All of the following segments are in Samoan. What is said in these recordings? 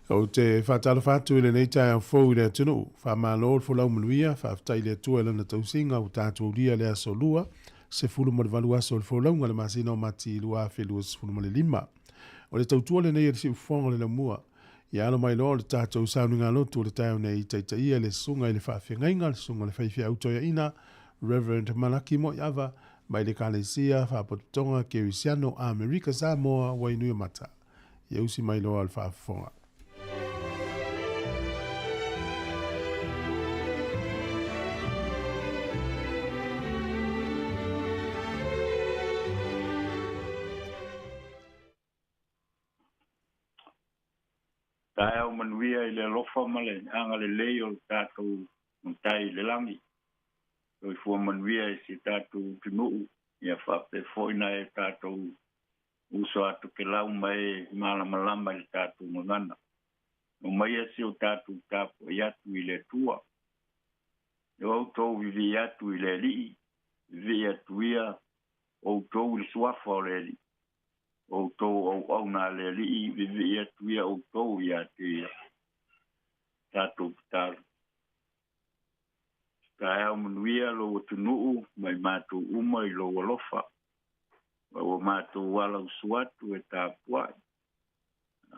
Ou te faatalofa atu i lenei taeao fou i le atunuu. Faamalo le folau manuia, faafetai i le Atua i Lana tausiga ua tatou ulia le aso Lua, 18 aso o le folauga i le masina o Mati 2025. O le tautua lenei a le Siufofoga o le Laumua. Ia alo mai loa o le tatou sauniga lotu o le taeao nei, taitaia le susuga i le faafeagaiga, le susuga i le faifeau toeaina, Reverend Malaki Moiava, mai le Ekalesia Faapotopotoga Kerisiano Amerika Samoa, Wainuiomata. Ia usi mai loa le faafofoga. Taeao manuia i le alofa ma le agalelei o le tatou Matai i le lagi. Soifua manuia i si tatou atunuu, ia faapea foi nai o tatou uso a tokelau ma e malamalama i le tatou gagana. Omaia si o tatou tapuai atu i le Atua. E outou vivii atu i le Alii, vivii atu ia outou i le suafa o le Alii. Outou auauna a le Alii, vivii atu ia outou ia te ia. Tatou tatalo. Taeao manuia lou atunuu ma i matou uma i lou alofa. Ma ua matou ala usu atu e tapuai.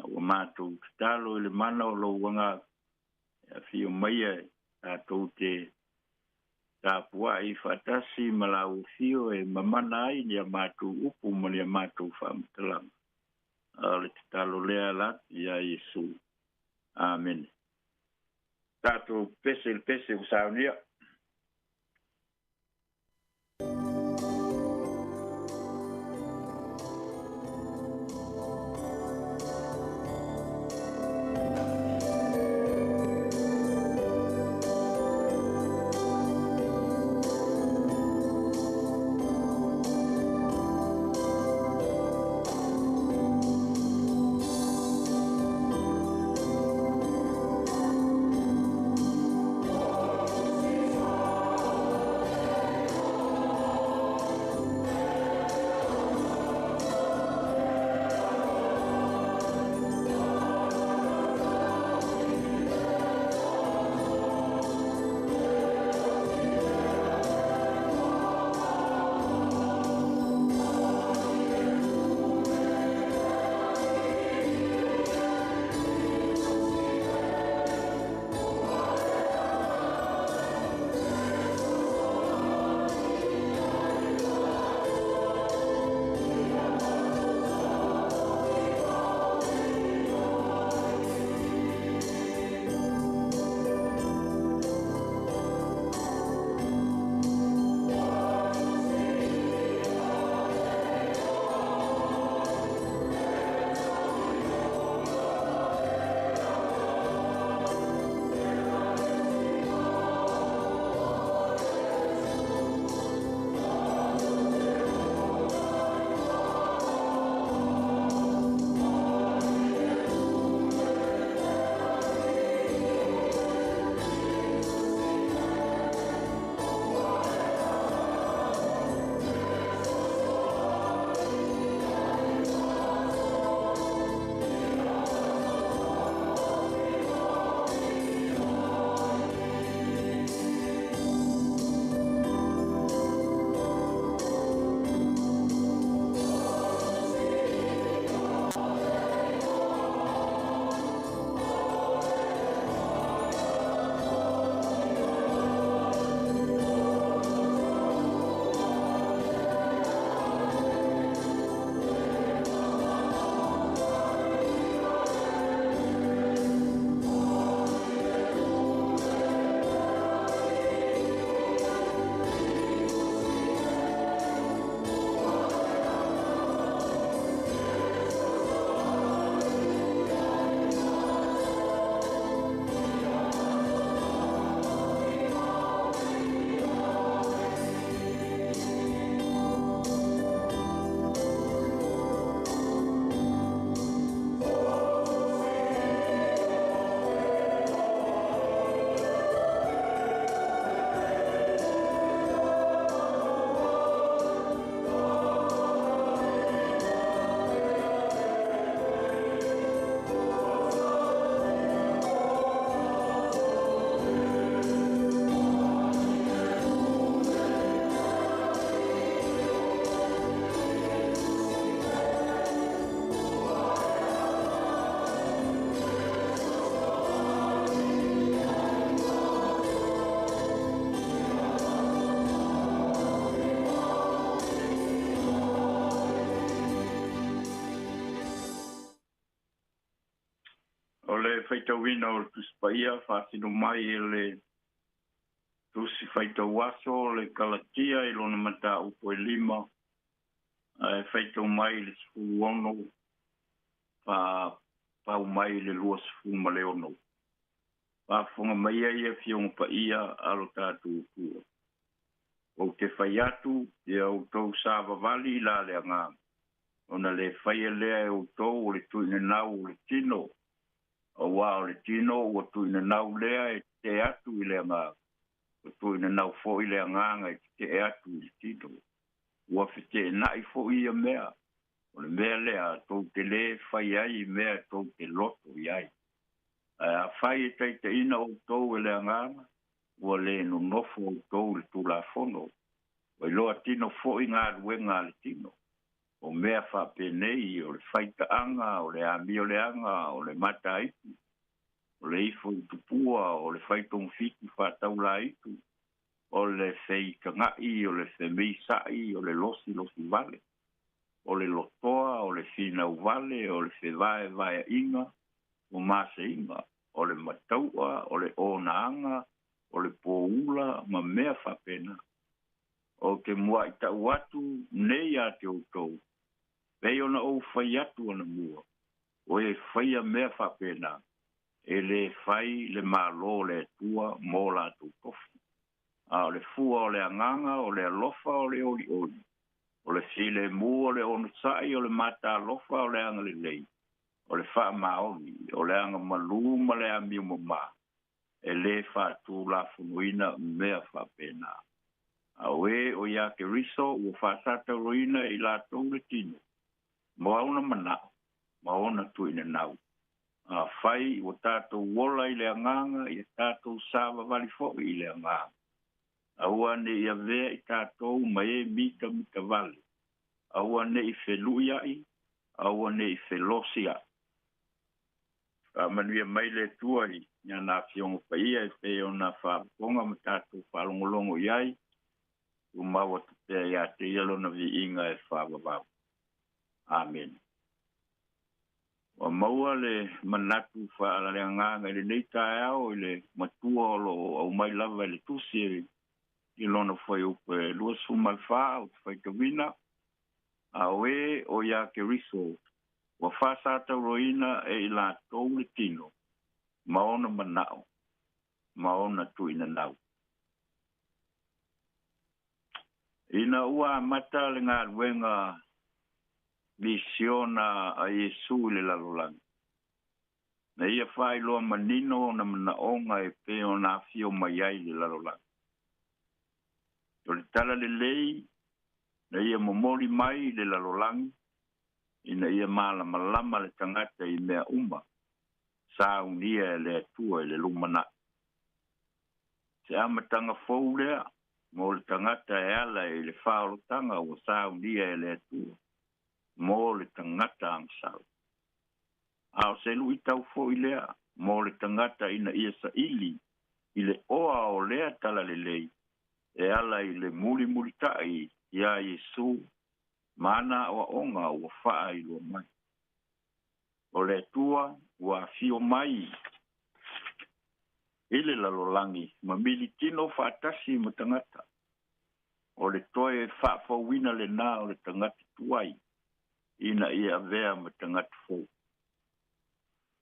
Ua matou tatalo i le mana o lou agaga e afio maia e tatou te tapuai faatasi ma lau afio e mamana ai ni a matou upu ma ni a matou faamatalaga. A o le tatalo lea ala atu ia Iesu. Amene. Tatou pese i le pese ua saunia. faitauina o le Tusi Paia faasino mai e le Tusi Faitauaso o le Kalatia i lona mataupu e 5, ae faitau mai i le 16 faapau mai i le 26. Faafofoga mai ai Afioga Paia a lo tatou Atua. Ou te fai atu ia outou savavali i la le agaga, ona le faia lea e outou o le tuuinanau o le tino, auā o le tino ua tuuinanau lea e tetee atu i le agaga, ua tuuinanau foi le agaga e tetee atu i le tino. Ua feteenai foi ia mea, o le mea lea tou te lē fai ai i mea tou te loto i ai. Ae afai e taitaiina outou e le agaga, ua lē nonofo outou i le Tulafono, ua iloa tino foi galuega a le tino. O mea faapenei, o le faitaaga, o le amioleaga, o le mataitu, o le ifo i tupua, o le faitogafiti faataulaitu, o le feitaga'i, o le femeisa'i, o le losilosivale, o le lotoa, o le finauvale, o le fevaevaea'iga, o maseiga, o le matau'a, o le onaaga, o le poula ma mea faapena. Ou te mua'i ta'u atu nei iā te outou, pei ona ou fai atu anamua, o e faia mea faapena, e lē fai le Malo o le Atua mo latou tofi. A o le fua o le agaga, o le alofa, o le olioli, o le filemu, o le onosa'i, o le matalofa, o le agalelei, o le faamaoni, o le agamalū ma le amio mamā, e lē faatulafonoina mea faapena. A o e o iā Keriso ua faasatauroina e i latou le tino, ma ona mana'o, ma ona tuuinanau. Afai ua tatou ola i le agaga, ia tatou savavali foi i le agaga. Aua ne i avea i tatou ma e mitamitavale, aua ne i felu'ia'i, aua ne i felosia'i. Faamanuia mai le Atua i ana Afioga Paia e pei ona faafofoga ma tatou faalogologo i ai, tumau atu pea iā te ia lona viiga e faavavau. Amene. Ua maua le manatu faalaleagaga i lenei taeao i le matua o loo aumai lava i le tusi i lona fuaiupu e 24 ou te faitauina, a o e o iā Keriso ua faasatauroina e i latou le tino ma ona mana'o ma ona tuuinanau. Ina ua amata le galuega misiona a Iesu i le lalolagi, na ia faailoa manino ona manaʻoga e pei ona afio mai ai i le lalolagi. O le talalelei na ia momoli mai i le lalolagi ina ia malamalama le tagata i mea uma saunia e le Atua i le lumana'i. Se amataga fou lea mo le tagata e ala i le faaolotaga ua saunia e le Atua mo le tagata agasala. A o se lu'itau fo'i lea mo le tagata ina ia sa'ili i le oa o lea talalelei e ala i le mulimulita'i iā Iesu ma ana aoaoga ua faailoa mai. O le Atua ua afio mai i le lalolagi ma militino faatasi ma tagata. O le toe faafouina lenā o le tagata tuai ina ia avea ma tagata fou.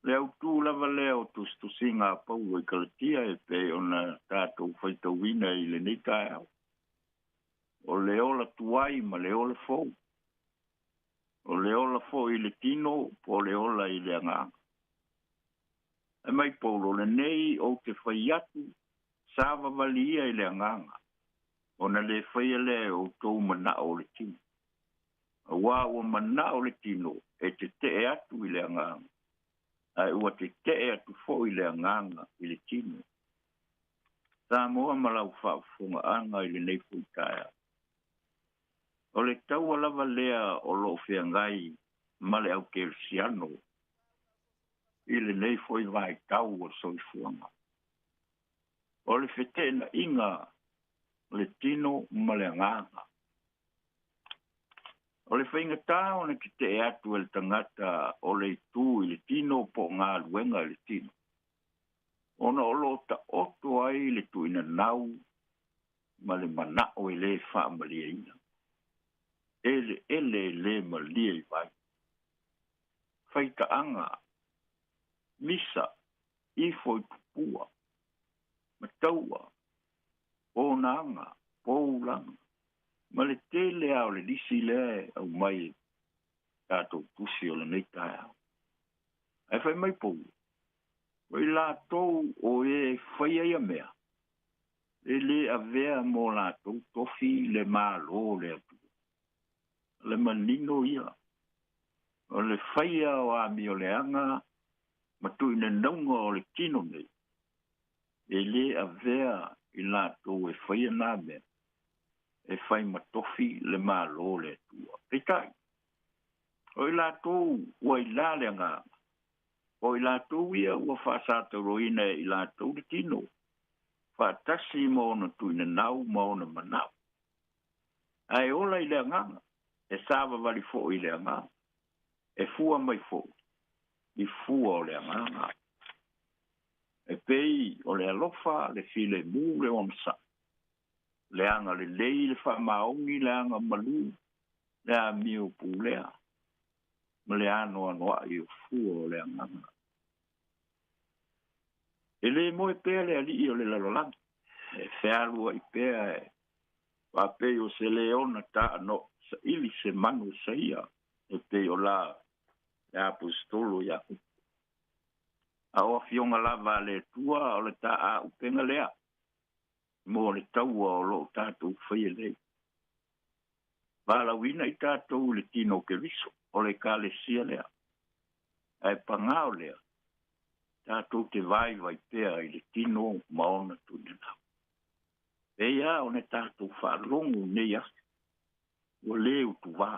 Le autū lava lea o tusitusiga a Paulo i Kalatia e pei ona tatou faitauina i lenei taeao, o le ola tuai ma le ola fou, o le ola foi i le tino po o le ola i le agaga. Fai mai Paulo, lenei ou te fai atu, savavali ia i le agaga, ona le faia lea e outou mana'o o le tino. Auā ua mana'o le tino e tete'e atu i le agaga, ae ua tete'e atu foi le agaga i le tino. Samoa ma lau faafofogaaga i lenei foi taeao. O le taua lava lea o loo feagai ma le au kerisiano i lenei foi vaitau o le soifuaga. O le feteenaiga o le tino ma le agaga. O le faigatā ona tetee atu e le tagata o le itu i le tino po o galuega i le tino, ona o loo taoto ai le tuuinanau ma le manao e lē faamalieina, eleele e lē malie i vai, faitaaga, misa, ifo i tupua, mataua, ponaga, poulaga, ma le tele a o le lisi lea e aumai tatou tusi o lenei taeao. Ae fai mai Paulo, o i latou o e faia ia mea, e lē avea mo latou tofi le Mālō o le Atua. O le manino ia, o le faia o amioleaga ma tuuinanauga o le tino nei, e lē avea i latou e faia nā mea, e fai ma tofi le Mālō o le Atua. Peitai, o i latou ua i la le agaga, o i latou ia ua faasatauroina e i latou le tino, faatasi ma ona tuuinanau ma ona manao. Ae ola i le agaga, e savavali foi i le agaga, e fua mai foi i fua o le agaga. E pei o le alofa, le filemu, le onosai, le agalelei, le faamaoni, le agamalū, le amio pulea, ma le anoanoai o fua o le agaga. E lē moe pea le alii o le lalolagi, e fealuai pea e faapei o se leona taanoo saili se manu saia, e pei o la le aposetolo Iakopo. A o afioga lava a le Atua o le taaupega lea mo le taua o loo tatou faia nei. Valaauina i tatou i le tino o Keriso, o le Ekalesia lea. Ae pagā o lea, tatou te vaivai pea i le tino ma ona tuuinanau. Pei lava ona tatou faalogo nei aso, ua lē utuvā,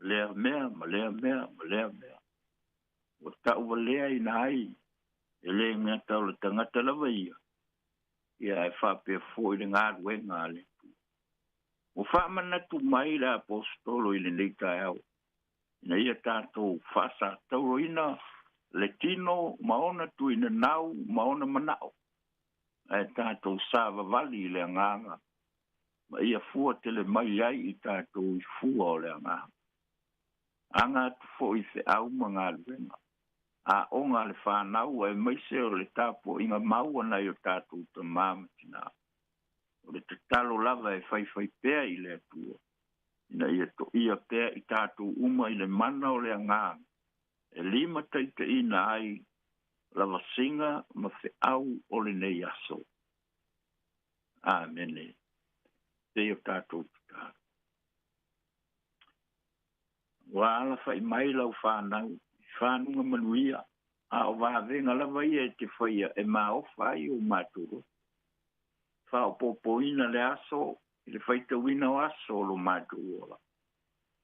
lea mea ma lea mea ma lea mea. Ua tauvaleaina ai e lē gata o le tagata lava ia, ia ae faapea foi le galuega a le Atua. Ua faamanatu mai le aposetolo i lenei taeao, ina ia tatou faasatauroina le tino ma ona tuuinanau ma ona manao, ae tatou savavali i le agaga, ma ia fua tele mai ai i tatou i fua o le agaga. Aga atu foi i feau ma galuega, aoga a le fanau, aemaise o le tapuaiga mau a nai o tatou tamā ma tinā. O le tatalo lava e faifai pea i le Atua, ina ia toia pea i tatou uma i le mana o le agaga, e limataitaiina ai lavasiga ma feau o lenei aso. Amene. Se i o tatou tatalo. Ua alafai mai lau fanau i fanuga manuia, a o vavega lava ia e te faia e maofa ai o matou loto. Faaopoopoina le aso i le faitauina o aso o lo matou ola.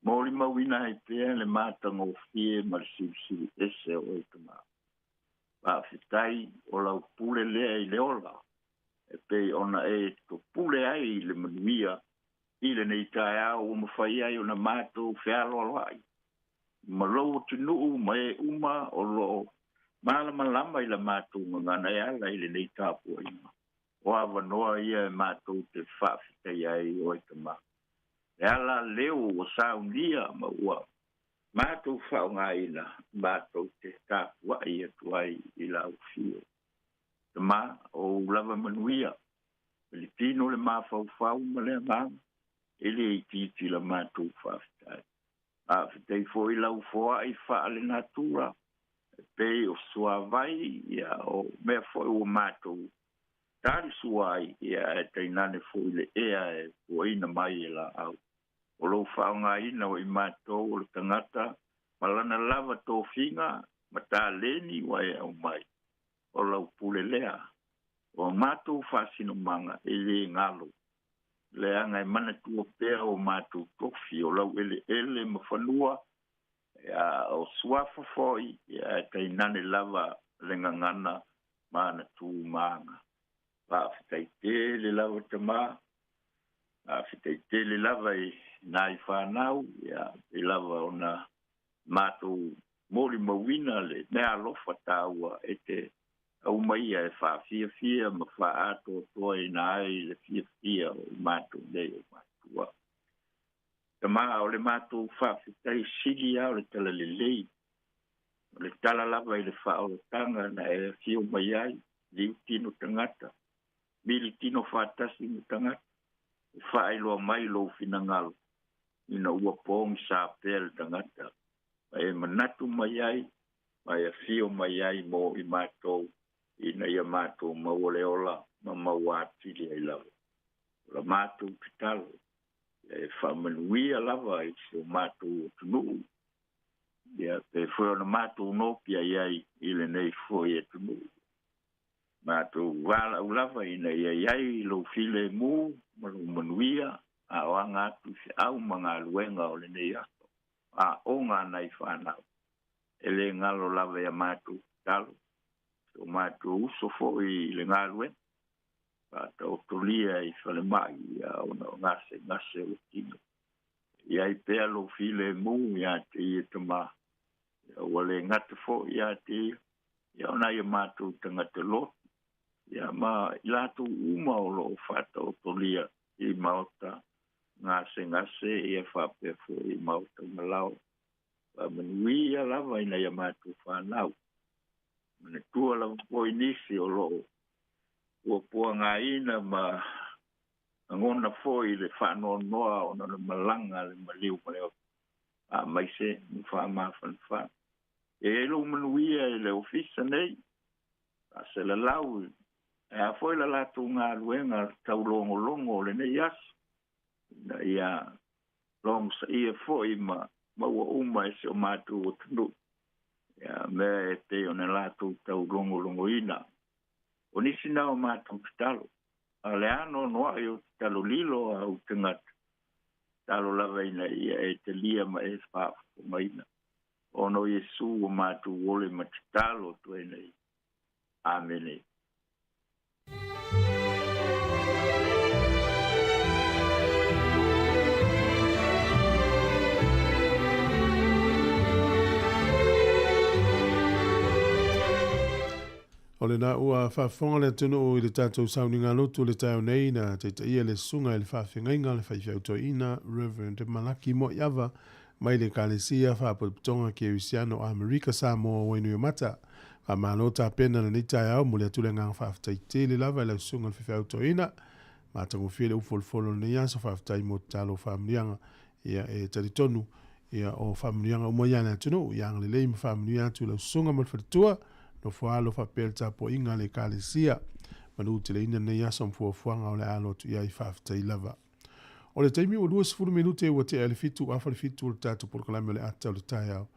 Molimauina ai pea le matagofie ma le silisili ese o oe Tamā. Faafetai o lau pule lea i le ola, e pei ona e topule ai i le manuia i lenei taeao ua mafai ai ona matou fealoaloai ma lou atunuu ma e uma o loo malamalama i la matou gagana e ala i lenei tapuaiga. O avanoa ia e matou te faafetaia ai oe Tamā. E ala leo ua saunia ma ua matou faaaogaina, matou te tapuai atu ai i lau afio. Tamā, o ou lava manuia, i le tino le mafaufau ma le agaga, e le itiiti la matou faafetai. Faafetai foi lau foai faalenatura, e pei o suavai, ia o mea foi ua matou talisua ai, ia ae tainane foi le ea e puaina mai e laau. O lou faaaogaina o i matou o le tagata ma lana lava tofiga ma taleni ua e aumai, o lau pule lea. O matou faasinomaga e lē galo, leaga e manatua pea o matou tofi o laueleele ma fanua, ia o suafa foi, ia ae tainane lava le gagana ma ana tu ma aga. Faafetai tele lava Tamā, faafetai tele lava i nai whanau, ia, i lava ona mātou moli mauina le mea alofa tāua e te au mai e whaafiafia ma whaatoatoa ina ai le fiafia o mātou nei o mātua. Te maa o le mātou whaafetai sili au le tala lelei, o le tala lava i le whaolotanga na e fio mai ai, liu tino tangata, mili tino whaatasi mo tangata, e whaailoa mai lou finangalo, ina ua pōng sa pea le tangata, ma e manatu mai ai, ma e fio mai ai mo i mātou, ina ia mātou maua le ola, ma maua atili ai lava. O la mātou tatalo, e whaamanuia lava i si o mātou atunuu, ia pe foi ona mātou nopia iai i lenei foi atunuu. Mātou walau lava ina ia iai lou file mū ma lou manuia, a o anga atu se au ma galuega o lenei aso, a o ngā nai whanau. E le ngalo lava ia mātou tatalo, o mātou uso foi i le galuega, whātaotolia i whalemai ia ona o ngase ngase o le tino. Ia i pea lou file mū ia te ia tama. Ia ua le ngata foi ia te ia. Ia ona ia mātou tangata lotu. Ia ma i lātou uma o loo whātaotolia i maota ngase ngase ia whapea foi i maota malao. Whaamanuia lava ina ia mātou whanau. Manatua lava foi nisi o loo ua puagaina ma agona foi le faanoanoa ona le malaga le maliu ma le oto aemaise ma faamafanafana. E ai lou manuia i le ofisa nei, faaselalau e a foi la latou galuega taulogologo o lenei aso, ina ia logosaia foi ma maua uma e si o matou atunuu, ia mea e pei ona latou taulogologoina. O nisi na o mātou tatalo, a le ano noa'i o tatalo lilo a au tagata, talo lava ina ia e talia ma e faafofogaina. Ona o Iesu ua matou ole ma tatalo atu ai nei. Amene. O lena ua faafofoga le atunuu i le tatou sauniga lotu i le taeao nei na taitaia le susuga i le faafeagaiga le faifeau toeaina Reverend Malaki Moiava mai le Ekalesia Faaputaputoga Kerisiano o Amerika Samoa Wainuiomata. Faamalo tapena lenei taeao, momoli atu le agaga faafetai tele lava i lau susuga i le faifeau toeaina. Matagofie le ufolofolo o lenei aso, faafetai mo tatalo o faamanuiaga. Ia e talitonu ia o faamanuiaga uma ia a le atunuu, ia agalelei ma faamanuia atu i lau susuga ma le faletua, nofo alo faapea le tapuaiga a le Ekalesia. Manu teleina lenei aso ma fuafuaga o le a alo atu i ai, faafetai lava. O le taimi ua 20 minute ua tea i le 7:47 o le tatou polokalame o le ata o le taeao.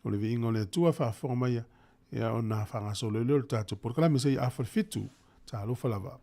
O le viiga o le Atua faafofoga mai ia ona faagasolo lea o le tatou polokalame seia 6:30. Talofa lava.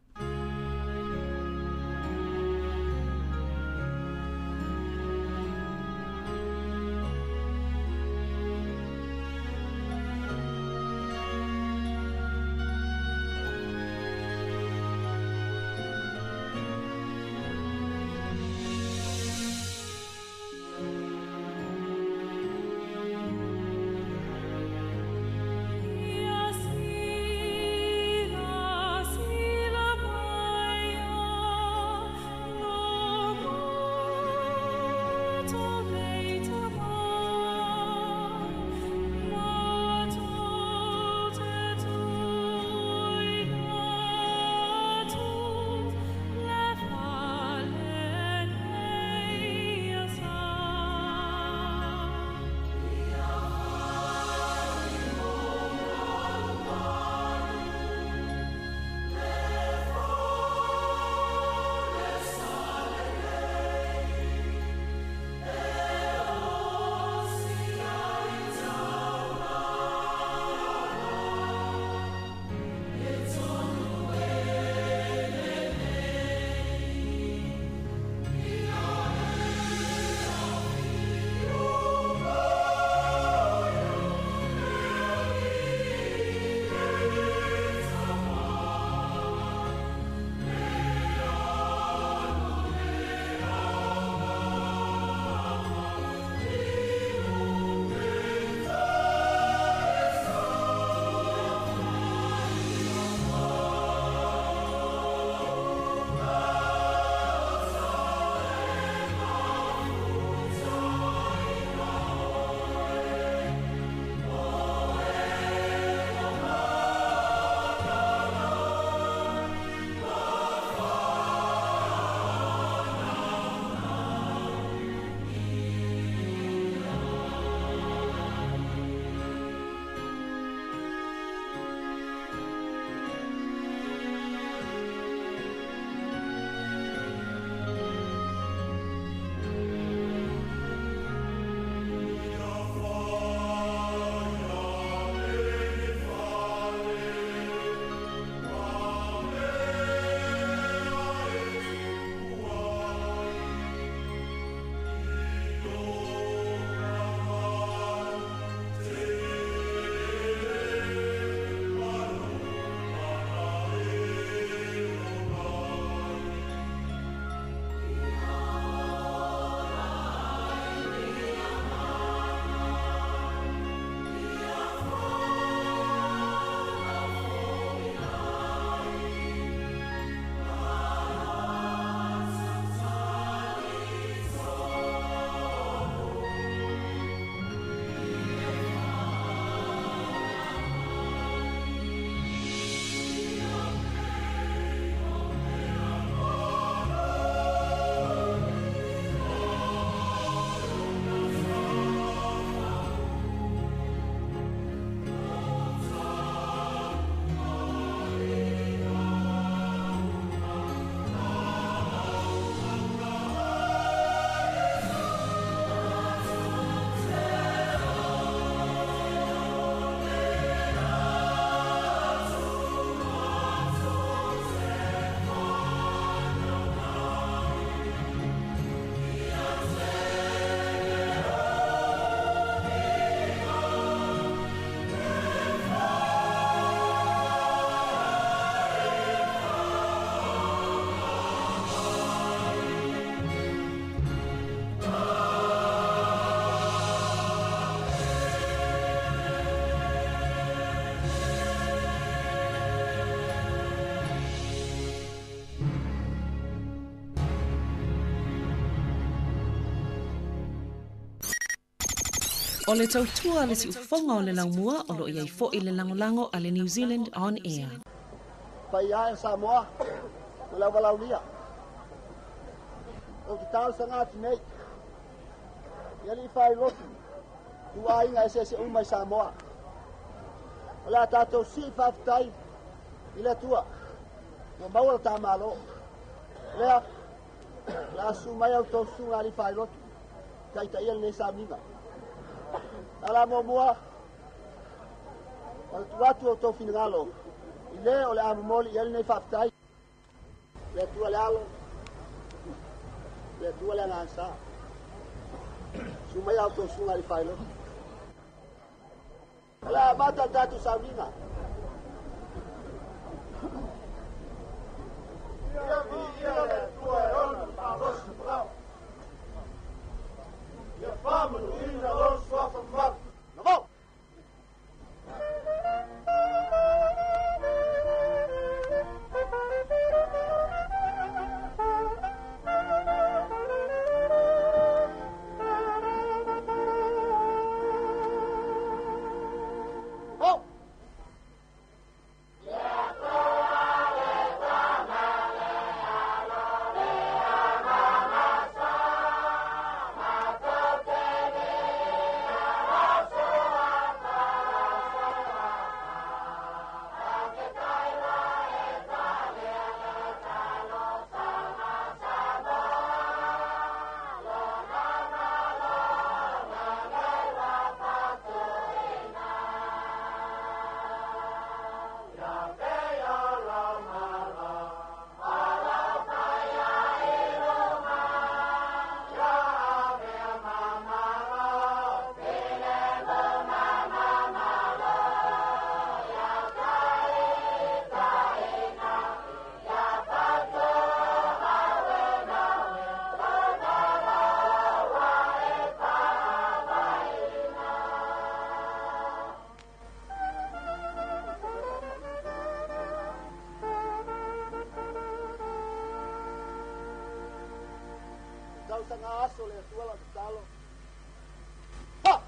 O le tautua le siufofoga o le laumua o loo i ai fo'i le lagolago a le New Zealand On Air. Paia e Samoa ma le auvalaulia. Ou te talosaga atu nei i alii faailotu tuaiga eseese uma i Samoa. O le a tatou sii faafetai i le Atua ua maua le ta Malo. Lea, o le a susu mai a outou susuga alii faailotu taitaia lenei sauniga. A la muamua, o le tuu atu o outou finagalo i le o le a momoli i ai lenei faafetai. Le Atua le Alo, le Atua le Agaga Sa. Susu mai a outou susuga alii faailotu. O le a amata le tatou sauniga. Ia viia le Atua e ona le malosi ma Ia faamanuina lona suafa mamalu. Navao! Oh! Tausaga aso le Atua lau tatalo. Ha!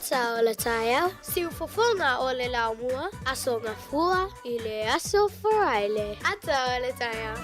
Ata o le taeao, siufofoga o le laumua, Aso Gafua i le Aso Faraile. Ata o le taeao.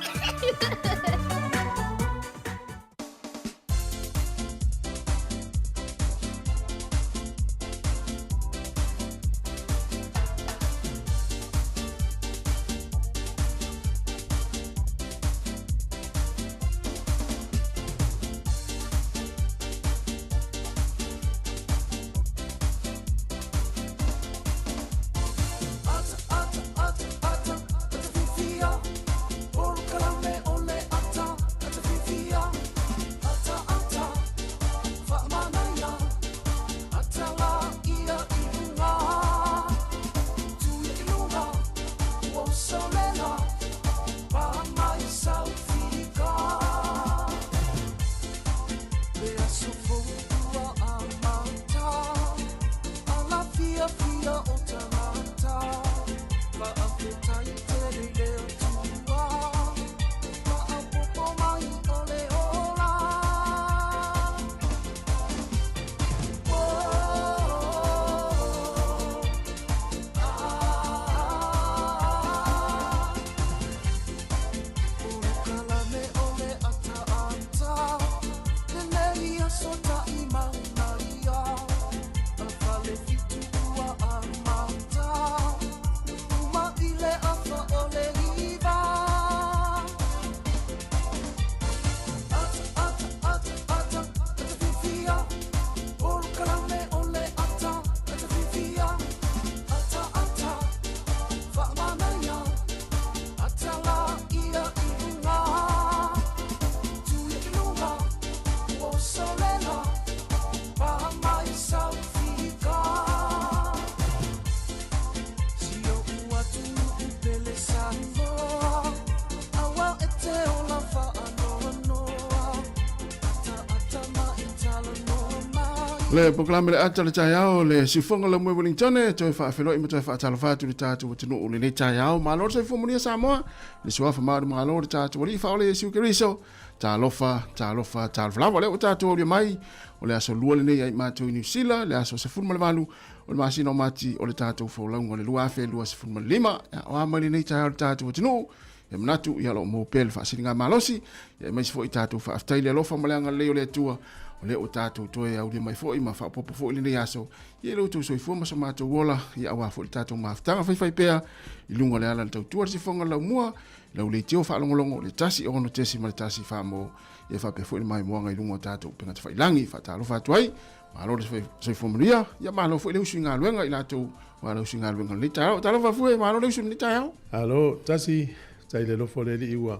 Le polokalame le ata le taeao le siufoga la mue Wellington toe faafeloai ma toe faatalofa atu le tatou atunuu lenei taeao. Malo le soifua manuia Samoa, le suafa ma le malo le tatou alii faaola Iesu Keriso. Talofa, talofa, talofa lava. O lea ua tatou aulia mai o le aso lua lenei ai matou i Niu Sila, le aso 18 o le masina o Mati o le tatou folauga o le 2025. O a mai lenei taeao le tatou atunuu, e manatu ia lo o maua pea le faasiliga malosi, ia aemaise foi tatou faafetai le alofa ma le agalelei o le Atua, o lea ua tatou toe aulia mai foi ma faaopoopo foi lenei aso, ia i lo outou soifua ma so matou ola, ia aua foi le tatou mafutaga faifai pea i luga o le ala o le tautua le sifoga laumua, lau leitio faalogologo le 1 6.1 faamo, ia faapea foi le maimoaga i luga o tatou upega tafailagi. Faatalofa atu ai, malo le soifua manuia, ia malo foi le usu i galuega i latou ua le usu i galuega lenei taeao. Talofa fue, malo le usu i lenei taeao. Alo, tasi, tai le lofo le alii ua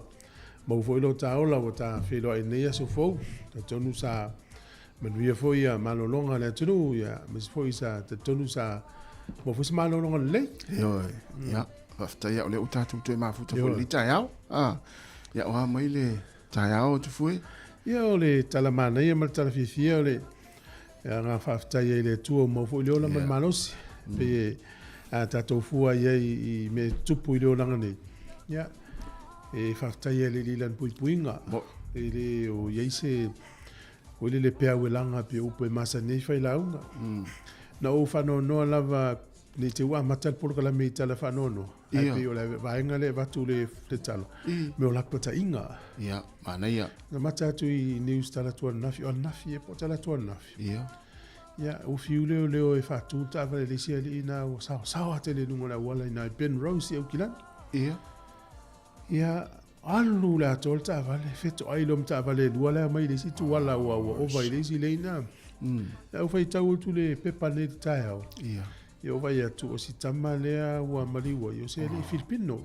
mau foi lo ta ola ua ta feiloai nei aso fou. Talitonu sa manuia foi ia malologa a le atunuu, ia aemaise foi sa talitonu sa maua foi se malologa lelei. Ioe, ia, faafetai o lea ua tatou toe mafuta foi lenei taeao. Ah, ia o a mai le taeao atu fue? Ia o le tala manaia ma le tala fiafia o le aga faafetai ai i le Atua ua maua foi le ola ma le malosi. Pei e a tatou fua i ai i mea e tutupu i le olaga nei. Ia, e faafetai ai i le Alii i Lana puipuiga. E le o i ai se o le le peau e laga pei o upu e masani ai failauga. Na ou faanoanoa lava ne i te i ua amata le polokalame i tala faanoanoa, ae pei o le vaega lea e avatu le tala, mea o lapataiga. Ia, manaia. Na mata atu i news talaatu ananafi, o ananafi e po o talaatu ananafi. Ia. Ia, ua fiu leoleo e faatu le taavale i le isi alii na ua saosaoa tele i luga o le auala i ina i Penrose i Aukilani. Ia. Ia, alu le atoa le taavale, fetoai loa ma taavale e lua la e omai i le isi tuala ua ua ova i le isi lane a. Ia, ou faitau atu le pepa nei i le taeao. Ia. Ia, ou vaai atu o si tama lea ua maliu ai, o se alii Filipino.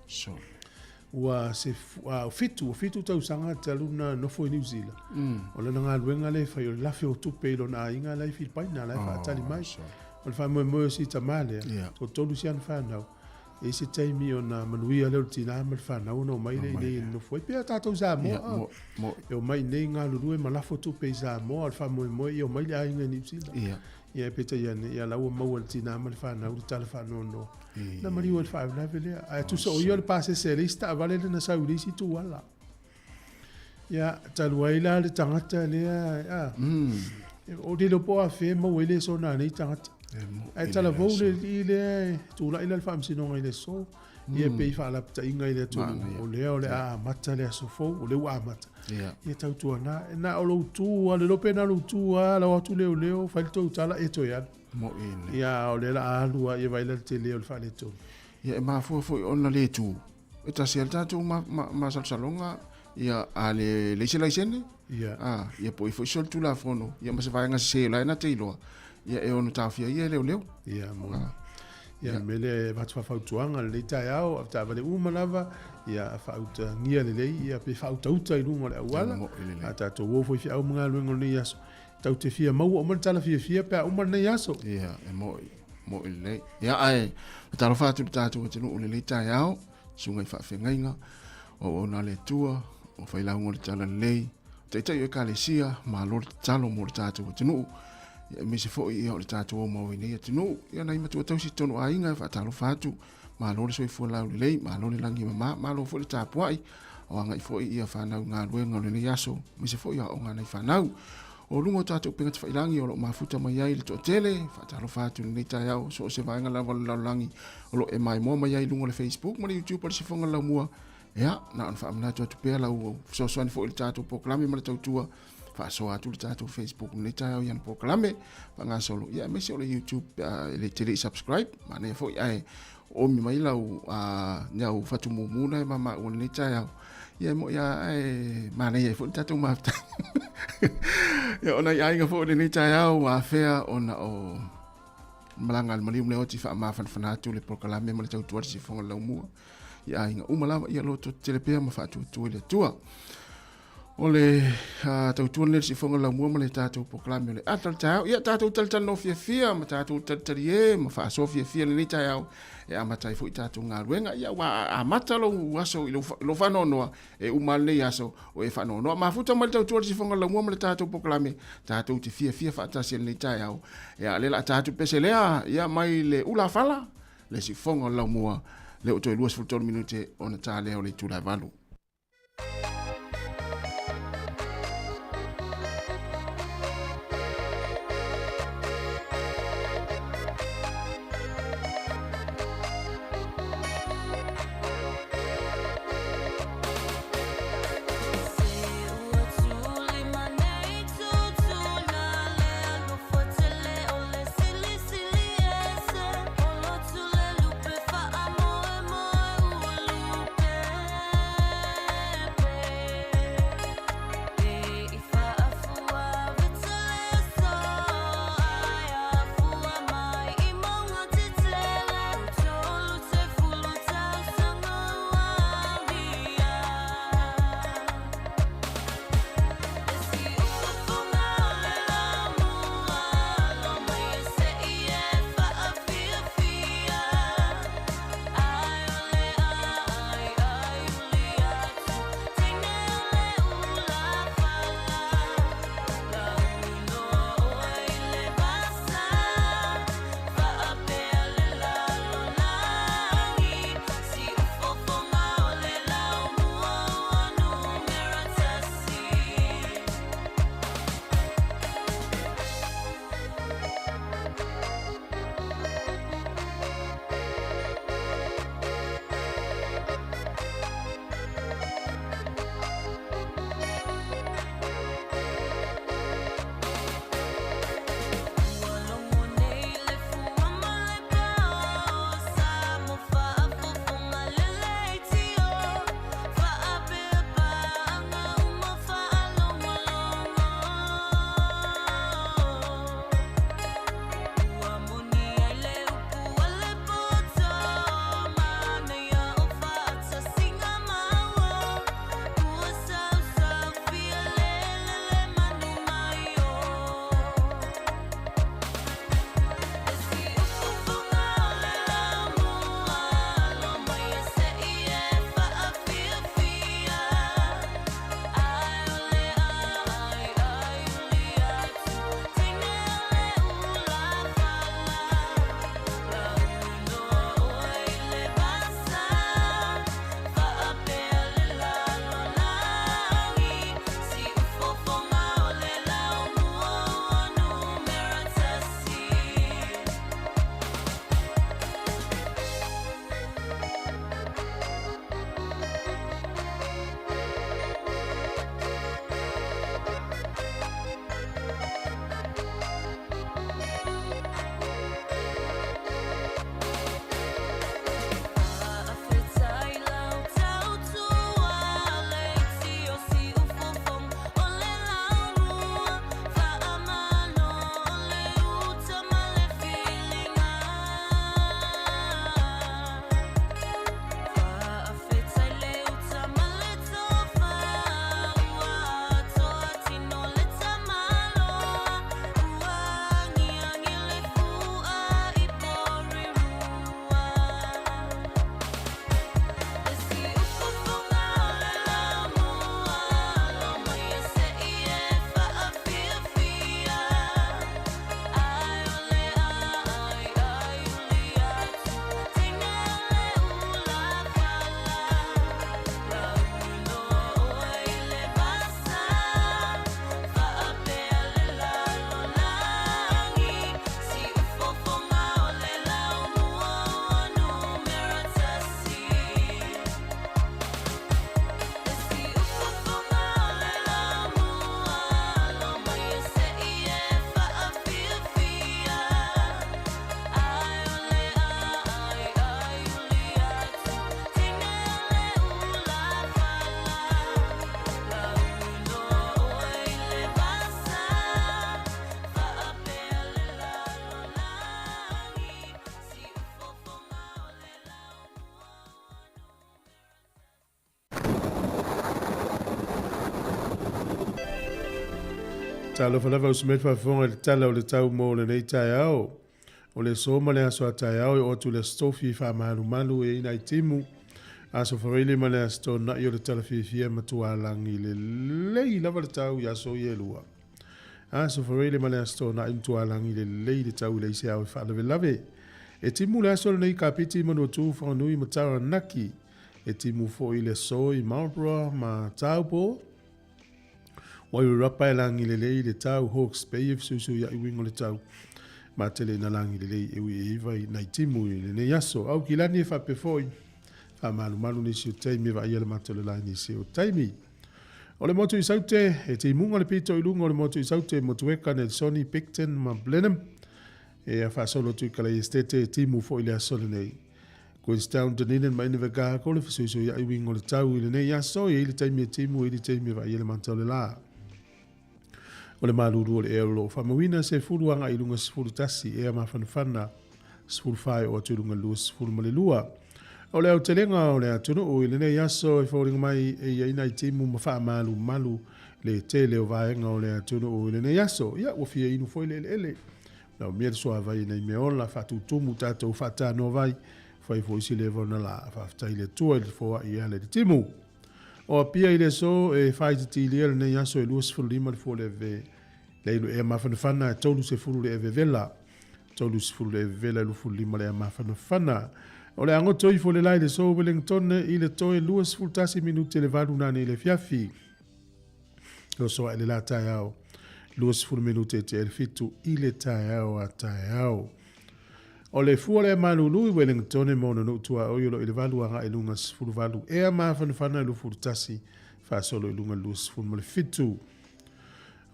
Sure. Ua se fitu, ua fitu tausaga talu na nofo i Niu Sila. O lana galuega lea e fai, o le lafe o tupe i lona aiga la e i Filipaina, la e faatali mai. O le faamoemoe o si tama lea, toatolu si ana fanau, E i ai se taimi ona manuia lea o le tina ma le fanau ona omai lea i inei e nonofo ai. Pei lava tatou i Samoa, e omai i inei galulue ma lafo tupe i Samoa, o le faamoemoe ia omai le aiga i Niu Sila. Ia peitai ane, ia la ua maua e le tina ma le fanau le tala faanoanoa. Na maliu ai le faalavelave lea. Ae tusa o ia o le pasese a le isi taavale lea na sau i le isi ituala. Ia, talu ai la le tagata lea, a. O le po a fe maua ai le aso na nei tagata. Ae talavou le alii lea e tulai la le faamasinoga i le aso. Ia pei faalapataiga i le atunuu, o lea o le a amata le aso fou, o lea ua amata. Ia tautuana, na o lou tu lava, le iloa pe na o lou tu lava, lau atu leoleo, fai le tou tala, e toe alu. Ia, a o lea o le a alu lava, ia vaai la le tele o le faaletonu. Ia e mafua foi ona le tu, e tasi lava le tatou masalosaloga, ia a le leai se laisene, ia, ia po o i ai foi se solitulafono, ia ma se vaega sese o la e na te iloa, ia e ono taofia ai ia e leoleo. Ia, mo. Ia, le mea lea e avatu faafautuaga lenei taeao, avetaavale uma lava, ia faautagia lelei, ia pe faautauta i luga o le auala. A tatou o foi i feau ma galuega o lenei aso, tatou te fia maua uma le tala fiafia pe a uma lenei aso. Ia, e moi, moi lelei. Ia, ae, talofa atu i le tatou atunuu i lenei taeao, susuga i faafeagaiga, o auauna a le Atua, o failauga o le Talalelei, o taitai o Ekalesia, malo le tatalo mo le tatou atunuu, ia aemaise foi ia o le tatou omau ai nei atunuu. Ia nai matua tausi tonu aiga e faatalofa atu, malo le soifua laulelei, malo le lagi e mama, malo foi le tapuai, o agai foi ia fanau i galuega o lenei aso, aemaise foi o aoga a nai fanau. O luga o tatou upega tafailagi o lo o mafuta mai ai le toatele, faatalofa atu i lenei taeao, so o se vaega lava o le lalolagi o lo o e maimoa mai ai i luga o le Facebook ma le YouTube o le Sifoga Laumua. Ia, na ona faamanatu atu pea lau fesoasoani foi i le tatou polokalame ma le tautua, faasoa atu le tatou Facebook i lenei taeao i ana polokalame faagasolo, ia aemaise o le YouTube e le te le i subscribe, manaia foi ae oomi mai lau niau fatumumu na e mamaua i lenei taeao. Ia e moi lava ae manaia ai foi le tatou mafuta. Ia o nai aiga foi o lenei taeao ua afea ona o malaga a le maliu ma le oti faamafanafana atu le polokalame ma le tautua le sifoga o le laumua i aiga uma lava, ia loto tetele pea ma faatuatua i le Atua. O le tautua lenei le sifoga o le laumua ma le tatou polokalame o le ata o le taeao. Ia tatou talatalanoa fiafia ma tatou talitalie ma faasoa fiafia lenei taeao e amata ai foi tatou galuega. Ia ua amata lou aso i lou faanoanoa, e uma lava lenei aso o e faanoanoa. Mafuta mai le tautua le sifoga o le laumua ma le tatou polokalame, tatou te fiafia faatasi i lenei taeao. Ia lea o le a ta atu pese lea, ia mai le ulafala, le sifoga o le laumua, lea ua toe 23 minute ona ta lea o le itula e 8. Talofa lava usi mai le faafofoga i le tala o le tau mo lenei taeao. O le aso ma le aso a taeao e oo atu i le Aso Tofi faamalumalu e ina i timu. Aso Faraile ma le Aso Toonai o le tala fiafia matua lagi lelei lava le tau i aso ia e lua. Aso Faraile ma le Aso Toonai matua lagi lelei le tau i leai se ao e faalavelave. E timu le aso lenei i Kapiti, Manuatū, Whanganui ma Taranaki. E timu foi le aso i Marlborough ma Taupo. Wairarapa e lagi lelei le tau, Hawke's Bay e fesuisuiaʻi uiga o le tau. Matele ina lagi lelei e ui e iva i nai timu i lenei aso. Aukilani e faapea foi, faamalumalu nisi o taimi e vaaia le mata o le la i nisi o taimi. O le motu i Saute, e timuga le pito i luga o le motu i Saute, Motueka, Nelsoni, Picton ma Blenheim. E faasolo atu i Kalai Estate e timu foi le aso lenei. Queenstown, Dunedin ma Invercargill le fesuisuiaʻi uiga o le tau i lenei aso, e i ai le taimi e timu, e i ai le taimi e vaaia le mata o le la. O le malulu o le ea o lo o faamauina 10 agai i luga 11 ea mafanafana 14 e oo atu i luga 22. O le aotelega o le atunuu i lenei aso e foliga mai e i ai nai timu ma faamalumalu le tele o vaega o le atunuu i lenei aso. Ia, ua fia inu foi le eleele. Manaomia le suavai i nai meaola, faatutumu tatou faatanoa vai, fai foi si leva ona la. Faafetai i le Atua i le foai e ala i le timu. O Apia i le aso e faaititilia lenei aso e 25 le fua o le eve le inu ea mafanafana e 30 le eve vela. 30 le eve vela e 25 le ea mafanafana. O le agoto ifo le la i le aso Wellington i le toe 21 minute le valu nane i le afiafi. Oso ae le la taeao 20 minute e tea le 7 i le taeao a taeao. O le fua lea malulu i Wellington ma ona nuu tuaoi o lo o i le 8 agai i luga 18 ea mafanafana e 21 faasolo i luga 27.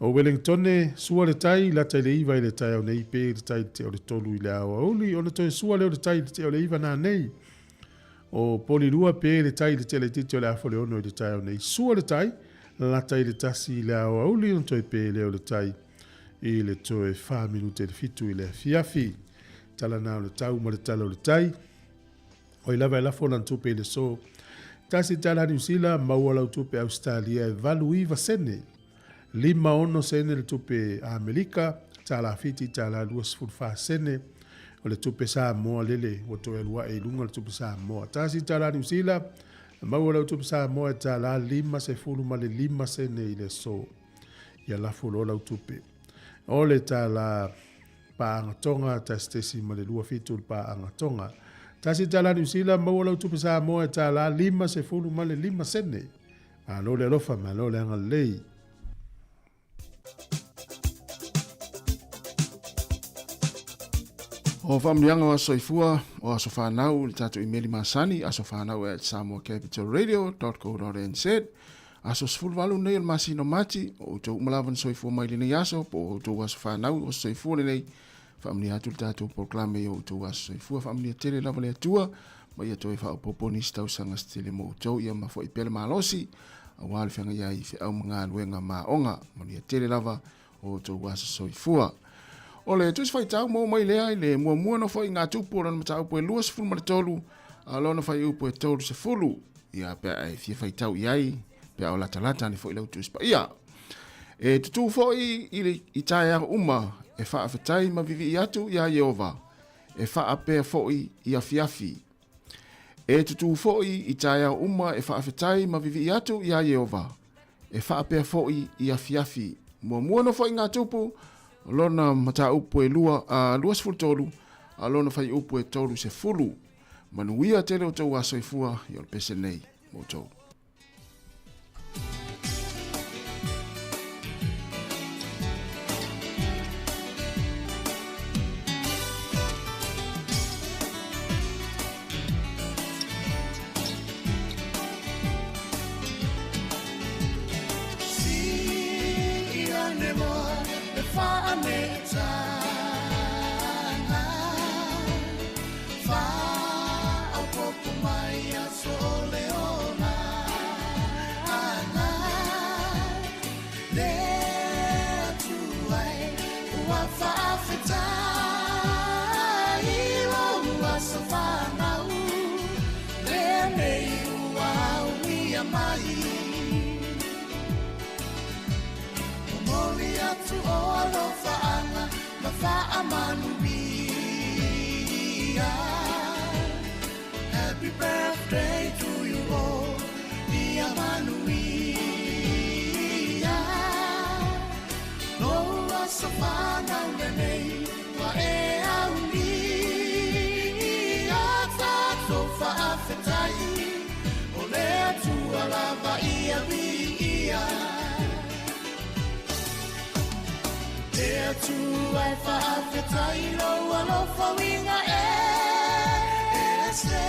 O Wellington, sua le tai, lata i le 9 i le taeao nei pe le tai i le tea o le 3 i le aoauli, ona toe sua lea o le tai i le tea o le 9 nanei. O Polilua pe le tai i le tea laitiiti o le afa o le 6 i le taeao nei. Sua le tai, lata i le 1 i le aoauli, ona toe pe lea o le tai i le toe 4 minute i le 7 i le afiafi. Tala na o le tau ma le tala o le tai. Oi lava e lafo lana tupe i le aso. Tasi tala Niu Sila, maua lau tupe Ausetalia e 89 sene. 56 sene le tupe Amerika, tala Fiti, tala 24 sene. O le tupe Samoa lele, ua toe alu ae i luga le tupe Samoa. Tasi tala Niu Sila, maua lau tupe Samoa e tala 55 sene i le aso. Ia lafo loa lau tupe. O le tala paaga Tonga, 1.27 le paaga Tonga. Tasi tala Niu Sila, maua lau tupe Samoa e tala 55 sene. Malo le alofa, malo le agalelei. O faamanuiaga o aso soifua, o aso fanau i le tatou imeli masani, asofanau at samoacapitalradio.co.nz. Aso 18 nei o le masina o Mati, o outou uma lava na soifua mai lenei aso, po o outou aso fanau, o aso soifua lenei, faamanuia atu le tatou polokalame i o outou aso soifua, faamanuia tele lava le Atua, ma ia toe faaopoopo nisi tausaga se tele mo outou, ia ma foi pea le malosi, aua le feagai ai i feau ma galuega ma aoga, manuia tele lava o outou aso soifua. O le Tusi Faitau maua mai lea i le muamua no foi ngā tupu o lona mataupu e 23, a lona fuaiupu e 30. Ia pe a e fia faitau i ai, pe a o latalata ane foi lau Tusi Paia. E tutū foi i le i taeao uma e faafetai ma vivii atu iā Ieova, e faapea foi i afiafi. E tutū foi i taeao uma e faafetai ma vivii atu iā Ieova, e faapea foi i afiafi. Muamua no foi ngā tupu, lona mataupu e lua, a, 23, a lona fuaiupu e 30. Manuia tele o tou aso soifua i o le pese nei mo outou. Faamanuia. Happy birthday to you all. Ia manuia. Lou aso fanau lenei ua e aulia. Tatou faafetai o le Atua lava ia viia. Le Atua e faafetai lou alofa uiga ese.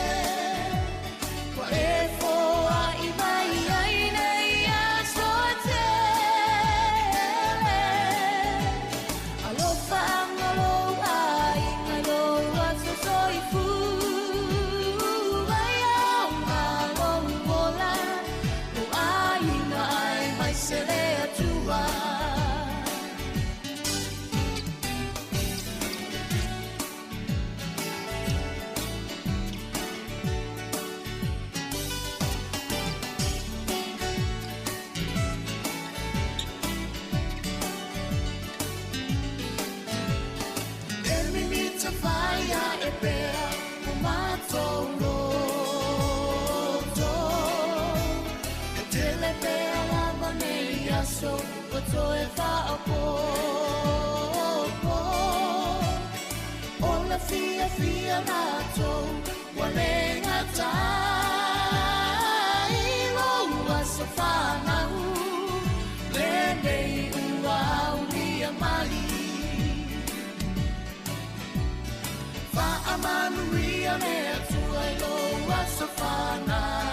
Ua e foai mai ai nei aso e tele. Alofa anga lou aiga i lou aso soifua. Ia aoga lou ola, lou aiga aemaise le Atua. E mimita fai ae pea o matou loto. E tele pea lava nei aso ua toe faaopoopo. O le fiafia matou ua le gata i lou aso fanau lenei ua aulia mai. Faamanuia le Atua i lou aso fanau.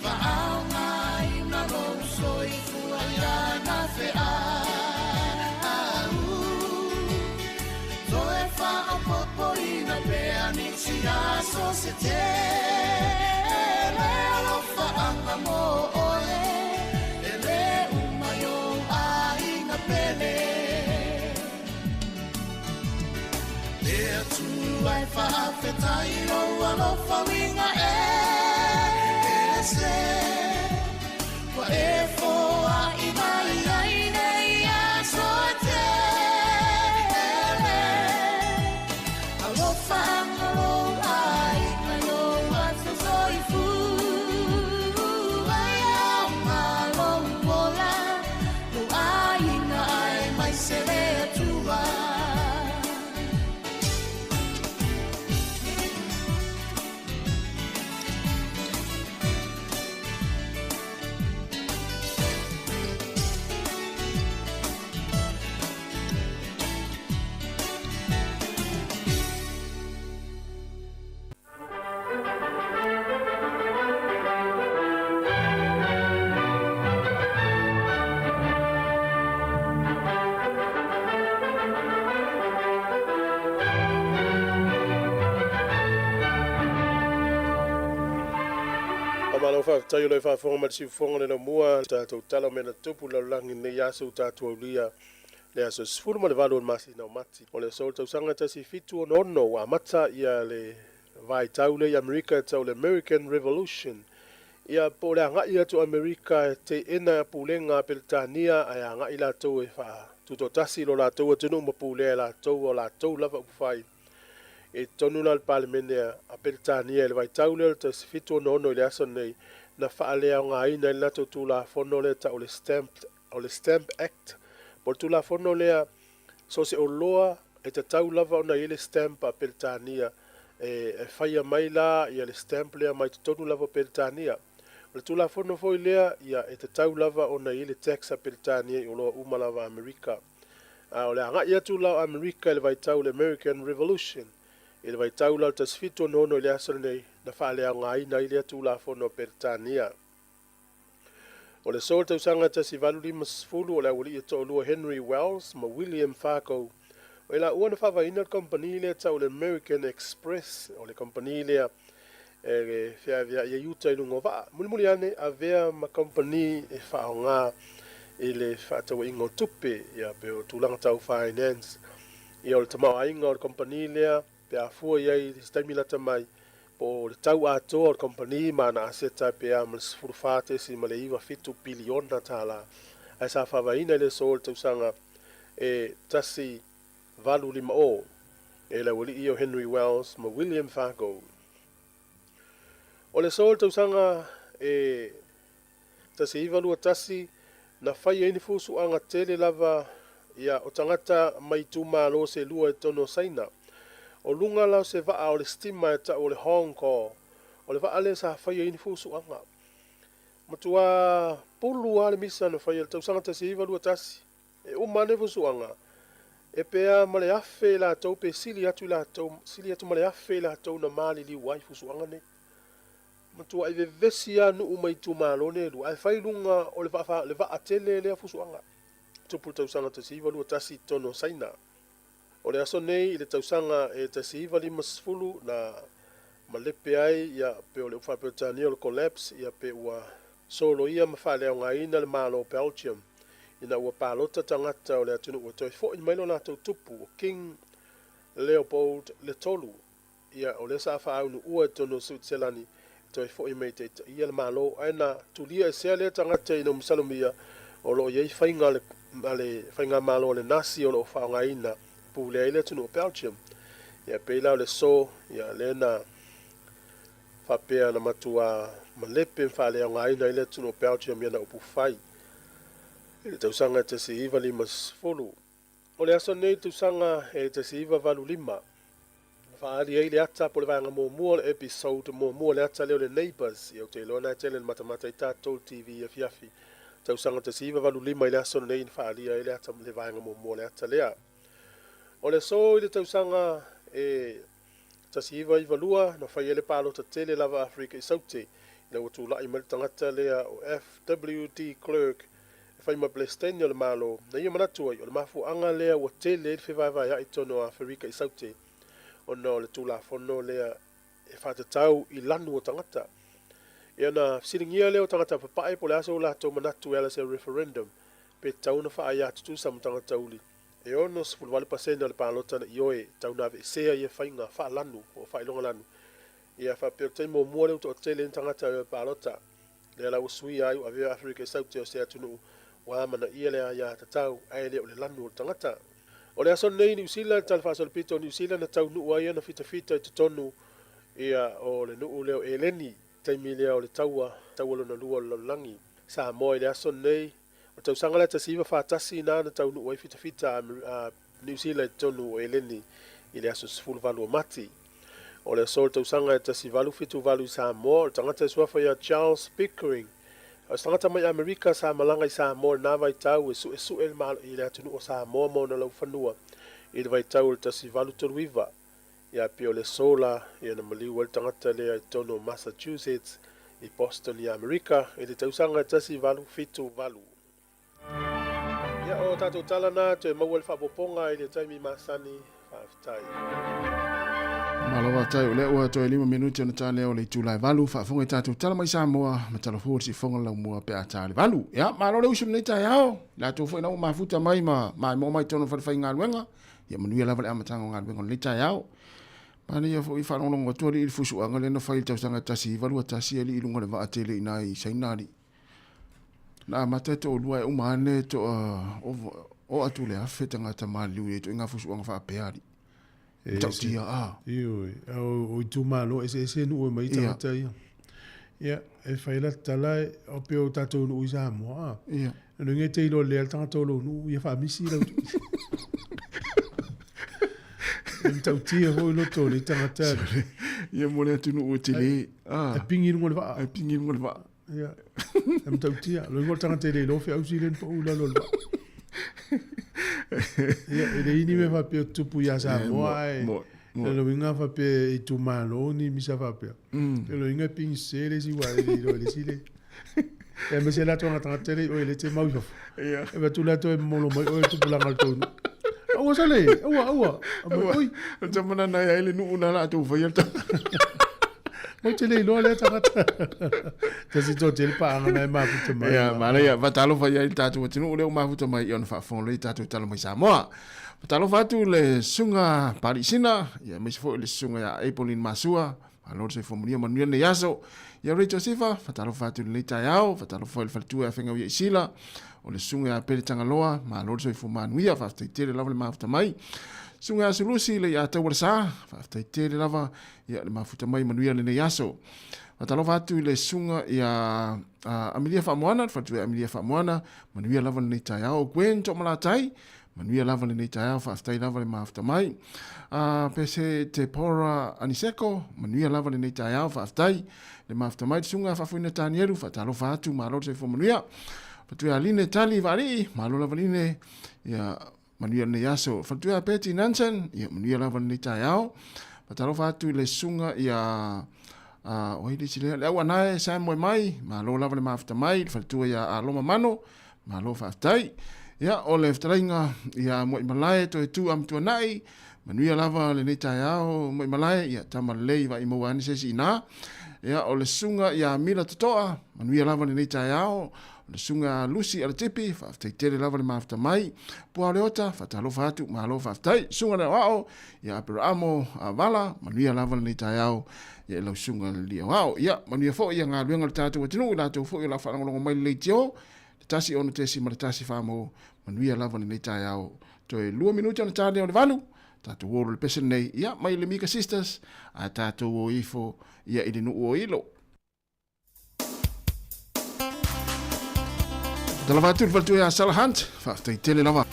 Faaaogaina lou soifua i lana feau. Toe faaopoopoina pea nisi aso se tele. Alofaaga mo oe e le uma i ou aiga pele. Le Atua e faafetai lou alofa uiga ese. Ua e foai mai ai nei aso e tele. Alofa anga lou aiga i lou aso soifua. Ia aoga lou ola, lou aiga aemaise le Atua. Faamalo faafetai o le faafofoga mai le siufofoga le laumua tatou tala o mea na tupu i le lalolagi lenei aso ua tatou aulia le aso 18 o le masina o Mati. O le aso o le tausaga 1766 ua amata ia le vaitau lea i Amerika e tau le American Revolution. Ia po o le agai atu o Amerika e teena pulega a Peretania ae agai latou e faatutoatasi lo latou atunuu ma pulea e latou o latou lava upufai i totonu la o le Palemene a Peretania i le vaitau lea o le 1766 i le aso lenei na faaleaogaina ai le latou Tulafono lea e tau o le Stamp, o le Stamp Act. Po o le Tulafono lea, so o se oloa e tatau lava ona i ai le stamp a Peretania e faia mai la ia le stamp lea mai totonu lava o Peretania. O le Tulafono foi lea, ia e tatau lava ona i ai le tax a Peretania i oloa uma lava a Amerika. A o le agai atu la o Amerika i le vaitau o le American Revolution, i le vaitau la o le 1766 i le aso lenei, na faaleaogaina ai lea Tulafono a Peretania. O le aso o le tausaga 1850 o le aualii e toalua Henry Wells ma William Fargo, o i laua na faavaeina le kamupani lea tau o le American Express, o le kamupani lea e feaveai ai uta i luga o vaa. Mulimuli ane, avea ma kamupani e faaaoga i le fefaatauaiga o tupe, ia pe o tulaga tau finance. Ia o le tamaoaiga o le kamupani lea, pe a fua i ai i se taimi lata mai, po o le tau atoa o le kamupani ma ana aseta pe a ma le 14.97 piliona tala. Ae sa faavaeina i le aso o le tausaga e 1850 e le aualii o Henry Wells ma William Fargo. O le aso o le tausaga e 1921 na fai ai ni fusuaga tele lava ia o tagata mai itumalo se lua i totonu o Saina. O luga la o se vaa o le sitima e tau o le Hong Kong, o le vaa lea sa fai ai ni fusuaga. Matua pulu lava le misa na faia i le tausaga 1921. E uma ane fusuaga, e pe a ma le 1000 i latou pe sili atu i latou, sili atu ma le 1000 i latou na maliliu ai i fusuaga nei. Matuai vevesi lava nuu ma itumalo nei e lua, ae fai i luga o le vaa, le vaa tele lea fusuaga. Tupu le tausaga 1921 i totonu o Saina. O le aso nei i le tausaga e 1950 na malepe ai ia pe o le upu faa-Peretania o le collapse ia pe ua soloia ma faaleaogaina le Malo o Belgium ina ua palota tagata o le atunuu e toe foi mai lo latou tupu o King Leopold le Tolu ia o lea sa faaunuua i totonu o Suitiselani e toe foi mai e taitaia le Malo ae na tulia esea lea tagata ina ua masalomia o lo o i ai faiga a le faigamalo a le Nasi o lo o faaaogaina e pulea ai le atunuu o Belgium. Ia pei la o le so ia lea na faapea na matua malepe ma faaleaogaina ai le atunuu o Belgium i ana upu fai i le tausaga e 1950. O le aso nei i le tausaga e 1985, na faaali ai le ata po o le vaega muamua o le episode muamua o le ata lea o le Neighbours. Ia ou te iloa na e tele na matamata ai tatou i le TV afiafi. Tausaga 1985 i le aso lenei na faaalia ai le ata le vaega muamua o le ata lea. O le aso i le tausaga e 1992 na fai ai le palota tele lava a Aferika i Saute ina ua tulai mai le tagata lea o FW de Klerk e fai ma Peresetene o le Malo, na ia manatu ai o le mafuaaga lea ua tele ai le fevaevaea'i i totonu o Aferika i Saute ona o le Tulafono lea e faatatau i lanu o tagata. Ia ona fesiligia lea o tagata papae po o le a so latou manatu e ala i se referendum pe tatau ona faaaia tutusa ma tagata uli. E 68% o le palota na ioe tau na aveesea ia faiga faalanu po o faailoga lanu. Ia faapea o le taimi muamua lea ua toatele ai ni tagata e o e palota. Lea la ua suia ai ua avea Aferika i Saute o se atunuu ua amanaia le aia tatau ae le o le lanu o le tagata. O le aso lenei i Niu Sila, i le Tala Faasolopito o Niu Sila na taunuu ai ana fitafita i totonu ia o le nuu lea o Eleni i taimi lea o le taua, taua lona lua o le lalolagi. Samoa i le aso lenei, o le tausaga lea 1941 na na taunuu ai fitafita a Niu Sila i totonu o Eleni i le aso 18 o Mati. O le aso o le tausaga e 1878 i Samoa, o le tagata e suafa ia Charles Pickering, o se tagata mai Amerika sa malaga i Samoa i lena vaitau e suesue le malo i le atunuu o Samoa ma ona laufanua i le vaitau o le 1839. Ia pei o le aso la ia na maliu ai le tagata lea i totonu o Massachusetts i Boston i Amerika i le tausaga e 1878. Ia, o tatou tala na, toe maua le faaopoopoga i le taimi masani. Faafetai. Malo faafetai, o lea ua toe 5 minute ona ta lea o le itula e 8, faafofoga i tatou tala mai Samoa ma tala fou o le siifofoga o le laumua pe a ta le 8. Ia, malo le usu i lenei taeao, i latou foi na ua mafuta mai ma maimoa mai i totonu o le falefaigaluega, ia manuia lava le amataga o galuega o lenei taeao. Manaia foi faalogologo atu alii i le fusuaga lea na fai i le tausaga e 1921 alii i luga o le vaa tele i ina i Saina alii. Na amata e toalua ae uma ane toa oo atu le 1000 tagata maliliu i ia ituaiga fusuaga faapea alii. E Matautia a. Ioe, o itumalo eseese nuu e mai tagata ia. Ia, e fai la tala o pe o tatou nuu i Samoa a. Ia. Lona uiga e te iloa lelei lava le tagata o lou nuu ia faamisi lau E matautia foi loto o le tagata. Ia mo le atunuu e tele. E pingi i luga o le vaa. E pingi i luga o le vaa. Ia, e matautia. Lona uiga o le tagata e le iloa feausi lea na pau i lalo o le vaa. Ia, e leai ni mea faapea o tutupu ia Samoa ae lona uiga faapea e itumalo ni misa faapea. Lona uiga e pingi sese le isi aua e le iloa e le isi le. Ia aemaise la toga tagata le oe le te mau i fafo. Ia. E avatu la toe momolo mai oe tupulaga o le tou nuu. Aua sole, aua, aua. Aua, oi. O le tama nana ai le nuu na latou faia le tama. Mau te le iloa lea tagata. Tasi to te le paaga na e mafuta mai. Ia, manaia, faatalofa i ai le tatou atunuu lea ua mafuta mai i ona faafofoga lelei tatou tala mai Samoa. Faatalofa atu le susuga Pali Sina, ia aemaise foi le susuga ia Apolline Masua, Malo le soifua manuia, manuia lenei aso. Ia Rachel Sifa, faatalofa atu i lenei taeao, faatalofa foi i le faletua ia Fegaui Isila. O le susuga ia Pele Tagaloa, malo le soifua manuia, faafetai tele lava le mafuta mai. Susuga ia Sulusi le ia Taualesa, faafetai tele lava ia le mafuta mai manuia lenei aso. Faatalofa atu i le susuga ia Amelia Faamoana, le faletua ia Amelia Faamoana, manuia lava lenei taeao. Gwen Toomalatai, manuia lava lenei taeao, faafetai lava le mafuta mai. Pese Tepora Aniseko, manuia lava lenei taeao, faafetai le mafuta mai. Le susuga Faafoina Tanielu, faatalofa atu, malo le soifua manuia. Faletua ia Line Tali Vaalii, malo lava Line, ia manuia lenei aso. Faletua ia Betty Nansen, ia manuia lava lenei taeao. Faatalofa atu i le susuga ia o ai le isi lea, le auanae Sam Moemai, malo lava le mafuta mai, le faletua ia Aloma Mano, malo faafetai. Ia, o le fetalaiga ia Muaimalae Toetu Amituanai, manuia lava lenei taeao Muaimalae, ia tama lelei vaai maua ane se isi ina. Ia, o le susuga ia Mila Totoa, manuia lava lenei taeao. O le susuga Lucy Alatipi, faafetai tele lava le mafuta mai. Pua Leota, faatalofa atu, malo faafetai. Susuga le Aoao, ia Aperamo Vala, manuia lava lenei taeao ia i lau susuga le alii aoao. Ia, manuia foi ia galuega a le tatou atunuu, i latou foi o le a faalogologo mai le leitio, le 1 6.1 mo manuia lava lenei taeao. Toe 2 minute ona ta lea o le 8, tatou o le pese lenei, ia, mai le Mika Sisters, a tatou o ifo ia i le nuu o Ilo. Talofa atu i le faletua ia Sala Hunt, faafetai tele lava.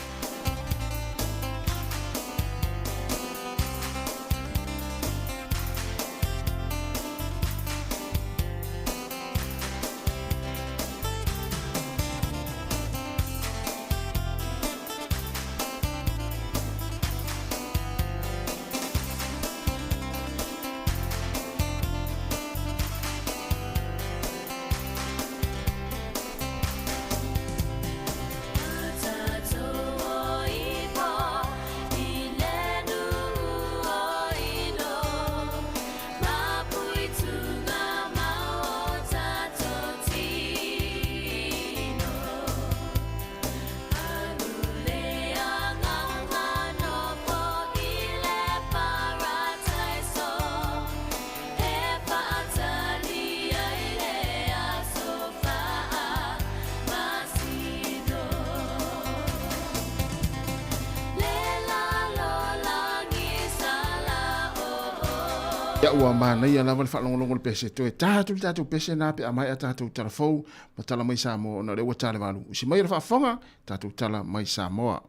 Ia ua manaia lava le faalogologo i le pese. Toe ta atu le tatou pese na pe a maea tatou tala fou ma tala mai Samoa ona o lea ua ta le 8. Usi mai le faafofoga, tatou tala mai Samoa.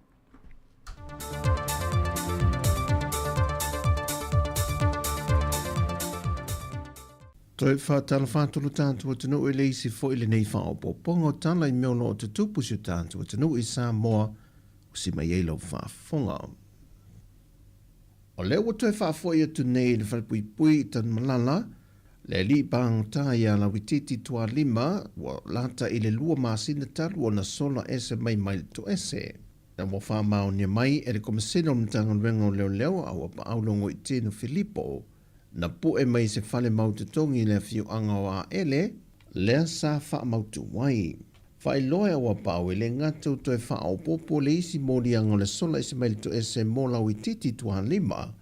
Toe faatalofa atu lo tatou atunuu i le isi foi lenei faaopoopoga o tala i mea o lo o tutupu i si o tatou atunuu i Samoa ua si mai ai lau faafofoga. O lea ua toe faafoi atu nei i le falepuipui i Tanumalala, le alii pagota ia Lauitiiti Tualima ua lata i le 2 masina talu ona sola ese mai mai le toese. Na ua faamaonia mai e le Komesina o le Matagaluega o Leoleo a ua paau Logoitino Filipo na pu'e mai se fale mau totogi i le afioaga o Aele, lea sa faamautu ai. Faailoa e ua paau e le gata ua toe faaopoopo le isi moliaga o le sola ese mai le toese mo Lauitiiti Tualima,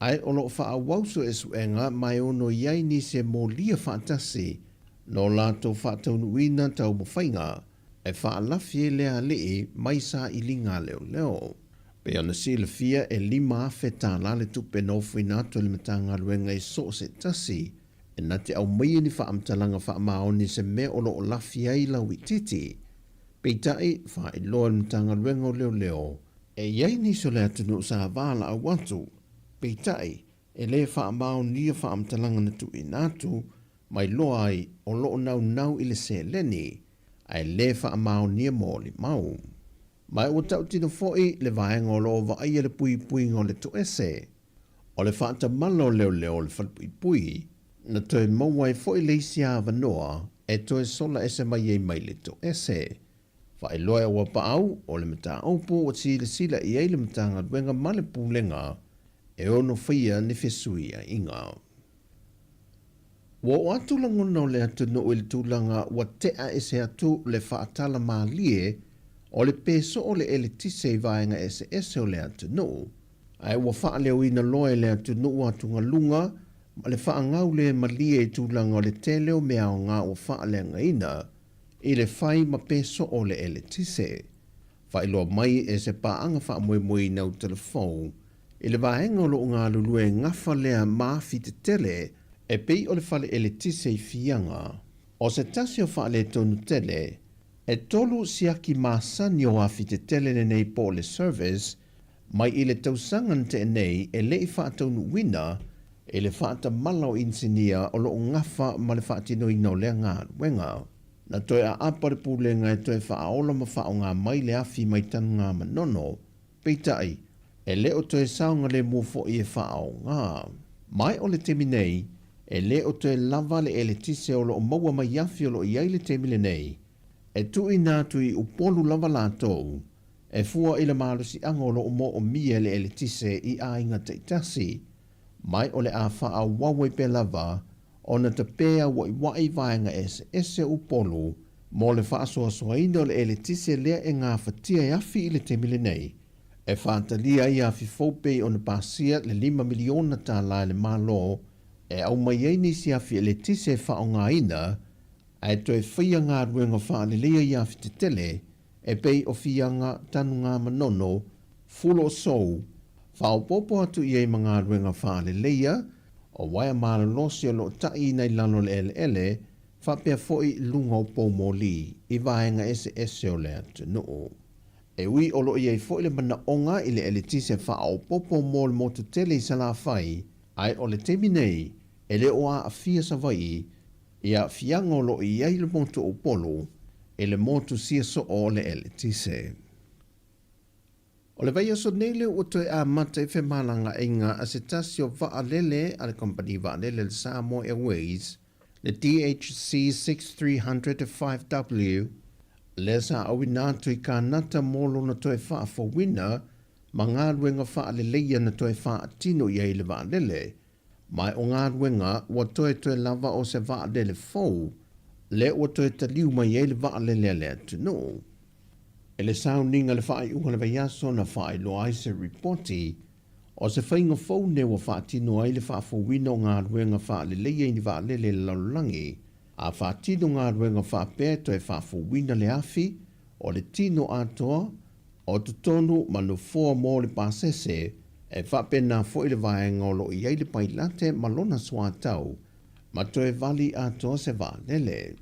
ae o lo o faaauau suesuega ma e ono i ai nisi e molia faatasi no latou faataunuuina taumafaiga e faalafi ai lea alii mai sailiga a leoleo. Pei ona silafia e $5,000 le tupe na ofoina atu e le Matagaluega i so o se tasi e na te aumaia ni faamatalaga faamaoni i se mea o lo o lafi ai lauitiiti. Peitai, faailoa e le Matagaluega o Leoleo, e i ai nisi o le atunuu sa valaau atu, peitai, e lē faamaonia faamatalaga na tuuina atu, ma iloa ai o lo o naunau i le seleni, ae lē faamaonia molimau. Ma ua tautino foi le vaega o lo o vaaia le puipuiga o le toese, o le faatamala o leoleo o le falepuipui, na toe maua ai foi le isi avanoa e toe sola ese mai ai mai le toese. Faailoa e Auapaau o le mataupu ua silasila i ai le Matagaluega ma le Pulega e ono faia ni fesuiaiga. Ua oo atu lagona o le atunuu i le tulaga ua tea ese atu le faatala malie o le peso o le eletise i vaega eseese o le atunuu, ae ua faaleoina loa e le atunuu atugaluga ma le faagau le malie i tulaga o le tele o mea aoga ua faaleagaina. i le fai ma pe soo le eletise. Faailoa mai e se paaga faamoemoeina o Telefou i le vaega o lo o galulue gafa lea ma afi tetele e pei o le fale eletise i Fiaga. O se tasi o faaletonu tele, e tolu siaki masani o afi tetele lenei po o le service mai i le tausaga na tea nei e le i faataunuuina i le faatamala o inisinia o lo o gafa ma le faatinoina o lea galuega. Na toe aapa le pulega e toe faaola ma faaaoga mai le afi mai Tanugamanono, peitai, e le o toe saogalemu foi e faaaoga. Ma o le taimi nei, e le o toe lava le eletise o lo o maua mai afi o lo o i ai le taimi lenei, e tuuina atu i Upolu lava latou, e fua i le malosiaga o lo o moomia e le eletise i aiga taitasi, ma o le a faaauau ai pea lava ona tapē auaiuaʻi vaega eseese o Upolu mo le faasoasoaina o le eletise lea e gafatia e afi i le taimi lenei, e faatalia ai afi fou pei ona pasia le $5 miliona e le Malo e aumai ai nisi afi eletise e faaaogaina ae toe faia galuega faaleleia i afi tetele e pei o Fiaga, Tanugamanono, Fuluasou, faaopoopo atu i ai ma galuega faaleleia o uaea malolosi o lo o taʻiina i lalo o le eleele faapea foi luga o poumoli i vaega eseese o le atunuu. E ui o lo o i ai foi le manaoga i le eletise faaopoopo mo le motu tele i Salafai, ae o le taimi nei e le o aafia Savaii i aafiaga o lo o i ai le motu o Upolu i le motu siasoo o le eletise. O le vaiaso nei lea ua toe amata ai femalagaaiga a se tasi o vaalele a le kamupani vaalele le Samoa Airways, le DHC 6300 5W, lea sa auina atu i Kānata mo lona toe faafouina ma galuega faaleleia na toe faatino i ai le vaalele, Ma o galuega ua toetoe lava o se vaalele fou, lea ua toe taliu mai ai le vaalele a le atunuu. I le sauniga i le faaiuga o le vaiaso na faailoa ai se ripoti, o se faiga fou nei ua faatino ai le faafouina o galuega faaleleia i ni vaalele i le lalolagi, a faatino galuega faapea e toe faafouina le afi o le tino atoa o totonu ma nofoa mo le pasese, e faapena foi le vaega o lo o i ai le pailate ma lona suatau, ma toe vali atoa se vaalele.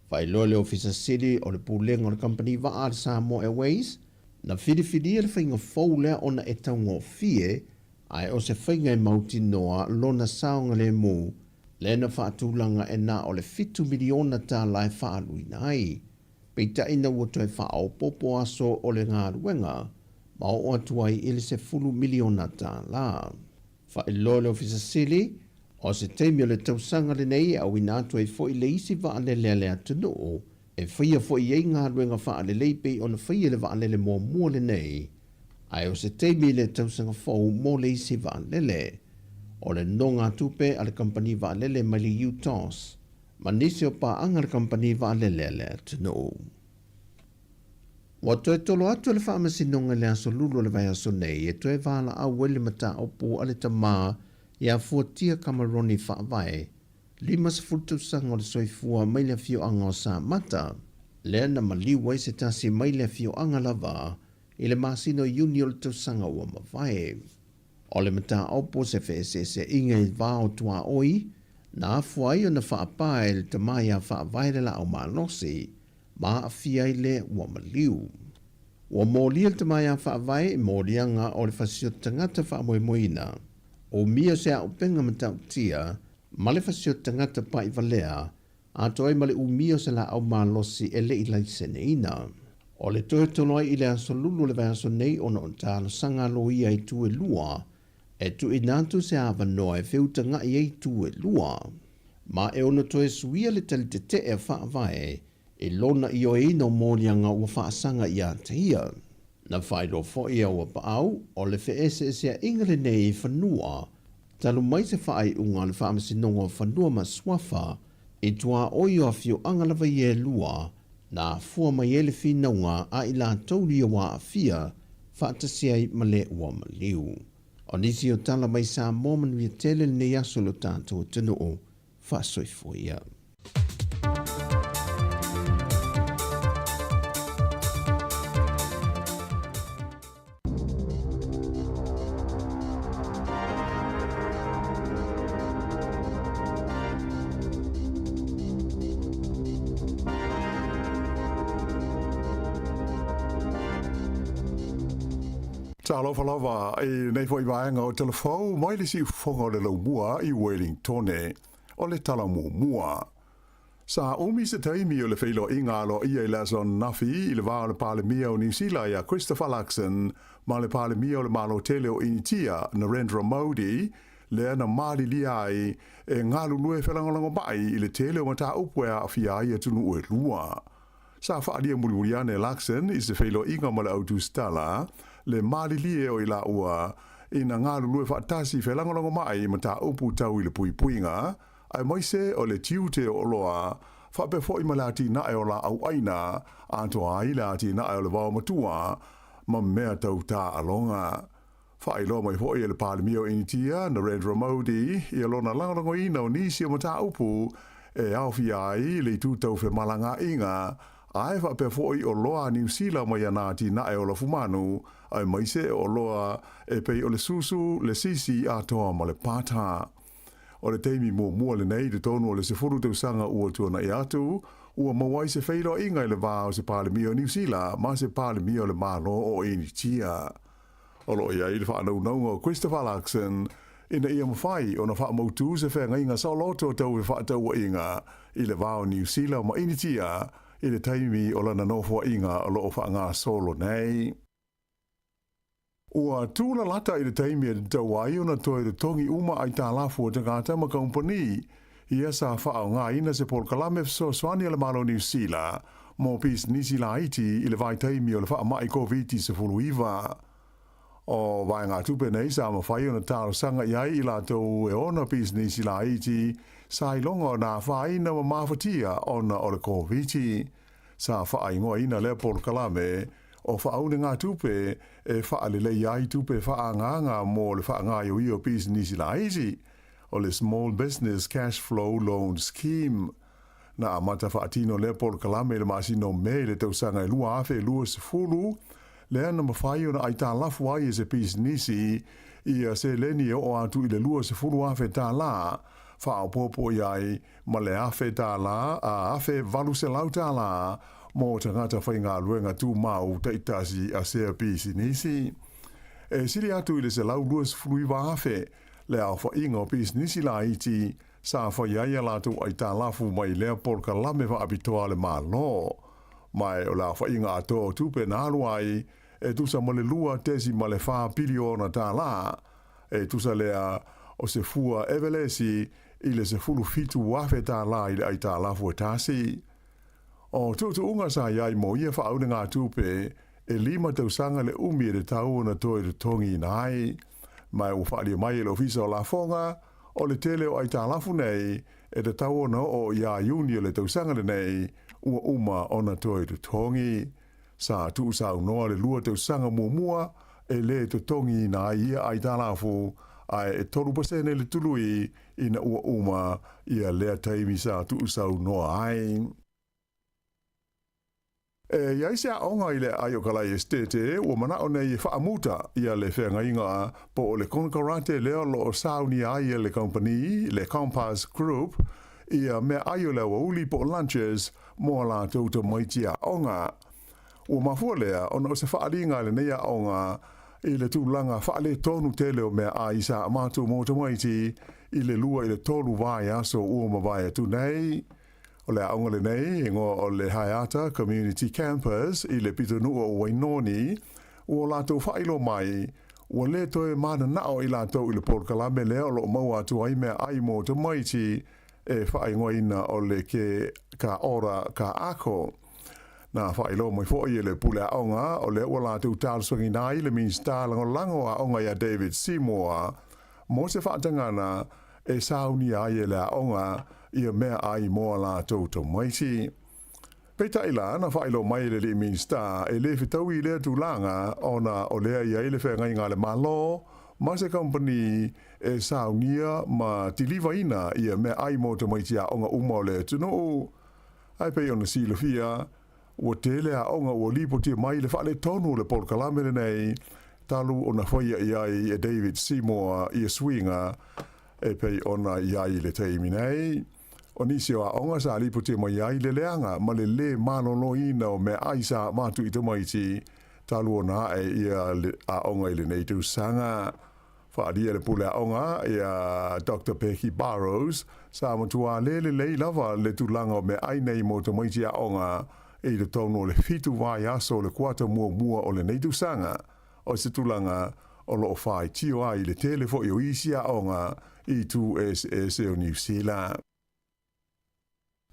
Faailoa le Ofisa Sili o le Pulega o le Kamupani Vaa a le Samoa Airways, na filifilia le faiga fou lea ona e taugofie, ae o se faiga e mautinoa lona saogalemu, lea na faatulaga e na o le $7 miliona e faaaluina ai. Peitai ina ua toe faaopoopo aso o le galuega ma oo atu ai i le $10 miliona. Faailoa le Ofisa Sili, o se taimi o le tausaga lenei e auina atu ai foi le isi vaalele a le atunuu e faia foi i ai galuega faalelei pei ona faia le vaalele muamua lenei, ae o se taimi i le tausaga fou mo le isi vaalele. O le nogatupe a le kamupani vaalele mai le UTOS ma nisi o paaga a le kamupani vaalele a le atunuu. Ua toe tolo atu le Faamasinoga i le aso Lulu o le vaiaso nei e toe valaau ai le mataupu a le tama ia Fuatia Cameroni Faavae, 50 tausaga o le soifua mai le afioaga o Samata, lea na maliu ai se tasi mai le afioaga lava i le masina o Iuni o le tausaga ua mavae. O le mataupu o se feeseeseaiga i le va o tuaoi, na afua ai ona faapā e le tama ia Faavae le laau malosi, ma aafia ai le ua maliu. Ua molia le tama ia Faavae i moliaga o le fasioti tagata faamoemoeina, umia se auupega matautia ma le fasioti tagata pa'ivalea atoa ai ma le umia o se laau malosi e le i laiseneina. O le toe tolo ai i le aso Lulu o le vaiaso nei ona o talosaga a loia i itu e lua, e tuuina atu se avanoa e feutagaʻi ai itu e lua. Ma e ono toe suia le tali tetee a Faavae i lona ioeina o moliaga ua faasaga ia te ia. Na faailoa foi e Auapaau, o le feeseeseaiga lenei i fanua talu mai se faaiuga a le Faamasinoga o Fanua ma Suafa i tuaoi o afioaga lava ia e lua, na afua mai ai le finauga a i latou ia ua aafia faatasi ai ma le ua maliu. O nisi o tala mai Samoa manuia tele lenei aso i lo tatou atunuu. Faasoifua ia. Talofa lava i lenei foi vaega o Tala Fou mai le siufofoga o le laumua i Wellingtone. O le tala muamua. Sa umi se taimi o le feiloaiga aloaia i le aso ananafi i le va o le Palemia o Niu Sila ia Christopher Luxon ma le Palemia o le Malo tele o Initia, Narendra Modi, lea na malilia ai e galulue felagolagomai i le tele o mataupu e aafia ai atunuu e lua. Sa faaalia mulimuli ane e Luxon i se feiloaiga ma le au tusitala le malilie o i laua ina galulue faatasi felagolagomai i mataupu tau i le puipuiga aemaise o le tiute o oloa faapea foi ma le atinae o laau aina atoa ai le atinae o le vaomatua ma mea tau taaloga. Faailoa mai foi e le Palemia o Initia, Narendra Modi, ia lona lagolagoina o nisi o mataupu e aofia ai le itu tau femalagaaiga, ae faapea foi oloa a Niu Sila mai ana atinae o lafumanu, aemaise o oloa e pei o le susu, le sisi atoa ma le pata. O le taimi muamua lenei i totonu o le 10 tausaga ua tuanai atu, ua maua ai se feiloaiga i le va o se Palemia o Niu Sila ma se Palemia o le Malo o Initia. O lo o i ai le faanaunauga o Christopher Luxon ina ia mafai ona faamautū se feagaiga saoloto tau fefaatauaiga i le va o Niu Sila ma Initia i le taimi o lana nofoaiga o lo o faagasolo nei. Ua tūlalata i le taimi e tatau ai ona toe totogi uma aitalafu a tagata ma kamupani ia sa faaaogaina se polokalame fesoasoani a le Malo o Niu Sila mo pisinisi laiti i le vaitaimi o le faamai Koviti-19. O vaegatupe nei sa mafai ona talosaga i ai i latou e ona pisinisi laiti sa iloga ona afaina ma mafatia ona o le Koviti. Sa faaigoaina lea polokalame o faaunegatupe e faaleleia ai tupe faaagaaga mo le faagaoioia o pisinisi laiti, o le Small Business Cash Flow Loan Scheme. Na amata faatino lea polokalame i le masina o Me i le tausaga e 2020, lea na mafai ona aitalafu ai e se pisinisi ia seleni e oo atu i le $20,000, faaopoopo i ai ma le $1,000 a $1,800 mo tagata faigaluega tumau taitasi a sea pisinisi. E sili atu i le 129,000 le aofaiga o pisinisi laiti sa fai ai a latou aitalafu mai lea polokalame faapitoa a le Malo. Ma o le aofaiga atoa o tupe na alu ai e tusa ma le $2.4 piliona tālā, e tusa lea o se fua evelesi i le $17,000 i le aitalafu e tasi. O tuutuuga sa i ai mo ia faaunegatupe e 5 tausaga le umi e tatau ona toe totogiina ai. Ma ua faaalia mai e le Ofisa o Lafoga, o le tele o aitalafu nei e tatau ona oo iā Iuni o le tausaga lenei ua uma ona toe totogi. Sa tuusaunoa le 2 tausaga muamua e lē totogiina ai ia aitalafu, ae e 3% le tului ina ua uma ia lea taimi sa tuusaunoa ai. E i ai se aoga i le aai o Kalai Esitete ua manao nei e faamuta ia le feagaiga po o le konekarate lea o lo o saunia ai e le kamupani, le Compass Group, ia meaai o le aoauli po o lunches mo a latou tamaiti aoga. Ua mafua lea ona o se faaaliga a lenei aoga i le tulaga faaletonu tele o meaai sa matou mo tamaiti i le 2 i le 3 vaiaso ua mavae atu nei. O le aoga lenei e igoa o le Haeata Community Campus i le pitonuu o Wainoni, ua latou faailoa mai ua lē toe mananao i latou i le polokalame lea o lo o maua atu ai meaai mo tamaiti e faaigoaina o le Ke Ka Ora Ka Ako. Na faailoa mai foi e le pule aoga o lea ua latou talosagiina ai le Minisita Lagolago o Aoga ia David Seymour mo se faatagana e saunia ai e le aoga ia meaai mo a latou tamaiti. Peitai la, na faailoa mai e le alii Minisita e lē fetaui i lea tulaga ona o lea i ai le feagaiga a le Malo ma se kamupani e saunia ma tilivaina ia meaai mo tamaiti aoga uma o le atunuu. Ae pei ona silafia, ua tele aoga ua lipotia mai le faaletonu o le polokalame lenei talu ona faia i ai e David Seymour ia suiga e pei ona i ai i le taimi nei. O nisi o aoga sa lipotia mai ai le leaga ma le lē maloloina o meaai sa avatu i tamaiti. talu ona a'e ia aoga i lenei tausaga. Faaalia e le pule aoga ia Doctor Becky Burrows, sa matuā le lelei lava le tulaga o meaai nei mo tamaiti aoga i totonu o le fitu vaiaso o le kuata muamua o lenei tausaga, o se tulaga o lo o faitio ai le tele foi o isi aoga i itu eseese o Niu Sila.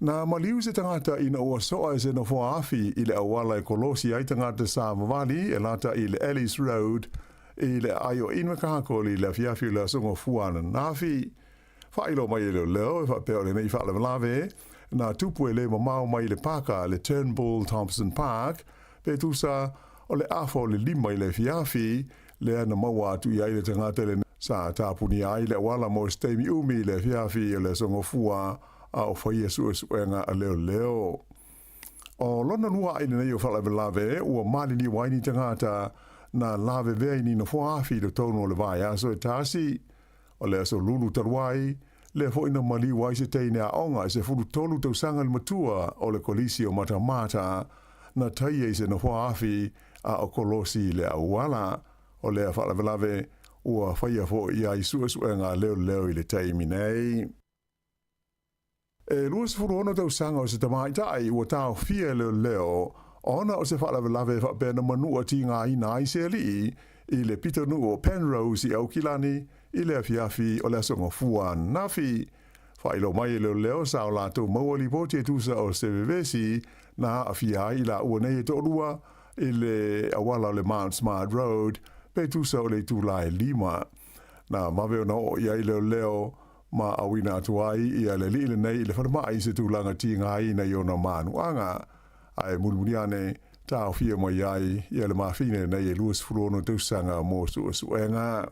Na maliu se tagata ina ua soa e se nofoa afi i le auala e kolosi ai tagata savavali e lata i le Ellis Road i le aai o Invercargill i le afiafi o le Aso Gafua ananafi. Faailoa mai e leoleo e faapea o lenei faalavelave na tupu e le mamao mai i le paka le Turnbull Thompson Park pe tusa o le afa o le 5 i le afiafi lea na maua atu i ai le tagata le sa tapunia ai le auala mo se taimi umi i le afiafi o le Aso Gafua a o faia suesuega a leoleo. O lona lua aʻi lenei o faalavelave ua maliliu ai ni tagata na lavevea i ni nofoa afi i totonu o le vaiaso e tasi. O le aso lulu talu ai, lea foi na maliu ai se teine aoga e 13 tausaga le matua o le Kolisi o Matamata na taia i se nofoa afi a o kolosi i le auala. O lea faalavelave ua faia foi i ai suesuega a leoleo i le taimi nei. E 26 tausaga o se tamaitai ua taofia e leoleo ona o se faalavelave e faapea na manua tigaina ai se alii i le pitonuu o Penrose i Aukilani i le afiafi o le Aso Gafua ananafi. Faailoa mai e leoleo sa o latou maua lipoti e tusa o se vevesi na aafia ai i laua nei e toalua i le auala o le Mount Smart Road pe tusa o le itula e 5. Na vave ona oo i ai leoleo ma auina atu ai ia le alii lenei i le falemai i se tulaga tigaina i ona manuaga, ae mulimuli ane taofia mai ai ia le mafine lenei e 26 tausaga mo suesuega.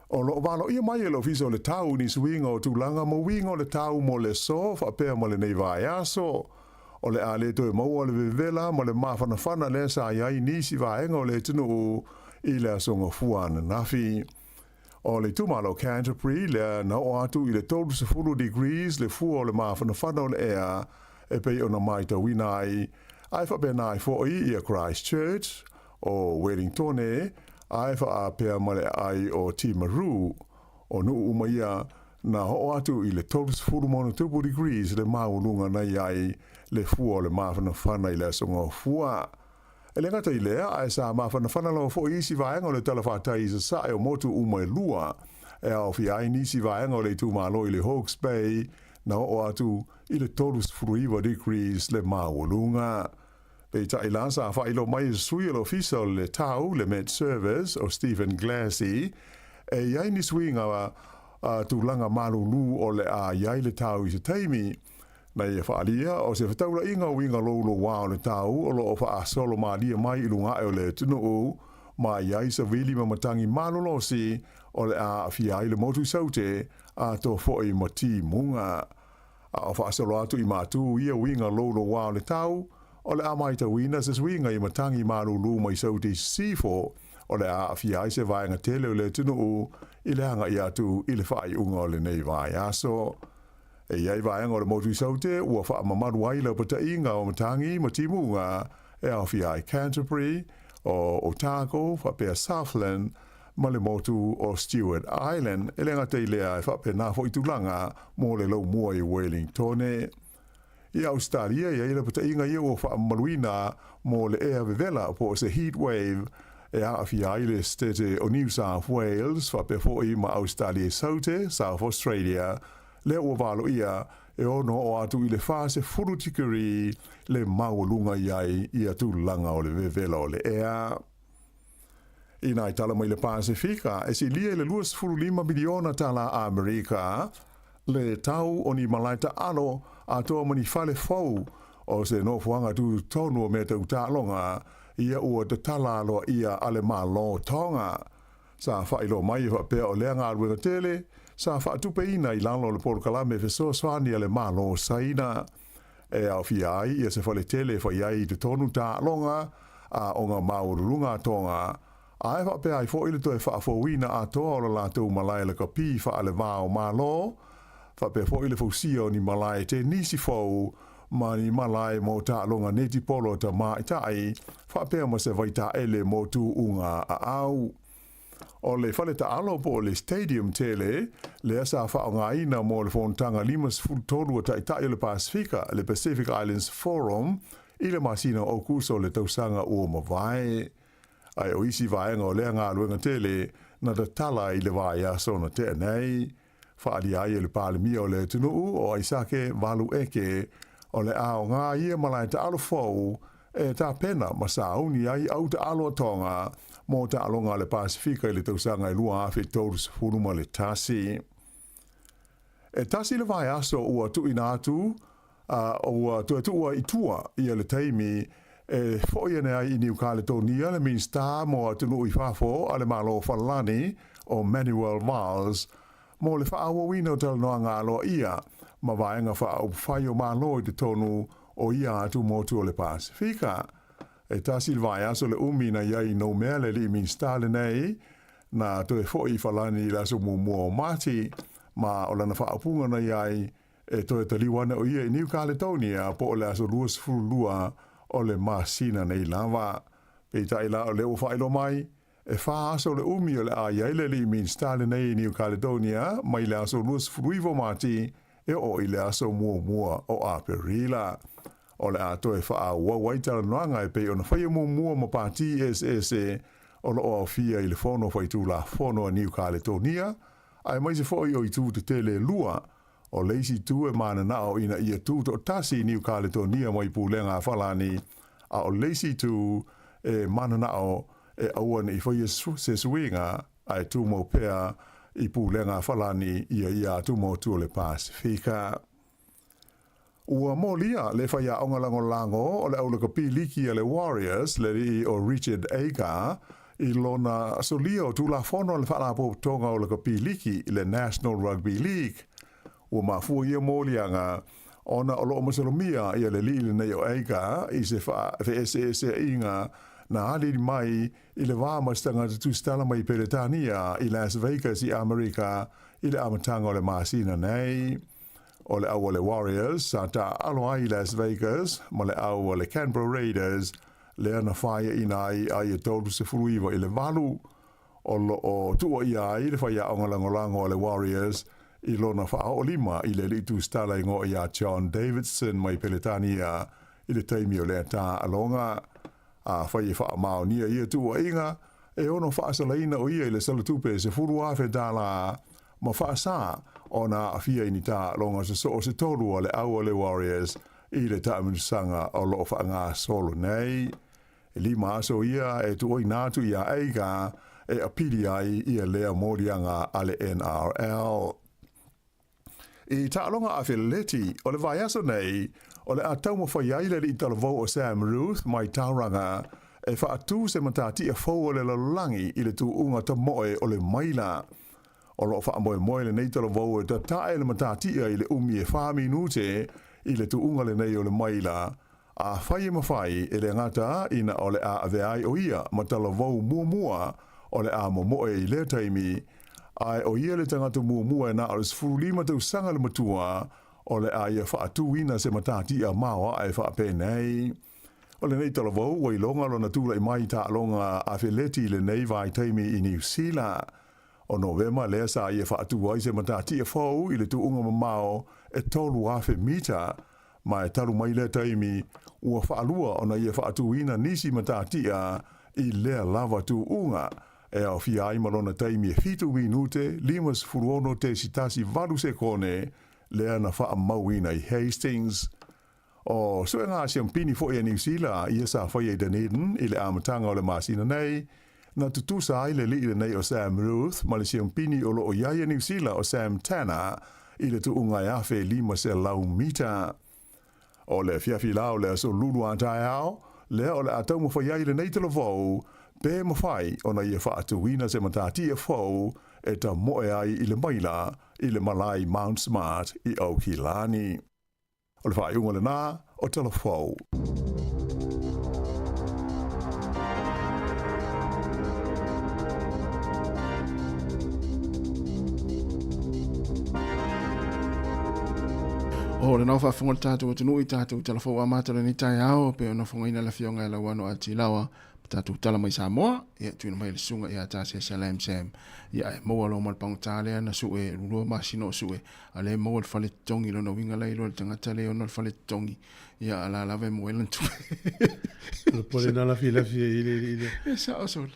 O lo o valoia mai e le Ofisa o le Tau ni suiga o tulaga ma uiga o le tau mo le aso faapea ma lenei vaiaso. O le a le toe maua le vevela ma le mafanafana lea sa i ai nisi vaega o le atunuu i le Aso Gafua ananafi. O le itumalo Canterbury lea na oo atu i le 30 degrees le fua o le mafanafana o le ea e pei ona maitauina ai, ae faapena ai foi ia Christchurch, o Wellingtone, ae faapea ma le aai o Timaru. O nuu uma ia na oo atu i le 30+ degrees le maualuga na i ai le fua o le mafanafana i le Aso Gafua. E le gata i lea, ae sa mafanafana lava foi isi vaega o le talafatai i sasae o motu uma e lua, e aofia ai nisi vaega o le itumalo i le Hawke's Bay na oo atu i le 39 degrees le maualuga. Peitai la, sa faailoa mai e se sui o le Ofisa o le Tau, le Met Service, o Stephen Glassey, e i ai ni suiga tulaga malulu o le a i ai le tau i se taimi. Na ia faaalia, o se fetaulaiga o uiga loulouā o le tau o lo o faaasolo malie mai i luga ae o le atunuu, ma i ai savili ma matagi malolosi o le a aafia ai le motu i Saute, atoa foi ma timuga. A o faasolo atu i Matū ia uiga loulouā o le tau, o le a maitauina se suiga i matagi malulu mai Saute i Sisifo, o le a aafia ai se vaega tele o le atunuu i le agai atu i le faaiuga o lenei vaiaso. E i ai vaega o le motu i Saute ua faamamalu ai laupataiga o matagi ma timuga e aofia ai Canterbury, o Otago faapea Southland ma le motu o Stewart Island. E le gata i lea, e faapena foi tulaga mo le laumua i Wellingtone. I Ausetalia, e i ai lapataiga ia ua faamamaluina mo le ea vevela po o se heat wave e aafia ai le Setete o New South Wales faapea foi ma Ausetalia i Saute, South Australia, lea ua valoia e ono oo atu i le 40 tikeri le maualuga i ai ia tulaga o le vevela o le ea. Inā i tala mai le Pasefika, e silia i le $25 miliona tala Amerika le tau o ni malae taalo atoa ma ni fale fou o se nofoaga tutotonu o mea tau taaloga ia ua tatala aloaia a le Malo Tonga. Sa faailoa mai e faapea o lea galuega tele sa faatupeina i lalo o le polokalame fesoasoani a le Malo Saina e aofia ai ia se fale tele e fai ai i totonu taaloga a oga maualuluga a Tonga, ae faapea ai foi le toe faafouina atoa o le latou malae lakapi faale-va o Malo, faapea foi le fausia o ni malae tenisi fou ma ni malae mo taaloga netipolo a tamaitai faapea ma se vaitaele mo tuuga aau. O le fale taalo po o le stadium tele lea sa faaaogaina mo le fonotaga 53 a Taitai o le Pasefika, le Pacific Islands Forum, i le masina o Aokuso o le tausaga ua mavae. Ae o isi vaega o lea galuega tele na tatala i le vaiaso na tea nei. Faaalia ai e le Palemia o le atunuu o Aisake Valu Eke, o le a aoga ia malae taalo fou e tapena ma sauni ai au taalo a Tonga mo taaloga a le Pasefika i le tausaga e 2031. E tasi le vaiaso ua tuuina atu, a ua toe tuua i tua ia le taimi e foi ane ai i Niu Kaletonia le Minisita mo Atunuu i Fafo a le Malo o Falelani, o Manuel Valls, mo le faaauauina o talanoaga aloaia ma vaega faaupufai o Malo i totonu o ia atu motu o le Pasefika. E tasi le vaiaso le umi na i ai i Noumea le alii Minisita lenei, na toe foi i Falani i le aso muamua o Mati, ma o lana faaupuga na i ai, E toe taliu ana o ia i Niu Kaletonia po o le aso 22 o le masina nei lava. Peitai la o lea ua faailoa mai, e fa aso le umi o le a i ai le alii Minisita lenei i Niu Kaletonia mai le aso 29 o Mati e oo i le aso muamua o Aperila. O le a toe faaauau ai talanoaga e pei ona faia muamua ma pati eseese o lo o aofia i le Fono Faitulafono a Niu Kaletonia, aemaise foi o itu tetele e lua. O le isi itu e mananao ina ia tutoatasi Niu Kaletonia mai pulega a Falani, a o le isi itu e mananao e aua ne i faia se suiga ae tumau pea i pulega a Falani ia ia atu motu o le Pasefika. Ua molia le faiaoga lagolago o le aulakapi liki a le Warriors, le alii o Richard Agar, i lona solia o Tulafono a le Faalapotopotoga o Lakapi Liki, le National Rugby League. Ua mafua ia moliaga ona o lo o masalomia ia le alii lenei o Agar i se feeseeseaiga na aliali mai i le va ma se tagata tusitala mai Peretania i Las Vegas i Amerika i le amataga o le masina nei. O le au a le Warriors sa taaalo ai i Las Vegas ma le au a le Canberra Raiders lea na faiaina ai a ia 39 i le 8, o lo o tuuaia ai le faiaoga lagolago a le Warriors i lona faaoolima i le alii tusitala igoa ia John Davidson mai Peretania i le taimi o lea taaaloga. Afai e faamaonia ia tuuaiga, e ono faasalaina o ia i le salatupe e $10,000 ma faasa ona aafia i ni taaloga sosoo se tolu a le au a le Warriors i le taamilosaga o lo o faagasolo nei. E lima aso ia e tuuina atu iā Agar e apili ai ia lea moliaga a le NRL. I taaloga afeleti o le vaiaso nei, o le a taumafai ai le alii talavou o Sam Ruth mai Tauranga e faatu se matatia fou o le lalolagi i le tuuga tamoe o le maila. O lo o faamoemoe lenei talavou e tatae le matatia i le umi e fa minute i le tuuga lenei o le maila, afai e mafai, e le gata ina o le a avea ai o ia ma talavou muamua o le a momoe i lea taimi, ae o ia le tagata muamua e na o le 15 tausaga le matua o le a ia faatuina se matatia maoae faapenei. O lenei talavou ua iloga lona tulai mai i taaloga afeleti i lenei vaitaimi i Niu Sila. O Novema lea sa ia faatu ai se matatia fou i le tuuga mamao e 3,000 mita, ma e talu mai lea taimi, ua faalua ona ia faatuina nisi matatia i lea lava tuuga, e aofia ai ma lona taimi e 7 minute 56.18 sekone lea na faamauina i Hastings. O suega a siampini foi a Niu Sila ia sa faia i Dunedin i le amataga o le masina nei, na tutusa ai le alii lenei o Sam Ruth ma le siampini o lo o i ai a Niu Sila o Sam Tanner i le tuuga e 1,500 mita. O le afiafi la o le aso lulu a taeao, lea o le a taumafai ai lenei talavou, pe mafai ona ia faatuina se matatia fou e tamoe ai i le maila i le malae Mount Smart i Aukilani. O le faaiuga lena o Tala Fou. O le nao faafofoga le tatou atunuu i tatou tala fou amata o lenei taeao pei ona fofogaina le afioga ia Lauano A. Tilawa ma tatou tala mai Samoa, ia tuuina mai e le susuga ia Tasiasa Lam Sam. Ia ae maua loa ma le pagota lea na sue, lua masina o sue, a lea e maua le fale totogi, lona uiga la e iloa le tagata lea e ona le fale totogi, ia a la lava e maua ai lana tupe. O le pole na lafilafi ai i le alii lea. E sao sole.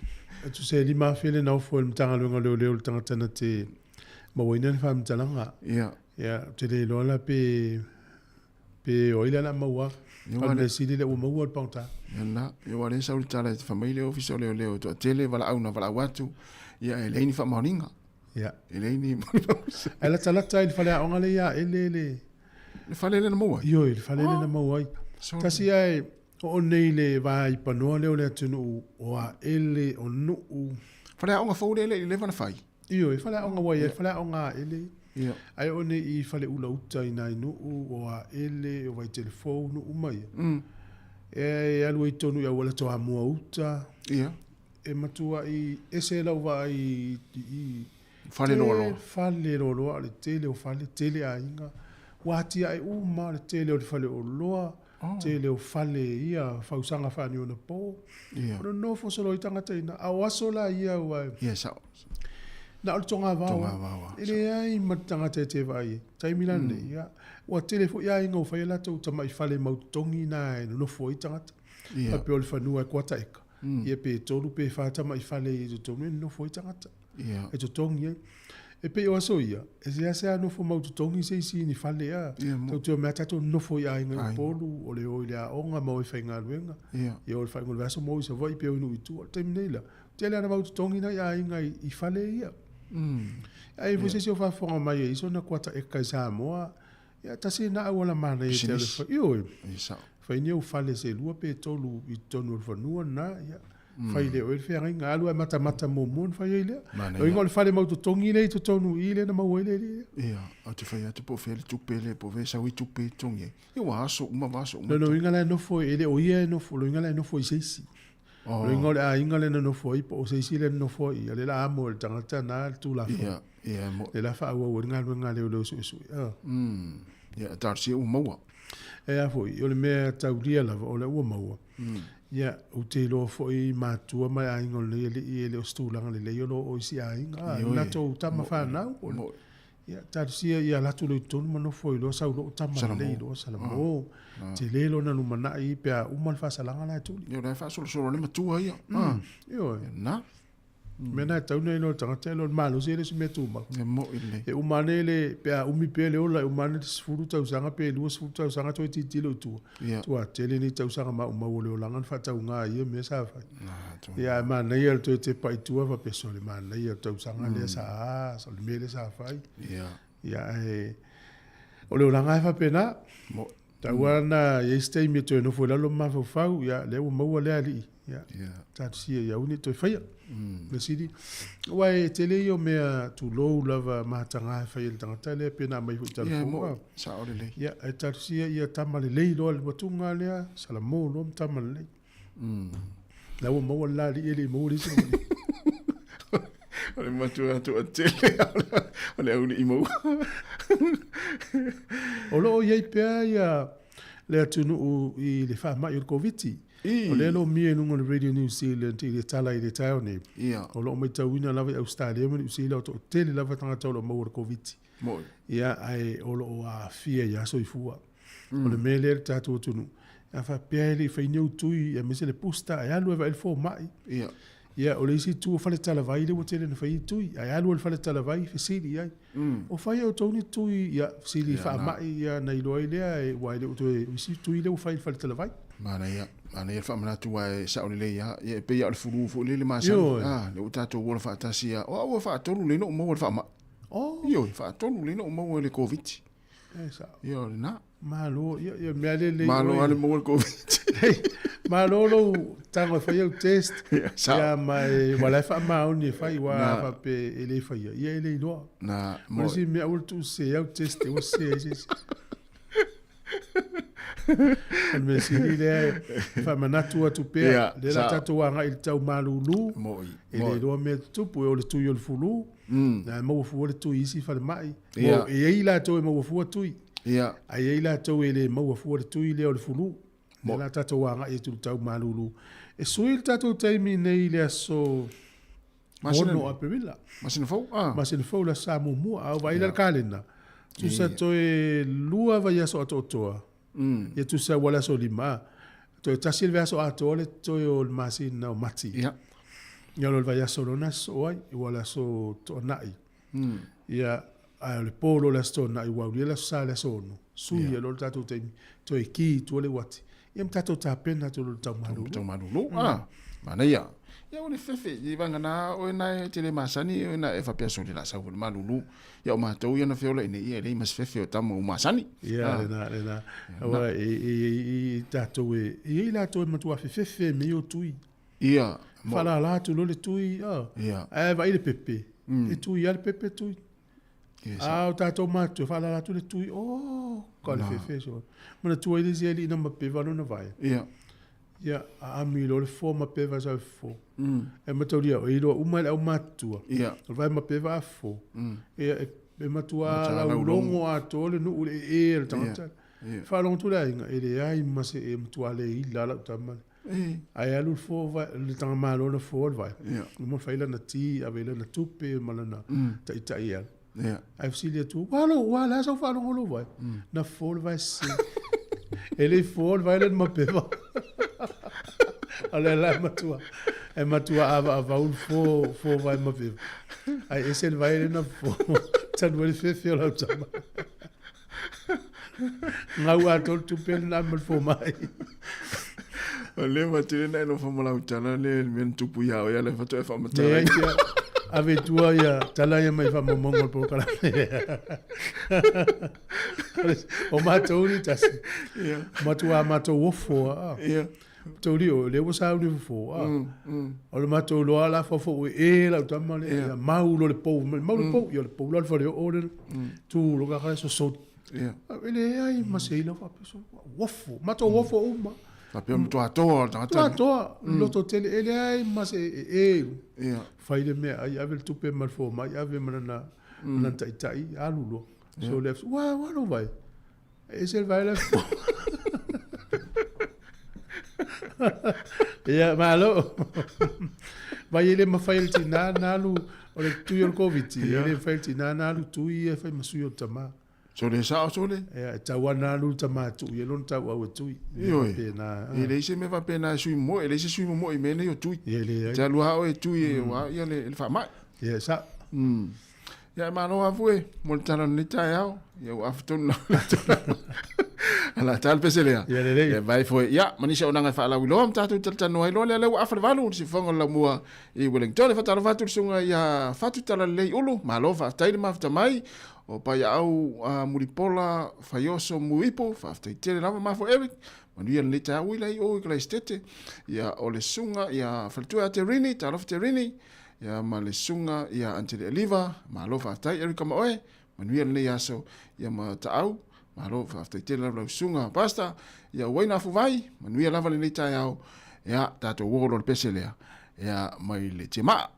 E tusa e 5,000 le naofo e le Matagaluega o Leoleo le tagata na te mauaina le faamatalaga. Ia. Ia, ou te le iloa la pe pe o ai la la maua. O le mea sili lea ua maua le pagota. Ia na, ia ua le sau le tala e fai mai le Ofisa o Leoleo e toatele valaau na valaau atu, ia e leai ni faamaoniga. Ia. E leai ni Ae latalata i le faleaoga lea ia Ele le Le fale lea na maua ai? Ioe, le fale lea na maua ai. Tasi ae oo nei le va i panoa lea o le atunuu o Aele, o Nuu. Faleaoga fou lea e le i leva ona fai? Ioe, faleaoga ua i ai le faleaoga a Aele. Ia. Ae oo nei i Faleula uta i nai nuu o Aele, o Vaitelefou, nuu uma ia. E alu ai tonu i auala Toamua uta. Ia. E matuai ese lau vaai i Fale loaloa. Fale loaloa, o le tele o fale, tele aiga. Ua atiae uma le tele o le fale oloa, oh. tele o fale ia, fausaga faaneionapo. Yeah. O le nofo solo ai tagata i ina. A o aso la ia ua... Yeah, sao. Na o le togavao. E leai ma le tagata e te vaai ai. Taimi la lenei, mm. ia, ua tele foi aiga ua fai a latou tamai fale mautotogi na e nonofo ai tagata. Yeah. Faapea o le fanua e kuata eka. Mm. Ia pe tolu pe fa tamai fale i totonu e nonofo ai tagata. Yeah. E totogi ai. E pei o aso ia, e seasea nofo mau totogi se isi ni fale a. Yeah, mo. Tau te mea tatou nofo i aiga i Upolu, o le o i le aoga ma o i faigaluega. Yeah. Ia o le faaiuga o le vaiaso ma o i Savaii pe o i nuu i tua. O le taimi nei la, tele ana mau totogi nai aiga i fale ia. Ae foi se isi o faafofoga mai e iso na kuata eka i Samoa, ia tasi na auala manaia te Pisinisi. alu Ioe. Ia sao. Fai ni ou fale se lua pe tolu i totonu o le fanua na, ia. Fai lea o le feagaiga, alu ae matamata muamua ona fai ai lea. Manaia. O inga o le fale mau totogi lea i totonu i lea na maua ai le alii lea. Ia, ou te fai atu po o fea le tupe lea, po o fea e sau ai tupe e totogi ai. Ia ua aso uma va aso uma. No, no, inga la e nofo, e le o ia e nofo, lo inga la e nofo i se isi. Oh. Lo inga o le aiga lea na nofo ai, po o se isi lea na nofo ai, ia lea la amo e le tagata na le Tulafono. Ia, ia, mo. Lea la faaauau ai le galuega a leoleo suesue. Ah. Ia, talosia ua maua. E a foi, o le mea taulia lava, o lea ua maua. Ia, ou te iloa foi matua ma aiga o lenei alii e le o se tulaga lelei o lo o isi aiga. Ah, Ioe. latou tama fanau. O le- Ia, talosia ia alu atu loa i totonu ma nofo ai loa sau loa o tama Salamo. lelei loa, Salamo. Tele lona lumanai pe a uma le faasalaga la e tuli. Ia, o la e faasolosolo le matua ia. Ah, Ioe. na. Mea na e tau nei loa le tagata e loa le malosi e le o se mea tumau. E moi lelei. E uma ane le, pe a umi pea le ola, e uma ane le 10 tausaga pe 20 tausaga toe tilotilo i tua. Ia. Tua tele nei tausaga maumau o le olaga na faatauga ai ia mea sa fai. Na, tonu. Ia, ae manaia le toe tepa i tua faapea sole manaia le tausaga lea sa, o le mea lea sa fai. Ia. Ia, ae o le olaga e faapena. Moi. Tau lava na i ai se taimi e toe nofo i lalo ma mafaufau, ia, lea ua maua lea alii. Ia, Ia. talosia ia aua ne i toe faia. Mea sili, aua e tele ia o mea tulou lava mataga e fai e le tagata lea pe na aumai foi i Ia, tala fou. moi. Sao lelei. Ia, ae talosia ia tama lelei loa le matuga lea, salamo loa ma tama lelei. La ua maua le la alii e le i maua le isi alii. O le matua toatele o le aulii maua. O lo o i ai pea ia le atunuu i le faamai o le Koviti. I. O lea lo mia i luga o le Radio New Zealand i le tala i le taeao nei. Ia. O lo o matauina lava i Australia ma Niu Sila o toatele lava tagata o lo o maua le Koviti. Moi. Ia, ae o lo o aafia i a soifua. O le mea lea le tatou atunuu. A faapea e le i fai ni ou tui, aemaise le booster, ae alu e vaai le fomai. Ia. Ia, o le isi itu o faletalavai lea ua tele ina fai ai tui. Ae alu e le faletalavai, fesili i ai. O fai e outou ni tui, ia, fesili i Ia, na. faamai, ia, na iloa ai lea, e, ua e le o toe, o isi tui lea ua fai i le faletalavai. Manaia, manaia le faamanatu aua e sao lelei lava. Ia e pei lava o le fulu foi lele masani. Ioe. Ah, lea ua tatou ola faatasi lava. O au ua faatolu lelei ona ou maua i le faamai. Oh. Ioe, faatolu lelei ona ou maua i le Koviti. E sao. Ia, o lena. Malo, ia, ia, mea lelei Malo oe. lava le maua i le Koviti. Malo lou tago e fai au test. Ia, sao. Ia, ma e, ua la e faamaoni e fai, ua Na. faapea e le faia. Ia, e le iloa. Na, O le moi. isi mea, aua le tuusese au test, e ua sese ai se isi. O le mea sili lea, e faamanatu atu pea, Ia, lea la sao. tatou agai i le tau malulu, Moi, e le moi. iloa mea tutupu, e o le tui o le fulu, na e maua fua le tui i isi falemai. Ia. Mo, e i ai latou e maua fua tui. Ia. Ae i ai latou e le maua fua le tui lea o le fulu. Lea la tatou agai atu i le tau malulu. E sui le tatou taimi nei i le aso 6 Aperila. Masina fou, ah. Masina fou le aso Sa muamua. A o vaai la le kalena, tusa toe 2 vaiaso atoatoa. Ia tusa ua le aso 5. Toe tasi le vaiaso atoa le totoe o le masina o Mati. Ia. Ia o le vaiaso lona sosoo ai, ua le aso Toonai. Ia, ae o le po loa le Aso Toonai ua aulia le Aso Sa i le aso 6, sui ai loa le tatou taimi, toe ki i tua le uati. Ia ma tatou tapena atu loa i le tau malulu. Tau malulu, ah, manaia. Ia o le fefe, i vagana oe na e te le masani, oe na e faapea sole la sau le malulu. Ia o matou ia na feola i nei, ia e leai ma se fefe o tama ua masani. Ia, lena, lena. Aua e, e, e, e, tatou e, e i ai latou e matua fefefe me o tui. Ia. Faalala atu loa le tui, a. Ia. Ae vaai le pepe, e tui lava le pepe tui. Yes. A o tatou matutua, faalala atu le tui, oh, ka le fefe so. Manatua ai le isi alii na mapeva lona vae. Ia. Ia, a ami loa le fo mapeva sau fo. E mataulia, e iloa uma e le aumatutua. Ia. O le vae mapeva a fo. Ia, e matua Matua laulogo atoa le nuu i le ee a le tagata. Ia. Faalogo atu le aiga, e leai ma se e matua le ila lau tama lea. Ae alu le fo vai, le tagamalo na fo le vai. Ia. Uma fai lana ti, ave lana tupe ma lana taitai e alu. Ia. Ae fesili atu, ua lo, ua le a sau faalogo lou vai? Na fo le vai se. E le fo le vai le mapeva. O le la e matua, e matua avaavau le fo, fo vai mapeva. Ae ese le vai le na fo, tanu ai le fefe o lau tama. Gau atoa le tupe lena ma le fomai. O le matele na e nofo ma lau tala le mea na tupu ia oe ala faatoa e faamatala. Leai tia, ave i tua ia tala ia mai faamaumauga o le polokalame. O matou ni tasi. Matua matou ofo a. Ia. Tauli o lea ua sauni fofo a. O le matou loa la fofo e lau tama le ia mau lo le pou, mau le pou, ia le pou la le fale o le. Tu lo ka ka so. Ia. E leai ma se ila faapea so ofo, matou ofo uma. Faapea matua atoa o le tagata. Matua atoa, loto tele, e leai ma se e. Ia. Fai le mea ai, ave le tupe ma le fomai, ave ma lana lana taitai, alu loa. So le ua ua lo vai. E ese le vai la fo. Ia, malo. Vai e le mawhai le tina na alu, o le tui o le Covid, e le mawhai le tina na alu tui e whai masui o le tama. So le sao so le? Ia, e tau ana alu le tama e tui, e lona tau au e tui. Ioe. Pēnā. E leai se mea faapena e sui momoe, e leai se sui momoe i mea nei o tui. Ia, e leai. Te alu lava oe e tui e ua ia le faamai. Ia, sao. Ia, e malo lava foi mo le tala o lenei taeao. Ia, ua afa tonu le tulaga. Ala, tala pese lea. Ia, lelei. Ia, vai foi. Ia, ma nisi auaunaga e faalauiloa ma tatou talatalanoa ai loa lea, lea ua afa le valu, le sifofoga o le laumua i Wellington. E faatalofa atu le susuga ia Fatu Talalelei Ulu. Malo, faafetai le mafuta mai. O Paiaau Mulipola Faioso Muipo, faafetai tele lava mafua Eric. Manuia lenei taeao ui lai o i Kalaisitete. Ia, o le susuga ia Faletua ia Terini, talofa Terini. Ia, ma le susuga ia Antele Eliva, malo faafetai Eric ma oe. Manuia lenei aso ia ma Taau, malo faafetai tele lava lau susuga Pastor. Ia, Uaina Afuvai, manuia lava lenei taeao. Ia, tatou oo loa le pese lea. Ia, mai le Tiamaa.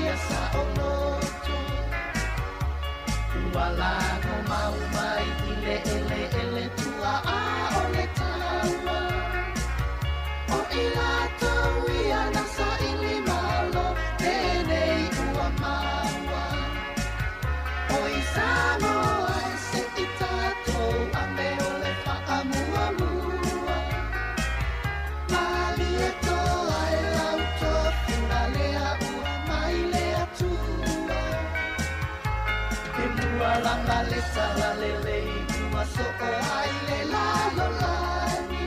ia saʻoloto. Ua lago mau mai i le ʻeleʻele tuaʻā o le taua. O i latou ia na saʻili malo penei ua maua. O i Samoa e se i tatou a me o le faamuamua. Malie toa e lau tofiga lea ua mai le Atua. E mua lava le talalelei ua soo ai le lalolagi.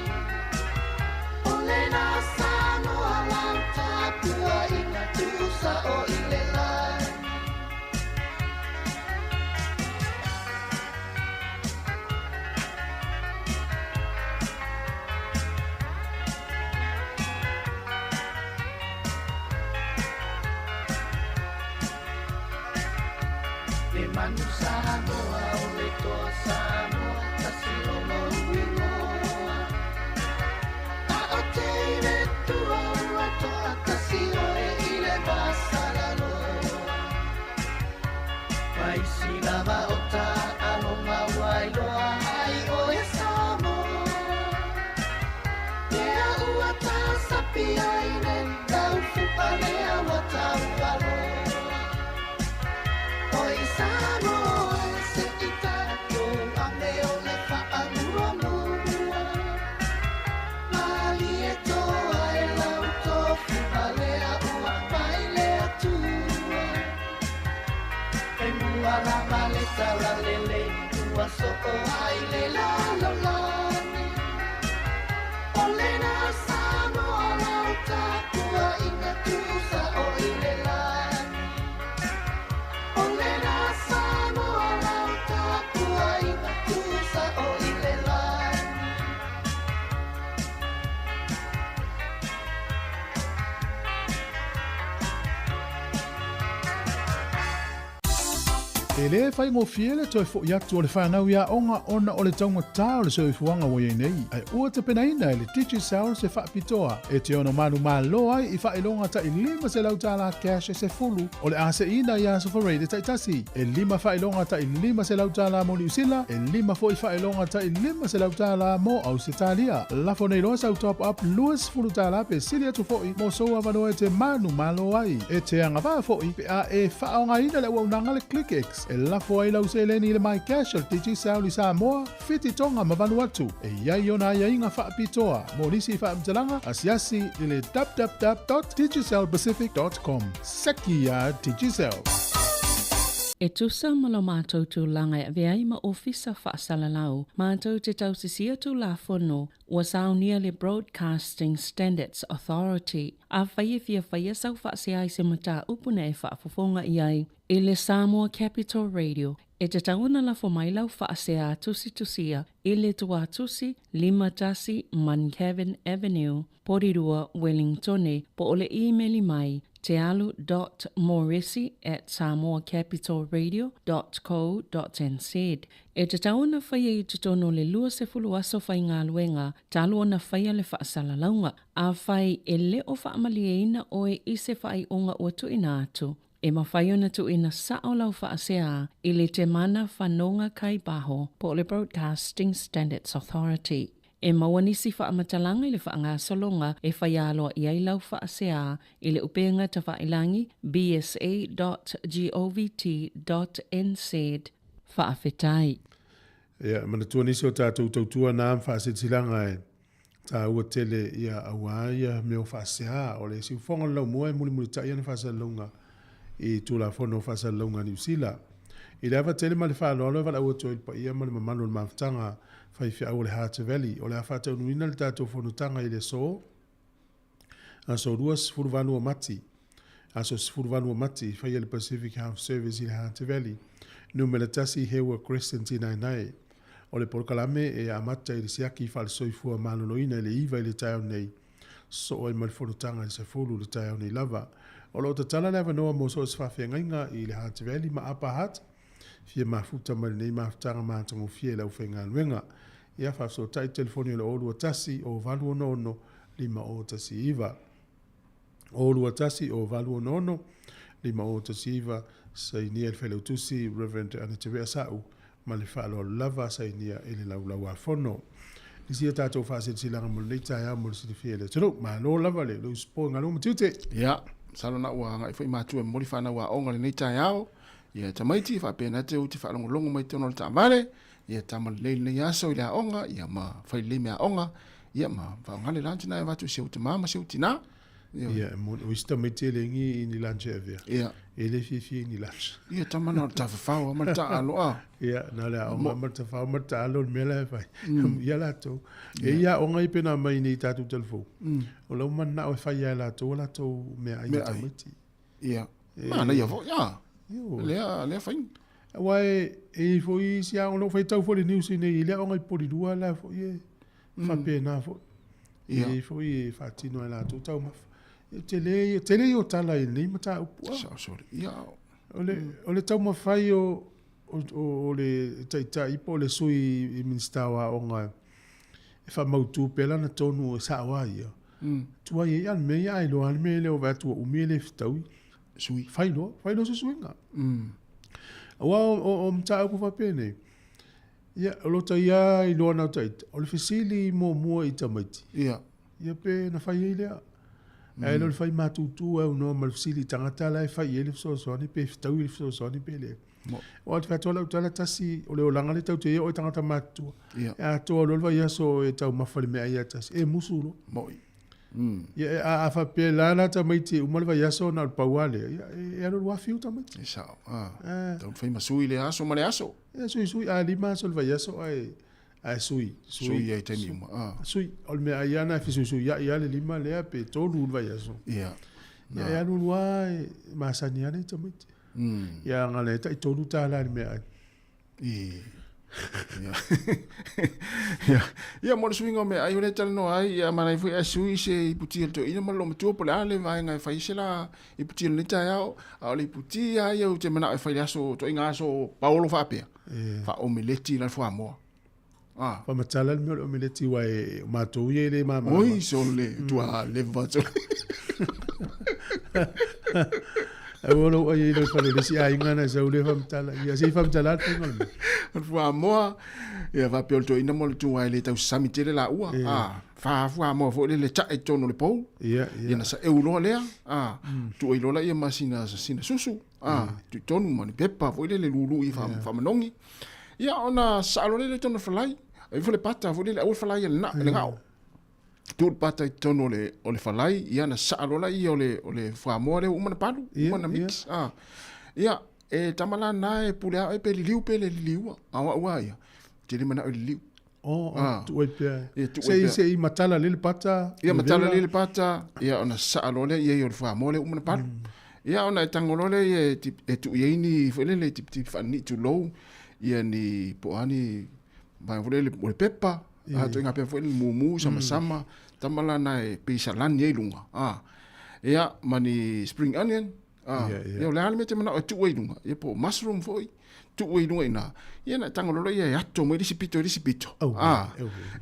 O lena Samoa lau tapuaiga tuusao i le lagi. Le manu Samoa o le toa Samoa tasi lona uigoa. A o teine tua ua toa tasi oe i le vasalaloa. Vaisi lava o taaloga ua iloa ai oe Samoa. Lea ua tasapi ai le taufu'a lea ua taualoa. O i Samoa e se i tatou a me o le faamuamua. Malie toa e lau tofiga lea ua mai le Atua. E mua lava le talalelei ua soo ai le lalolagi. O lena Samoa lau tapuaiga tuusao i le lagi. O lena Samoa lau tapuaiga tuusao i le lagi. E lē faigofie le toe foʻi atu o le fanau i aoga ona o le taugata o le soifuaga ua i ai nei, ae ua tapenaina e le Digicel se faapitoa e te ono manumalo ai i faailoga taʻi $500 cash e 10 o le a seʻiina i aso Faraile taitasi, e lima faailoga taʻi $500 mo Niusila, e lima foʻi faailoga taʻi $500 mo Ausetalia. Lafo nei loa sau top up $20 pe sili atu foʻi mo sou avanoa e te manumalo ai. E te agavaa foʻi pe a e faaaogaina le auaunaga le ClickX e lafo ai lau seleni i le MyCash a le Digicel i Samoa, Fiti, Tonga ma Vanuatu. E i ai ona aiaiga faapitoa mo nisi faamatalaga asiasi i le www.digicelpacific.com. Seki iā Digicel! E tusa ma lo matou tulaga e avea ai ma Ofisa Faasalalau, matou te tausisia Tulafono ua saunia le Broadcasting Standards Authority, afai e fia faia sau faasea i se mataupu na e faafofoga i ai i le Samoa Capital Radio, e tatau ona lafo mai lau faasea tusitusia i le tuatusi 51 Muncavin Avenue, Porirua, Wellingtone, po o le imeli mai tealu dot moresi at samoacapitalradio dot co dot nz. E tatau ona faia i totonu o le 20 aso faigaluega talu ona faia le faasalalauga, afai e le o faamalieina oe i se faaiuga ua tuuina atu. E mafai ona tuuina sao lau faasea i le Temana Fanoga Kai Baho po o le Broadcasting Standards Authority. E maua nisi faamatalaga i le faagasologa e fai aloa i ai lau faasea i le upega tafailangi bsa.govt.nz. Faafetai. Ia, manatua nisi o tatou tautua na ma faasilasilaga e taua tele ia auā ia mea o faasea. O le siufoga o le laumua e mulimulitai ana faasalalauga i Tulafono o Faasalalauga a Niu Sila. I le ava tele ma le faaaloalo e valaau atu ai i le paia ma le mamalu o le mafutaga faifeau o le Heart Valley o le a faataunuina le tatou fonotaga i le aso aso 28 o Mati. Aso 18 o Mati, faia le Pacific Health Service i le Heart Valley, numera 1 Hewa Crescent i Naenae. O le polokalame e amata i le siaki faale-soifua maloloina i le 9 i le taeao nei, sosoo ai ma le fonotaga i le 10 i le taeao nei lava. O lo o tatala le avanoa mo so o se faafeagaiga i le Hutt Valley ma Upper Hutt, fia mafuta mai lenei mafutaga matagofie i le aufaigaluega. Ia faafesootai telefoni o le 021 0866 5019. 021 0866 5019, sainia e le Failautusi Rev. Anetewea Sa'u ma le faaaloalo lava sainia i le Laulau-a-Fono. Nisi a tatou faasilasilaga mo lenei taeao mo le silafia e le atunuu. Malo lava le usupo i galuega ma tiute. Ia, masalo na ua agai foi matua e momoli fanau aoga i lenei taeao. Ia, tamaiti, faapena te ou te faalogologo mai totonu o le taavale. Ia, tama lelei lenei aso i le aoga, ia ma fai lelei mea aoga. Ia, ma faaaoga le lunch na e avatu i si ou tama ma si ou tina. Ia, o isi tamaiti e le ngi i ni lunch e avea. Ia. E le fiafia i ni lunch. Ia, tama na o le tafafao ma le taalo a. Ia, na o le aoga ma le tafao ma le taalo le mea la e fai. Ia latou. E i aoga i pena mai nei tatou talafou. O lau manao e fai ia latou o latou meaai ma tamaiti. Ia. Manaia foi, a. Lea, lea faiga. Aua e i foi isi aoga, o faitau foi le news nei i le aoga i Polilua la foi e faapena foi. E i foi e faatino e latou taumafa. E tele, tele ia o tala i lenei mataupu. Sao sole. Ia. O le taumafai o le taitai po o le sui Minisita o Aoga e faamautu pea lana tonu e sao a ia. Tuai ai a le mea ia a iloa lava le mea lea ua vaai atu ua umi e le fetaui. Sui. Fai loa, fai loa se suiga. Aua o mataupu faapenei, ia, o lo ta ia iloa na o ita, o le fesili muamua i tamaiti. Ia. Ia pe na fai ai lea. Ae le o le fai matutu e aunoa ma le fesili i tagata la e fai i ai le fesoasoani pe fetaui le fesoasoani pe le. Aua te fai atu lau tala tasi, o le olaga lea tatou te i ai o oe tagata matutua. Ia. E atoa loa le vaiaso e taumafa le meaai ia tasi, e musu loa. Moi. Ia, a faapea la la tamaiti e uma le vaiaso na o le pau lava lea, ia, e alu alu afiu tamaiti. E sao. A. Tau fai ma sui le aso ma le aso. Ia, sui sui, a 5 aso le vaiaso ae ae sui. Sui ai taimi uma. A. Sui, o le meaai lava na e fesuisuiai lava le 5 lea pe 3 le vaiaso. Ia. Ia, e alu alu lava e masani lava le tamaiti. Ia, aga le tai $3 i le meaai. Ia. Ia, ia mo le suiga o meaai o lea e talanoa ai, ia manaia foi ae sui se iputi a le toeaina ma le loomatua po o le a le vaega e fai ai se la iputi o lenei taeao, a o le iputi lava ia ou te manao e fai i le aso, ituaiga aso paolo faapea, faa-omeleti la le fuamoa. Ah. Faamatala le mea o le omeleti aua e o matou ia e le malamalama. Oi, sole, tua leva sole. Aua lou ai ai le fale le isi aiga na sau le faamatala. Ia se i faamatala le faiga o le mea. O le fuamoa, ia faapea o le toeaina ma le tua e le tausasami tele laua. Ah, fuamoa foi lele tae i totonu o le pou. Ia, ia. Ia na saeu loa lea. Ah, tuu ai loa laia ma sina, sina susu. Ah, tuu i totonu ma ni pepa foi lele lulu i faamanogi. Ia ona sa'a loa lea i totonu o le falai. Ai foi le pata foi lele, aua le falai a le le gao. Tuu le pata i totonu o le, o le falai, ia ona sa'a loa laia o le, o le fuamoa lea ua uma ona palu, uma ona mix. Ah. Ia, e tama la na e pule a oe pe liliu pe le liliua. A o au lava ia, ou te le manao e liliu. Oh, oh, tuu ai pea. Ia, tuu ai pea. Se i matala lele pata. Ia, matala lele pata, ia ona sa'a loa lea i ai o le fuamoa lea ua uma ona palu. Ia ona e tago loa lea ia e tuu i ai ni foi lele tipitipi faanini'i tulou, ia ni po o a ni vaega foi lele o le pepa, a ituaiga pepa foi lele mumu samasama, tama la na e pei e salani ai luga, a. Ia ma ni spring onion, a. Ia o le a le mea e te manao e tuu ai i luga, ia po o mushroom foi, tuu ai i luga i ina, ia ona e tago loa lea e ato mai le isi pito i le isi pito, a.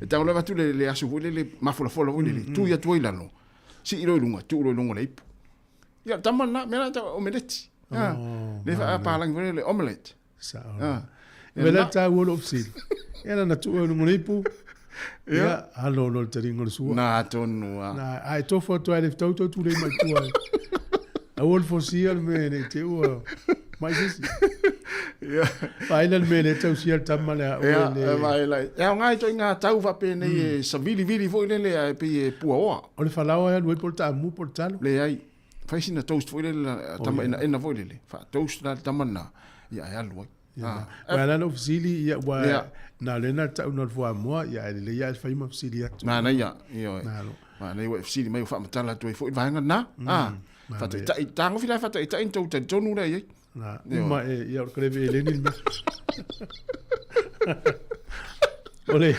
E tago loa avatu le asu foi lele mafolafola foi lele, tui atu ai i lalo, sii loa i luga, tuu loa i luga o le ipu. Ia, le tama lena, mea la tau omeleti. Ah, le faapalagi foi le omelette. Sao. Ah. Me la taua lou fesili. Ia na tuu ai luga o le ipu. Ia, alo loa le taliga o le sua. Na tonu a. Na, a e tofu atu ai le fetau tou tulei mai tua. Aua le fosia le mea nei te ua mai se isi. Ia. Vaai la le mea lea e tausia le tama lea. Ia, vaai la. E aoga ituaiga tau faapenei e savilivili foi lele ae pei e puaoa. O le falaoa e alu ai po o le taamu po o le talo? Leai. Fai sina toast foi lele, tama enaena foi lele. Faa-toast la le tama lena, ia ae alu ai. Ua ala lou fesili, ia ua na o lea na tau na o le fuamoa, ia ae lelei lava le fai ma fesili atu. Manaia, ioe. Manaia ua e fesili mai ua faamatala atu ai foi le vaega lena. Faataitai, tagofi la e faataitai ni tou talitonu lea i ai. Na, uma e, ia o le kaleve eleni le mea. O le,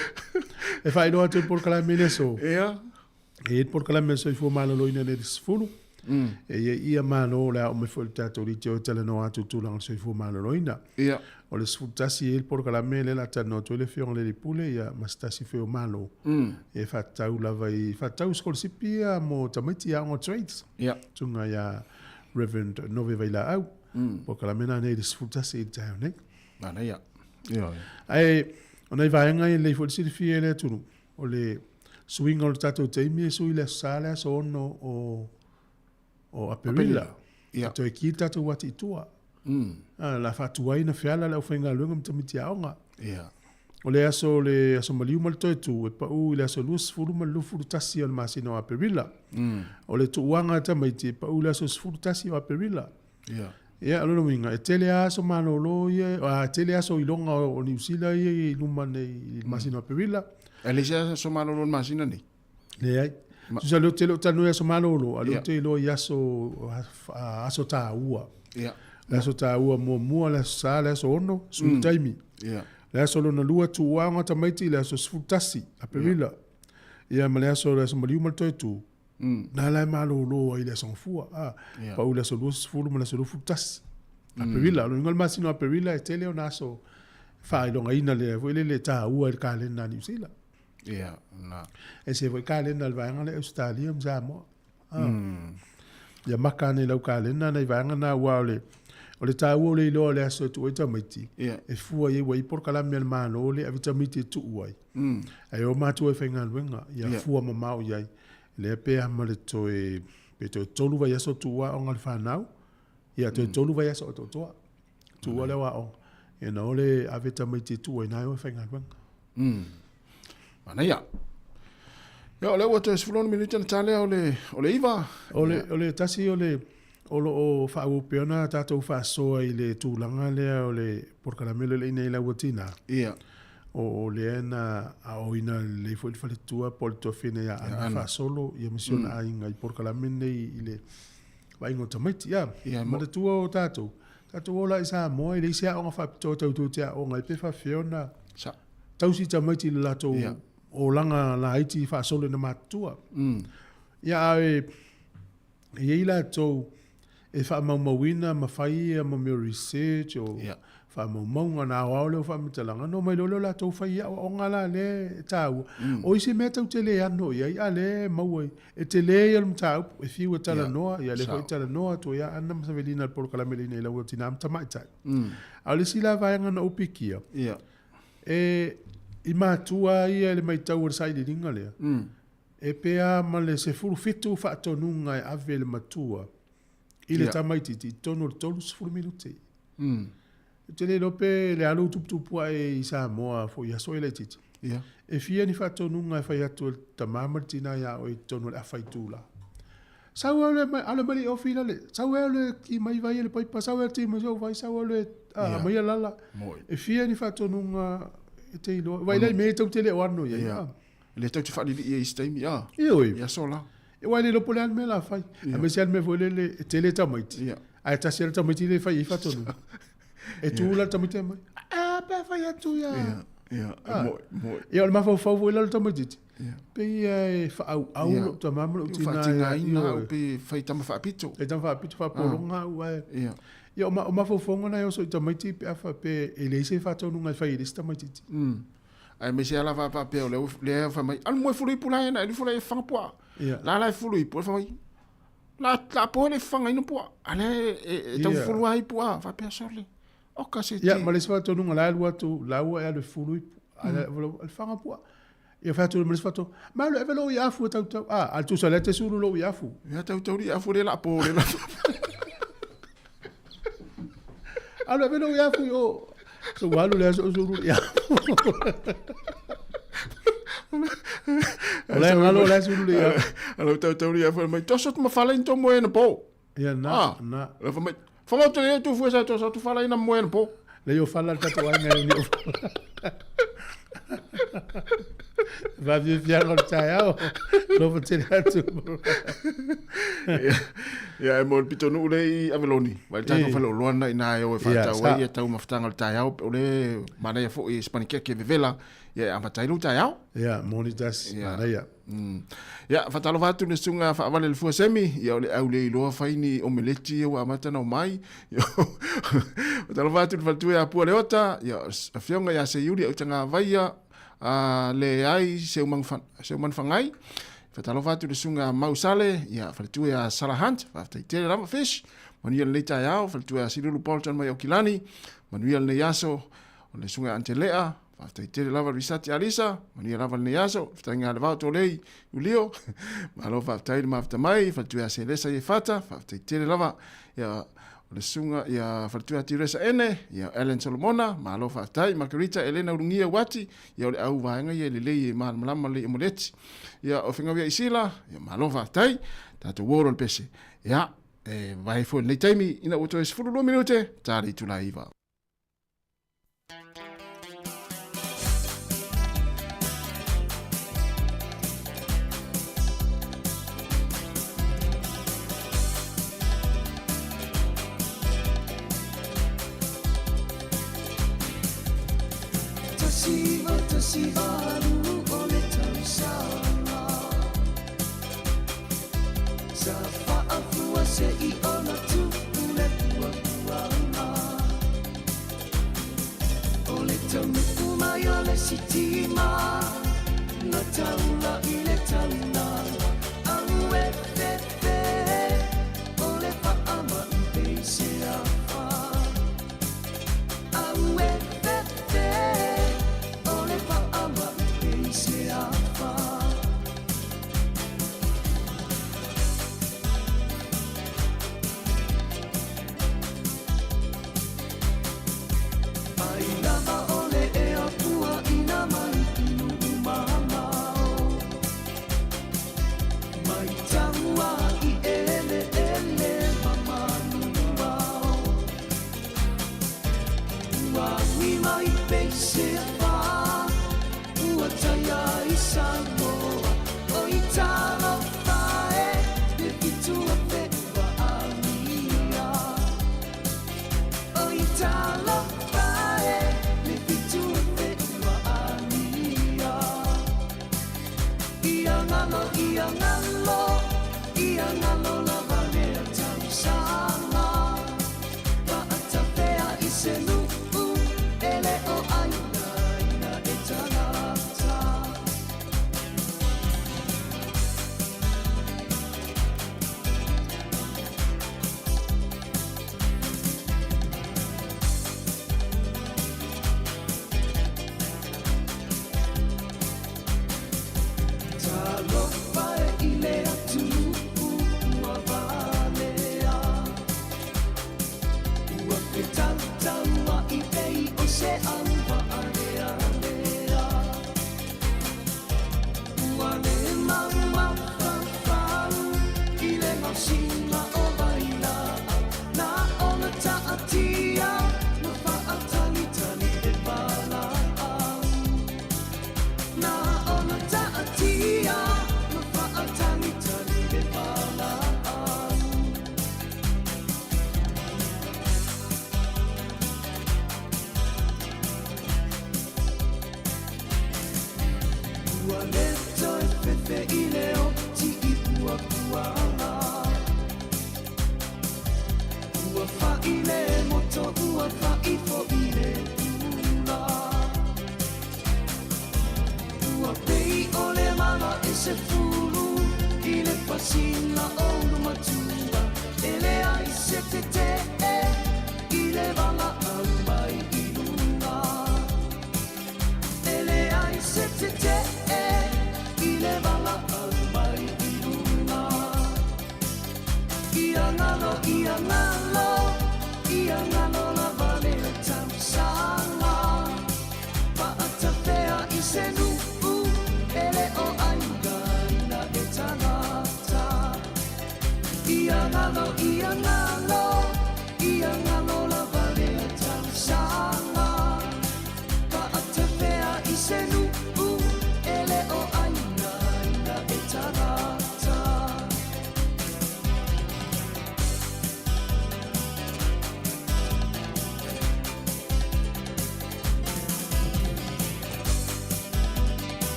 e faailoa atu i le polokalame i le aso. Ia. E i ai le polokalame a le Soifua Maloloina i le 10. E i ai ia malo o le a oo mai foi i le tatou liti o e talanoa atu i tulaga o le soifua maloloina. Ia. O le 11 e i ai le polokalame lea o le a talanoa atu ai le Afioga i le Alii Pule ia ma se tasi foi o malo. E faatatau lava i, faatatau i sikolasipi ia mo tamaiti i aoga o trades. Ia. Susuga ia Reverend Nove Vailaau. Polokalame lena nei i le 11 i le taeao nei. Manaia. Ioe. Ae o nai vaega ia lelei foi le silafia e le atunuu, o le suiga o le tatou taimi e sui i le Aso Sa le aso 6 o Aperila. Ia. E toe ki le tatou uati i tua. A, o le a faatuai ona feala le aufaigaluega ma tamaiti aoga. Ia. O le aso le aso maliu ma le toe tu e pau i le aso 20 ma le 21 o le masina o Aperila. O le tuuaga a tamaiti e pau i le aso 11 o Aperila. Ia. Ia, o lona uiga, e tele lava aso malolo ia, a, e tele aso iloga o Niu Sila ia i luma nei i le masina o Aperila. E leai se aso malolo i le masina nei? Leai. Tusa lea ou te le o talanoa i aso malolo, a o lea ou te iloa i aso, aso taua. Ia. Le aso taua muamua, le aso Sa, le aso 6, sui le taimi. Ia. Le aso lona lua, tuuaoga tamaiti i le aso 11, Aperila. Ia ma le aso, le aso maliu ma le toe tu. Na la e malolo ai i le aso Gafua, a, pau i le aso 20 ma le aso 21. Aperila, o lona uiga o le masina o Aperila e tele ona aso faailogaina lea foi lele e taua i le kalena a Niu Sila. Ia, na. E ese foi kalena a le vaega lea Ausetalia ma Samoa. Ia maka ane i lau kalena nai vaega na aua o le o le taua o le iloa o le aso e tuu ai tamaiti, e fua i ai ua i ai polokalame a le Malo lea e ave tamaiti e tuu ai. Ae o matua e faigaluega, ia fua mamao i ai. Lea pe a ma le toe, pe toe 3 vaiaso tuu aoga le fanau, ia toe 3 vaiaso atoatoa. Tuua lea o aoga. Ia na o le ave tamaiti e tuu ai na e o e faigaluega. Manaia. Ia, o lea ua toe 16 minute ona ta lea o le, o le 9. O le, o le tasi o le, o lo o faaauau pea ona tatou faasoa i le tulaga lea o le polokalame lea o le i nei lau tina. Ia. O lea na aoina lelei foi le faletua po o le tuafine ia Ana faasolo ia ma si ona aiga i polokalame nei i le vaaiga o tamaiti. Ia, manatua o tatou, tatou ola i Samoa e leai se aoga faapitoa tatou te aoga ai pe faapefea ona tausi tamaiti i le latou olaga laiti faasolo ina matutua. Ia ae e i ai latou e faamaumauina ma fai ia ma mea o research o faamaumauga ona aoao lea o faamatalaga ona omai loa lea o latou fai i aoaoga la lea e taua. O isi mea tatou te le ano i ai a o lea e maua i, e tele ia o le mataupu e fiu e talanoa, ia lea foi e talanoa atu ai Aana ma Savelina i le polokalame lea i lau tina ma tamaitai. A o le isi la vaega na ou pikia, e i matua ia i le matau o le sailiiliga lea, E pea ma le 17 faatonuga e ave e le matua i le tamaitiiti i totonu o le 30 minute. Ou te le iloa pe le alu tuputupu ae i Samoa foi i aso ia laitiiti. E fia ni faatonuga e fai atu e le tama ma le tina ia oe i totonu o le afa itula. Sau e le alu mai le ofi lale, sau e le ki mai vai e le paipa, sau e le ti mai sau vai, sau e le mai lala. E fia ni faatonuga e te iloa. Vai lai me tau te le o ano ia. E le tau te faalilii ai i se taimi, a. Ioe. I aso la. E aua e le iloa po o le a le mea la fai. Aemaise lava le mea foi lele e tele tamaiti. Ae tasi lava le tamaiti lea e fai i ai faatonuga. E tu la le tamaiti e mai, a pe a fai atu ia. Ia, e moe, moe. Ia o le mafaufau foi la o le tamaitiiti, pei e faaauau lou tama ma lou tina. Faatigaina au pe fai tama faapito. Fai tama faapito, faapologa au ae. Ia o mafaufauga na e oso i tamaiti pe a faapea e leai se faatonuga e fai e le isi tamaitiiti. Aemaise lava la faapea o lea lea fai mai, alu moe fulu ipu la ena, alu fulu e fanga pua. La la e fulu ipu, fai mai, la la po le fanga ina pua. Ale e tau fulu ai pua, faapea sole. Oka se ti. Ia, ma le isi faatonuga la alu atu, la ua e alu e fulu ipu. Ale le fanga pua. Ia fai atu ma le isi faatonuga, ma alu ave lou iafu e tautau. Ah, a tusa lea te sulu lou iafu. Ia tautau li afu le la po le la. Alu ave lou iafu i o. So ua alu le aso sulu ia. O le ngalo le sulu le ia. Alu tau tau ia foi mai toso tu mafala in to moe na po. Ia na ah, na. Le fa mai fa mo te tu fue sa toso tu fala ina moe na po. Le yo fala le tatou aiga ni o. Va vi fiaga o le taeao. Lofa tele atu. Ia, e mo le pitonuu le i Aveloni. Vai le tatou faleoloa lena i ina e o e faatau ai ia taumafataga o le taeao. O le manaia foi e sipanikeke vevela, ia e amata ai lou taeao. Ia, moni tasi, manaia. Ia, faatalofa atu i le susuga faavale le fua semi, ia o le au le iloa fai ni omeleti ia ua amata ona omai. Faatalofa atu i le faletua ia Pua Leota, ia afioga ia Seiuli Autagavaia, a leai Seumanufaga'i. Faatalofa atu i le susuga ia Mau Sale, ia, faletua ia Sala Hunt, faafetai tele lava Fish, manuia lenei taeao, faletua ia Silulu Bolton mai Aukilani, manuia lenei aso, o le susuga ia Antelea, faafetai tele lava Risati Alisa, manuia lava lenei aso, fetaiga a le vao Tolei Ulio, malo faafetai le mafuta mai, faletua ia Selesa Iefata, faafetai tele lava, ia, o le susuga ia faletua ia Tiresa Ene, ia Ellen Solomona, malo faafetai, Margarita Elena Ulugia Uati, ia o le au vaega ia e lelei e malamalama lelei omeleti. Ia o Fegauia Isila, ia malo faafetai, tatou uo loa le pese. Ia, e vae foi lenei taimi ina ua toe 12 minute, ta le itula e 9.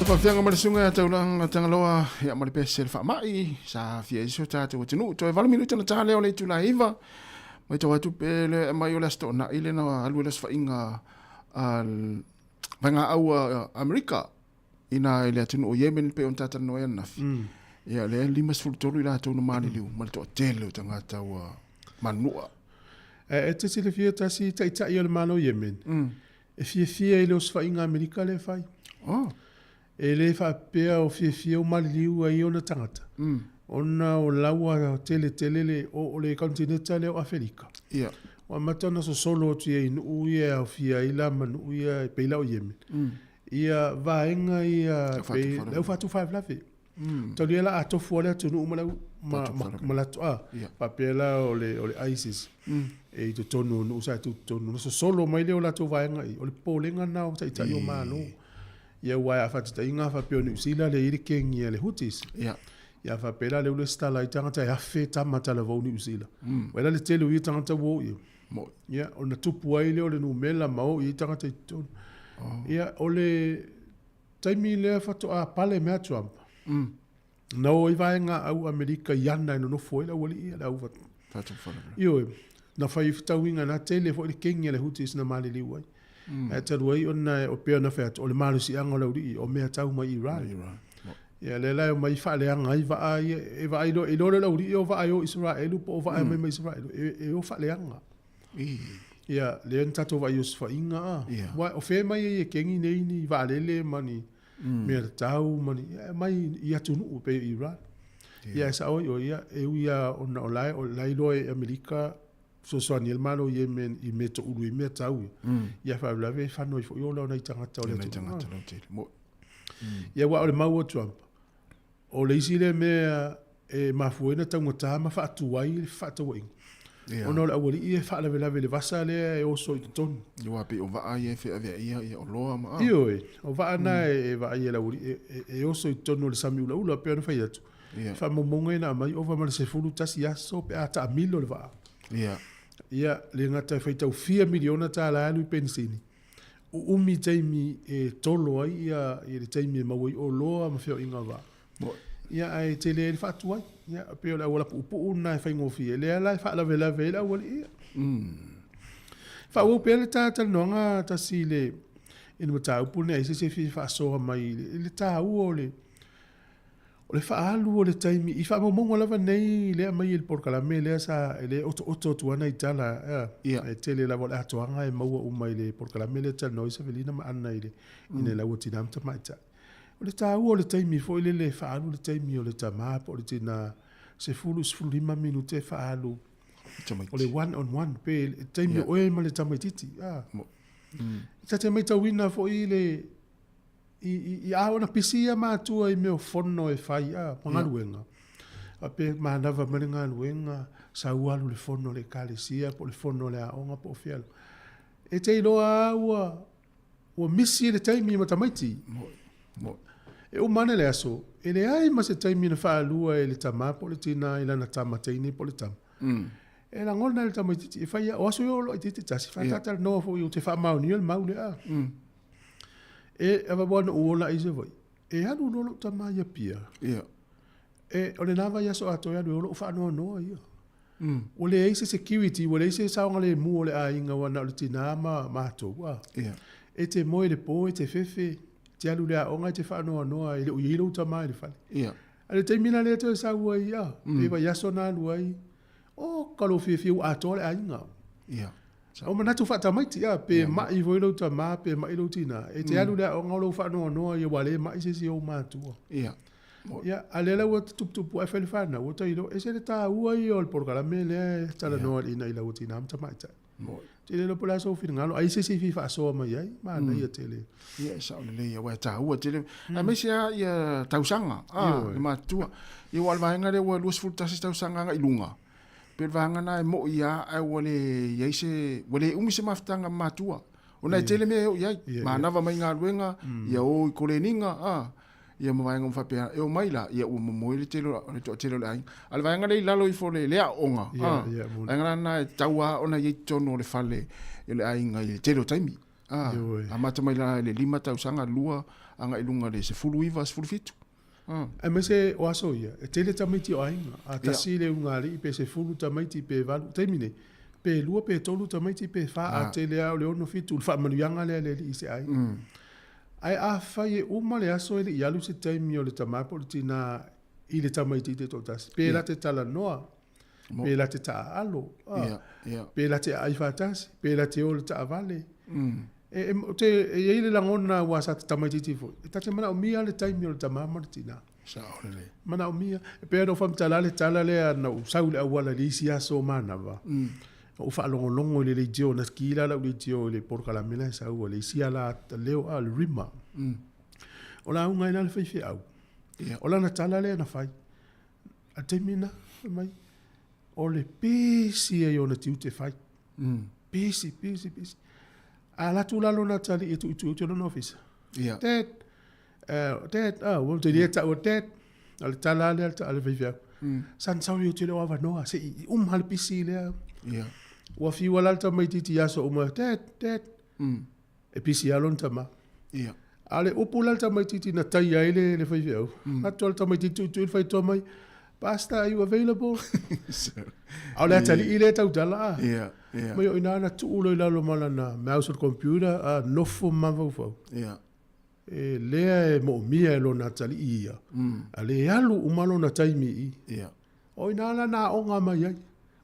Faafeanga ma le susuga ia Taulanga Tagaloa ia ma le pese le faamai sa aafia ai si o tatou atunuu. Toe 8 minute ona ta lea o le itula e 9. Matau atu pe le aumai o le Aso Toonai lea na alu ai le osofaiga a Vaegaau a Amerika. Ina i le atunuu o Yemen pei ona ta talanoa ai ananafi. Ia lea e 53 i latou na maliliu ma le toatele o tagata ua manua. E te silafia tasi taitai o le Malo o Yemen, e fiafia i le osofaiga Amerika lea e fai. Oh. E le faapea o fiafia o maliliu ai ona tagata, ona o la ua tele tele le, o le konitineta lea o Afelika. Ia. Ua amata ona sosolo atu i ai i nuu ia e aofia ai la ma nuu ia e pei la o Yemen. Ia vaega ia pei le au faatu faalavelave. Talu ia la a tofu le atunuu ma le au ma latou a faapea la o le o le ISIS e i totonu o nuu sa tu totonu na sosolo mai lea o latou vaega i o le popolega lena o taitai o Malo. Ia aua a faataitaiga faapea o Niu Sila lea e i ai le kegi a le Houthis. Ia faapea la lea ua lesitala ai tagata e 1000 tama talavou Niu Sila. Vaai la le tele o ia tagata ua o i ai. Ia, ona tupu ai lea o le numera ma o i ai tagata i totonu. Ia, o le taimi lea faatoa pale mai a Trump, na o ai vaega au Amerika i ana e nonofo ai le aualii ia, le au Ioe, na fai fetauiga na tele foi le kegi a le Houthis na maliliu ai. Ae talu ai ona o pei ona fai atu, o le malosiaga o le aualii, o mea tau mai Iran. Ia, lea la e omai faaleaga ai vaa ia, e vaai loa, e iloa loa e le aualii o vaa e o i Isaraelu po o vaa e omai mai Isaraelu, e o faaleaga. Ia, lea na tatou vaai i osofaiga, a. Aua o fea e mai ai e kegi nei ni vaalele ma ni mea tatau ma ni, ia e aumai i atunuu e pei o Iran. Ia, e sao ai oe, ia, e ui lava ona o la e, o la e iloa e Amerika fesoasoani ai le Malo o Yemen i mea toulu ai mea tau ia. Ia faalavelave e fano ai foi ola o nai tagata o le atunuu. Ia aua o le mau a Trump, o le isi lea mea e mafua ai ona taugata ma faatuai le fefaatauaiga, ona o le aualii e faalavelave i le vasa lea e oso i totonu. Aua pei o vaa ia e feaveaia ia oloa ma. Ioe, o vaa na e vaai e le aualii e oso i totonu o le sami ulaula, pei ona fai atu, faamaumauga ia na aumai, ova ma le 11 aso pe a taamilo le vaa. Ia, le gata e faitau fia miliona tala e alu i penisini, uumi taimi e tolo ai ia le taimi e maua ai oloa ma feoaiga o vaa. Ia ae tele ai le faatuai. Ia pei o le auala puupuu lena e faigofie, lea la e faalavelave ai le aualii ia. Faaauau pea le ta talanoaga tasi i le i le mataupu lenei, ai se isi e fia faasoa mai i le taua o le O le faaalu o le taimi i faamaumauga lava nei lea aumai i le polokalame lea sa lea e otooto atu ai nai tala e tele lava o le atoaga e maua uma i le polokalame lea e talanoa ai Savelina ma Anna i le ina lau tina ma tamaitai. O le taua o le taimi foi lele e faaalu le taimi o le tama po o le tina 10 15 minute e faaalu o le one on one pe taimi o oe ma le tamaititi. Ta te matauina foi le I a ona pisi ia matua i mea o fono e fai a, ma galuega, a pe manava mai le galuega, sau alu i le fono a le Ekalesia po o le fono a le aoga po o fea lava. E te iloa lava ua, ua misi le taimi ma tamaiti. E uma ane le aso, e leai ma se taimi na faalua e le tama po o le tina i lana tama teine po o le tama. E lagona e le tamaititi, e fai a, o aso ia o lo'o itiiti tasi, faatatalanoa foi ou te faamaonia le mau lea. E ava na ou ola i Savaii, e alu loa lou tama i Apia. E, o lena vaiaso atoa e alu ai o lou faanoanoa ia. Ua leai se security, ua leai se saogalemu o le aiga aua na o le tina ma matou. A. E te moe i le po, e te fefe, e te alu i le aoga e te faanoanoa e le o i ai lou tama i le fale. A o le taimi la lea e toe sau ai, a, pe vaiaso na alu ai, o ka lou fiafia ua atoa le aiga. O manatu faatamaiti, a, pe mai foi lou tama, pe mai lou tina, e te alu i le aoga o lou faanoanoa ia ua le mai se isi o ou matua. Ia, a lea la ua tuputupu ae fai le fanau, ua tai iloa, ese le taua ia o le polokalame lea e talanoa i ina i lau tina ma tamaitai. Te le iloa po o le a sou finagalo, ai se isi e fia faasoa mai ai, manaia tele. Ia, e sao lelei, aua e taua tele. Aemaise lava ia tausaga, a, le matutua. Ia, aua o le vaega lea ua 21 tausaga agai i luga, Pei o le vaega lena e moi lava ae ua le i ai se, ua le umi se mafutaga ma matua. Ona e tele mea e oo i ai, manava mai galuega, ia o i koleniga, a, ia ma vaega uma faapena. E omai la, ia ua momoe le tele o le toatele o le aiga. A o le vaega lea i lalo ifo o le aoaoga, a, vaega la lena e tatau lava ona i ai i totonu o le fale o le aiga i le tele o taimi. A, amata mai la i le 5 tausaga, 2 agai i luga i le 19, 17. Aemaise o aso ia, e tele tamaiti o aiga. A tasi le ulugalii pe 10 tamaiti pe 8, taimi nei, pe 2 pe 3 tamaiti pe 4, a tele lava o le 6, 7, o le faamanuiaga lea a le Alii i se aiga. Ae afai e uma le aso e le i alu se taimi o le tamā po o le tinā i le tamaitiiti e toatasi, pe la te talanoa, pe la te taaalo, pe la te aai faatasi, pe la te o i le taavale. E, e, te, e i ai le lagona aua sa te tamaitiiti foi, e ta te manaomia le taimi o le tamā ma le tinā. Sao lelei. Manaomia. E pei ona ou faamatala le tala lea na ou sau i le auala i le isi aso manava. Na ou faalogologo i le leitio, na ki la lau leitio i le polokalame la e sau ai le isi ala leo a le Rima. O lauga ai la le faifeau. O lana tala lea na fai. A taimi na, fai mai, o le pisi ai ona tiute fai. Pisi, pisi, pisi. A alu atu la lona atalii e tuitui atu i lona ofisa. Dad, Dad, ah, ua te lia taua Dad. O le tala lea a le faifeau. Son, sorry ou te le o avanoa, se i uma le pisi lea. Ua fiu lava le tamaitiiti i aso uma, Dad, Dad. E pisi lava lona tama. A o le upu la le tamaitiiti na taia ai le faifeau, atu le tamaitiiti tuitui le faitoa mai, Pastor, are you available? A o le atalii lea e tautala a. Mai o i ina na tuu loa i lalo ma lana mouse o le computer, a nofo ma mafaufau. E lea e moomia e lona atalii ia, a le alu uma lona taimi i i. O i ina la na aoga mai ai.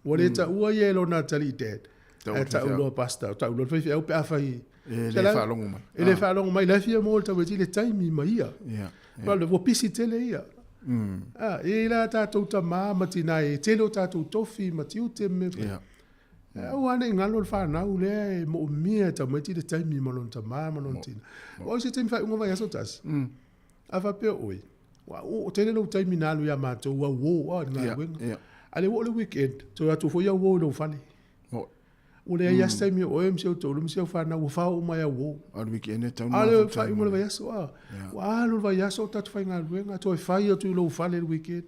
Ua le taua ia e lona atalii dad, ae tau loa pastor, tau loa le faifeau pe afai E le faalogo mai. E le faalogo mai, la e fia maua le tamaitiiti le taimi ma ia. Ua pisi tele ia. A, e i ai la tatou tama ma tina e tele o tatou tofi ma tiute ma mea faapena. Aua ne i galo le fanau lea e moomia e tamaiti le taimi ma lona tama ma lona tina. Aua o se taimi faaiuga vaiaso tasi, a faapea oe, ua oo tele lou taimi na alu ia matou auo i le galuega. A o lea ua oo le weekend, toe o atu foi auo i lou fale. Ua leai lava se taimi o oe ma si ou toalua ma si au fanau ua fao uma e auo. A o le weekend e tatau ona. A o le faaiuga o le vaiaso, a. Ua alu le vaiaso o tatou faigaluega, toe fai atu i lou fale i le weekend.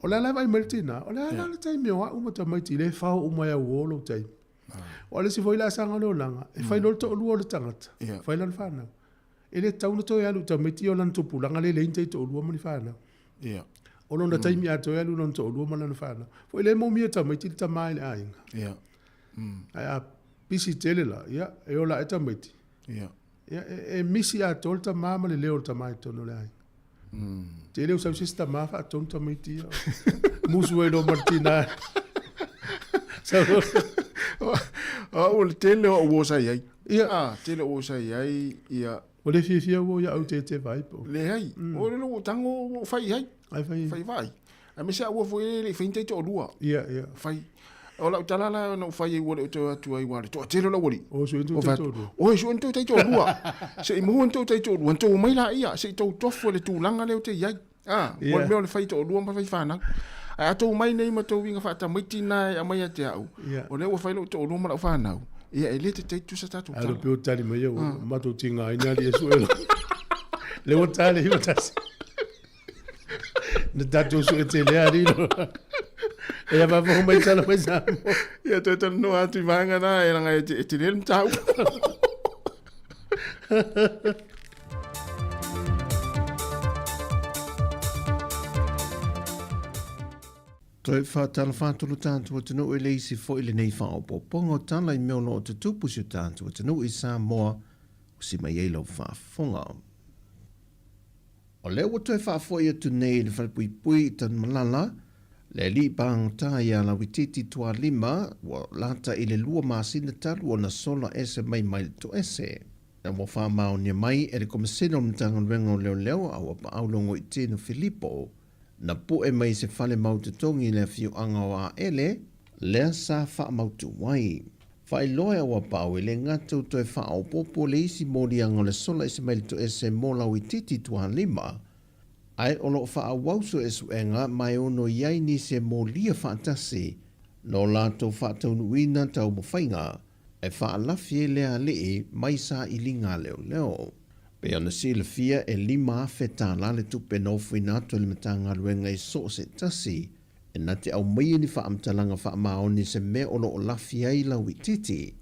O le a la e vaai mai le tina? O le a la le taimi o au ma tamaiti lea e fao uma e auo lou taimi? Aua o le isi foi laasaga o le olaga, e fai loa le toalua o le tagata, fai lana fanau. E le tatau ona toe alu i tamaiti ia o lana tupulaga lea e leai ni taitoalua ma ni fanau. O lona taimi atoa e alu i lona toalua ma lana fanau. Foi lea e moomia e tamaiti le tama i le aiga. Ae a pisi tele la, ia, e ola ae tamaiti. Ia, e misi atoa le tama ma le leo o le tama i totonu o le aiga. Tele o sau se isi tama faatonu tamaiti ia. Musu ai loa ma le tina. Sau O le tele o au uo sa i ai. Ia. Ah, tele o uo sa i ai, ia. Ua le fiafia uo ia au te te vai po. Leai. O le lou tango ua fai ai. Ai fai. Fai vai. Aemaise a ua foi e le i fai ni taitoalua. Ia, ia. Fai. O lau tala la na ou fai ai ua le o toe atu ai ua le toatele o le aualii. O sue ni tou taitoalua. Oi sue ni tou taitoalua. Se i maua ni tou taitoalua, na tou omai laia, se i tou tofu i le tulaga lea ou te i ai. A, mo le mea o le fai toalua ma fai fanau. Ae a tou omai nei ma tou uiga faatamaiti na e aumai ia te au, o lea ua fai lou toalua ma lau fanau, ia e le tetei tutusa tatou tala. Ae pei o tali mai ua matou tigaina alii e sue loa. Lea ua ta le 91. Na tatou sue tele alii loa. E ia faafofoga mai tala mai Samoa. Ia toe talanoa atu i vaega na e leaga e tele le mataupu. Toe faatalofa atu lo tatou atunuu i le isi foi lenei faaopoopoga o tala i mea o lo o tutupu i si o tatou atunuu i Samoa ua si mai ai lau faafofoga. O lea ua toe faafoi atu nei i le falepuipui i Tanumalala, le alii pagota ia Lauitiiti Tualima ua lata i le 2 masina talu ona sola ese mai mai le toese. Na ua faamaonia mai e le Komesina o le Matagaluega o Leoleo a Auapaau Logoitino Filipo, na pu'e mai se fale mau totogi i le afioaga o Aele, lea sa faamautu ai. Faailoa e Auapaau e le gata ua toe faaopoopo le isi moliaga o le sola ese mai le toese mo Lauitiiti Tualima, ae o lo o faaauau suesuega ma e ono i ai nisi e molia faatasi no latou faataunuuina taumafaiga e faalafi ai lea alii mai sailiga a leoleo. Pei ona silafia e $5,000 le tupe na ofoina atu e le Matagaluega i so o se tasi e na te aumaia ni faamatalaga faamaoni se mea o lo o lafi ai Lauitiiti.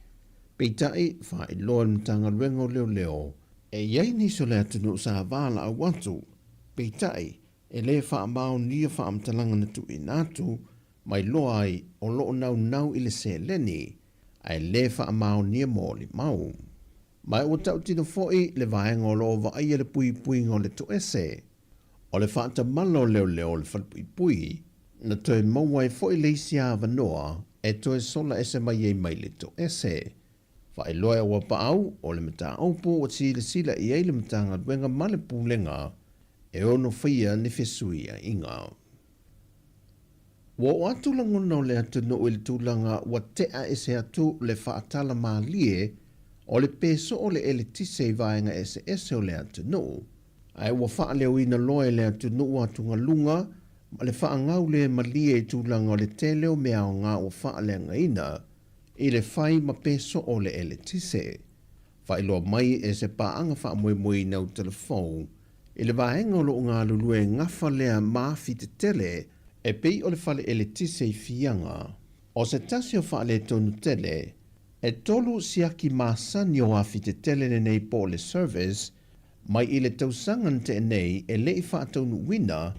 Peitai, faailoa e le Matagaluega o Leoleo, e i ai nisi o le atunuu sa valaau atu, peitai, e le faamaonia faamatalaga na tuuina atu, ma iloa ai o lo o naunau i le seleni, ae le faamaonia molimau. Ma ua tautino foʻi le vaega o loo vaaia le puipuiga o le toese. O le faatamala o leoleo o le falepuipui, na toe maua ai foʻi le isi avanoa e toe sola ese mai ai mai le toese. Faailoa e Auapaau, o le mataupu ua silasila i ai le Matagaluega ma le Pulega e ono faia ni fesuiaiga. Ua oo atu lagona o le atunuu i le tulaga ua tea ese atu le faatala malie o le pē soo o le eletise i vaega eseese o le atunuu, ae ua faaleoina loa e le atunuu atugaluga ma le faagau le malie i tulaga o le tele o mea aoga ua faaleagaina i le fai ma pē soo o le eletise. Faailoa mai e se paaga faamoemoeina utalafou i le vaega o loo galulue gafa lea ma afi tetele e pei o le fale eletise i Fiaga. O se tasi o faaletonu tele, e tolu siaki masani o afi tetele lenei po o le service mai i le tausaga na tea nei e le i faataunuuina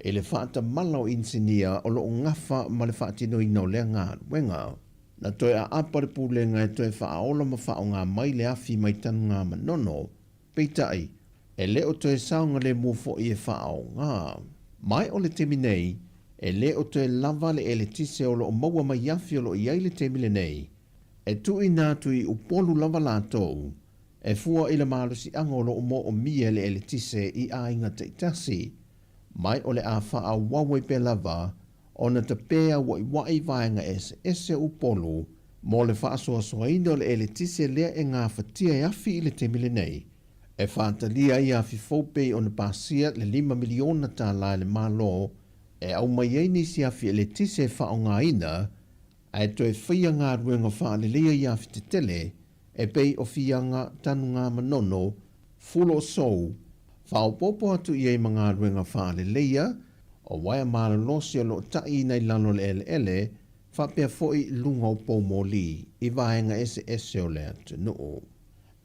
i le faatamala o inisinia o loo gafa ma le faatinoina o lea galuega. Na toe aapa le pulega e toe faaola ma faaaoga mai le afi mai Tanugamanono, peitai, e le o toe saogalemu foi e faaaoga. Mai o le taimi nei, e le o toe lava le eletise o lo o maua mai afi o lo o i ai le taimi lenei, e tuuina atu i Upolu lava latou, e fua i le malosiaga o lo o moomia e le eletise i aiga taitasi. Mai o le a faaauau ai pea lava ona tapē aua'iwa'i vaega eseese o Upolu mo le faasoasoaina o le eletise lea e gafatia e afi i le taimi lenei, e faatalia ai afi fou pei ona pasia le $5 miliona tālā e le Malo e aumai ai nisi afi eletise e faaaogaina ae toe faia galuega faaleleia i afi tetele e pei o Fiaga, Tanugamanono, Fuloosou, faaopoopo atu i ai ma galuega faaleleia o uaea malolosi o lo o taʻiina i lalo o le eleele faapea foʻi luga o poumoli i vaega eseese o le atunuu.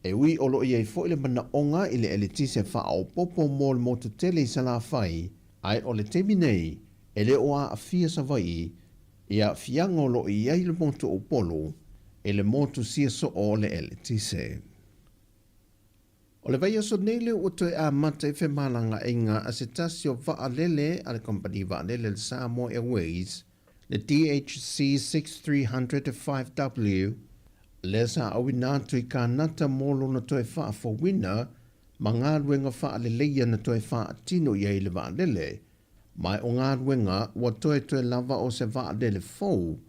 E ui o lo o i ai foʻi le manaʻoga i le eletise faaopoopo mo le motu tele i Salafai, ae o le taimi nei e le o aafia Savaii i aafiaga o lo o i ai le motu o Upolu i le motu siasoo o le eletise. O le vaiaso nei lea ua toe amata ai femalagaaiga a se tasi o vaalele a le kamupani vaalele a le Samoa Airways, le DHC 6300 5W, lea sa auina atu i Kānata mo lona toe faafouina ma galuega faaleleia na toe faatino i ai le vaalele, Ma o galuega ua toetoe lava o se vaalele fou,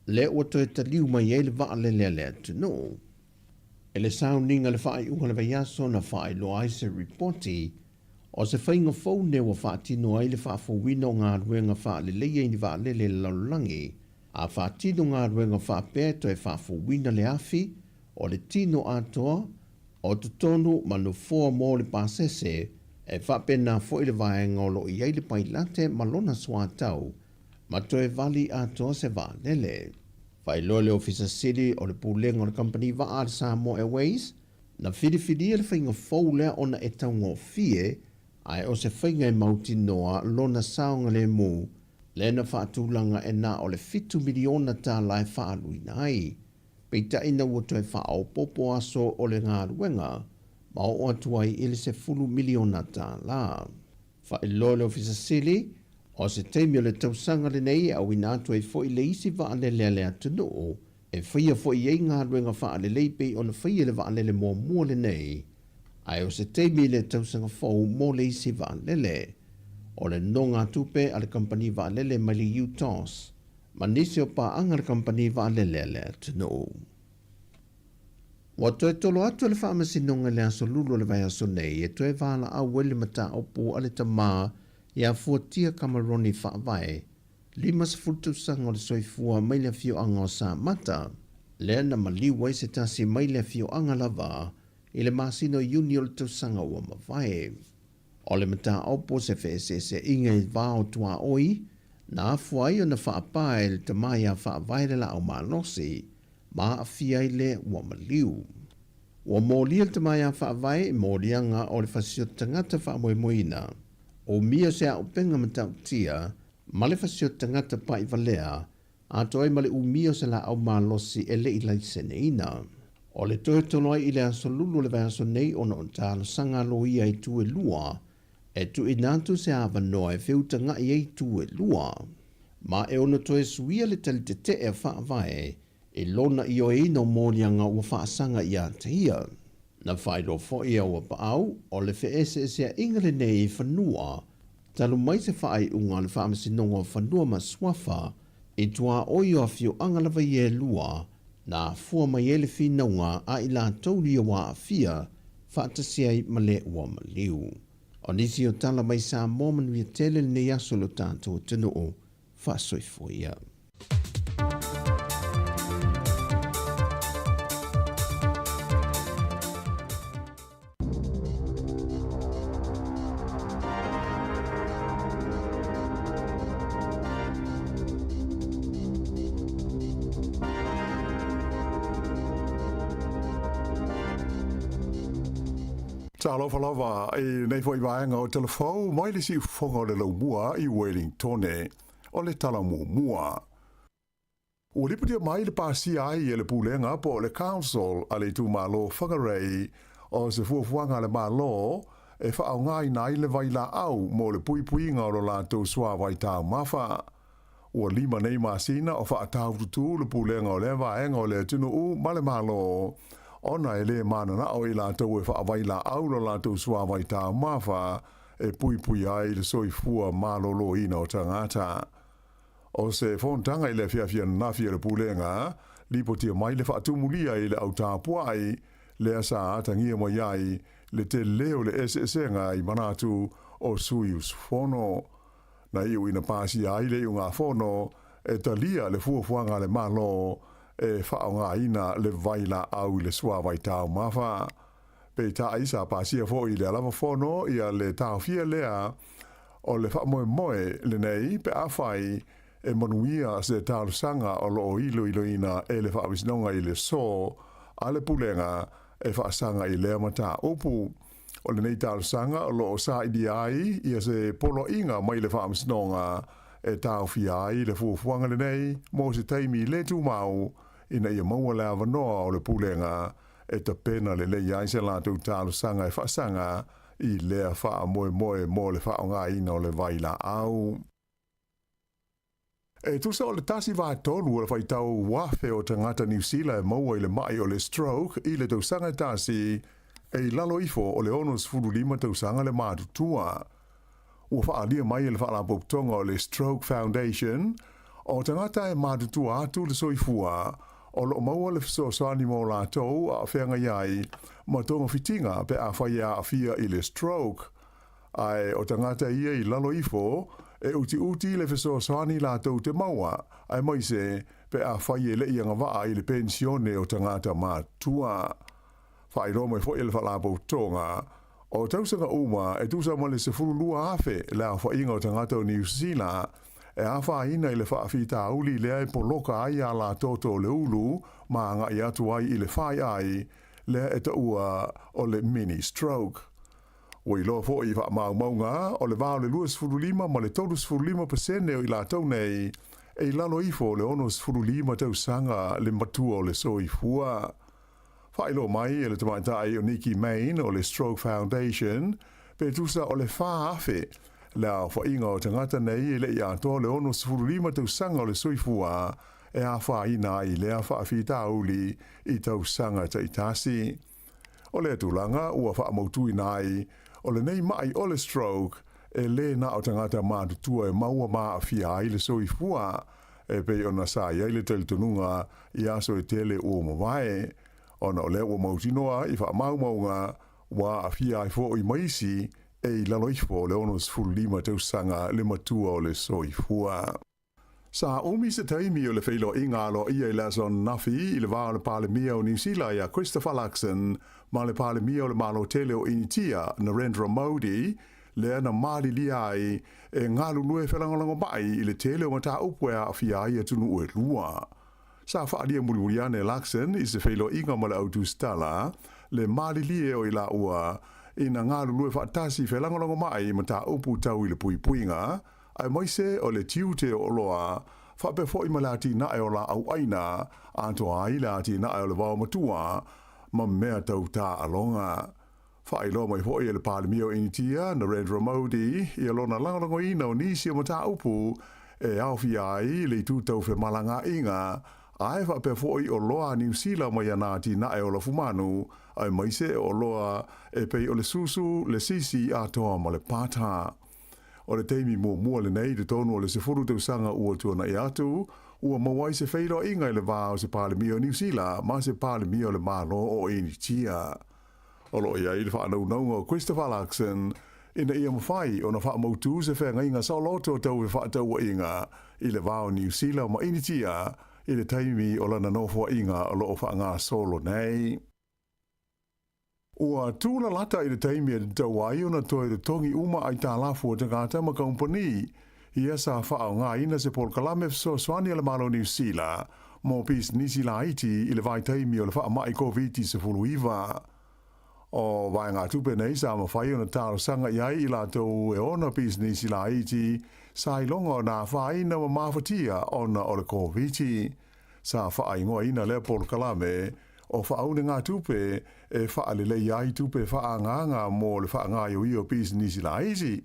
lea ua toe taliu mai ai le vaalele a le atunuu. I le sauniga i le faaiuga o le vaiaso na faailoa ai se ripoti o se faiga fou nei ua faatino ai le faafouina o galuega faaleleia i ni vaalele i le lalolagi, a faatino galuega faapea e toe faafouina le afi o le tino atoa o totonu ma nofoa mo le pasese, e faapena foi le vaega o lo o i ai le pailate ma lona suatau ma toe vali atoa se vaalele. Faailoa le Ofisa Sili o le Pulega o le Kamupani Vaa a le Samoa Airways, na filifilia le faiga fou lea ona e taugofie ae o se faiga e mautinoa lona saogalemu lea na faatulaga e na o le $7 miliona tālā e faaaluina ai. Peitai ina ua toe faaopoopo aso o le galuega ma oo atu ai i le $10 miliona tālā. Faailoa le Ofisa Sili, o se taimi o le tausaga lenei e auina atu ai foi le isi vaalele a le atunuu e faia foi i ai galuega faalelei pei ona faia i le vaalele muamua lenei, ae o se taimi i le tausaga fou mo le isi vaalele. O le nogatupe a le kamupani vaalele mai le UTOS ma nisi o paaga a le kamupani vaalele a le atunuu. Ua toe tolo atu e le Faamasinoga i le aso Lulu o le vaiaso nei e toe valaau ai le mataupu a le tama ia Fuatia Kamaroni Faavae, 50 tausaga o le soifua mai le afioaga o Samata, lea na maliu ai se tasi mai le afioaga lava i le masina o Iuni o le tausaga ua mavae. O le mataupu o se feeseeseaiga i va o tuaoi, na afua ai ona faapā e le tama ia Faavae le laau malosi, ma aafia ai le ua maliu. Ua molia le tama ia Faavae i moliaga o le fasioti tagata faamoemoeina, umia se auupega matautia ma le fasioti tagata pai valea, atoa ai ma le umia o se laau malosi e le i laiseneina. O le toe tolo ai i le aso Lulu o le vaiaso nei ona o talosaga a loia i itu e lua e tuuina atu se avanoa e feutaga'i ai itu e lua. Ma e ono toe suia le tali tete'e a Faavae i lona ioeina o moliaga ua faasaga ia te ia. Na faailoa foi e Auapaau o le feeseesea'iga lenei i fanua talu mai se faaiuga a le Faamasinoga o Fanua ma Suafa i tuaoi o afioaga lava ia e lua na afua mai ai le finauga a i latou ia ua aafia faatasi ai ma le ua maliu. O nisi o tala mai Samoa manuia tele lenei aso i lo tatou atunuu faasoifua ia. Talofa lava i lenei foi vaega o Telefou mai le siufofoga o le Laumua i Wellingtone o le tala muamua. Ua lipotia mai le pasia ai e le Pulega po o le Council a le itumalo Whangarei o se fuafuaga a le Malo e faaaogaina ai le vailaau mo le puipuiga o lo latou suavai taumafa. Ua lima nei masina o faataututū le Pulega o lea vaega o le atunuu ma le Malo ona e le mananao i latou e faavailaau lo latou suavai taumafa e puipui ai le soifua maloloina o tagata. O se fonotaga i le afiafi ananafi a le Pulega, lipotia mai le faatumulia i le au tapuai, lea sa atagia mai ai le tele o le eseesega i manatu o sui usufono. Na iu ina pasia ai le iugafono e talia le fuafuaga a le Malo e faaaogaina le vailaau i le suavai taumafa. Peitai, sa pasia foi i le alava fono ia le taofia lea o le faamoemoe lenei pe afai e manuia se talosaga o lo o iloiloina e le Faamasinoga i le So a le Pulega e faasaga i lea mataupu. O lenei talosaga o lo o sailia ai ia se poloaiga mai le Faamasinoga e taofia ai le fuafuaga lenei mo se taimi le tumau ina ia maua le avanoa o le Pulega e tapena lelei ai se latou talosaga e faasaga i lea faamoemoe mo le faaaogaina o le vailaau. E tusa o le 1/3 o le faitau afe o tagata Niu Sila e maua i le ma'i o le stroke i le tausaga e tasi, e i lalo ifo o le 65 tausaga le matutua. Ua faaalia mai e le Faalapotopotoga o le Stroke Foundation, o tagata e matutua atu le soifua o lo o maua le fesoasoani mo latou a feagai ai ma togafitiga pe afai e aafia i le stroke. Ae o tagata ia i lalo ifo e utiuti le fesoasoani latou te maua, aemaise pe afai e le i agavaa i le penisione o tagata matutua. Faailoa mai foi e le Faalapotopotoga, o tausaga uma e tusa ma le 12,000 le aofaiga o tagata o Niu Sila e afaina i le faafitauli lea e poloka ai a la toto o le ulu ma agai atu ai i le faiai lea e taua o le mini stroke. Ua iloa foi i faamaumauga o le va o le 25 ma le 35% o i latou nei e i lalo ifo o le 65 tausaga le matua o le soifua. Faailoa mai e le tamaitai o Nikki Main o le Stroke Foundation, pe tusa o le 4,000 le aofaiga o tagata nei e le i atoa le 65 tausaga o le soifua e afaina ai lea faafitauli i tausaga taitasi. O lea tulaga ua faamautuina ai o lenei ma'i o le stroke e lē na o tagata matutua e maua ma aafia ai le soifua, e pei ona sa i ai le talitonuga i aso e tele ua mavae, ona o lea ua mautinoa i faamaumauga ua aafia ai foi ma isi e i lalo ifo o le 65 tausaga le matua o le soifua. Sa umi se taimi o le feiloaiga aloaia i le aso ananafi i le va o le Palemia o Niu Sila ia Christopher Luxon ma le Palemia o le Malo Tele o Initia, Narendra Modi, lea na malilia ai e galulue felagolagomai i le tele o mataupu e aafia ai atunuu e lua. Sa faaalia mulimuli ane e Luxon i se feiloaiga ma le au tusitala le malilie o i laua ina galulue faatasi felagolagomai i mataupu tau i le puipuiga aemaise o le tiute o oloa faapea foi ma le atinae o laau aina atoa ai le atinae o le vaomatua. ma mea tau tāaloga. Faailoa mai foi e le Palemia o Initia, Narendra Modi, ia lona lagolagoina o nisi o mataupu e aofia ai le itu tau femalagaaiga, ae faapea foi oloa a Niu Sila mai ana atinae o lafumanu, aemaise o oloa e pei o le susu, le sisi atoa ma le pata. O le taimi muamua lenei i totonu o le 10 tausaga ua tuanai atu, ua maua ai se feiloaiga i le va o se Palemia o Niu Sila ma se Palemia o le Malo o Initia. O lo o i ai le faanaunauga o Christopher Luxon ina ia mafai ona faamautū se feagaiga saoloto tau fefaatauaiga i le va o Niu Sila ma Initia i le taimi o lana nofoaiga o lo o faagasolo nei. Ua tūlalata i le taimi e tatau ai ona toe totogi uma aitalafu a tagata ma kamupani ia sa faaaogaina se polokalame fesoasoani a le Malo o Niu Sila mo pisinisi laiti i le vaitaimi o le faamai Koviti-19. O vaegatupe nei sa mafai ona talosaga i ai i latou e ona pisinisi laiti sa iloga ona afaina ma mafatia ona o le Koviti. Sa faaigoaina lea polokalame o faaunegatupe e faaleleia ai tupe faaagaaga mo le faagaoioia o pisinisi laiti,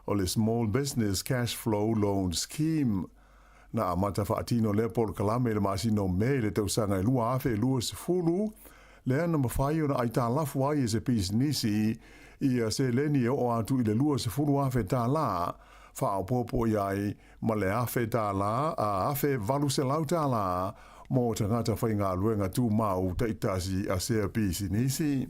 o le Small Business Cash Flow Loan Scheme. Na amata faatino lea polokalame i le masina o Me i le tausaga e 2020, lea na mafai ona aitalafu ai e se pisinisi ia seleni e oo atu i le $20,000, faaopoopo i ai ma le $1,000 a $1,800 mo tagata faigaluega tumau taitasi a sea pisinisi.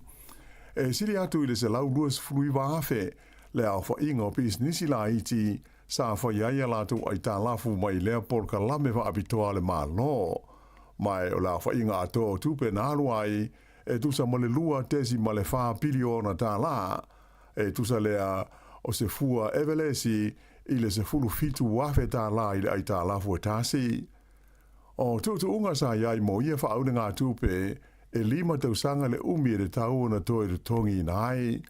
E sili atu i le 129,000 le aofaiga o pisinisi laiti sa fai ai a latou aitalafu mai lea polokalame faapitoa a le Malo. Ma o le aofaiga atoa o tupe na alu ai e tusa ma le $2.4 piliona tālā, e tusa lea o se fua evelesi i le $17,000 i le aitalafu e tasi. O tuutuuga sa i ai mo ia faaunegatupe e 5 tausaga le umi e tatau ona toe totogiina ai.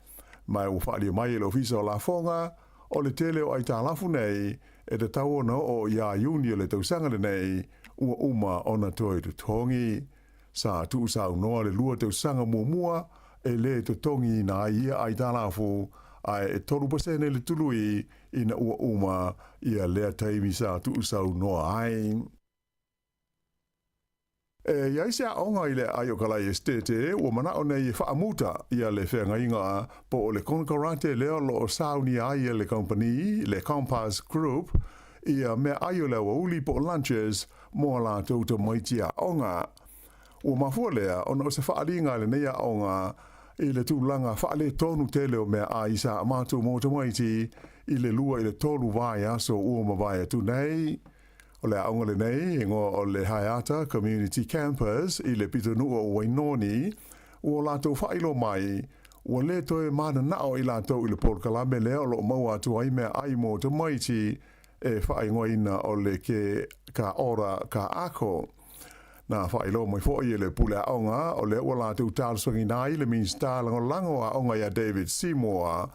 Ma ua faaalia mai e le Ofisa o Lafoga, o le tele o aitalafu nei e tatau ona oo iā Iuni o le tausaga lenei ua uma ona toe totogi. Sa tuusaunoa le 2 tausaga muamua e lē totogiina ai ia aitalafu, ae e 3% le tului ina ua uma ia lea taimi sa tuusaunoa ai. E i ai se aoga i le aai o Kalai Esitete ua manao nei e faamuta ia le feagaiga po o le konekarate lea o lo o saunia ai e le kamupani, le Compass Group, ia meaai o le aoauli po o lunches mo a latou tamaiti aoga. Ua mafua lea ona o se faaaliga a lenei aoga i le tulaga faaletonu tele o meaai sa matou mo tamaiti i le 2 i le 3 vaiaso ua mavae atu nei. O le aoga lenei, e igoa o le Haeata Community Campus i le pitonuu o Wainoni, ua latou faailoa mai, ua lē toe mananao i latou i le polokalame lea o lo o maua atu ai meaai mo tamaiti e faaigoaina o le Ke Ka Ora Ka Ako. Na faailoa mai foi e le pule aoga o lea ua latou talosagiina ai le Minisita Lagolago o Aoga iā David Seymour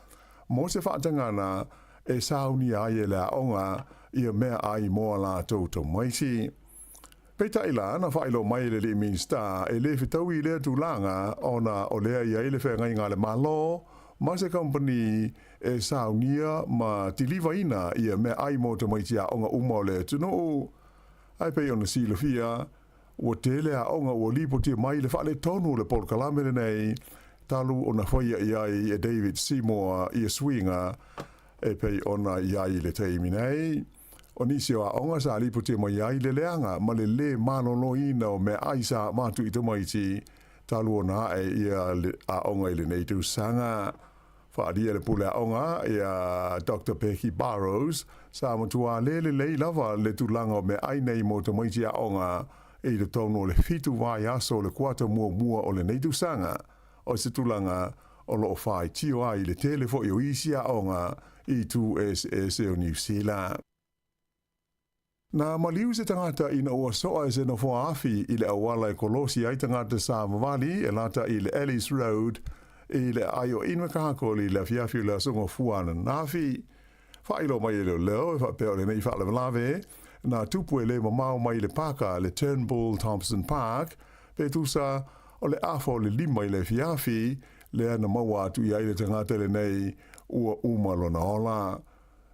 mo se faatagana e saunia ai e le aoga ia meaai mo a latou tamaiti. Peitai la, na faailoa mai e le alii Minisita e lē fetaui i lea tulaga ona o lea i ai le feagaiga a le Malo ma se kamupani e saunia ma tilivaina ia meaai mo tamaiti aoga uma o le atunuu. Ae pei ona silafia, ua tele aoga ua lipotia mai le faaletonu o le polokalame lenei talu ona faia i ai e David Seymour ia suiga e pei ona i ai i le taimi nei. O nisi o aoga sa lipotia mai ai le leaga ma le lē maloloina o meaai sa avatu i tamaiti talu ona ae ia aoga i lenei tausaga. Faaalia le pule aoga ia Doctor Becky Burrows, sa matuā lē lelei lava le tulaga o meaai nei mo tamaiti aoga i totonu o le 7 vaiaso o le kuata muamua o lenei tausaga, o se tulaga o lo o faitio ai le tele foi o isi aoga i itu eseese o Niu Sila. Na maliu se tagata ina ua soa e se nofoa afi i le auala e kolosi ai tagata sa vavali e lata i le Ellis Road i le aai o Invercargill i le afiafi o le aso Gafua ananafi. Faailoa mai e leoleo e faapea o lenei faalavelave na tupu e le mamao mai i le paka le Turnbull Thompson Park pe tusa o le afa o le 5 i le afiafi, lea na maua atu i ai le tagata lenei ua uma lona ola.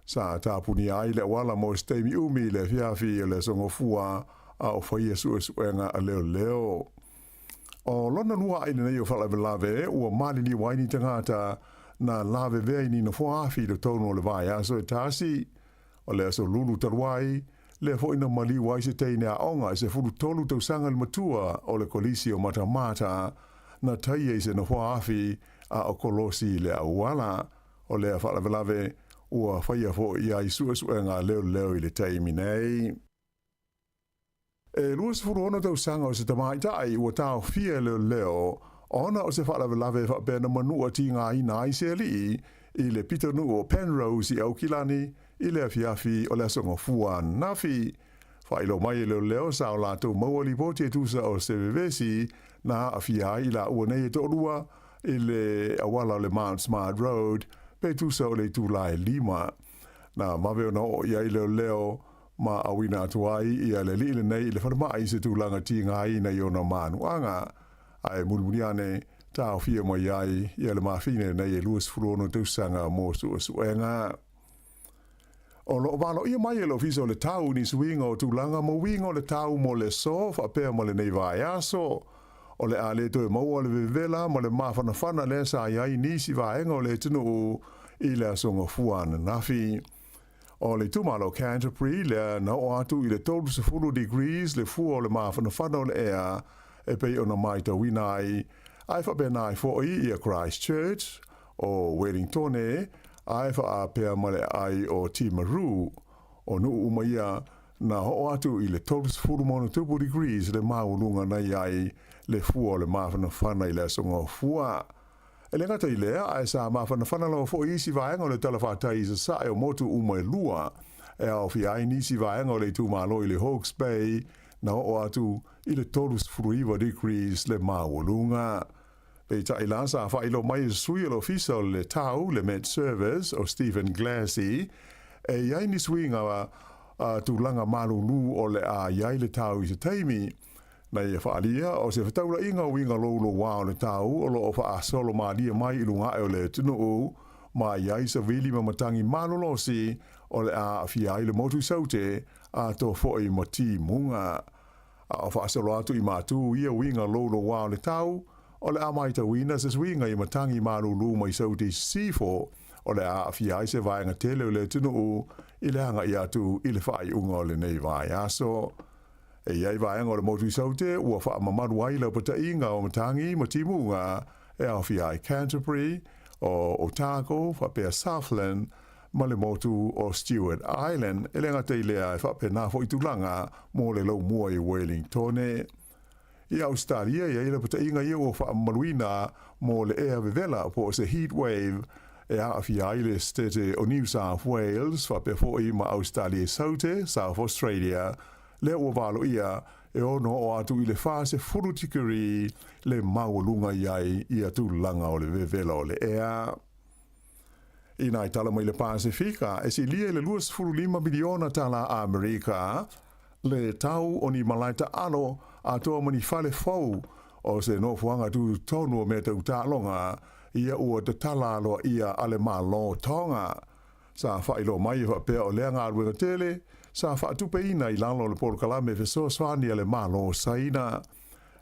Sa tapunia ai le auala mo se taimi umi i le afiafi o le Aso Gafua a o faia suesuega a leoleo. O lona lua a'i lenei o faalavelave ua maliliu ai ni tagata na lavevea i ni nofoa afi i totonu o le vaiaso e tasi. O le aso lulu talu ai, lea foi na maliu ai se teine aoga e 13 tausaga le matua o le Kolisi o Matamata na taia i se nofoa afi a o kolosi i le auala. O lea faalavelave ua faia foi i ai suesuega a leoleo i le taimi nei. E 26 tausaga o se tamaitai ua taofia e leoleo ona o se faalavelave e faapea na manua tigaina ai se alii i le pitonuu o Penrose i Aukilani i le afiafi o le Aso Gafua ananafi. Faailoa mai e leoleo sa o latou maua lipoti e tusa o se vevesi na aafia ai i laua nei e toalua i le auala o le Mount Smart Road pe tusa o le itula e 5. Na vave ona oo i ai leoleo ma auina atu ai ia le alii lenei i le falemai i se tulaga tigaina i ona manuaga. Ae mulimuli ane, taofia mai ai ia le mafine lenei e 26 tausaga mo suesuega. O lo o valoia mai e le Ofisa o le Tau ni suiga o tulaga ma uiga o le tau mo le aso faapea ma lenei vaiaso. O le a le toe maua le vevela ma le mafanafana lea sa i ai nisi vaega o le atunuu i le Aso Gafua ananafi. O le itumalo Canterbury lea na oo atu i le 30 degrees le fua o le mafanafana o le ea e pei ona matauina ai, ae faapena ai foi ia Christchurch, o Wellingtone, ae faapea ma le aai o Timaru. O nuu uma ia na oo atu i le 30+ degrees le maualuga na i ai le fua o le mafanafana i le Aso Gafua. E le gata i lea, ae sa mafanafana lava foi isi vaega o le talafatai i sasae o motu uma e lua, e aofia ai nisi vaega o le itumalo i le Hawke's Bay na oo atu i le 39 degrees le maualuga. Peitai la, sa faailoa mai e se sui o le Ofisa o le Tau, le Met Service, o Stephen Glassey, e i ai ni suiga tulaga malūlū o le a i ai le tau i se taimi. Na ia faaalia, o se fetaulaiga o uiga loulouā o le tau o lo o faaasolo malie mai i luga ae o le atunuu, ma i ai savili ma matagi malolosi o le a aafia ai le motu i Saute, atoa foi ma timuga. A o faasolo atu i Matū ia uiga loulouā o le tau, o le a matauina se suiga i matagi malūlū mai Saute i Sisifo, o le a aafia ai se vaega tele o le atunuu i le agai atu i le faaiuga o lenei vaiaso. E i ai vaega o le motu i Saute ua faamamalu ai laupataiga o matagi ma timuga e aofia ai Canterbury, o Otago faapea Southland ma le motu o Stewart Island, e le gata i lea e faapena foi tulaga mo le laumua i Wellingtone. I Ausetalia, e i ai lapataiga ia ua faamamaluina mo le ea vevela po o se heat wave e aafia ai le setete o New South Wales faapea foi ma Ausetalia i Saute, South Australia, lea ua valoia e ono oo atu i le 40 tikeri le maualuga i ai ia tulaga o le vevela o le ea. Inā i tala mai le Pasefika, e silia i le $25 miliona tālā Amerika le tau o ni malae taʻalo atoa ma ni fale fou o se nofoaga tutotonu o mea tau taaloga ia ua tatala aloaia a le Malo Tonga. Sa faailoa mai e faapea o lea galuega tele sa faatupeina i lalo o le polokalame fesoasoani a le Malo o Saina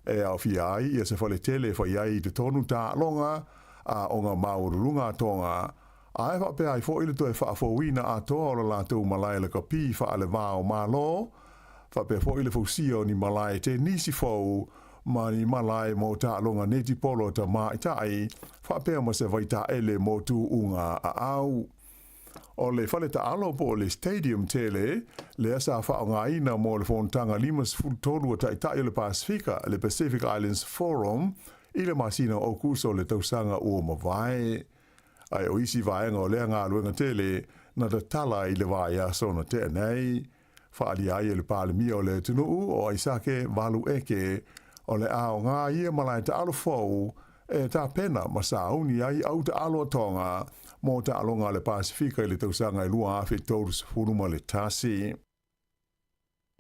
e aofia ai ia se fale tele e fai ai i totonu taaloga a oga maualuluga a Tonga, ae faapea ai foi le toe faafouina atoa o le latou malae lakapi faale-va o Malo, faapea foi le fausia o ni malae tenisi fou ma ni malae mo taaloga netipolo tamaitai, faapea ma se vaitaele mo tuuga aau. O le fale taalo po o le stadium tele lea sa faaaogaina mo le fonotaga 53 a Taitai o le Pasefika, le Pacific Islands Forum, i le masina o Aukuso o le tausaga ua mavae. Ae o isi vaega o lea galuega tele na tatala i le vaiaso na tea nei. Faaalia ai e le Palemia o le atunuu o Aisake Valu Eke, o le aoga ia malae taalo fou e tapena ma sauni ai au taalo a Tonga mo taaloga a le Pasefika i le tausaga e 2031.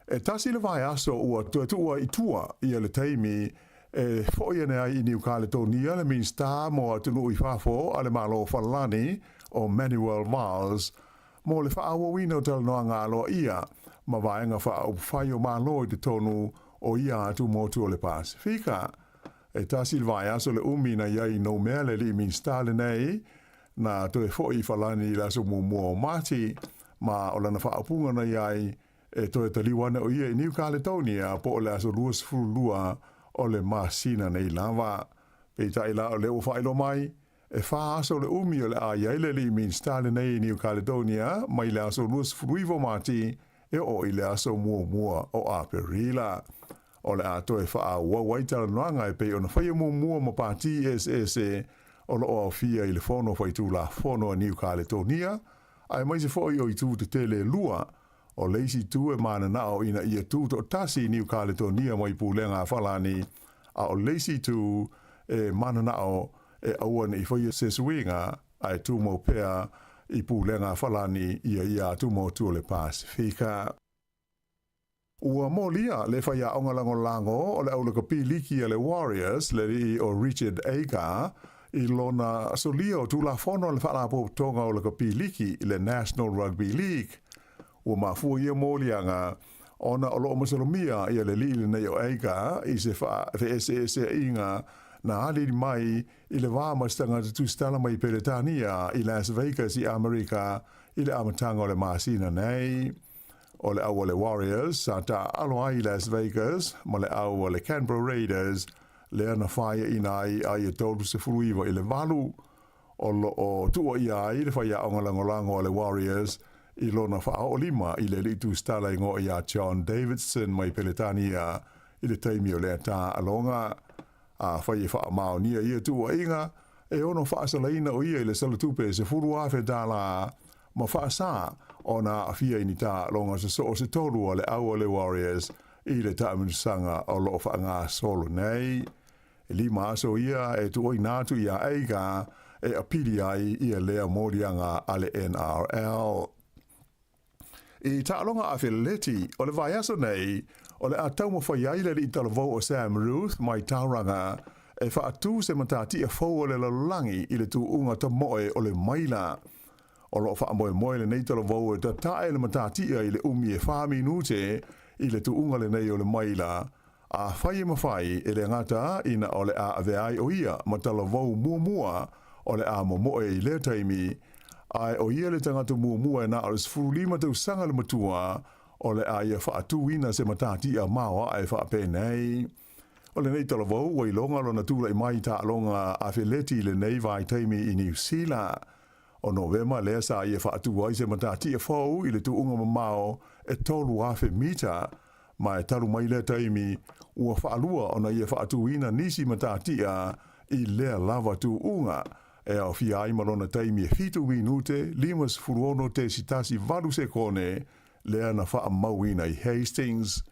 E tasi le vaiaso ua toe tuua i tua ia le taimi E foʻi ane ai i Niu Kaletonia le Minisita mo atunuu i fafo a le Malo o Falelani o Manuel Valls mo le faaauauina o talanoaga aloaia ma vaega faaupufai o Malo i totonu o ia atu motu o le Pasefika. E tasi le vaiaso le umi na i ai i Noumea le alii Minisita lenei na toe foʻi i Falani i le aso muamua o Mati ma o lana faaupuga na i ai E toe taliu ana o ia i Niu Kaletonia po o le aso 22 o le masina nei lava. Peitai la o lea ua faailoa mai, e fa aso le umi o le a i ai le alii Minisita lenei i Niu Kaledonia mai le aso 29 o Mati e oo i le aso muamua o Aperila. O le a toe faaauau ai talanoaga e pei ona faia muamua ma pati eseese o lo o aofia i le Fono Faitulafono a Niu Kaletonia, aemaise foi o itu tetele e lua, o le isi itu e mananao ina ia tutoatasi Niu Kaletonia mai pulega a Falani, a o le isi itu e mananao e aua ne i faia se suiga ae tumau pea i pulega a Falani ia ia atu motu o le Pasefika. Ua molia le faiaoga lagolago o le aulakapi liki a le Warriors le alii o Richard Agar i lona solia o Tulafono a le Faalapotopotoga o Lakapi Liki i le National Rugby League. Ua mafua ia moliaga ona o lo o masalomia ia le alii lenei o Agar i se feeseeseaiga na aliali mai i le va ma se tagata tusitala mai Peretania i Las Vegas i Amerika i le amataga o le masina nei. O le au a le Warriors sa taaalo ai i Las Vegas ma le au a le Canberra Raiders lea na faiaina ai a ia 39 i le 8. O lo o tuuaia ai le faiaoga lagolago a le Warriors i lona faaoolima i le alii tusitala igoa ia John Davidson mai Peretania i le taimi o lea taaaloga. Afai e faamaonia ia tuuaiga, e ono faasalaina o ia i le salatupe e $10,000 ma faasā ona aafia i ni taaloga sosoo se tolu a le au a le Warriors i le taamilosaga o lo o faagasolo nei. E lima aso ia e tuuaina atu iā Agar e apili ai ia lea moliaga a le NRL. I taaloga afeleti o le vaiaso nei, o le a taumafai ai le alii talavou o Sam Ruth mai Tauranga e faatu se matatia fou o le lalolagi i le tuuga tamoe o le maila. O lo o faamoemoe lenei talavou e tatae le matatia i le umi e fa minute i le tuuga lenei o le maila, afai e mafai, e le gata ina o le a avea ai o ia ma talavou muamua o le a momoe i lea taimi, ae o ia le tagata muamua e na o le 15 tausaga le matua o le a ia faatuina se matatia maoae faapenei. O lenei talavou ua iloga lona tulai mai i taaloga afeleti i lenei vaitaimi i Niu Sila. O Novema lea sa ia faatu ai se matatia fou i le tuuga mamao e 3,000 mita, ma e talu mai lea taimi ua faalua ona ia faatuina nisi matatia i lea lava tuuga, e aofia ai ma lona taimi e 7 minute 56.18 sekone lea na faamauina i Hastings.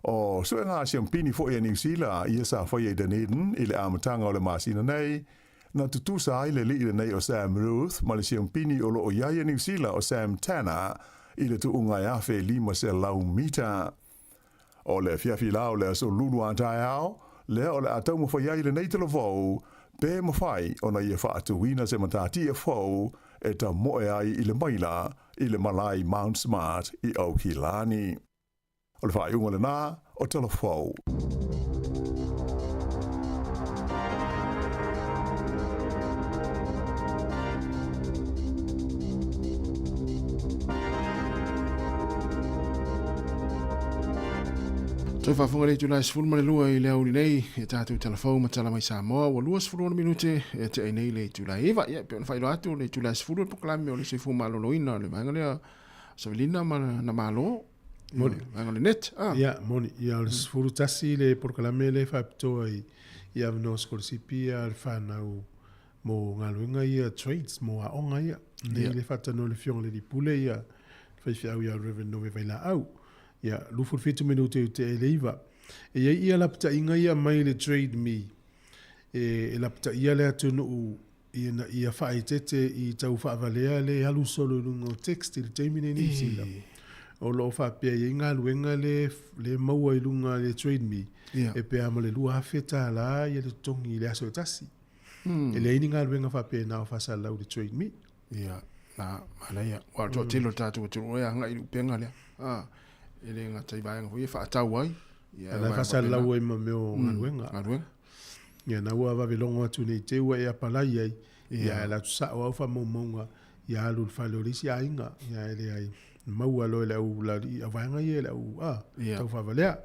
O suega siampini foi a Niu Sila ia sa faia i Dunedin i le amataga o le masina nei, na tutusa ai le alii lenei o Sam Ruth ma le siampini o lo o i ai a Niu Sila o Sam Tanner i le tuuga e 1,500 mita. O le afiafi la o le aso Lulu a taeao, lea o le a taumafai ai lenei talavou, pe mafai ona ia faatuina se matatia fou e tamoe ai i le maila i le malae Mount Smart i Aukilani. O le faaiuga lenā o Talafou. Toe faafofoga le itula e 12 i le aoauli nei e tatou talafou ma tala mai Samoa ua 26 minute e tea ai nei le itula e 9. Ia, e pei ona faailoa atu le itula e 10 le polokalame o le soifua maloloina o le vaega lea Savelina ma na Malo. Moni. Vaega o le net. Ah. Ia, moni. Ia, o le 11 le polokalame lea e faapitoa i i avanoa sikolasipi a le whanau mo galuega ia trades, mo aoga ia. Nei le faatanoa i le Afioga i le Alii Pule ia, le faifeau ia Reverend Nove Vailaau. Ia, 27 minute i te le iva. E iai ia lapataiga ia mai le Trade Me, e lapataia le atunuu ina ia faaeteete i tau faavalea le alu solo i luga o text i le taimi nei i Niu Sila. O lo o faapea i ai galuega le le maua i luga le Trade Me e pe a ma le $2,000 ia le totogi i le aso e tasi. E leai ni galuega faapena o faasalalau i le Trade Me. Ia, na, manaia. Ua o le toatele o le tatou atunuu e agai i le upega lea. A, e le gata i vaega foi e faatau ai. Ia, la e faasalalau ai ma mea o galuega. Galuega. Ia, na ua vave logo atu nei te ua e apalai ai. Ia, e alu atu sao au faamaumauga, ia alu i le fale o le isi aiga. Ia, e leai, maua loa e le au lalii, au vaega ia e le au, a, taufaavalea.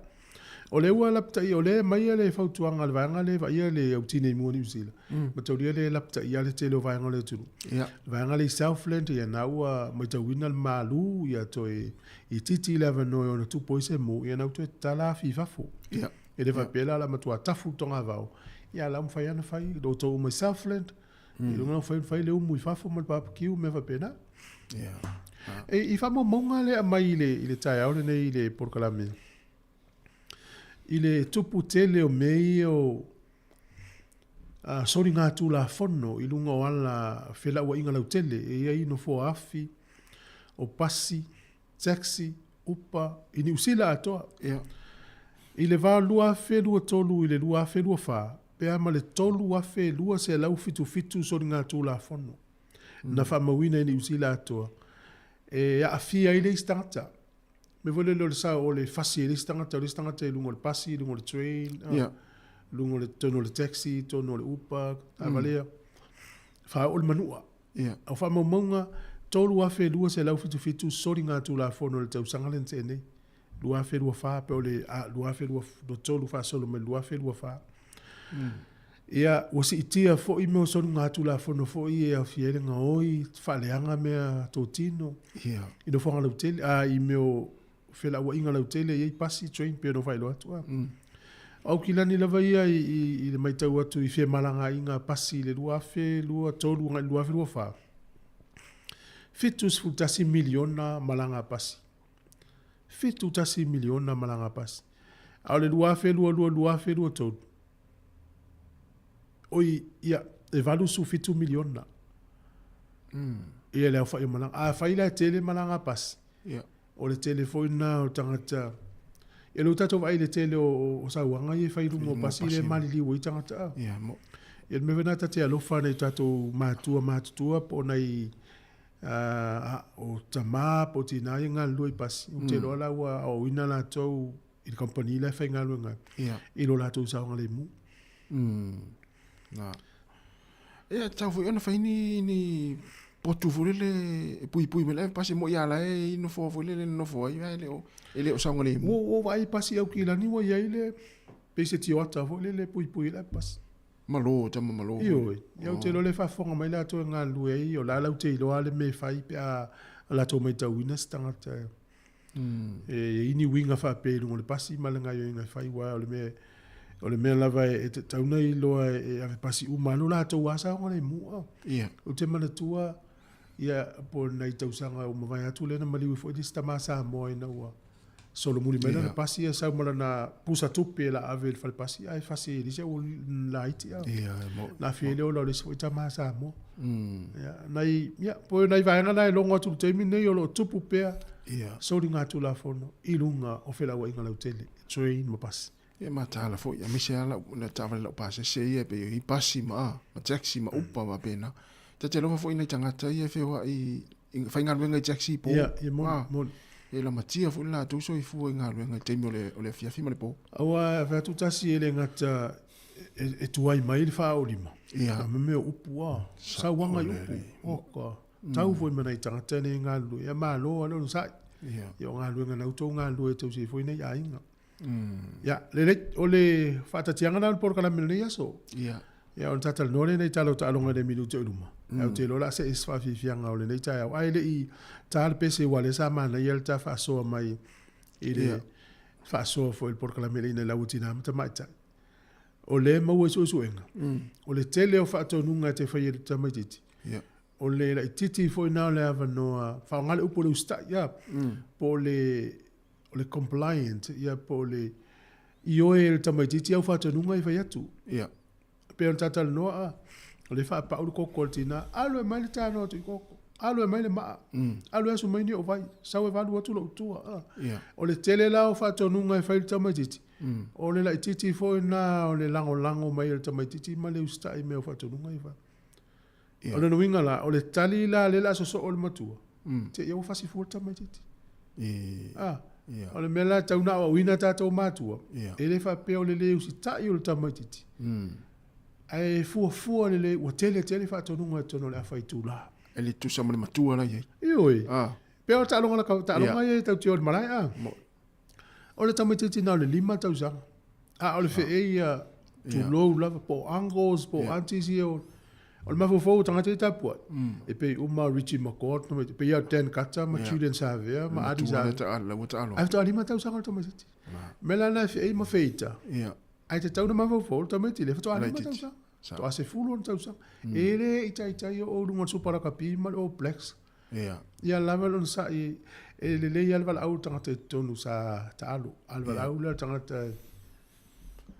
O lea ua lapataia, o lea e aumai le fautuaga a le vaega lea e vaaia le au Tinei Mu o Niu Sila, mataulia lea e lapataia le tele o vaega o le atunuu. Le vaega lea i Southland, ia na ua matauina le malu, ia toe itiiti le avanoa e ono tupu ai se mu, ia na ua toe tatala afi i fafo. E le faapea la o le a matua tafu le togavao, ia a la ua mafai lava ona fai lo outou uma i Southland, i luga na mafai ona fai le umu i fafo ma le barbecue mea faapena. E, i faamaumauga lea aumai i le, i le taeao lenei i le polokalame, i le tupu tele o mea ia o soligatulafono i luga o ala felauaiga lautele, e i ai nofoa afi, o pasi, taxi, upa, i Niu Sila atoa. I le va o le 2023 i le 2024, pe a ma le 3,277 soligatulafono na faamauina i Niu Sila atoa e aafia ai le isi tagata. Mea foi lele o le sao o le fasi e le isi tagata, o le isi tagata i luga o le pasi, i luga o le train, luga o le totonu o le taxi, totonu o le Uber, taavale, faaoo le manua. O faamaumauga 3,277 soligatulafono i le tausaga lea na tea nei, 2024 pe o le 2023 faasolo mai le 2024. Ia, ua siitia foi mea o soligatulafono foi e aofia ai le gaoi, faaleaga mea totino, i nofoaga lautele, a i mea o felauaiga lautele e i ai pasi, train, pei ona faailoa atu. A. O Aukilani lava ia i le matau atu i femalagaaiga pasi i le 2023 agai i le 2024, 71 miliona malaga pasi. 71 miliona malaga pasi. A o le 2022, 2023, oi, ia, e 87 miliona. Ia le aofai o malaga. Afai la e tele malaga pasi, O le tele foi lena o tagata, ia lea ua tatou vaai i le tele o sauaga ia e fai i luga o pasi lea e maliliu ai tagata. Ia le mea foi lena ta te alofa i nai o tatou matua matutua po o nai o tama po o tina ia e galulue i pasi, ou te iloa la ua aoaoina latou i le kamupani la e faigaluega ai i lo latou saogalemu. Na. Ia, tatau foi ona fai ni, ni potu foi lele e puipui mai le ave pasi mo ia la e nofoa foi lele nofo ai e le o e le o saogalemu. Ua ua vaai pasi Aukilani ua i ai le pei se tioata foi lele e puipui ai le ave pasi. Malo, tama malo. Ioe, ia ou te iloa o lea e faafofoga mai latou e galulue ai, o la latou te iloa le mea e fai pe a latou matauina se tagata e E i ai ni uiga faapea i luga o le pasi ma le gaoioiga e fai, aua o le mea, o le mea lava e tatau ona iloa e ave pasi uma lava lo latou lava saogalemu. Ou te manatua, ia, po o nai tausaga ua mavae atu lea na maliu ai foi le isi tama Samoa ina ua solomuli mai lana pasi, ia sau ma lana pusa tupe o le a ave i le fale pasi, ae fasi e le isi au laiti. Na aafia ai le ola o le isi foi tama Samoa. Ia, nai, ia, po o nai vaega na e logo atu i le taimi lenei o lo o tupu pea soligatulafono i luga o felauaiga lautele, train ma pasi. Ia mataala foi, aemaise lava lau, le taavale laupasese ia e pei o i pasi ma, ma taxi ma upa faapena. Ta te alofa foi i nai tagata ia e feoai i faigaluega i taxi po. Ia, ia moni, moni. E lamatia foi le latou soifua i galuega i taimi o le, o le afiafi ma le po. Aua e fai atu tasi e le gata e tuai mai le faaolima. Ia. Ma mea o upu a. Sauaga i upu. Oka. Tau foi ma nai tagata nei e galulue. Ia malo lava le onosai. Ia. Ia o galuega na outou galulue e tausi ai foi nei aiga. Ia, lelei, o le faatatiaga lena o le polokalame o lenei aso. Ia. Ia, ona talatalanoa lea i nai tala o taaloga i le minute o i luma. Ae ou te iloa o le a see i se faafiafiaga o lenei taeao. Ae le i ta le pese aua o lea sa manaia le ta faasoa mai i le faasoa foi i le polokalame lea i nai laua tina ma tamaitai. O lea e maua i suesuega, o le tele o faatonuga e te faia i le tamaitiiti, o le laitiiti foi lena o le avanoa, faaaoga le upu o le usitai, ia, po o le o le compliant, ia po o le ioe e le tamaitiiti au faatonuga e fai atu. Ia. Pei ona ta talanoa, o lea e faapau le koko a le tina, alu e aumai le tanoa atu i koko. Alu e mai le maa. Alu e asu mai ni ou vai. Sau e valu atu lou tua. A. O le tele la o faatonuga e fai i le tamaitiiti, o le laitiiti foi lena o le lagolago mai o le tamaitiiti ma le usitai i mea o faatonuga ia e fai. O lona uiga la, o le tali la lea o le a sosoo e le matua, te i ua fasi fua le tamaitiiti. A. O le mea la e tatau ona aoaoina tatou matua, e le faapea o le le usitai o le tamaitiiti, Ae fuafua lelei ua tele tele faatonuga i totonu o le afa itula. E le tusa ma le matua la i ai. Ioe. Ah. Pei o taaloga la taaloga ia tau tio o le malae a. O le tamaitiiti na o le 5 tausaga. A o le feei ia tulou lava po o uncles po o aunties ia o le mafaufau o tagata ia tapuai. E pei uma Richie McCord, e pei ia Dan Carter ma Julian Savea ma Ardie Savea. Ae faatoa 5 tausaga le tamaitiiti. Mea la na e feei ma feita. Ae tatau ona mafaufau le tamaiti lea faatoa 5 tausaga. Faatoa 10 ona tausaga. E le i taitai oo i luga o le Super Rakapi ma le All Blacks. Ia lava le onosai e lelei lava le valaau o le tagata i totonu sa taalo. A o le valaau lea o le tagata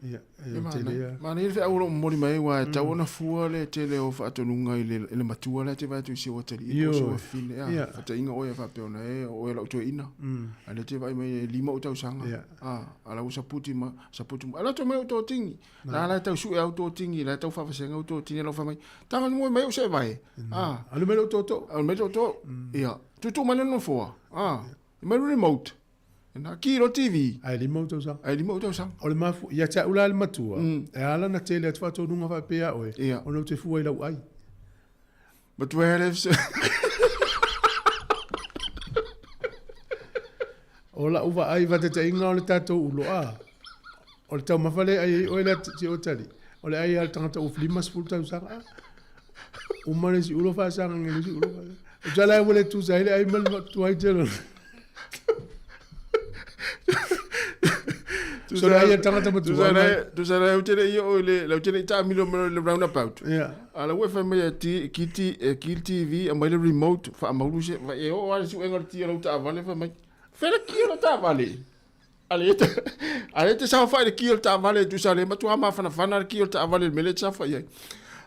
ia, e tele lava. Manaia le feau o lo o momoli mai ai aua e tatau ona fua le tele o faatonuga i le matua la e te vaai atu i si ou atalii po o si ou afafine. A, faataʻiga oe e faapea ona e o oe lau toeaina. A o lea e te vaai mai e 5 ou tausaga. A, a la ua saputi ma saputi ma. Ala to mai o tōtingi. La la tau sue au tōtingi, la tau whawhasenga au tōtingi, lau whamai. Tanga nui mai o se vai. Ah. Alu mai lo tōtō. Alu mai tōtō. Ia. Tutu mai no foa. Ah. Mai remote. Na ki ro TV. Ai lima o tausaga. Ai lima o tausaga. O le mafu, ia te au la le matua, e ala na tele atu whaatonuga whaapea oe, ona o te fua i lau ai. Matua hele O lau vaai faataitaiga o le tatou ulo a. O le taumafa lea e ai ai oe lea si o tali. O le ai a le tagata ua 50 tausaga a. Uma le isi ulo faasaga le isi ulo. O tala e ua le tusa ai le ai ma le tuai tele. So le ai a le tagata matua. Tusa la ute le i o le la ute le taamilo ma le roundabout. A la ua fai mai e ti ki ti e ki TV a mai le remote faamaulu se e oo lava le suega o le ti o lau taavale fai mai fea le ki o lau taavale a le te a le te saofai le ki o le taavale e tusa le matua mafanafana le ki o le taavale le mea lea e te saofai ai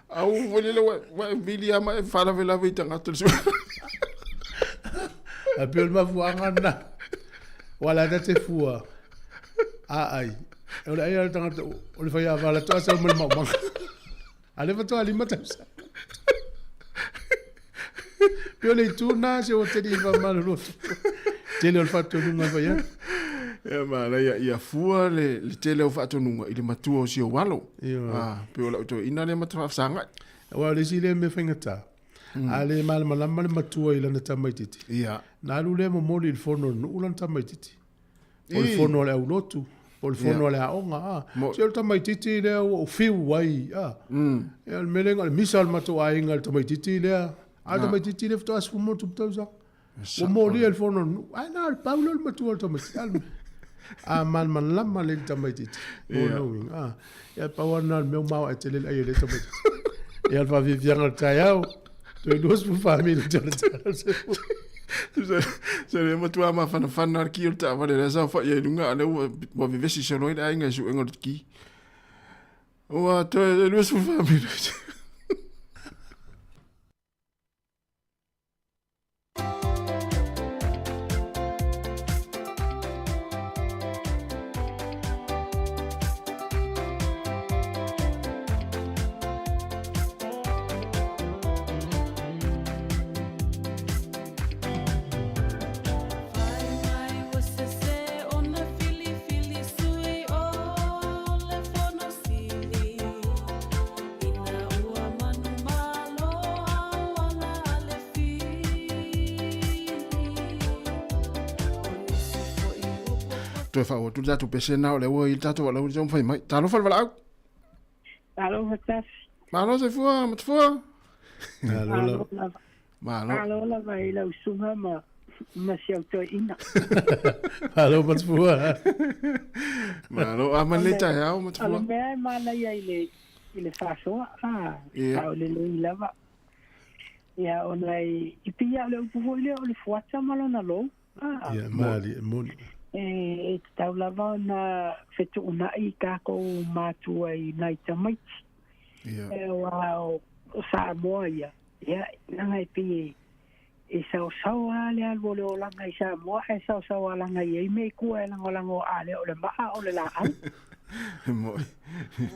a ua foi lele ua ua e vili lava ma e faalavelave i tagata le suega. A pei o le mafuaaga lena ua la ta te fua a ai o le ai a le tagata o le faiavala toa sau ma le maumaga. A lea faatoa 5 tausaga. Pei o le itu lena se ua tele i faamalolo atu. Tele o le faatonuga e fai atu. Ia manaia ia fua le, le tele o faatonuga i le matua o si ou alo. Ah, pei o lau toeaina lea ma te faafesagai. Aua o le isi lea mea faigata. A le malamalama le matua i lana tamaitiiti. Ia. Na alu lea momoli i le fono a le nuu lana tamaitiiti. Po o le fono a le aulotu, po o le fono a le aoga, a. Se o le tamaitiiti lea ua ou fiu ai, a. Ia, o le mea lea, o le misa o le matou aiga i le tamaitiiti lea. A o le tamaitiiti lea faatoa 10+ tausaga. Ua molia i le fono a le nuu. Ae na o le pau lea o le matua o le tamaitiiti. A malamalama lelei le tamaitiiti. Mo lona uiga, a. Ia, pau lava lena o le mea ua maoae tele le ai a lea tamaitiiti. Ia, o le faafiafiaga o le taeao. Toe 24 minute o le tala. Se le matua mafanafana le ki o le taavale lea saofai ai i luga a o lea ua vevesi solo ai le aiga i suega o le ki. Ua toe 24 minute. Toe faaauau atu le tatou pese na o lea ua i le tatou valaau i le taumafai mai. Talofa le valaau. Talofa tasi. Malo soifua, Matafua. Malo lava. Malo. Malo lava i lau susuga ma ma si au toeaina. Malo Matafua. Malo, a ma lenei taeao Matafua. O le mea e manaia i le i le faasoa, a, Ia. o le lelei lava. Ia, ona e pei lava o le upu foi lea o le fuata ma lona lou. A. Ia, malie, e moni. E tatau lava ona fetuunai tatou matua i nai tamaiti. Ia. Aua o Samoa ia, ia, leaga e pei e E saosaoa lava le alu o le olaga i Samoa ae saosaoa laga i ai mea i tua e lagolago a lea o le maa o le laau. E mo'i.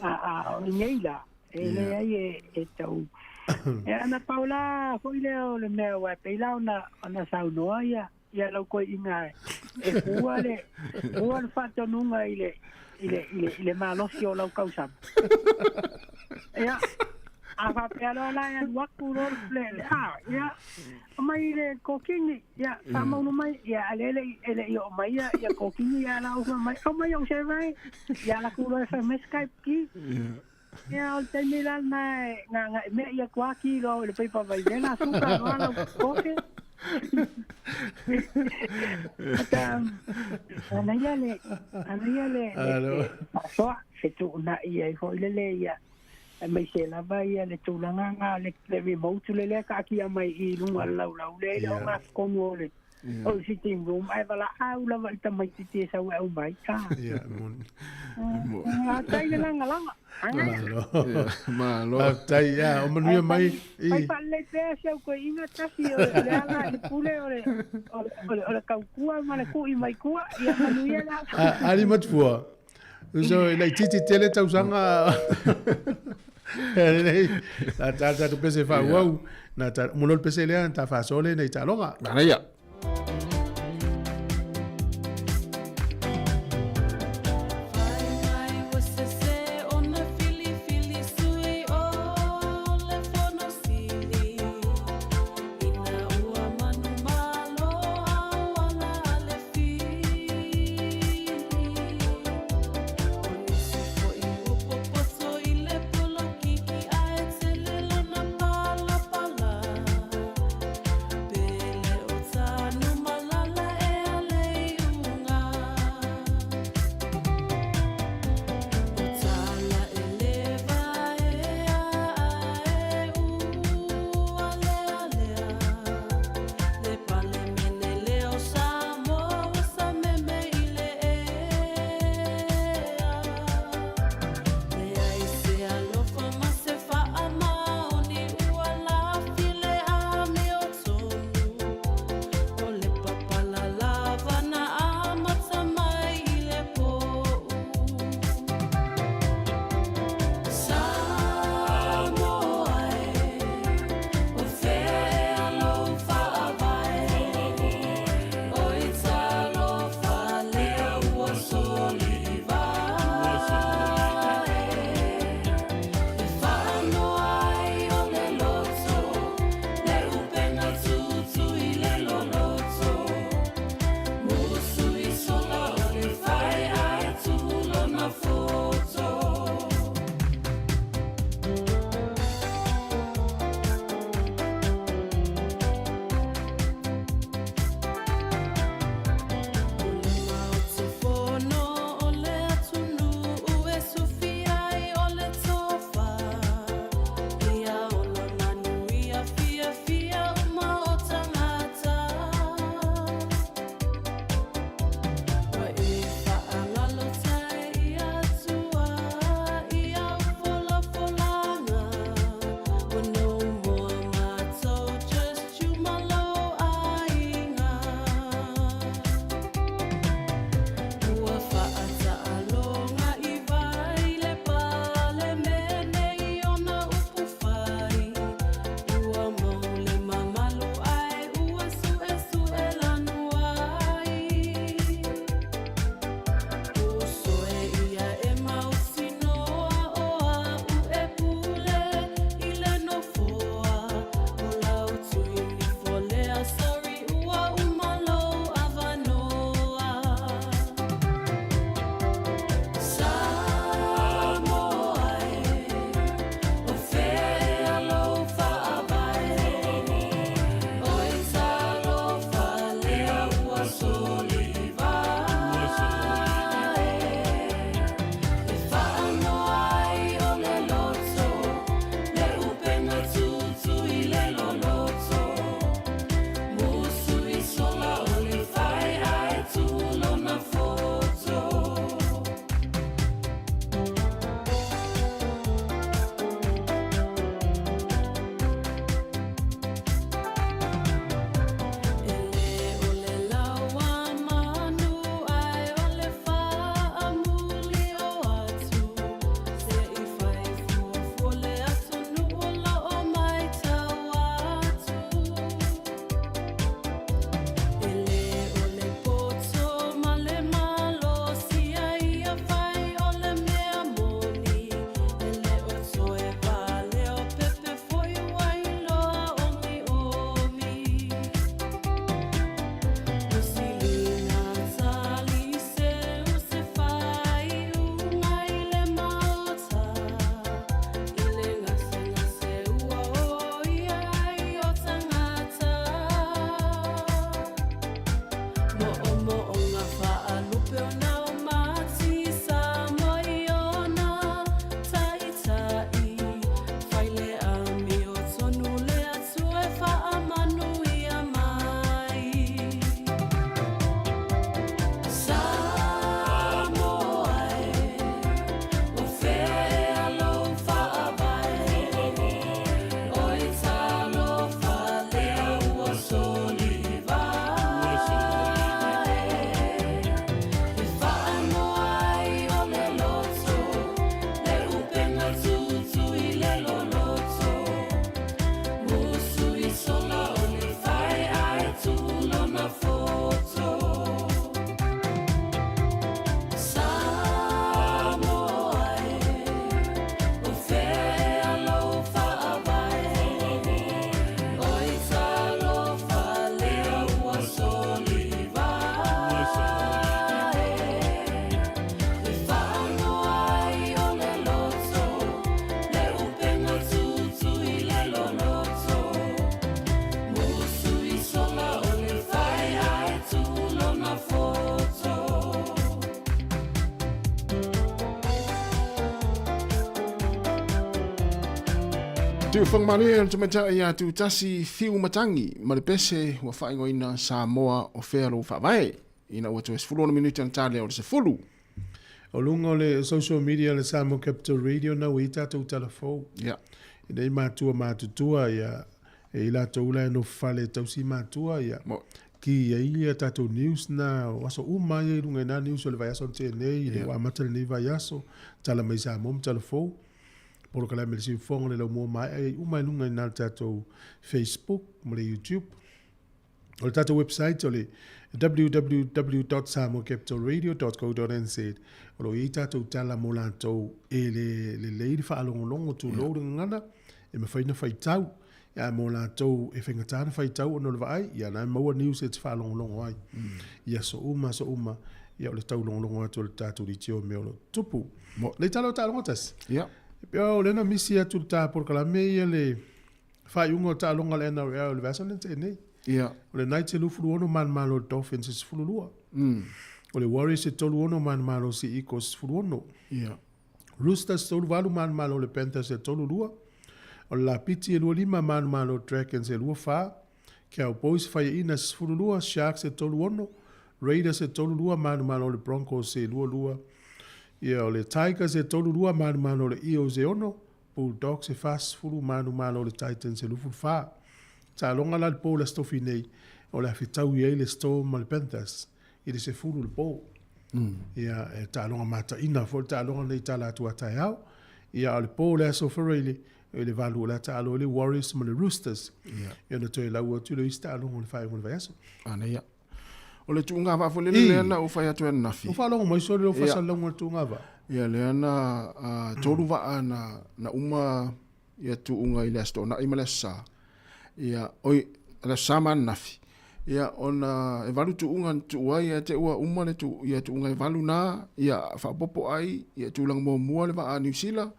A o lenei la, e leai e tau. Ia ana pau la foi lea o le mea aua e pei la ona saunoa ia ia lau toeaina e fua le fua le faatonuga i le i le i le i le malosi o lau tausama. Ia, a faapea loa la e alu atu loa le le a ia aumai le kokini, ia faamaunu mai, ia a lea e le i oo mai ia ia kokini ia la ofa mai, aumai ou sevae, ia alu atu loa e fai mai Skype ki. Ia o le taimi la lena e gagae mea ia atu ki loa i le paipa vaivela suka loa lau koke. Ata anaia le anaia le le faasoa fetuunai ai foi lele ia aemaise lava ia le tulaga na le remote le lea taatia mai i luga o le laulau lea e le o gatotonu o le o le sitting room ae valaau lava i tamaititi e sau e aumai a Ia, moni. Tai le lagalaga. Malo. Malo. Faafetai, ia, o manuia mai i. Fai faalelei pea si au toeaina tasi o le ala i le pule o le o le tautua ma le tui mai tua ia manuia le aso. Ali Matua. So e laitiiti tele tausaga. Lelei. La ta ta tu pese fa uau. Na ta mo lol pese lea ta fa sole nei taloga. Manaia. Tuufagumalie o le tamaitai ia Tutasi Fiu Matangi ma le pese ua faaigoaina Samoa o fea lou faavae ina ua toe 16 minute ona ta lea o le 10. O luga o le social media le Samoa Capital Radio na ua i tatou tala fou. Yeah. Ina i matua matutua ia e i latou la e nofo fale e tausi matua ia. Mo. Ki ai ia tatou news na o aso uma ia i luga i nā news o le vaiaso na tea nei, i le ua amata lenei vaiaso, tala mai Samoa ma tala fou. Polokalame le siufofoga le laumua maea ia i uma i luga i nā le tatou Facebook ma le YouTube. O le tatou website o le www.samoacapitalradio.co.nz o lo o i ai tatou tala mo latou e le lelei le faalogologo tulou le gagana e mafai ona faitau a mo latou e faigata ona faitau ona o le vaai ia na e maua news e te faalogologo ai i aso uma aso uma ia o le taulogologo atu o le tatou leitio i mea o lo o tutupu. Le tala o taaloga tasi. Ia. E pei o lea na misi atu le ta polokalame ia le faaiuga o taaloga a le NRL i le vaiaso lea na tea nei. Ia. O le Knights e 26 manumalo le Dolphins e 12. O le Warriors e 36 manumalo si Eagles 16. Ia. Roosters 38 manumalo le Panthers e 32. O le Lapiti e 25 manumalo Dragons e 24. Cowboys faiaina e 12, Sharks e 36, Raiders e 32 manumalo le Broncos e 22. Ia o le Tigers e 32 manumalo le Eels e 6, Bulldogs e 40 manumalo le Titans e 24. Taaloga la le po le Aso Tofi nei, o le a fetau i ai le Storm ma le Panthers i le 10 le po. Ia, e taaloga mataina foi le taaloga nei i tala atu a taeao. Ia, a o le po o le Aso Faraile, i le 8 o le a taalo ai le Warriors ma le Roosters. Ia, ona toe lau atu lea o isi taaloga o le faaiuga o le vaiaso. Ana ia. O le tuuga vaa foi lele lea na ou fai atu ai ananafi. Ua faalogo mai sole lou faasalalauga o le tuuga vaa. Ia, lea na tolu vaa na uma ia tuuga i le Aso Toonai ma le Aso Sa. Ia, oi, le Aso Sa ma ananafi. Ia, ona e valu tuuga na tuu ai, ia te ua uma le tu, ia tuuga e valu na, ia faaopoopo ai, ia tulaga muamua le vaa a Niu Sila,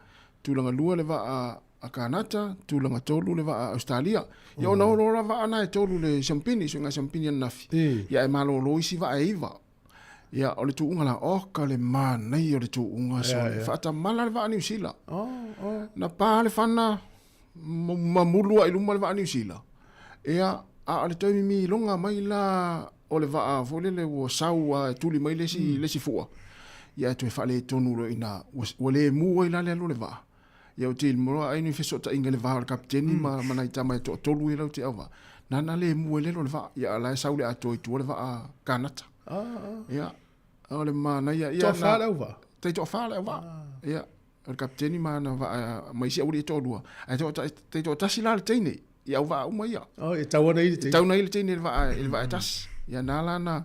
tulaga lua le vaa a Kanata, tulaga tolu le vaa a Ausetalia. Ia ona olo la vaa na e tolu le siampini, suiga siampini ananafi. Ia ae malolo isi vaa e iva. Ia o le tuuga la, oka le manaia o le tuuga sole. Faatamala le vaa Niu Sila. Na pa le fana, mamulu ai luma le vaa Niu Sila. Ia, a o le toe mimiloga mai la o le vaa foi lele ua sau a e tuli mai le isi, le isi fua. Ia e toe faaletonu loa i ina, ua le mu ai la le alu o le vaa. Ia ou te iloa ai ni fesootaiga i le va o le kapiteni ma, ma nai tama e toatolu ia lau te au vaa. Nana le mu ai le alu o le vaa. Ia a la e sau le atoa i tua le vaa Kanata. Ia, o le manaia. Ia, Toafa le au vaa? Tai toafa le au vaa. Ia, o le kapiteni ma ana vaa ma isi auli e toalua. Ae tai toatasi la le teine i au vaa uma ia. Oh, e tau ana i le teine. E tau ana i le teine i le vaa, i le vaa e tasi. Ia na la na,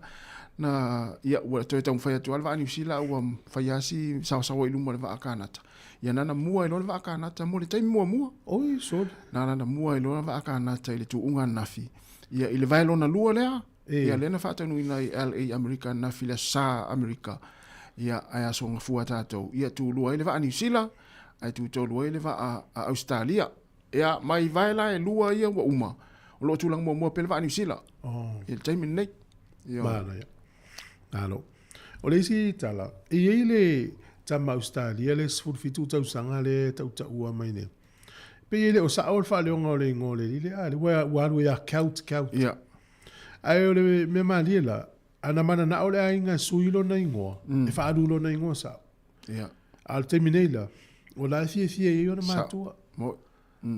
na, ia ua toe taumafai atu lava le vaa Niu Sila ua fai lava si saosaoa i luma o le vaa Kanata. Ia na na mua ai loa le vaa Kanata mo le taimi muamua. Oi, sole. Na la na mua ai loa le vaa Kanata i le tuuga ananafi. Ia i le vae lona lua lea, ia lea na faataunuuina i LA Amerika ananafi le Aso Sa Amerika. Ia ae aso gafua tatou. Ia tulua ai le vaa Niu Sila, ae tutolu ai le vaa a Ausetalia. Ia, mai vae la e lua ia ua uma, o lo o tulaga muamua pea le vaa Niu Sila. Oh. I le taimi lenei. Ia. Manaia. Malo. O le isi tala, e i ai le tama Ausetalia le 17 tausaga lea e tautaua mai nei. Pei e le o sao le faaleoga o le igoa o le alii lea, a lea ua alu ia Kaut, Kaut. Ia. Ae o le mea malie la, ana mananao le aiga e sui lona igoa, e faaalu lona igoa sao. Ia. A o le taimi nei la, o la e fiafia i ai ona matua. Mo.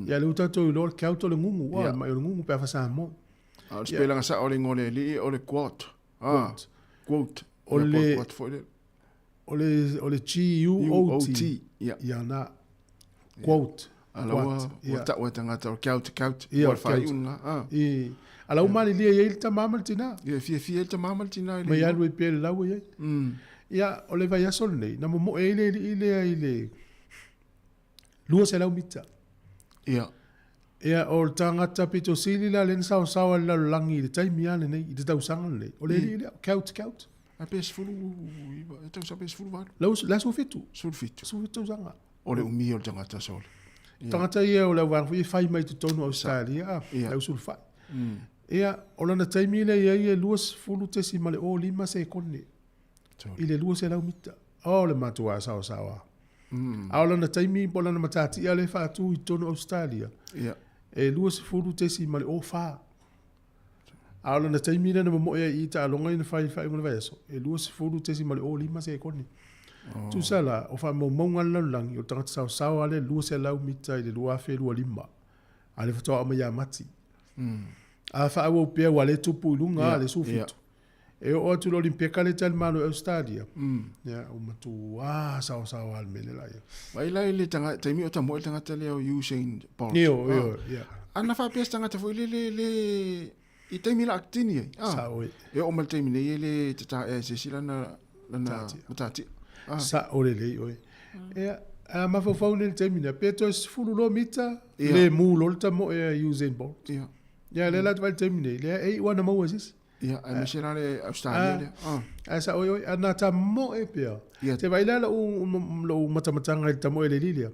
Ia lea ua tatou iloa o le Kaut o le gugu, ua, mai o le gugu pe a fa Samoa. A o le sipelaga sao o le igoa o le alii o le Quote. Ah, Quote. O le, Quote foi lele. o le, o le G-U-O-T. Ia. Ia na. Quote. A la ua, ua tau e tagata o Kaut, Kaut. Ia, Ua le faaiuga. Ah. I, a la ua malilie i ai le tama ma le tina. Ia, fiafia ai le tama ma le tina i le Mai alu ai pea i le lau e i ai. Ia, o le vaiaso lenei, na momoe ai le alii lea i le 200 mita. Ia. Ia, o le tagata pito sili la lea na saosaoa i le lalolagi i le taimi lava lenei, i le tausaga lenei. O le alii lea, Kaut, Kaut. Ae pe 19, e tausaga pe 18. La, la 17. 17. 17 tausaga. O le umi o le tagata sole. Ia. Tagata ia o le auvaega foi e fai mai totonu o Ausetalia, a, le au sulufai. Ia, o lana taimi lea i ai e 20.05 sekone i le 200 mita. O le matua saosaoa. A o lana taimi po o lana matatia lea e faatu i totonu o Ausetalia, e 20.04. A o lana taimi lea na momoe ai i taaloga ia na fai i le faaiuga o le vaiaso, e 20.05 sekone. Oh. Tusa la, o faamaumauga a le lalolagi, o le tagata saosao lava lea 200 mita i le 2025, a lea faatoa aumai ia Mati. A faaauau pea aua o lea e tupu i luga yeah, le 17. Yeah. E oo atu i le Olimpiaka lea e talimalo i Ausetalia, ia, ua matua saosaoa lava le mea lea la ia. Vaai la i le taimi o tamoe le tagata lea o Usain Bolt. Io, io, ia. Ana faapea se tagata foi lele le i taimi laitini ai. Ah. Sao e. E oo mai le taimi nei e le tataea e se isi lana lana matatia. Ah. Sao lelei oe. Ia, a mafaufau nei i le taimi lea, pe toe 12 mita, le mu loa le tamoe a Usain Bolt. Ia. Ia, lea la te vaai i le taimi nei, lea e iu lava ona maua e se isi. Ia, aemaise la le Australia lea. Ah. Ae sao oi, ana tamoe pea. Ia. Te vaai la lou matamataga i le tamoe le alii lea.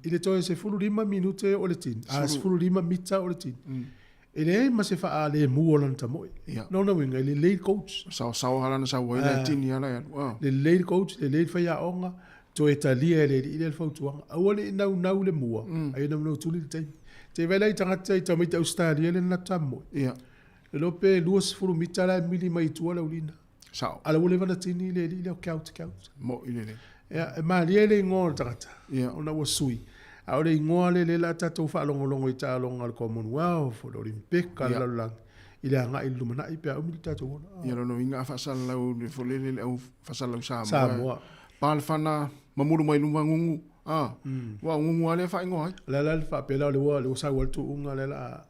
I le toe 15 minute o le tini, a 15 mita o le tini. E leai ma se faalemu o lana tamoe. Ia. Lona uiga, e lelei le coach. Saosaoa lana sau ai la tini ala e alu. Ah. Lelei le coach, lelei le faiaoga, toe talia e le alii lea le fautuaga. Aua ne i naunau le mua, ae naunau tuli le taimi. Te vaai la i tagata i tamaiti Ausetalia lea na latou tamoe. Ia. E iloa pe 20 mita la e mili mai i tua le aulina. Sao. A la ua leva ona tini le alii lea o Couch Couch. Mo'i lelei. Ia, e malie le igoa o le tagata. Ia. Ona ua sui. A o le igoa lea lea la tatou faalogologo i taaloga a le Commonwealth, o le Olimpika, le lalolagi, i le agai i le lumanai pe a umi le tatou ola. Ia, lona uiga a faasalalau le foi lele le au faasalalau Samoa. Samoa. Pa le fana mamulu mai luma gugu. Ah. Ua o gugu lava lea e faaigoa ai. O le a la le faapea la o le ua, le ua sau lava le tuuga lea la a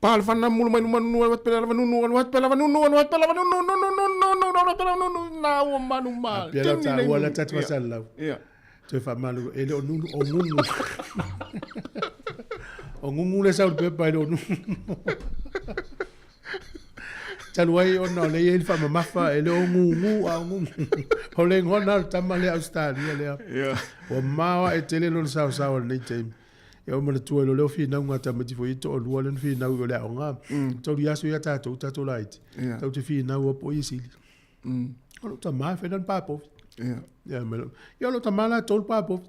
Pa le fana mulu mai luma nunu alu atu pele lava nunu alu atu pele lava nunu alu atu pele lava nunu nunu nunu nunu alu atu pele lava nunu na ua manu ma Pia lau ta ua la tatu faasalalau. Ia. Toe faamalu e le o nunu o gugu. O gugu le sau i le pepa e le o nunu. Talu ai ona o lea e i ai le faamamafa e le o gugu a o gugu. O le igoa lena o le tama lea Ausetalia lea. Ia. Ua maoae tele lona saosaoa i lenei taimi. Ia ua manatua ai loa lea o finauga a tamaiti foi ia toalua lea na finau i o le aoga. Tauli aso ia tatou, tatou laiti. Tau te finau a po o ia sili. O lou tama e fai lana papovi. Ia ma lou, ia o lou tama la e tolu papovi.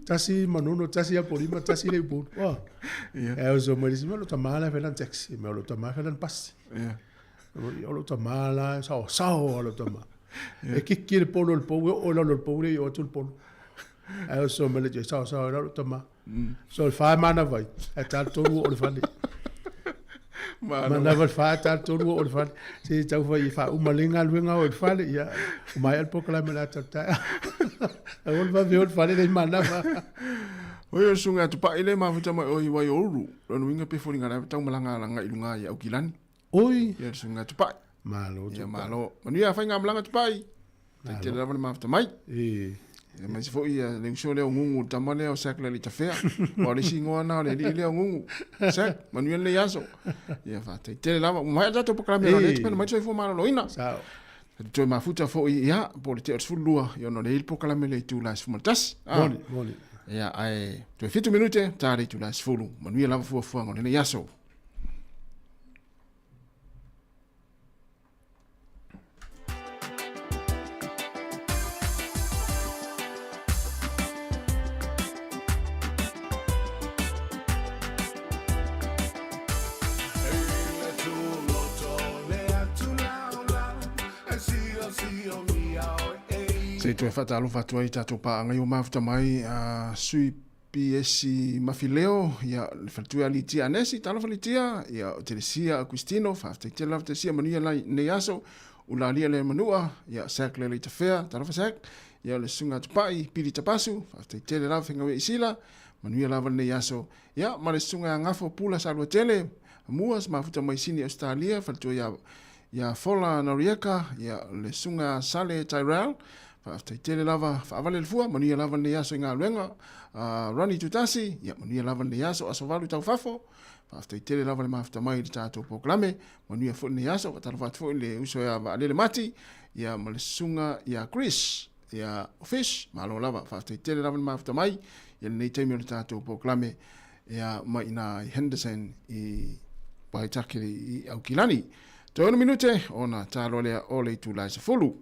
Tasi Manono, tasi Apolima, tasi le Upolu. Ua. Ae oso mai le isi, o lou tama la e fai lana taxi. Ma o lou tama e fai lana pasi. O lou tama la e saosao lava lou tama. E kiki le polo i le pou, e oo i lalo o le pou le i oo atu le polo. Ae oso mai le tia, saosao ai la lou tama. So le fa e manava ai, ae ta le tolu oo i le fale. Manava le fa ae ta le tolu oo i le fale. Se tau fai e faauma lelei galuega oo i le fale, ia, ua maea le polokalame o le a talu taeao. Aua le vave o i le fale le manava. Oi o le susuga ia Tupai lea e mafuta mai oe i Waiouru, lona uiga pe foliga lava tau malaga agai i luga i Aukilani. Oi! Ia le susuga ia Tupai. Malo Ia malo. Manuia faigamalaga Tupai. Malo. Tele lava le mafuta mai. E. Ia aemaise foi ia le uso lea o Gugu, le tama lea o Sack le Tafea. Aua o le isi igoa lena o le alii lea o Gugu. Sack, manuia lenei aso. Ia faafetai tele lava. Ua maea le tatou polokalame o lea e mai le soifua maloloina. Sao. Ta te toe mafuta foi ia po o le tea o le 12 ia ona o lea e i ai le polokalame le itula e 11. Ah. Moni, moni. Ia ae toe 7 minute ta le itula e 10. Manuia lava fuafuaga o lenei aso. Se i toe faatalofa atu ai i tatou paaga i o mafuta mai a sui PS Mafileo, ia, le faletua ia Litia Anesi, talofa Litia, ia, o Telesia Agustino, faafetai tele lava Telesia, manuia lenei aso, Ulalia le Manua, ia, Sack Lele Tafea, talofa Sack, ia, o le Susuga Tupai, Pili Tapasu, faafetai tele lava Fegauia Isila, manuia lava lenei aso, ia, ma le Susuga ia Gafo Pula Saluatele, Mua, Mafuta mai Sini Ausetalia, faletua ia, ia Fola Norieka, ia, le Susuga Sale Tyrell, Faafetai tele lava, faavale le fua, manuia lava lenei aso i galuega. Ronnie Tutasi, ia manuia lava lenei aso, aso valu tau fafo. Faafetai tele lava le mafuta mai i le tatou polokalame, manuia foi lenei aso. Faatalofa atu foi i le uso ia Vaalele Mati, ia ma le susuga ia Chris, ia Fish, malo lava. Faafetai tele lava le mafuta mai i lenei taimi o le tatou polokalame, ia mai ina i Henderson i Waitakere i Aukilani. Toe 6 minute ona taloa lea o le itula e 10.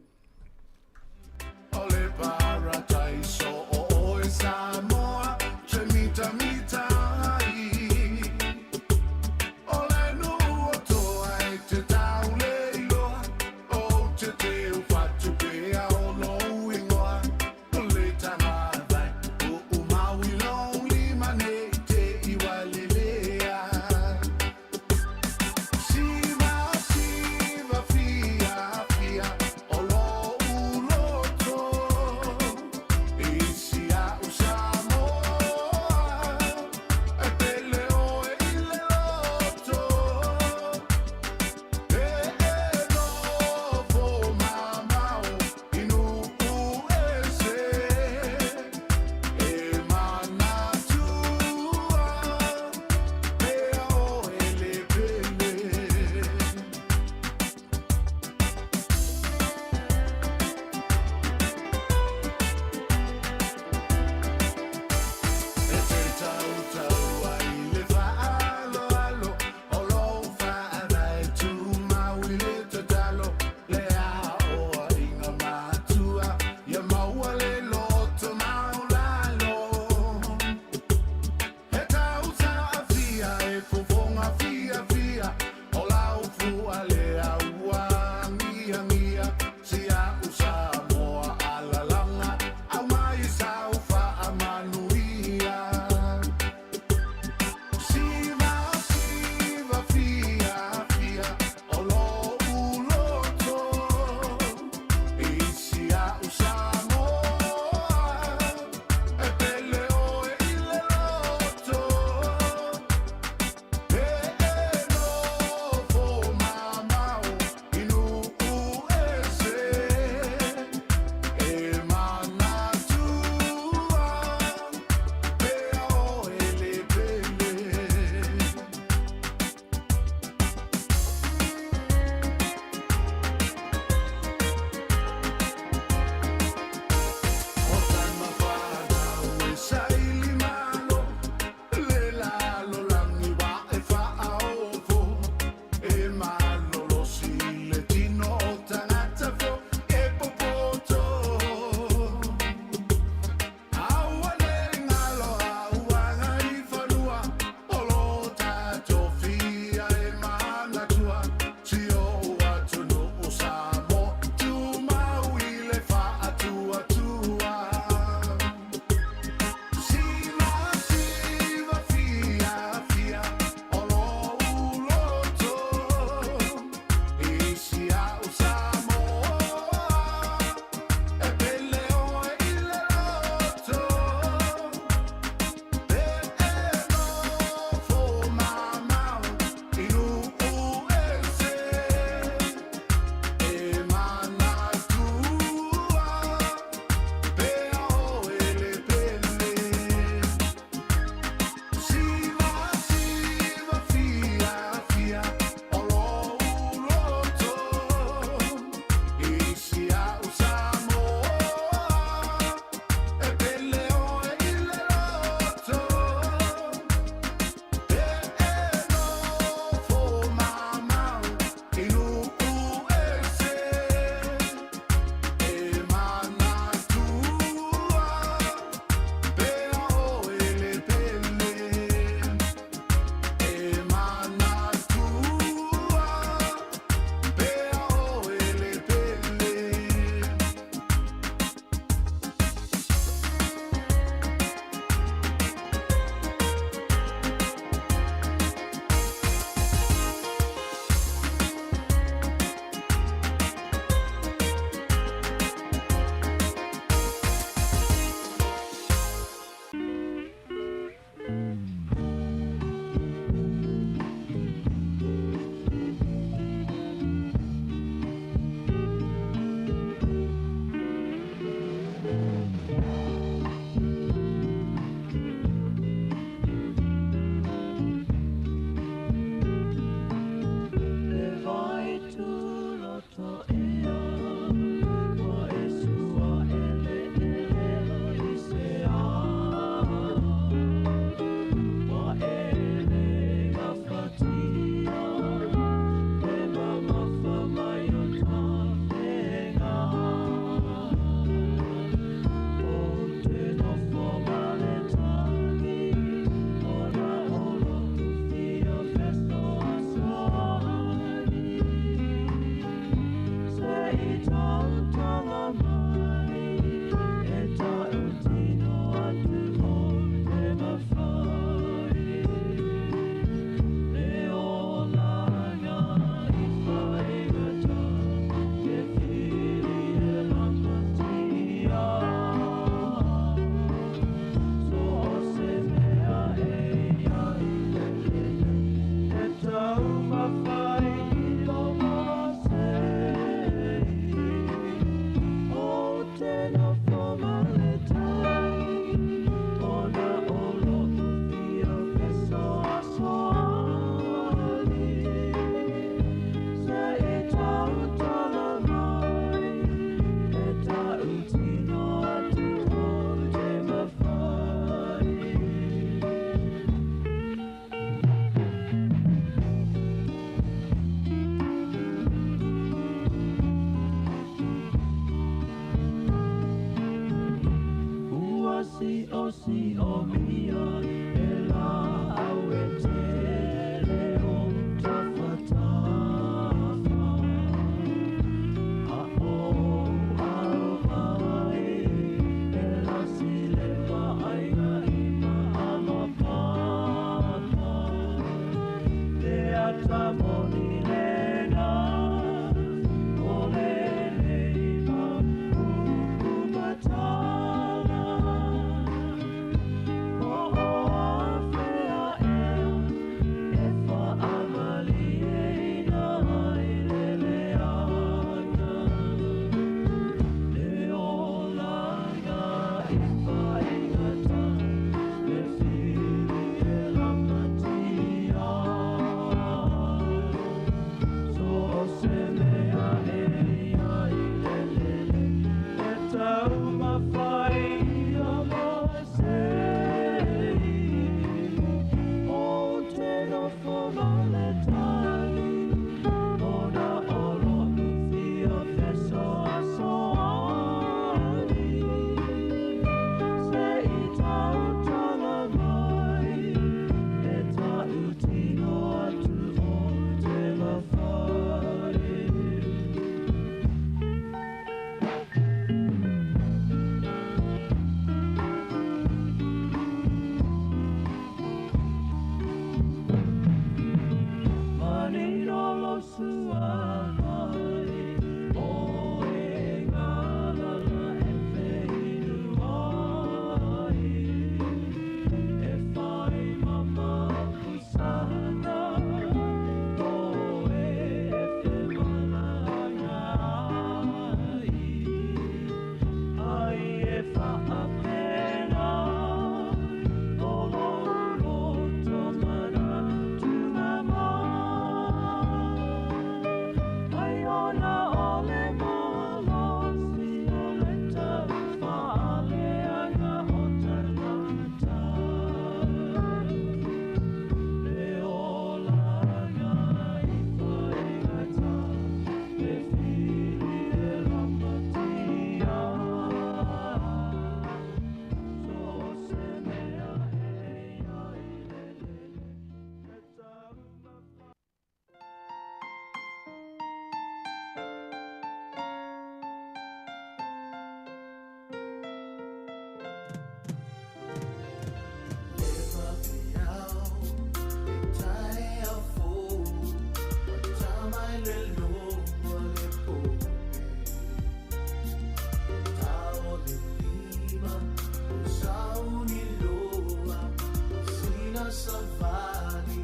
savali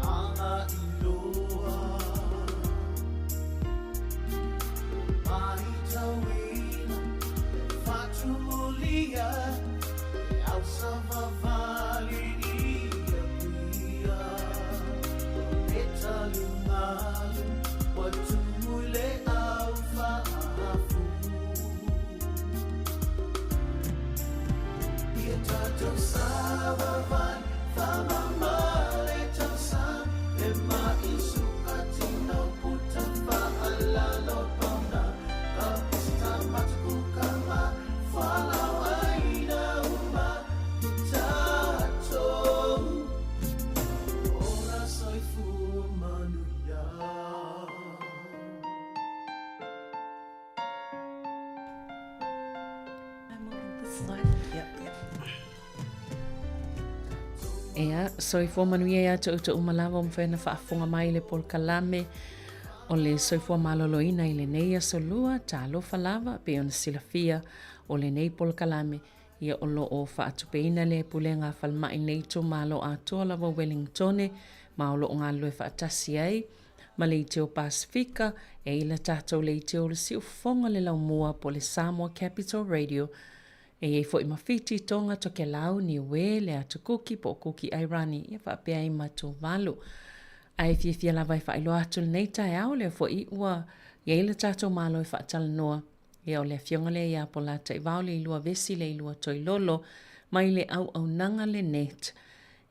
ma aga iloa. Maitauina le faatumulia le ausavavali i Apia. O le taligalu ua tumu i le au faafu. Ia tatou savavali faamama le tausaga le ma'i sukatino puta faalalo pauna ka pista matakuka ma fualaauaina uma i tatou ola soifua manuia. Ea, soifua manuia ia te outou uma lava o mafai ona faafofoga mai i le polokalame o le soifua maloloina i lenei aso lua, talofa lava, pei ona silafia o lenei polokalame, ia o lo o faatupeina le Pulega a Falemai nei itumalo atoa lava o Wellingtone ma o lo o galulue faatasi ai ma le Aiteo Pasefika, e i la tatou leitio o le siufofoga le laumua po o le Samoa Capital Radio, e i ai foi ma Fiti, Tonga, Tokelau, Niue, le Atu Kuki po o Kuki Airani, ia faapea ai ma Tuvalu. Ae fiafia lava e faailoa atu lenei taeao, lea foi ua i ai le tatou Malo e faatalanoa, ia o le afioga lea ia Polataivao Leilua Vesi Leilua Toilolo mai le auaunaga le NET.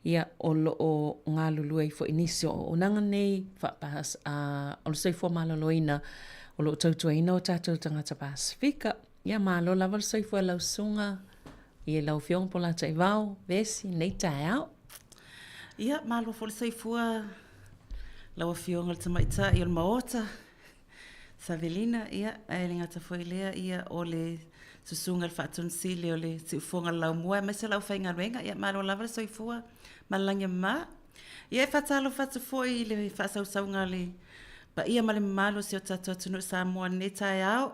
Ia, o lo o galulue ai foi nisi o auaunaga nei faa o le soifua maloloina o lo o tautuaina o tatou tagata Pasefika. Ia, malo lava le soifua e lau susuga i lau Afioga Polataivao Vesi i lenei taeao. Ia, malo foi le soifua lau Afioga i le Tamaitai o le Maota. Savelina, ia, ae le gata foi i lea, ia, o le susuga i le Faatonisili o le Siufofoga o le Laumua aemaise o le aufaigaluega, ia, malo lava le soifua ma le lagi e mama. Ia, e faatalofa atu foi i le faasausauga a le paia ma le mamalu o si o tatou atunuu Samoa i lenei taeao,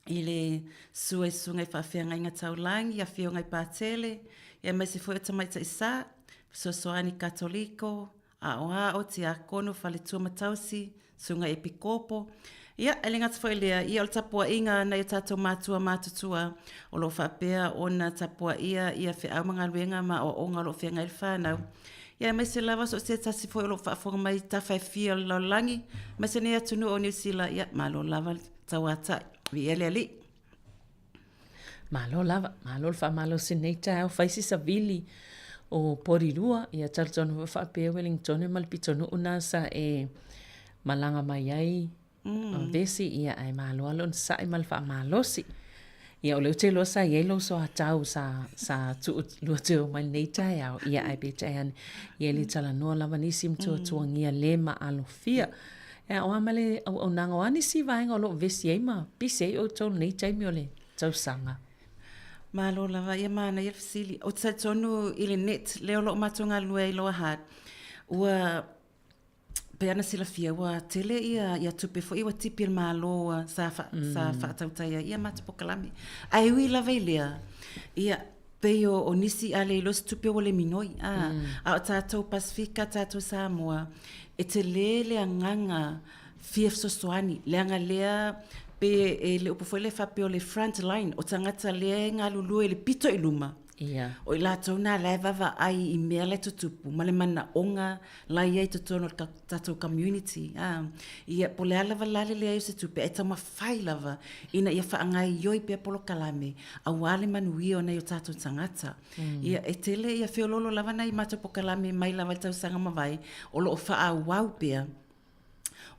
i le susu ai susuga i faafeagaiga taulagi, afioga i Patele, aemaise foi o Tamaitai Sa, Fesoasoani Katoliko, Aoao, Tiakono, Faletua ma Tausi, Susuga Epikopo. Ia, e le gata foi i lea, ia o le tapuaiga a nai o tatou matua matutua o lo o faapea ona tapuaia ia feau ma galuega ma aoaoga o lo o feagai le fanau. Ia aemaise lava so o se tasi foi o lo o faafofoga mai i tafa e fia o le lalolagi, aemaise nei atunuu o Niu Sila, ia malo lava le tauatai. Viia le Alii. Malo lava, malo le faamalosi i lenei taeao, fai si savili o Porirua, ia talitonu foi faapea Wellingtone ma le pitonuu na sa e malaga mai ai mm. Vesi, ia ae malo lava le onosai ma le faamalosi. Ia o lea ou te iloa sa i ai lou soatau sa, sa tuu lua mai lenei taeao, ia ae peitai ane, ia e le talanoa lava nisi matuatuagia le maalofia. E o a ma le auaunaga o a nisi vaega o lo o vesi ai ma pisi ai outou i lenei taimi o le tausaga? Malo lava, ia manaia le fesili. Ou te talitonu i le net lea o lo o matou galulue ai i Lower Hutt, ua pei ona silafia ua tele ia, ia tupe foi ua tipi e le Malo ua sa, fa, mm. sa faatautai ai ia matou polokalame. Ae ui lava i lea, ia, pei o, o nisi a le iloa se tupe ua le minoi. A, mm. a o tatou Pasifika, tatou Samoa, e tele le agaga fia fesoasoani, leaga lea pe e le upu foi lea faapea o le front line, o tagata lea e galulue i le pito i luma, yeah. o i latou nā la e vaavaai i mea la e tutupu ma le manaoga la i ai i totonu o le tatou community. Ah, ia, po o le a lava la le leai o se tupe, ae taumafai lava ina ia faagaoioi pea polokalame aua le manuia o nai o tatou tagata. Mm. Ia, e tele ia feoloolo lava nai matou polokalame mai lava i le tausaga mavae, o lo o faaauau pea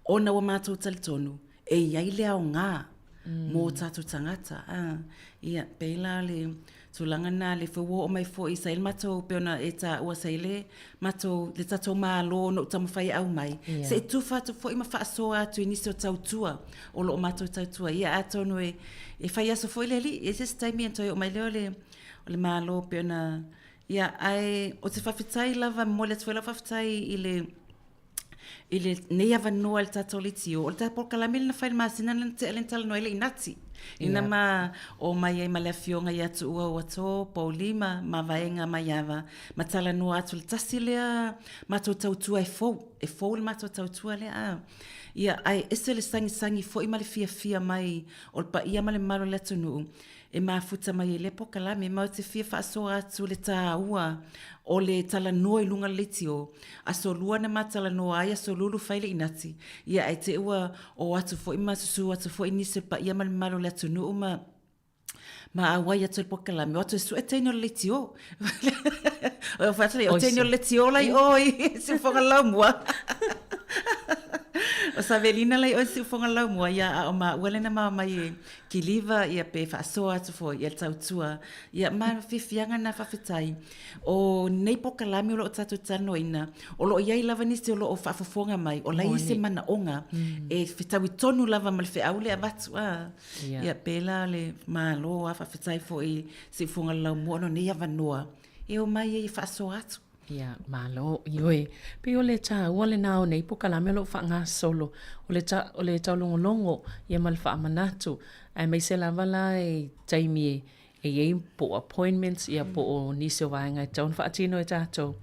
ona ua matou talitonu e i ai le aoga mm. mō tātou tagata. Ah, ia, pei la le tulaga nā le foi ua oo mai foi sa i le matou pei ona e taua sa i le matou le tatou Malo ona ou taumafai e aumai yeah. se i tufa atu foi ma faasoa atu i nisi o tautua o lo o matou tautua ia atonu e, e fai aso foi le alii e se isi taimi ona toe oo mai lea o le, o le Malo pei ona ia ae o te faafetai lava momoli atu foi lau faafetai i le i lenei avanoa i le tatou leitio, o le tatou polokalame lea na fai i le masina lea na tea lea na talanoa ai le Inati. Ina ma o mai ai ma le afioga ia Tuua ua to pouli ma mavaega Maiava ma talanoa atu le tasi lea matou tautua e fou, e fou le matou tautua lea a. Ia, ae ese le sagisagi foi ma le fiafia mai o le paia ma le mamalu o le atunuu e mafuta mai ai lea polokalame. Ma ou te fia faasoa atu le taua o le talanoa i luga o le leitio. Aso Lua na ma talanoa ai, Aso Lulu fai le inati. Ia, ae te i ua o atu foi ma susu atu foi nisi o le paia ma le mamalu o le atunuu ma ma auai atu i le polokalame, o atu e sue teine o le leitio. O fai atu lea, o teine o le leitio la i o i Siufoga Laumua. O Savelina la i o i Siufoga Laumua, ia a o maua lena ma mai e kiliva ia pe faasoa atu foi ia le tautua. Ia ma fiafiaga na faafetai. O nei polokalame o lo o tatou talanoaina, o lo o i ai lava nisi o lo o faafofoga mai, o la e i ai se manaoga e fetaui tonu lava ma le feau lea e avatu. A, ia pēlā le Malo a faafetai foi i Siufoga le Laumua ona o nei avanoa e omai ai e faasoa atu. Ia, malo, ioe. Pei o le taua lena o nei polokalame o lo o faagasolo, o le ta, o le taulogologo ia ma le faamanatu, aemaise lava la i taimi e e i ai po o appointments ia po o nisi o vaega e tatau ona faatino e tatou,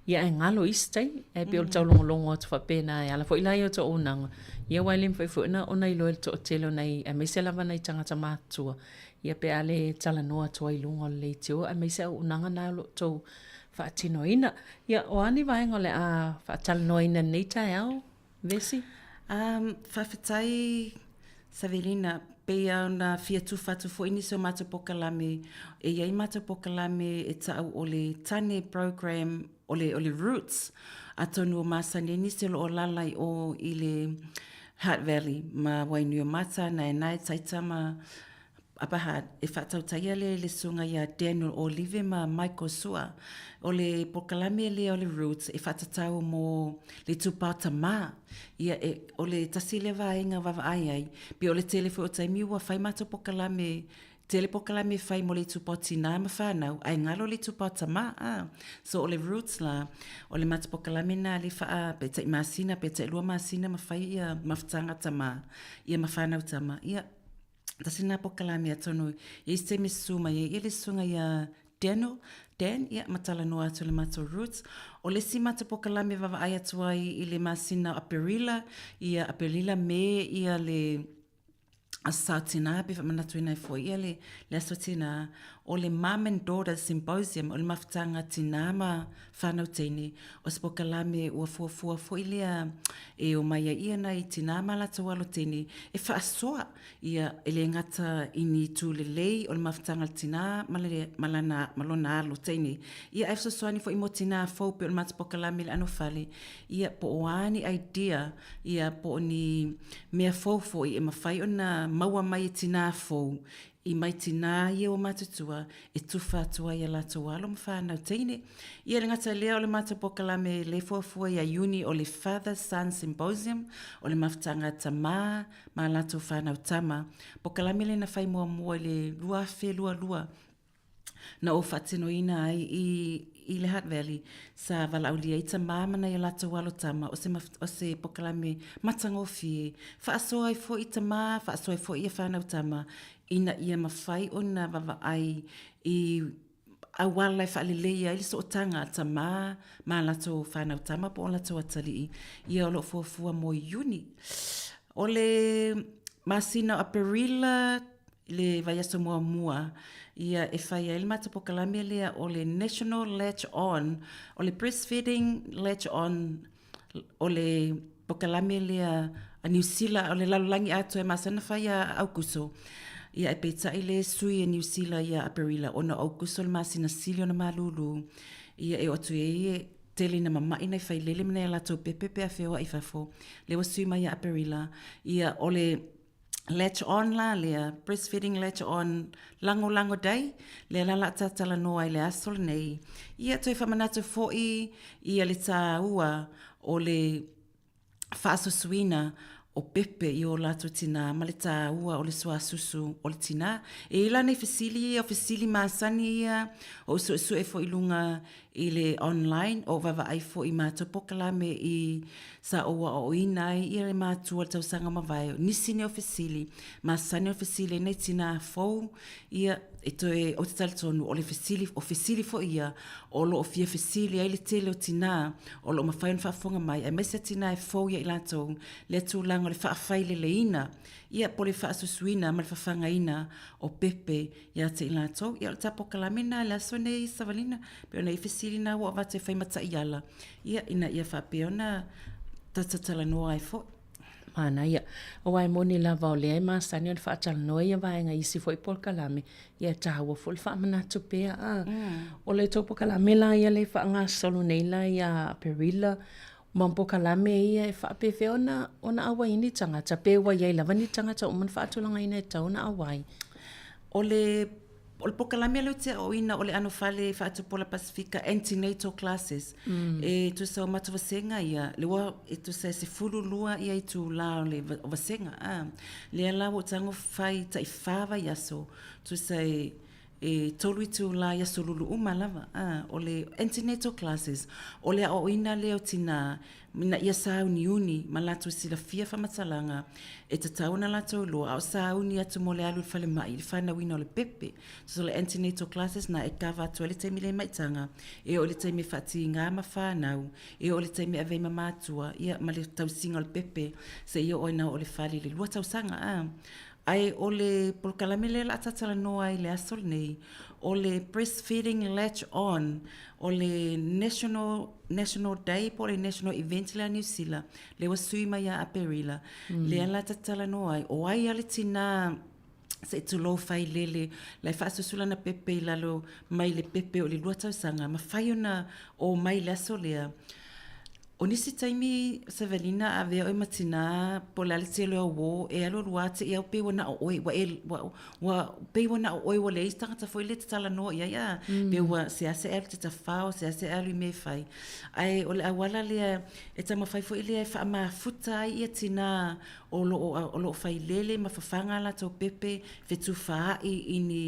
ia ae galo isi taimi. Ae pei o le taulogologo atu faapena e ala foi la i o tauaunaga, ia aua e le mafai foi ona iloa e le toatele o nai, aemaise lava nai tagata matutua, ia pe a le talanoa atu ai i luga o le leitio aemaise auaunaga na o lo o outou faatinoina. Ia, o a ni vaega o le a faatalanoaina i lenei taeao, Vesi? Um, faafetai Savelina, pei lava ona fia tufa atu foi nisi o matou polokalame, e i ai matou polokalame e ta'u o le Tane Program, o le, o le Roots, atonu o masani ai nisi o lo o alaala i o i le Hutt Valley ma Wainuiomata, Naenae, Taita ma Upper Hutt, e faatautaia le le susuga ia Daniel Olive ma Michael Sua. O le polokalame lea o le Roots e faatatau mo le itupa tamā. Ia, e, o le tasi lea vaega vaavaai ai, pei o le tele foi o taimi ua fai matou polokalame, tele polokalame e fai mo le itupa o tinā ma fanau, ae galo le itupa o tamā, a. So o le Roots la, o le matou polokalame lena lea e faa, pe tai masina pe tai lua masina ma fai ia mafutaga tamā, ia ma fanau tama, ia, tasi lena polokalame atonu i ai se taimi e susu mai ai le susuga ia Daniel, Dan, ia, ma talanoa atu i le matou roots. O le isi matou polokalame e vaavaai atu ai i le masina o Aperila, ia Aperila, Me, ia le Aso Sa Tinā, pe faamanatuina ai foi ia le, le Aso Tinā, o le Mum and Daughter Symposium, o le mafutaga tinā ma whānau teine, o se polokalame ua fuafua foi lea e omai ai ia nai tinā ma latou alo teine e faasoa ia e le gata i ni itu lelei o le mafutaga a le tinā ma le, ma lana, ma lona alo teine. Ia ae fesoasoani foi mo tinā fou pei o le matou polokalame i le anofale, ia po o a ni idea, ia po o ni mea fou foi e mafai ona maua mai e tinā fou i mai tinā ia ua matutua e tufa atu ai a latou alo ma whānau teine. Ia le gata lea o le matou polokalame le fuafua ia Iuni o le Father Son Symposium o le mafutaga tamā ma a latou whānau tama. Polokalame lea na whai muamua i le 2022 na ou faatinoina ai i, i le Hutt Valley, sa valaaulia ai tamā ma nai o latou alo tama, o se, o se polokalame matagofie, faasoa ai foi tamā, faasoa ai foi ia whānau tama, ina ia mafai ona vaavaai i auala e faaleleia ai le sootaga a tamā ma a latou whānau tama po o latou atalii, ia o lo o fuafua mo Iuni. O le masina o Aperila, i le vaiaso muamua, ia e fai ai le matou polokalame lea o le National Latch On, o le Breastfeeding Latch On, o le polokalame lea a Niu Sila, o le lalolagi atoa e masani ona fai ia Aukuso. Ia ae peitai le sui e Niu Sila ia Aperila ona o Aukuso le masina sili ona malūlū. Ia e oo atu i ai e tele ina mama'i nai failele ma nai a latou pepe pe a feoa'i i fafo. Lea ua sui mai ia Aperila. Ia o le latch on la lea, breastfeeding latch on lagolago day, lea la la tatalanoa ai le aso lenei. Ia toe faamanatu foi ia le tāua o le faasusuina o pepe i o latou tinā ma le tāua o le suasusu o le tinā. E i ai la nei fesili ia, o fesili masani ia, o ou suesue foi i luga i le online o vaavaai foi i matou polokalame i sa ou aoaoina ai ia le matua i le tausaga ua mavae. O nisi nei o fesili, masani ona fesili ai nai tinā fou, ia e toe, ou te talitonu o le fesili, o fesili foi ia o lo o fia fesili ai le tele o tinā o lo o mafai ona faafofoga mai, aemaise tinā e fou ia i latou lea tulaga o le faafaileleina, ia po o le faasusuina ma le fafagaina o pepe ia te i latou. Ia o le ta polokalame lena i le aso lenei Savalina, pei ona i ai fesili na ua avatu e fai ma taiala, ia ina ia faapea ona tatou talanoa ai foi. Manaia. Aua e moni lava o lea e masani ona faatalanoa ia vaega i isi foi polokalame, ia e taua foi le faamanatu pea. A o le tou polokalame la ia lea e faagasolo nei la ia Aperila, ma polokalame ia e faapefea ona ona auai ai ni tagata, pe ua i ai lava ni tagata ua uma ona faatulagaina e tatau ona auai? O le O le polokalame lea ou te aoaoina o le ʻano fale faatupula Pasefika antenatal classes. Mm. E tusa o matou vasega ia, le ua e tusa e 12 ia itulā o le o vasega. Ah. Lea la ua ou tago fai taifa vaiaso, tusa e e tolu itulā i aso lulu uma lava. Ah, o le antenatal classes, o le aoaoina lea o tinā Ina ia sāuniuni ma latou silafia faamatalaga e tatau ona latou iloa, a o sāuni atu mo le alu i le falemai i le fanauina o le pepe. So le antenatal classes na e kava atu ai le taimi le maitaga, e oo i le taimi e faatīgā ma fanau, e oo i le taimi e ave ai ma matua, ia ma le tausiga o le pepe seia oo ina oo i le fale i le lua tausaga. A. Ae o le polokalame lea o le a talatalanoa ai i le aso lenei, o le Breastfeeding Latch On, o le National, National Day po o le National Event lea a Niu Sila, lea ua sui mai ia Aperila, mm. lea la talatalanoa ai, o ai a le tinā se i tulou failele, la e faasusu lana pepe i lalo mai le pepe o le lua tausaga, mafai ona o mai le aso lea. O nisi taimi, Savelina, a avea oe ma tinā, po o le a le tele o auō, e alualu lava te i au pei ua na o oe, ua e, ua, ua, pei ua na o oe, ua leai se tagata foi lea e te talanoa i ai, a, mm. pei ua seasea e alu i te tafao, seasea e alu i mea e fai. Ae o le auala lea e taumafai foi lea e faamafuta ai ia tinā o lo o, o lo o failele ma fafaga a latou pepe, fetufaai i ni,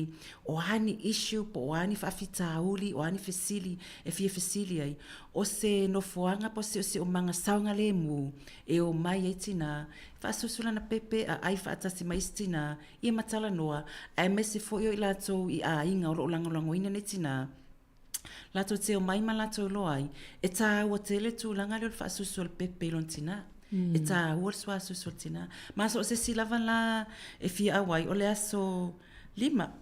o a ni issue, po o a ni faafitauli, o a ni fesili e fia fesili ai. O se nofoaga po o se siosiomaga saogalemu e o mai ai tinā, e faasusu lana pepe a ʻai faatasi ma isi tinā, ia ma talanoa, aemaise foi o i latou i aiga o lo o lagolagoina nei tinā, latou te omai ma latou iloa ai, e tāua tele le tulaga lea o le faasusu o le pepe i lona tinā. Mm. E tāua le suasusu o le tinā. Ma so o se isi lava la e fia ʻauai, o le aso lima,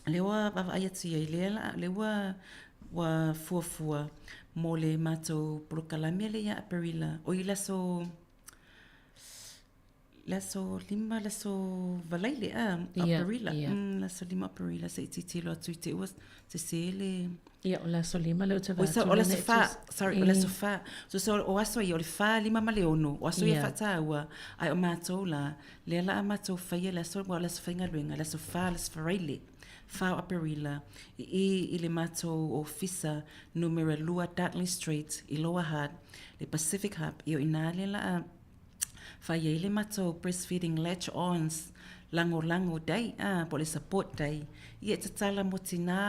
lea ua vaavaai atu i ai, lea la, lea ua, ua fuafua mo le matou polokalame lea ia Aperila, oi le aso, le aso lima, le aso Valaile, a, Aperila, yeah, yeah. Mm, le aso lima Aperila, se i tilotilo atu i te ua sesē le... Ia, o le aso lima lea ou te vaai atu. O le aso fa, sorry, o le aso fa. So, so o aso ia, o le fa, lima ma le ono, o aso ia faataua, ae o matou la, Lea la a matou faia le aso, aua o le aso faigaluega, le aso fa, le aso Faraile, fa o Aperila, i i i le matou ofisa numera lua Darkly Street i Lower Hutt, le Pacific Hub, ia o ina lea la a fai ai le matou breastfeeding latch ons lagolago day, a, po o le support day. Ia e tatala mo tinā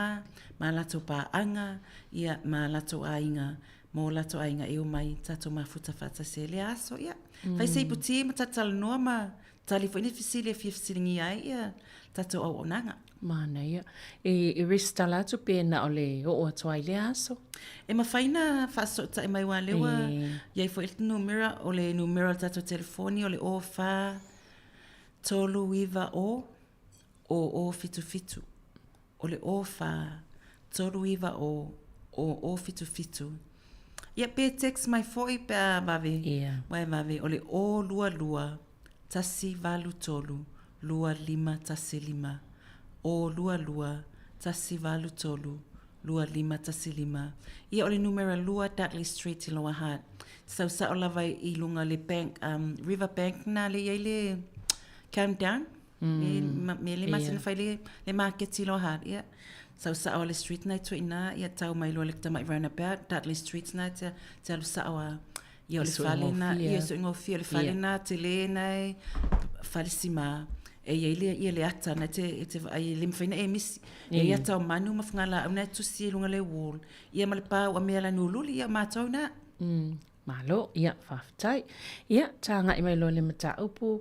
ma a latou paaga, ia ma a latou aiga mō latou aiga e omai tatou mafuta faatasi ai lea aso. Ia, mm. fai se ipu tī ma talanoa ma tali foi ni fesili e fia fesiligia ai ia tatou auaunaga. Manaia. E, e resitala atu pe na o le oo atu ai lea aso? E mafai na faasootai mai wa lea ua iai foi le numera, o le numera o le tatou telefoni o le 0 4 3 9 0 0 0 7 7. O le 0 4 3 9 0 0 0 7 7. Ia pe text mai foi pe a vave. Ia. Ua e vave o le 0 2 2 1 8 3 2 5 1 5. 0 2 2 1 8 3 2 5 1 5. Ia o le numera lua Dudley Street i Lower Hutt. Sau sao lava i luga le bank, um, River Bank na le i ai le countdown. Mm. Me le masina fai le, le maketi loa ha. Ia. Sau sao le street na i ina, ia tau mai loa le tamai roundabout, Dudley Street na te, te alu sao a. Ia o le fale na, ia so ngofia le fale na, te le na e, fale sima. E i ai le, ia le ata na e te, e te vaai e le mafai ona e misi. E i ai ata o manu ma fagalaau na e tusi i luga le wall. Ia ma le pa ua mea lani ululi, ia o matou na. Malo, ia, faafetai. Ia, tāgai mai loa le mataupu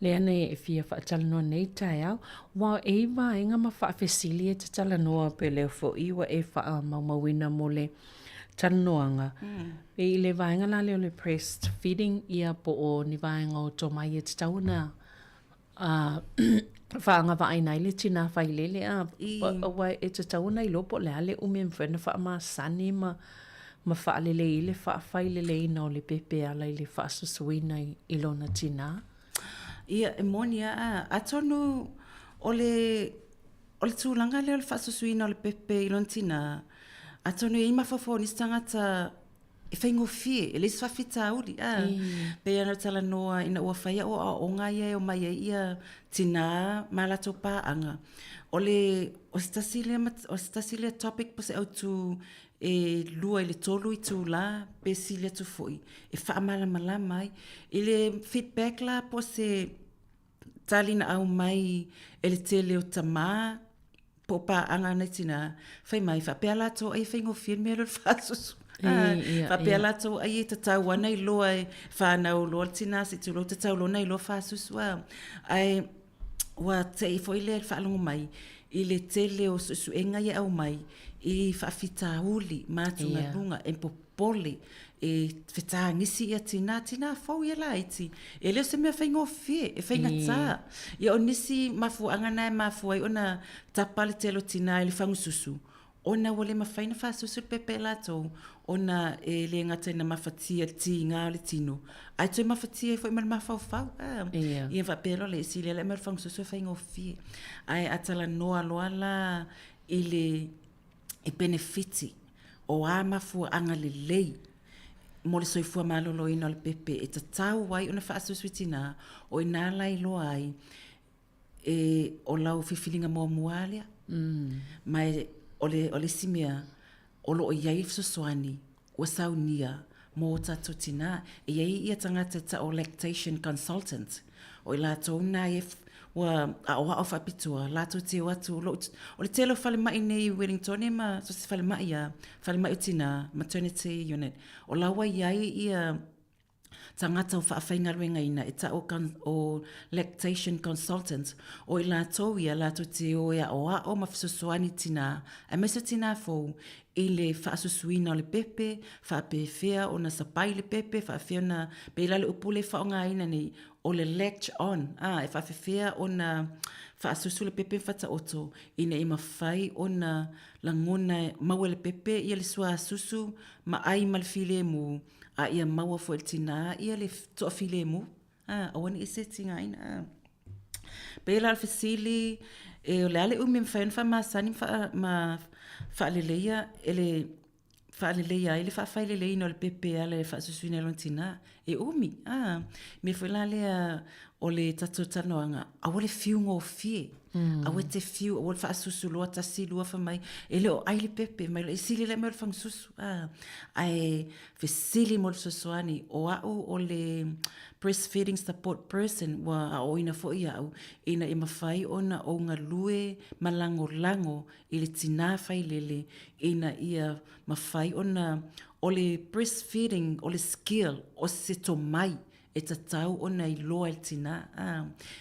lea nei e fia faatalanoa nei taeao, ua e i vaega ma faafesili e te talanoa pe lea foi ua e faamaumauina mo le talanoaga. E i le vaega la lea o le breast feeding, ia po o ni vaega o tomai e tatau ona faagavaaina ai le tinā failele, a, aua e tatau ona iloa po o le a le umi e mafai ona faamasani ma ma faalelei ai le faafaileleina o le pepe e ala i le faasusuina i lona tinā. Ia, e moni lava, a, atonu o le, o le tulaga lea o le faasusuina o le pepe i lona tinā, atonu e i ai mafaufau o nisi tagata e faigofie, e leai se faafitauli, a. Pei ona talanoa ina ua fai au aoaoga ia e omai ai ia tinā ma a latou paaga, o le, o se tasi lea, o se tasi lea topic po o se autu e 2 i le 3 itulā pe sili atu foi e faamalamalama ai. I le feedback la po o se tali na aumai e le tele o tamā po o paaga a nai tinā, fai mai, faapea latou ai e faigofie le mea lea o le faasusu. Faapea latou ai e tatau lava ona iloa e fanau loa le tinā se i tulou, tatau loa ona iloa faasusu a. Ae ua te i foi lea i le faalogo mai i le tele o suesuega ia e aumai i faafitauli ma atugaluga e popole e fetagisi ia tinā, tinā fou ia laiti. E le o se mea faigofie, e faigata. Ia o nisi mafuaaga na e mafua ai ona tapa le tele o tinā i le fagususu, ona ua le mafai ona faasusu le pepe e latou, ona e le gata ina mafatia le tiga o le tino, ae toe mafatia ai foi ma le mafaufau. A, ia faapea loa lea, e sili lava le aumai o le fagususu e faigofie. Ae a talanoa loa la i le i penefiti o a mafuaaga lelei mo le soifua maloloina o le pepe e tatau ai ona faasusu i tinā, o i ina la e iloa ai e o lau filifiliga muamua lava lea. Ma e, o le, o le isi mea, o lo o i ai fesoasoani ua saunia mō ō tātou tinā. E i ai ia tagata e tau o lactation consultant, o i latou nā e ua aʻoaʻo faapitoa, latou te o atu, o lou, o le tele o falemai nei i Wellingtone ma so o se falemai lava, falemai o tinā, maternity unit, o la ua i ai ia tagata o faafaigaluegaina e tau o lactation consultant, o i latou ia latou te o e aʻoaʻo ma fesoasoani tinā, aemaise o tinā fou, i le faasusuina o le pepe, faapefea ona sapai le pepe, faapefea ona, pei la le upu lea e faaaogaina nei, o le latch on, ā, e faapefea ona faasusu le pepe ma faataoto ina ia mafai ona lagona, maua e le pepe ia le suasusu ma ʻai ma le filemu, a ia maua foi e le tinā ia le toafilemu, a, aua ne i se tigaina, a. Pei la o le fesili, e o le a le umi e mafai ona faamasani ma faa, ma faaleleia e le faaleleia ai le faafaileleina o le pepe e ala i le faasusuina e lona tinā. E umi, a. Mea foi la lea o le tatou talanoaga, aua le fiu gofie. Aua e te fiu, aua le faasusu loa tasi, lua, fai mai, e le o ʻai le pepe, mai loa, e sili le mea o le fagasusu. A, ae fesili mo le fesoasoani, o au o le breastfeeding support person, ua aoaoina foi au, ina ia mafai ona ou galue ma lagolago i le tinā failele, ina ia mafai ona, o le breastfeeding o le skill, o se tomai e tatau ona iloa e le tinā, ā,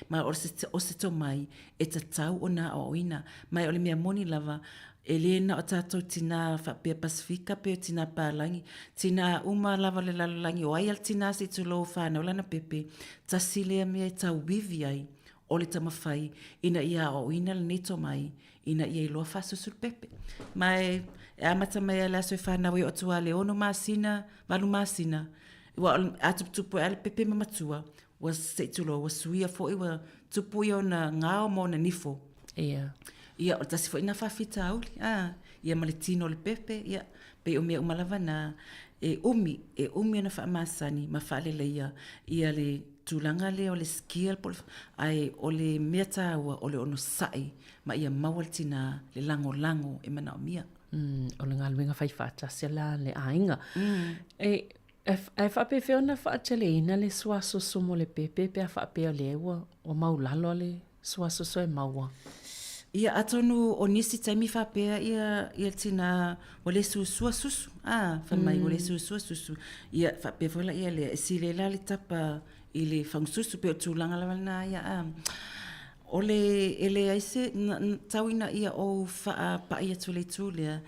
ma o se, o se tomai e tatau ona aoaoina. Ma o le mea moni lava, e le na o tātou tinā faapea Pasifika pe o tinā Pālagi, tinā uma lava o le lalolagi, o ai a le tinā se i tulou whānau lana pepe, tasi lea mea e tauivi ai o le taumawhai ina ia aoaoina lenei tomai ina ia iloa faasusu le pepe. Ma e, e amata mai lava i le aso e whānau ai o atu a le 6 masina, 8 masina, Ua a tuputupu ai le pepe ma matua, ua se i tulou, ua suia foi, ua tupu ia ona gao ma ona nifo. Ia. Ia, o le tasi foi lena faafitauli, a, ia ma le tino o le pepe, ia, pei o mea uma lava na, e umi, e umi ona faamasani ma faaleleia ia le tulaga lea o le skill po o le, ae o le mea taua o le onosai ma ia maua le tinā le lagolago e manaomia. O le galuega fai faatasi la le aiga. E, e faapefea ona faateleina le suasusu mo le pepe pe a faapea o lea ua, ua maulalo le suasusu e maua. Ia, atonu o nisi taimi faapea ia ia le tinā ua le susua susu, a, fai mai ua le susua susu. Ia, faapea foi laia lea, e sili ai la le tapa i le fagususu, pei o le tulaga lava lena ia, a. O le, e leai se, tau ina ia ou faapai atu i le itu lea,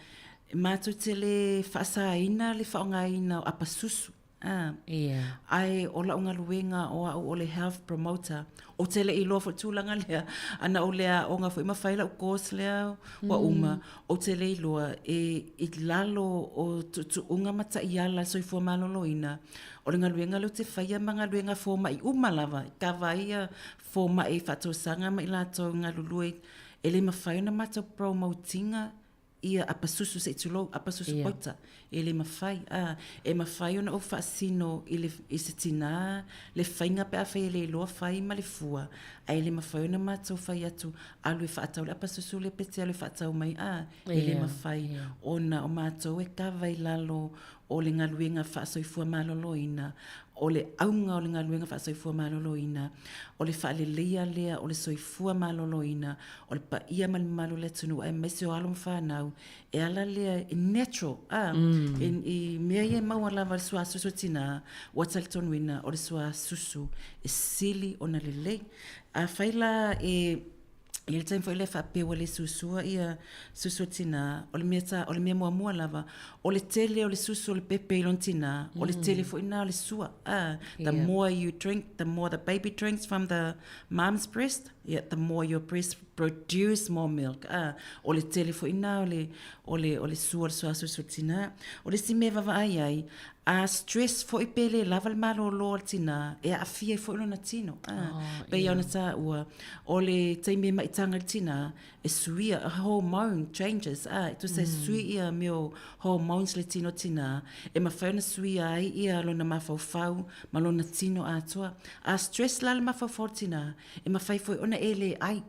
matou te le faasaina le faaaogaina o apasusu. A. Ia. Ae o lau galuega o au o le health promoter, ou te le i iloa foi le tulaga lea, a na ou le aoga foi ma fai lau course lea ua uma, ou te le iloa e i lalo o tuutuuga ma taiala a le Soifua Maloloina, o le galuega lea ou te faia ma galuega a fomai uma lava, e kava ai ia fomai faatausaga ma i latou e galulue, e le mafai ona matou promote ina ia apasusu se i tulou, apasusu yeah. pauta. E le mafai. A, e mafai ona ou faasino i, le, i se tinā, le faiga pe afai e le iloa fai ma le fua, ae le mafai ona matou fai atu, alu e faatau le apasusu lea pe te alu e faatau mai, a, e le mafai yeah. ona o matou e kava i lalo o le galuega faasoifua maloloina, o le auga o le galuega faasoifua maloloina, o le faaleleia lea o le soifua maloloina o le paia ma le mamalu o le atunuu aemaise o alo ma fanau, e ala lea e natural, a, mm. e, i mea ia e maua lava le suasusu o tinā, ua talitonuina o le suasusu e sili ona lelei. Afai la e i le taimi foi lea faapea ua le susua ia susu o tinā, o le mea ta, o le mea muamua lava, o le tele o le susu o le pepe i lona tinā, o le tele foi lena o le sua. Ah, the yeah. more you drink, the more the baby drinks from the mom's breast, yeah, the more your breast produce more milk. Ah, o le tele foi lena o le, o le, o le sua o le suasusu o le tinā. O le isi mea e vaavaai ai, A stress foi pe le lava le malolo o le tinā, e aafia ai foi lona tino. Ah, oh, pei yeah. ona tāua, o le taimi e maitaga le tinā, e suia, a hormone changes, ah, e tusa e sui ia mea o hormones le tino tinā, e mafai ona suia ai ia lona mafaufau ma lona tino atoa. A stress la le mafaufau o le tinā, e mafai foi ona e le ai.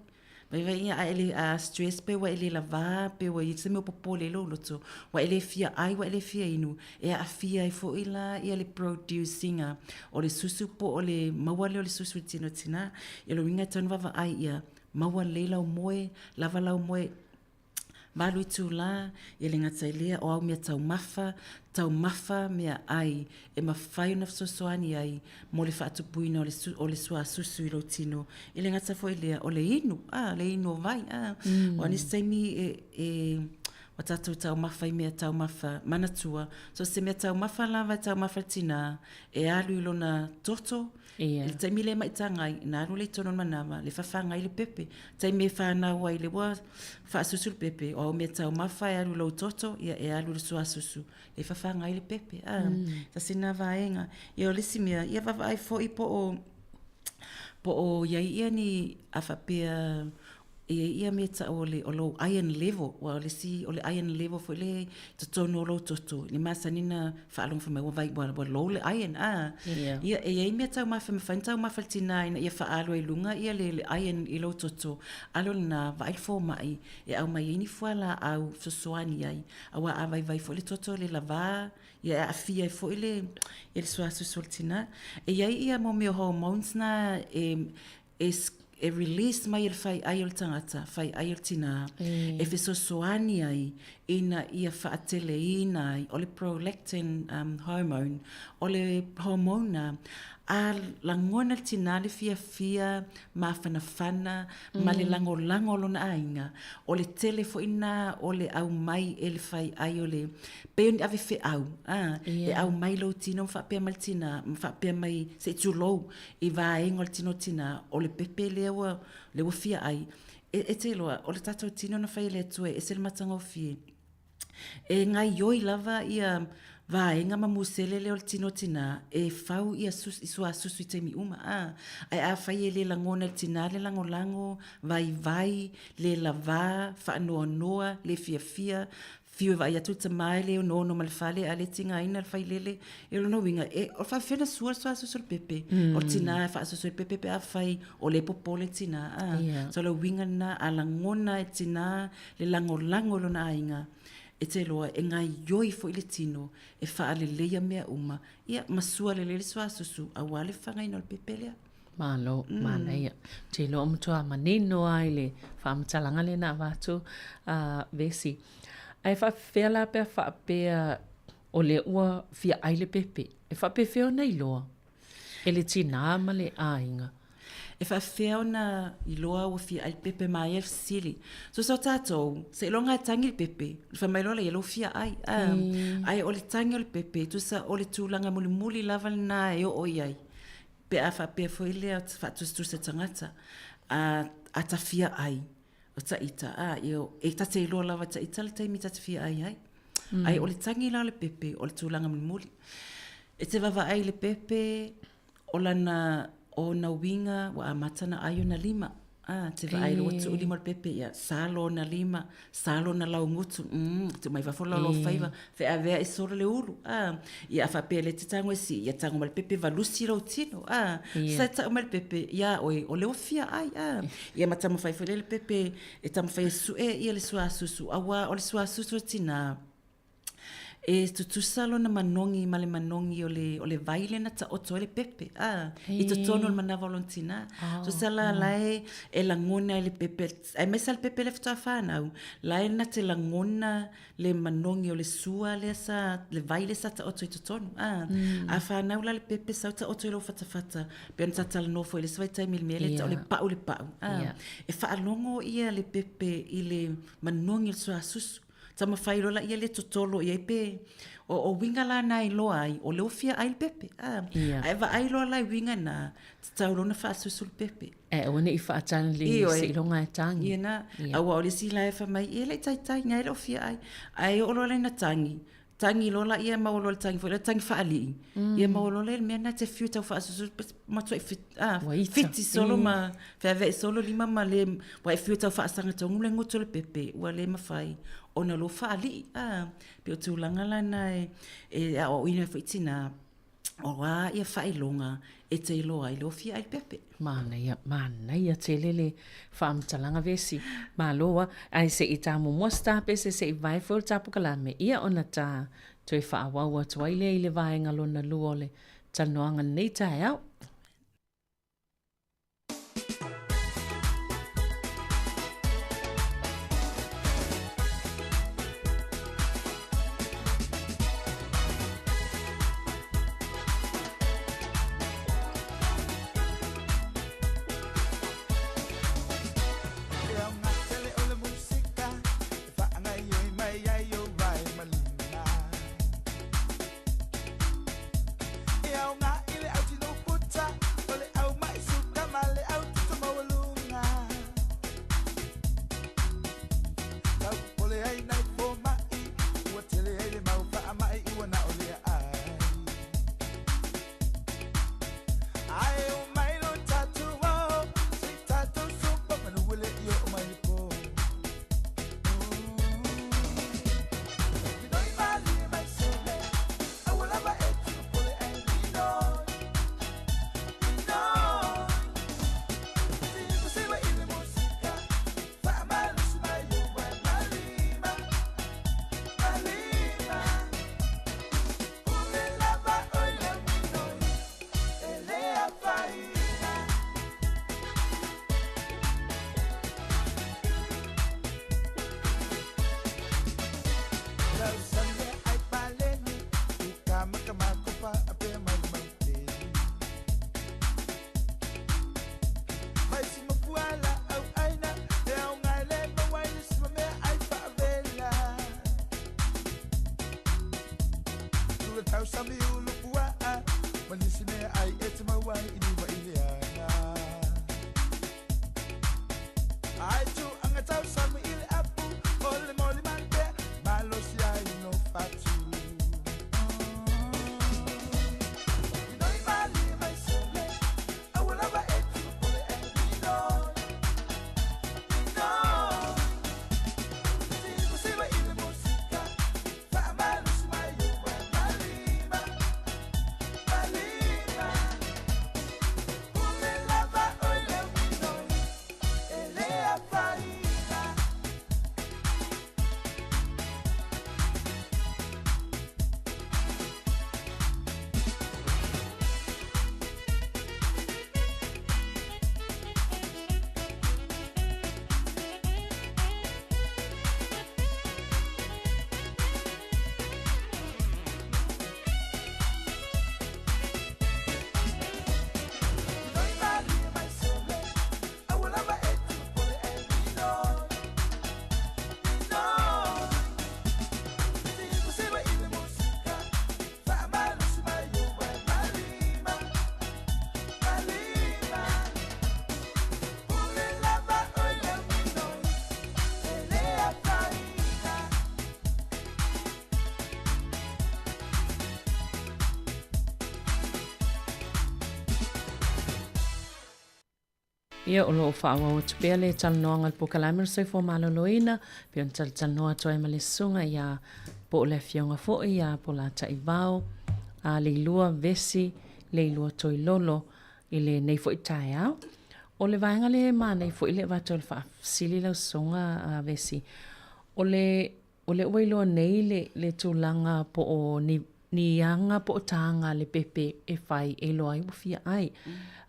Vaivai ia a e le a stress pe ua e le lavā, pe ua i ai se mea o popole i lou loto, ua e le fia ʻai, ua e le fia inu, e aafia ai foi la ia le produce ina o le susu po o le maua lea o le susu i le tino tinā. Ia lona uiga e tatau ona vaavaai ia maua lelei lau moe, lava lau moe, Malu itulā, e le gata i lea, o au mea taumafa, taumafa mea ʻai e mafai ona fesoasoani ai mo le faatupuina o le, o le suasusu i lou tino. E le gata foi i lea, o le inu, a, le inu o vai, a. Mm. Aua nisi taimi e, e, ua tatou taumafa i mea taumafa, manatua, so se mea taumafa lava e taumafa le tinā, e alu i lona toto, Ia. I le taimi lea e maitaga ai, na alu lea i tonu o le manawa, le fafaga ai le pepe. Taimi e whanau ai, le ua faasusu le pepe, o au mea taumafa e alu i lou toto, ia e alu i le suasusu, e fafaga ai le pepe. A, mm. tasi na vaega. Ia o le isi mea, ia vaavaai foi po o, po o i ai ia ni a faapea E i ai ia mea tau o le, o lou iron level, aua o le isi, o le iron level foi lea i totonu o lou toto, i le masani ona faalogo fai mai ua vai, ua, ua low le iron, a. Ia. Ia, e i ai mea taumafa e mafai ona taumafa le tinā ina ia faaalu ai i luga ia le, le iron i lou toto, alu lena, vaai le fomai e aumai ai ni fualaau fesoasoani ai, aua a vaivai foi le toto e le lavā, ia e aafia ai foi le, ia le suasusu o le tinā. E i ai ia mo mea o hormones na e, e, e release mai e le faiai o le tagata, faiai o le tinā, e fesoasoani ai ina ia faateleina ai, o le prolactin um, hormone, o le hormone na, a lagona le tinā le fiafia, mafanafana, ma le lagolago o lona aiga, o le tele foi na o le aumai e le faiai o le, pei o ni ave feau, a, e aumai lou tino ma faapea mai le tinā, ma faapea mai se i tulou, I vaega o le tino tinā, o le pepe lea ua, lea ua fia ai. E, e te iloa, o le tatou tino na fai e le Atua e ese le matagofie. E gaioi lava ia vaega ma musele lea o le tino tinā, e fau ia sus, i suasusu i taimi uma, a. Ae afai e le lagona e le tinā le lagolago, vaivai, le lavā, faanoanoa, le fiafia, Fiu e vaai atu le tama e le onoono ma le fale a le tigaina le failele. E o lona uiga, e, o le faafefea ona sua le suasusu o le pepe. Mm. O le tinā e faasusu ai le pepe pe afai o lea e popole le tinā. A. Yeah. So o le uiga lena, a lagona e le tinā le lagolago i lona aiga, e te iloa e gaioi foi le tino, e faaleleia mea uma, ia ma sua lelei le suasusu aua le fagaina o le pepe lea. Malo, manaia. Ou te iloa ua matua manino lava i le faamatalaga lea na avatu a Vesi. Ae faapefea la pe a faapea o lea ua fia ʻai le pepe? E faapefea ona iloa e le tinā ma le aiga? E faapefea ona iloa ua fia ʻai le pepe? Manaia le fesili. Tusa o tatou, seiloga e tagi le pepe, ona fai mai loa lea, lea ua fia ʻai. Ae o le tagi o le pepe, tusa o le tulaga mulimuli lava lena e oo i ai. Pe a faapea foi lea faatusatusa tagata, a, a ta fia ʻai, o ta ita, a, ia, e ta te iloa lava ta ita le taimi ta te fia ʻai ai. Ae o le tagi la o le pepe, o le tulaga mulimuli. E te vaavaai i le pepe, o lana, ona uiga ua amata ona ʻai ona lima. A, te vaai loa ua tuu lima o le pepe, ia, salo ona lima, salo ona laugutu, tuu mai fafo lau faiva, feaveai solo le ulu, a. Ia, a faapea le te tago e sii, ia tago mai le pepe valusi lou tino, a. Sa e tau mai le pepe iā oe, o lea ua fia ʻai, a. Ia ma taumafai foi lea le pepe e taumafai e sue ia le suasusu, aua o le suasusu o tinā, E tutusa lona manogi ma le manogi o le, o le vai lea na taoto ai le pepe, a, i totonu o le manawa o lona tinā. Tusa la, la e, e lagona e le pepe, aemaise lava le pepe lea faatoa fanau, la e na te lagona le manogi o le sua lea sa, le vai lea sa taoto i totonu, a. A fanau la le pepe sau taoto i lou fatafata, pei ona ta talanoa foi i le isi vaitaimi i le mea lea e tau o le pau le pau, a. E faalogo ia le pepe i le manogi o le suasusu. Taumafai loa laia lea totolo i ai pe o, o uiga la na e iloa ai, o lea ua fia ai le pepe. A, yeah. Ae vaai loa la i uiga na, tatau loa ona faasusu le pepe. E aua ne i faatali seiloga e tagi. Ia na, yeah. Aua o le isi la e fai mai, e le i taitai, na e le o fia ai. Ae oo loa la ina tagi, tagi loa laia maua loa le tagi foi lea tagi faalii. Ia maua loa lea le mea na te fiu tau faasusu matuai fiti solo ma feaveai solo lima ma le ua e fiu tau faasaga tonu le gutu o le pepe ua le mafai ona lua faalii. Pei o tulaga la na e aoaoina ai foi tinā o a ia faailoga e te iloa ai le ofi ai le pepe. Manaia, manaia tele le faamatalaga Vesi. Malo a. Ae se i ta muamua se tapese se i vae foi o le tapukalame, ia ona ta toe faaauau atu ai lea i le vaega lona lua o le talanoaga lenei taeao. Ia, o lo o faaauau atu pea le talanoaga a le Polokalame o le Soifua Maloloina, pei ona talatalanoa atu ai ma le Susuga ia po o le Afioga foi ia Polataivao a Leilua Vesi Leilua Toilolo i lenei foi taeao. O le vaega lea e manaia foi le avatu o le faafesili lau Susuga a Vesi, o le O lea ua iloa nei le, le tulaga po o ni, ni aga po o taga a le pepe e fai e iloa ai ua fia ʻai.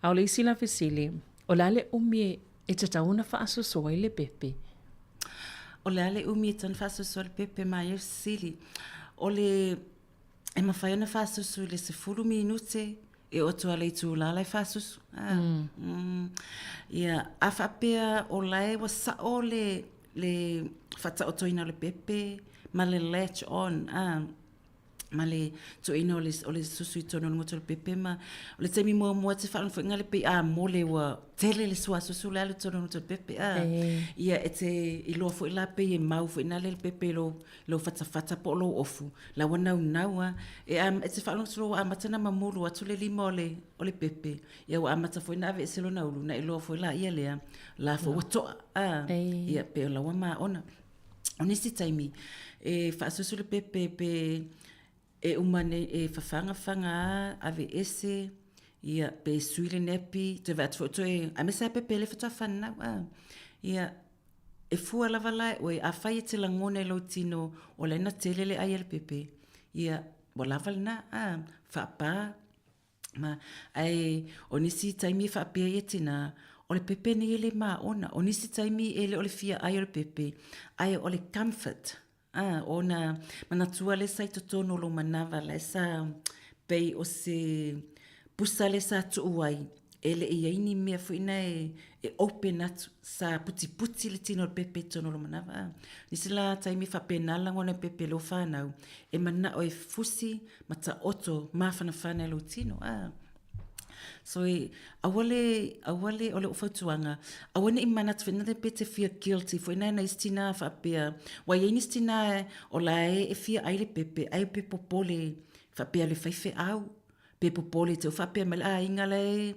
A o le isi la fesili, o le a le ʻumi e, e tatau ona faasoso ai le pepe? O le a le ʻumi e tatau ona faasoso ai le pepe ma ia fesili? O le, e mafai ona faasusu i le 10 minute e oo atu lava i le itula la e faasusu. Ia, a faapea o la e ua sao le, le faataotoina o le pepe ma le latch on, a, ma le tuuina o le, o le susu i totonu o le gutu o le pepe ma, o le taimi muamua e te faalogo foi le pei a mole ua tele le suasusu la e alu i totonu o le gutu o le pepe, a. Ia, e te iloa foi la pei e mau foi lea le pepe i lou lou fatafata po o lou ofu, la ua naunau a. E, e te faalogo atu loa ua amata ona mamulu atu le lima o le, o le pepe, ia ua amata foi ona aveese lona ulu, ona e iloa foi laia lea, la foi ua toa, a, ia pe o la ua maona. O nisi taimi, e faasusu le pepe pe e uma nei, e fafaga faga a, aveese, ia, pe sui le nappy, toe vaai atu foi toe, aemaise lava pepe lea faatoa fanau, a. Ia, E fua lava la e oe, afai e te lagona i lou tino o la e na tele le ai a le pepe, ia, ua lava lena, a, faapa, ma, ae o nisi taimi e faapea ai e tinā, o le pepe nei e le maona. O nisi taimi e le o le fia ai o le pepe, ae o le comfort, A, ona manatua lea sa i totonu o lou manava la e sa pei o se pusa lea sa tuu ai, e le i i ai ni mea foi na e, e open atu, sa putiputi le tino o le pepe i totonu o lou manava. A, nisi la taimi e faapena le lagona o le pepe i lou fanau, e manao e fusi ma taoto mafanafana i lou tino. A. So e, aua le, aua le, o le fautuaga, aua ne i manatu foi nale pe te fia guilty foi nai nai isi tinā faapea, ua i ai nisi tinā o la e e fia ai le pepe, ai pe popole faapea le faifeau, pe popole te faapea mai le aiga la e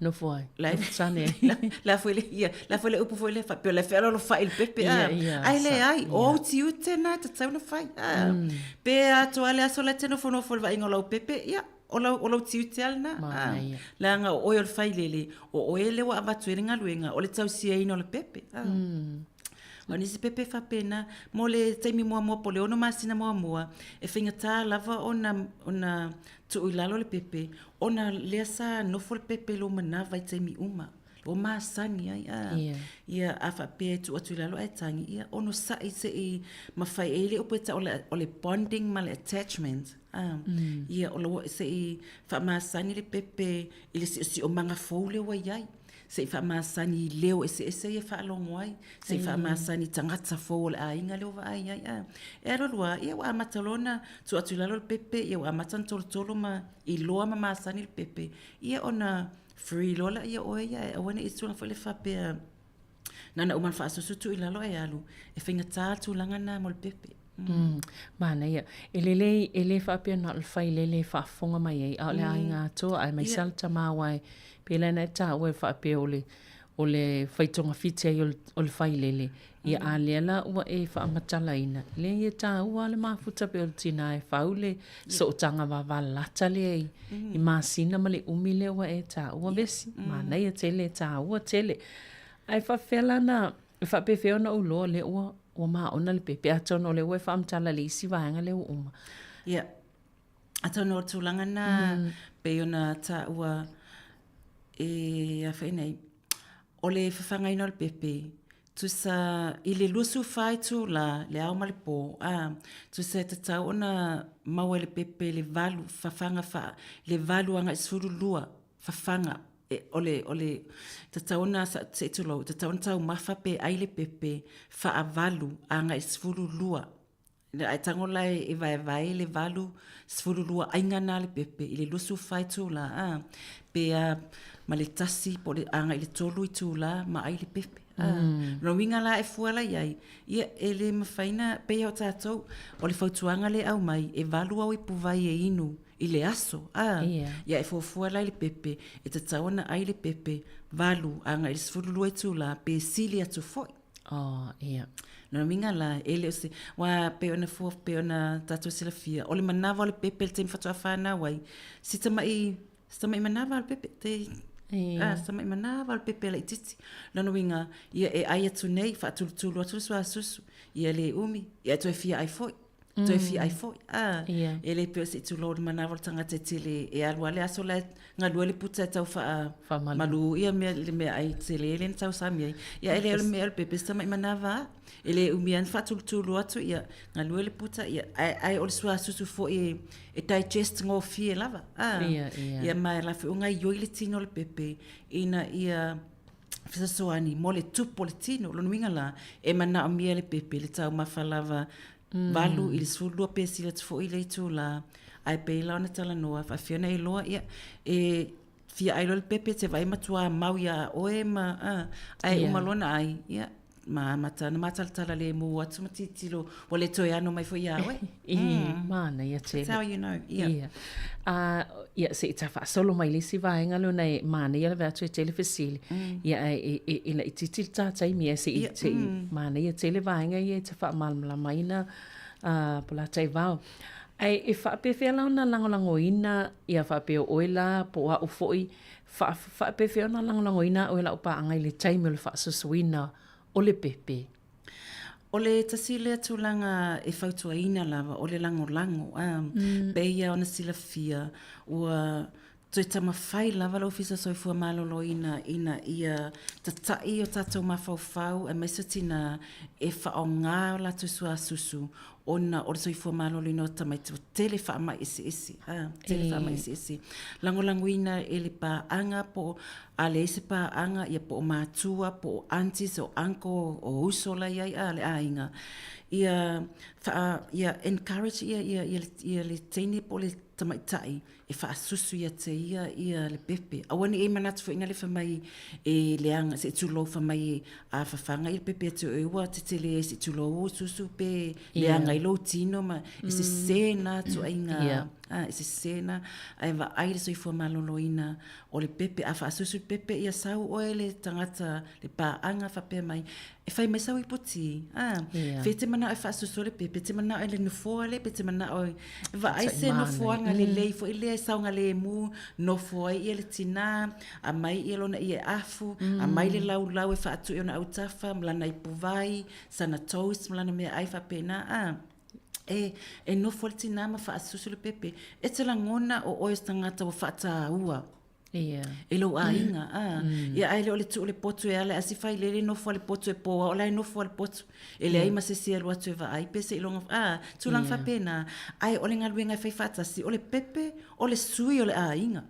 nofo ai. La e sane ai. La foi le, ia, la foi le upu foi le faapea, la fealolofa'i i le pepe, a. Ai le ai, o ou tiute na e tatau ona fai, a. Pe atoa le aso la e te nofonofo i le vaaiga o lau pepe, ia, O lau, o lou tiute lava lena. Manaia. Leaga o oe o le failele, o oe lea ua avatu ai le galuega, o le tausiaina o le pepe. Ah. O nisi pepe faapena, mo le taimi muamua po o le 6 masina muamua, e faigata lava ona, ona tuu i lalo le pepe, ona lea sa nofo le pepe i lou manava i taimi uma. Ua masani ai, a. Ia. Ia, a faapea e tuu atu i lalo ae tagi, ia, onosai se i mafai ai le upu e tau o le, o le bonding ma le attachment, a. Ia, o lo, se i faamasani le pepe i le siosiomaga fou lea ua i ai. Se i faamasani i leo eseese ia e faalogo ai, se i faamasani i tagata fou o le aiga lea ua vaai ai, a. E alu alu lava, ia ua amata loa ona tuu atu i lalo le pepe, ia ua amata ona tolotolo ma iloa ma masani le pepe, ia ona Free loa laia o oe ia e aua ne i tulaga foi lea faapea na ona uma ona faasusu tuu i lalo ae alu, e faigata le tulaga lena mo le pepe. Mm. Manaia. E lelei, e le faapea na o le failele e faafofoga mai ai, a o le aiga atoa, aemaise lava le tama aua e pei la ona e taua e faapea o le, o le fai togafiti ai o le failele, ia a lea la ua e faamatalaina, leai e taua lava le mafuta pei o le tina e fau le sootaga vavalalata lea i, i masina ma le umi lea ua e taua vesi. Manaia tele, e taua tele. Ae faapefea la na, e faapefea ona ou iloa lea ua, ua maona le pepe, atonu o lea ua e faamatala i le isi vaega lea ua uma. Ia, atonu o le tulaga lena pei ona taua e a foi nei, o le fafagaina o le pepe, tusa i le 24 itula, le ao ma le po, a, tusa e tatau ona maua e le pepe le valu, fafaga faa, le valu agai 12 fafaga. E, o le, o le, tatau ona, se i tulou, tatau ona taumafa pe ai le pepe faavalu agai 12. Ae tago la e vaevae le 8, 12 aiga na le pepe i le 24 itula, a, pe a ma le tasi po o le agai i le 3 itula ma ai le pepe. A, lona uiga la e fua la i ai, ia e le mafai na, pei lava o tatou, o le fautuaga lea e aumai, e 8 au ipuvai e inu. i le aso, a. Ia e fuafua la i le pepe, e tatau ona ai le pepe valu agai i le 12 itula pe sili atu foi. Oh, ia. Lona uiga la, e le o se, aua pei ona fua, pei ona tatou silafia, o le manava o le pepe i le taimi faatoa fanau ai, si tamai, si tamai manava o le pepe, te, ah, si tamai manava o le pepe laitiiti. Lona uiga, ia e ai atu nei, faatulutulu atu le suasusu, ia le umi, ia e toe fia ai foi. Toe fia ai foi. Ah, e le pei o se itulou o le manava o le tagata e tele e alu lava le aso la e galue le puta e tau faamalu ia mea le meaai tele lea na tausami ai. Ia e le o le mea o le pepe se tamai manava lava. E le umi lava ona faatulutulu atu ia galue le puta ia ae o le suasusu foi e digest gofie lava. Ah, ia ma e la foi o gaoioi le tino o le pepe ina ia fesoasoani mo le tupu o le tino. O lona uiga la, e manaomia e le pepe le taumafa lava 8 i le 12 pe sili atu foi le itula, ae pei la ona talanoa, faafefea ona e iloa, ia, e fia ai loa le pepe, e te vaai matua mau iā oe ma, a, ae uma loa ona ai, ia, ma amata ona mātalatala lemu atu ma tilotilo ua le toe ano mai foi iā oe. I, manaia tele. That's how you know, yeah. Ia. A, ia, se i ta faasolo mai le isi vaega lea ona e manaia lava atu e tele fesili. Ia, ae e, e, e laitiiti le ta taimi, ae se i, se i manaia tele vaega ia e te faamalamalamaina, a, Polataivao. Ae e faapefea la ona lagolagoina, ia faapea o oe la, po o au foi, faa, faapefea ona lagolagoina au e lau paaga i le taimi o le faasusuina o le pepe? O le tasi lea tulaga e fautuaina lava, o le lagolago. A, pei lava ona silafia, ua toe taumafai lava le Ofisa Soifua Maloloina ina ia tata'i o tatou mafaufau aemaise o tinā e faaaoga o latou suasusu ona o le soifua maloloina o tamaiti ua tele faamai eseese, a, tele faamai eseese. Lagolagoina e le paaga po o a leai se paaga, ia po o matua, po o aunties, o uncle, o uso la e i ai a le aiga, ia faa, ia encourage ia, ia, ia, ia le teine po o le tamaitai e faasusu ia te ia ia le pepe. Aua ne i manatu foi na le fai mai e leaga, se i tulou fai mai a fafaga ia le pepe ia te oe ua tetele ai se i tulou ou susu pe leaga ai lou tino ma e sese na ituaiga, a, e sese na, ae vaai le soifua maloloina o le pepe. A faasusu le pepe ia sau oe le tagata le paaga faapea mai, e fai mai sau ipu ti, a, fe te manao e faasusu le pepe, te manao e le nofoa le, pe te manao e vaai se nofoaga lelei foi lea e saogalemu, nofo ai ia le tinā, aumai ia lona ie afu, aumai le laulau e faatu i ona autafa, ma lana ipu vai, sana toast ma lana meaai faapena, a. E, e nofo le tinā ma faasusu le pepe. E te lagona o oe o se tagata ua faataua. Ia. E lou aiga, a. Ia ae le o le tuu le potu e ala e asi failele nofo a le potu e po a o la e nofo a le potu. E leai ma se isi e alu atu e vaai pe seiloga, a, tulaga faapena. Ae o le galuega e fai faatasi, o le pepe, o le sui o le aiga.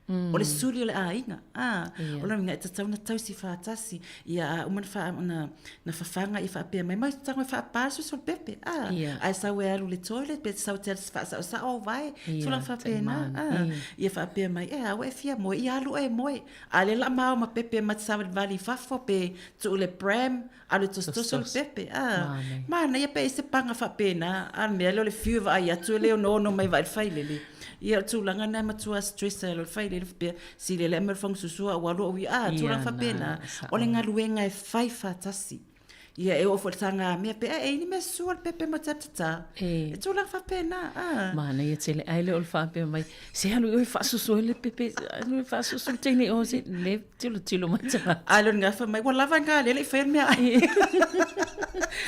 O le suli o le aiga, a. O lona uiga e tatau ona tausi faatasi. Ia a uma ona na fafaga ia faapea mai, mai tago e faapa le susu o le pepe, a. Ae sau e alu i le toilet pe sau e te alu faasaosao au vae, tulaga faapena, a. Ia faapea mai, e a ua e fia moe, ia alu oe e moe. A o lea o le a ma o ma pepe ma te savalivali i fafo pe tuu i le pram, alu e tosotoso le pepe, a. Manaia pe i ai se paga faapena, a o le mea lea o le fiu e vaai atu e le onoono mai vaai i le failele. Ia, o le tulaga lena e matua stress ai loa le failele faapea, sili e le aumai o le fagasusu a ua alu au ia, a, tulaga faapena. O le galuega e fai faatasi. Ia, e oo foi i le tagamea pe e i ai ni mea sua le pepe ma te atatā. E tulaga faapena, a. Manaia tele, ae le o le faapea mai, se alu i o e faasusu ai le pepe, alu e faasusu le teine i o, se le tilotilo mai tagata. Ae le o le gafa mai, ua lava ngā lele i whai mea ai.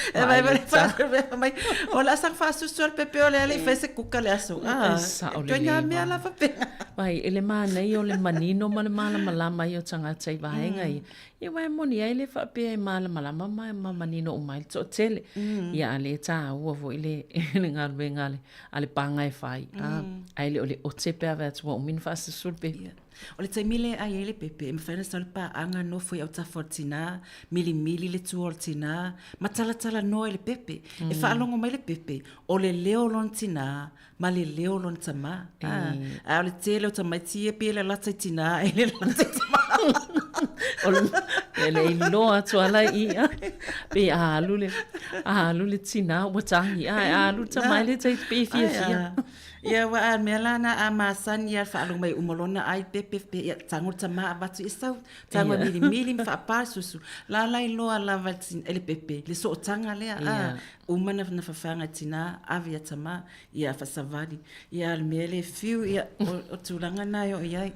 E vai vai fai mai, o le a saga faasusu le pepe o le ale i whai se kuka le aso. Ah, sao le ngā mea la whapea. Vai, e le mānei o le manino ma le mālamalama i o tagata i vaega ia. Ia aua e moni ai le faapea e malamalama ma ma manino uma ai le toatele. Ia a le tāua foi le le galuega a le a le pāga e fai. A ae le o le ote pe a vae atu ua umi ona faasusu le pepe. O le taimi lea e ai ai le pepe, e mafai ona sau le paaga nofo i autafa o le tinā, milimili le tua o le tinā, ma talatala noa i le pepe. E faalogo mai le pepe, o le leo o lona tinā, ma le leo o lona tamā. A, a o le tele o tamaiti ia pei e lalata i tinā ae le lalata i tamā. O le, e le iloa atu ala i ia. Pei a alu le, a alu le tinā ua tagi, a, a alu le tamā e le tai pei e fiafia. Ia ua a mea la na a masani ia faalogo mai uma lona ai pepe pe ia tago le tama avatu ia sau tago e milimili ma faapa le susu. La la iloa lava e le pepe le sootaga lea a uma na na fafaga e tina ave ia tama ia faasavali. Ia a le mea le fiu ia o tulaga na e oo i ai.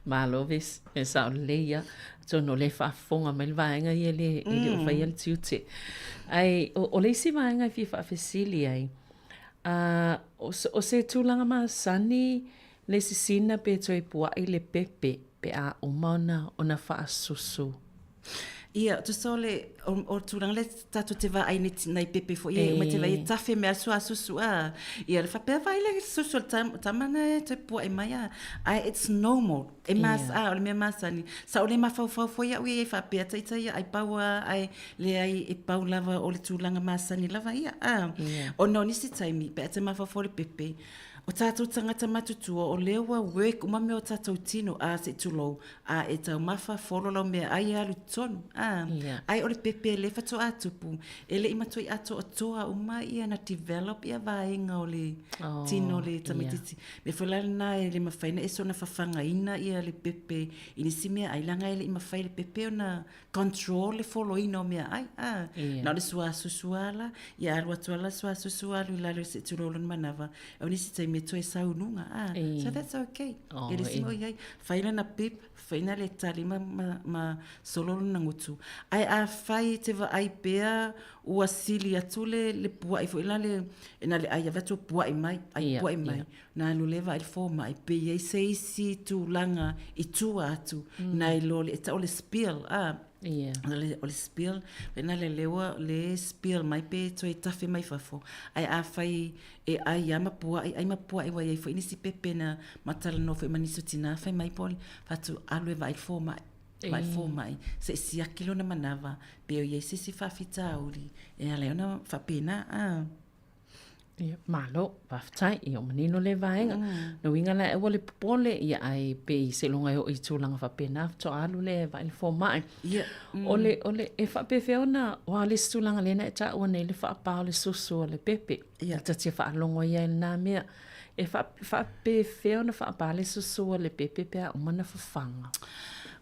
Malo Vesi, e sao lelei ia. Atonu o lea e faafofoga mai le vaega ia e le, e le o faia le tiute. Ae o, o le isi vaega e fia faafesili ai, uh, o, o se tulaga masani le sisina pe toe pua'i le pepe pe a uma ona, ona faasusu? Ia, tusa o le, o, o tulaga lea tatou te vaai nei nai pepe foi e uma te vaai e tafe mea sua susu a. Ia, le faapea vaai le susu o le tama na e toe pua'i mai a. Ae it's normal. E mas, a, o le mea masani. Sa ou le mafaufau foi au ia i faapea ita ia ai pau a, ae leai e pau lava o le tulaga masani lava ia. A. Ona o nisi taimi, pe a te mafaufau le pepe, o tatou tagata matutua o lea ua work uma mea o tatou tino, a se i tulou, a e taumafa folo lau meaai e alu i totonu, a. Yeah. Ae o le pepe lea faatoa tupu, e le i matuai atoatoa uma ia na develop ia vaega o le oh, tino o le tamaitiiti. Yeah. Mea foi la lena e le mafai ona e soona fafagaina ia le pepe i nisi meaai, leaga e le i mafai le pepe ona control le foloina o meaai, a. Yeah. Na o le suasusu lava la, ia alu atu lava la suasusu alu i lalo se i tulou lona manava, o nisi taimi e toe sau i luga, a. Yeah. So that's okay. Oh, e le isi mea o i ai. Fai lana pip, fai na le tali ma, ma, ma solo lona gutu. Ae afai e te vaai pea ua sili atu le, le pua'i foi la le, e na le ai ave atu o pua'i mai, ai yeah, pua'i mai. Yeah. Na alu le vaai le fomai, pe i ai se isi tulaga i tua atu, mm. nai lo le, e tau le spill, ah. Yeah. O le, o le spill, na le leua le spill mai pe toe tafe mai fafo. Ae afai e ai a ma pua'i, ai ma pua'i ua iai foi nisi pepe na ma talanoa foi ma nisi o tinā fai mai po o le fatu alu e vaai le fomai, vaai le fomai se i siaki lona manava pe o iai se isi faafitauli e ala ai ona faapena a. Ia, malo, faafetai, ia ua manino lea vaega. Lona uiga la e aua le popole, ia ae pei seiloga e oo i tulaga faapena faatoa alu lea e vaai le fomai. Ia. O le, o le, e faapefea ona, aua o le isi tulaga lea na e taua nei le faapa o le susu o le pepe. Ia. Ta te faalogo ia i lena mea. E faapefea ona faapa le susu a le pepe pe a uma ona fafaga?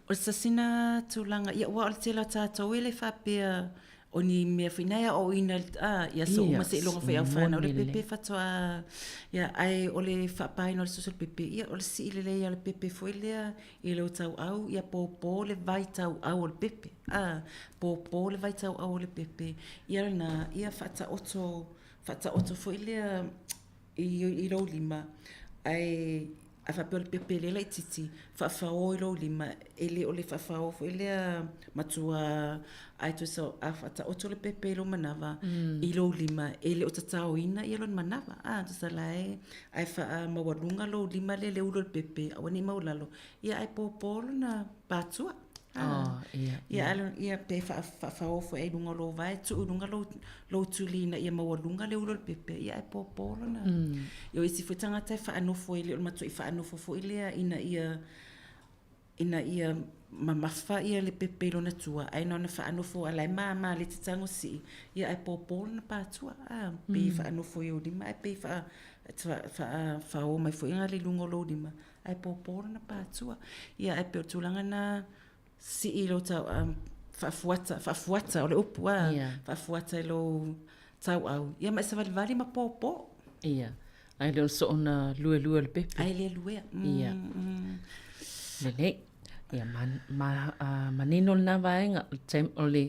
O se sina tulaga, ia aua o le tele o tatou e le faapea o ni mea foi na e aoaoina a i aso uma seiloga foi au fanau le pepe faatoa, ia ae o le faapaina o le susu o le pepe, ia o le sii lelei o le pepe foi lea i lou tauau, ia pōpō le vaitauau o le pepe, a, pōpō le vaitauau o le pepe, ia lena, ia faataoto, faataoto foi lea i, i lou lima, ae a faapea o le pepe lea laitiiti, faafao i lou lima, e le o le faafao foi lea matua, ae tusa a faataoto le pepe i lou manava, mm. i lou lima, e le o tataoina ia lona manava, a, tusa la e, ae faamaualuga lou lima lea i le ulu o le pepe, aua ne i maualalo, ia ae pōpō lona patua. Oh, ia, ia. Ia, ia pe faafao foi ai i luga o lou vae, tuu i luga lou, lou tuli ina ia maualuga le ulu o le pepe, ia ae pōpō lona. Mm. Ia o isi foi tagata e faanofo e le o le matuai faanofo foi lea ina ia ina ia mamafa ia le pepe i lona tua, ae na ona faanofo a la e māmā le te tago sii, ia ae pōpō lona patua, a, pei mm. faanofo i ou lima, ae pei faa, faafaao mai foi le luga o lou lima, ae pōpō lona patua. Ia ae pei o le tulaga na sii i lou tau, um, faafuata, faafuata o le upu a, yeah. faafuata i lou tauau. Ia ma e savalivali ma pōpō. Ia. Ae le o le soona luelue o le pepe. Ae le luea. Mm, Ia. Mm. Lelei. Ia, ma, ma, uh, manino lena vaega, o le taimi, o le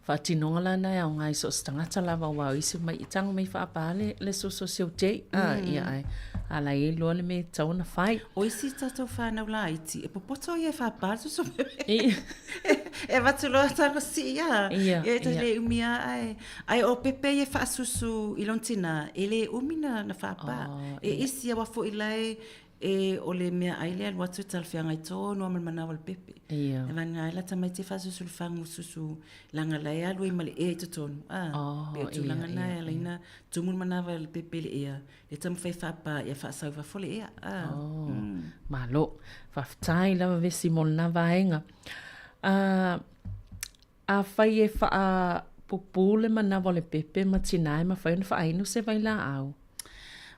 faatinoga la lena e aoga i so o se tagata lava aua o isi mai i tago mai faapā le, le soso si ou tei, a, mm. ia, ae a la e i ai loa le mea e tatau ona fai. O isi tatou whanau laiti, e popoto ia e whāpā le susu pepe. E avatu loa tago sii a. Ia, ia. E le umi a ae. Ae o pepe ia e faasusu i lona tinā, e le umi na, na whāpā. Oh, e ia. isi aua foi lae, e o le meaai lea alu atu e talafeagai tonu lava ma le manao o le pepe. Ia. E vagana ai la tamaiti e faasusu le fagu susu leaga la e alu ai ma le ea i totonu. A, Oh, pei o ia, tulaga na ia, e ala ai ia. ona tumu le manava o le pepe i le ea, le taumafai e faapa ia faasau i fafo le ea. A. Oh, malo. Faafetai lava Vesi mo lena vaega. Ah, afai e faapupū le manava o le pepe ma tinā e mafai ona faainu se vailaau.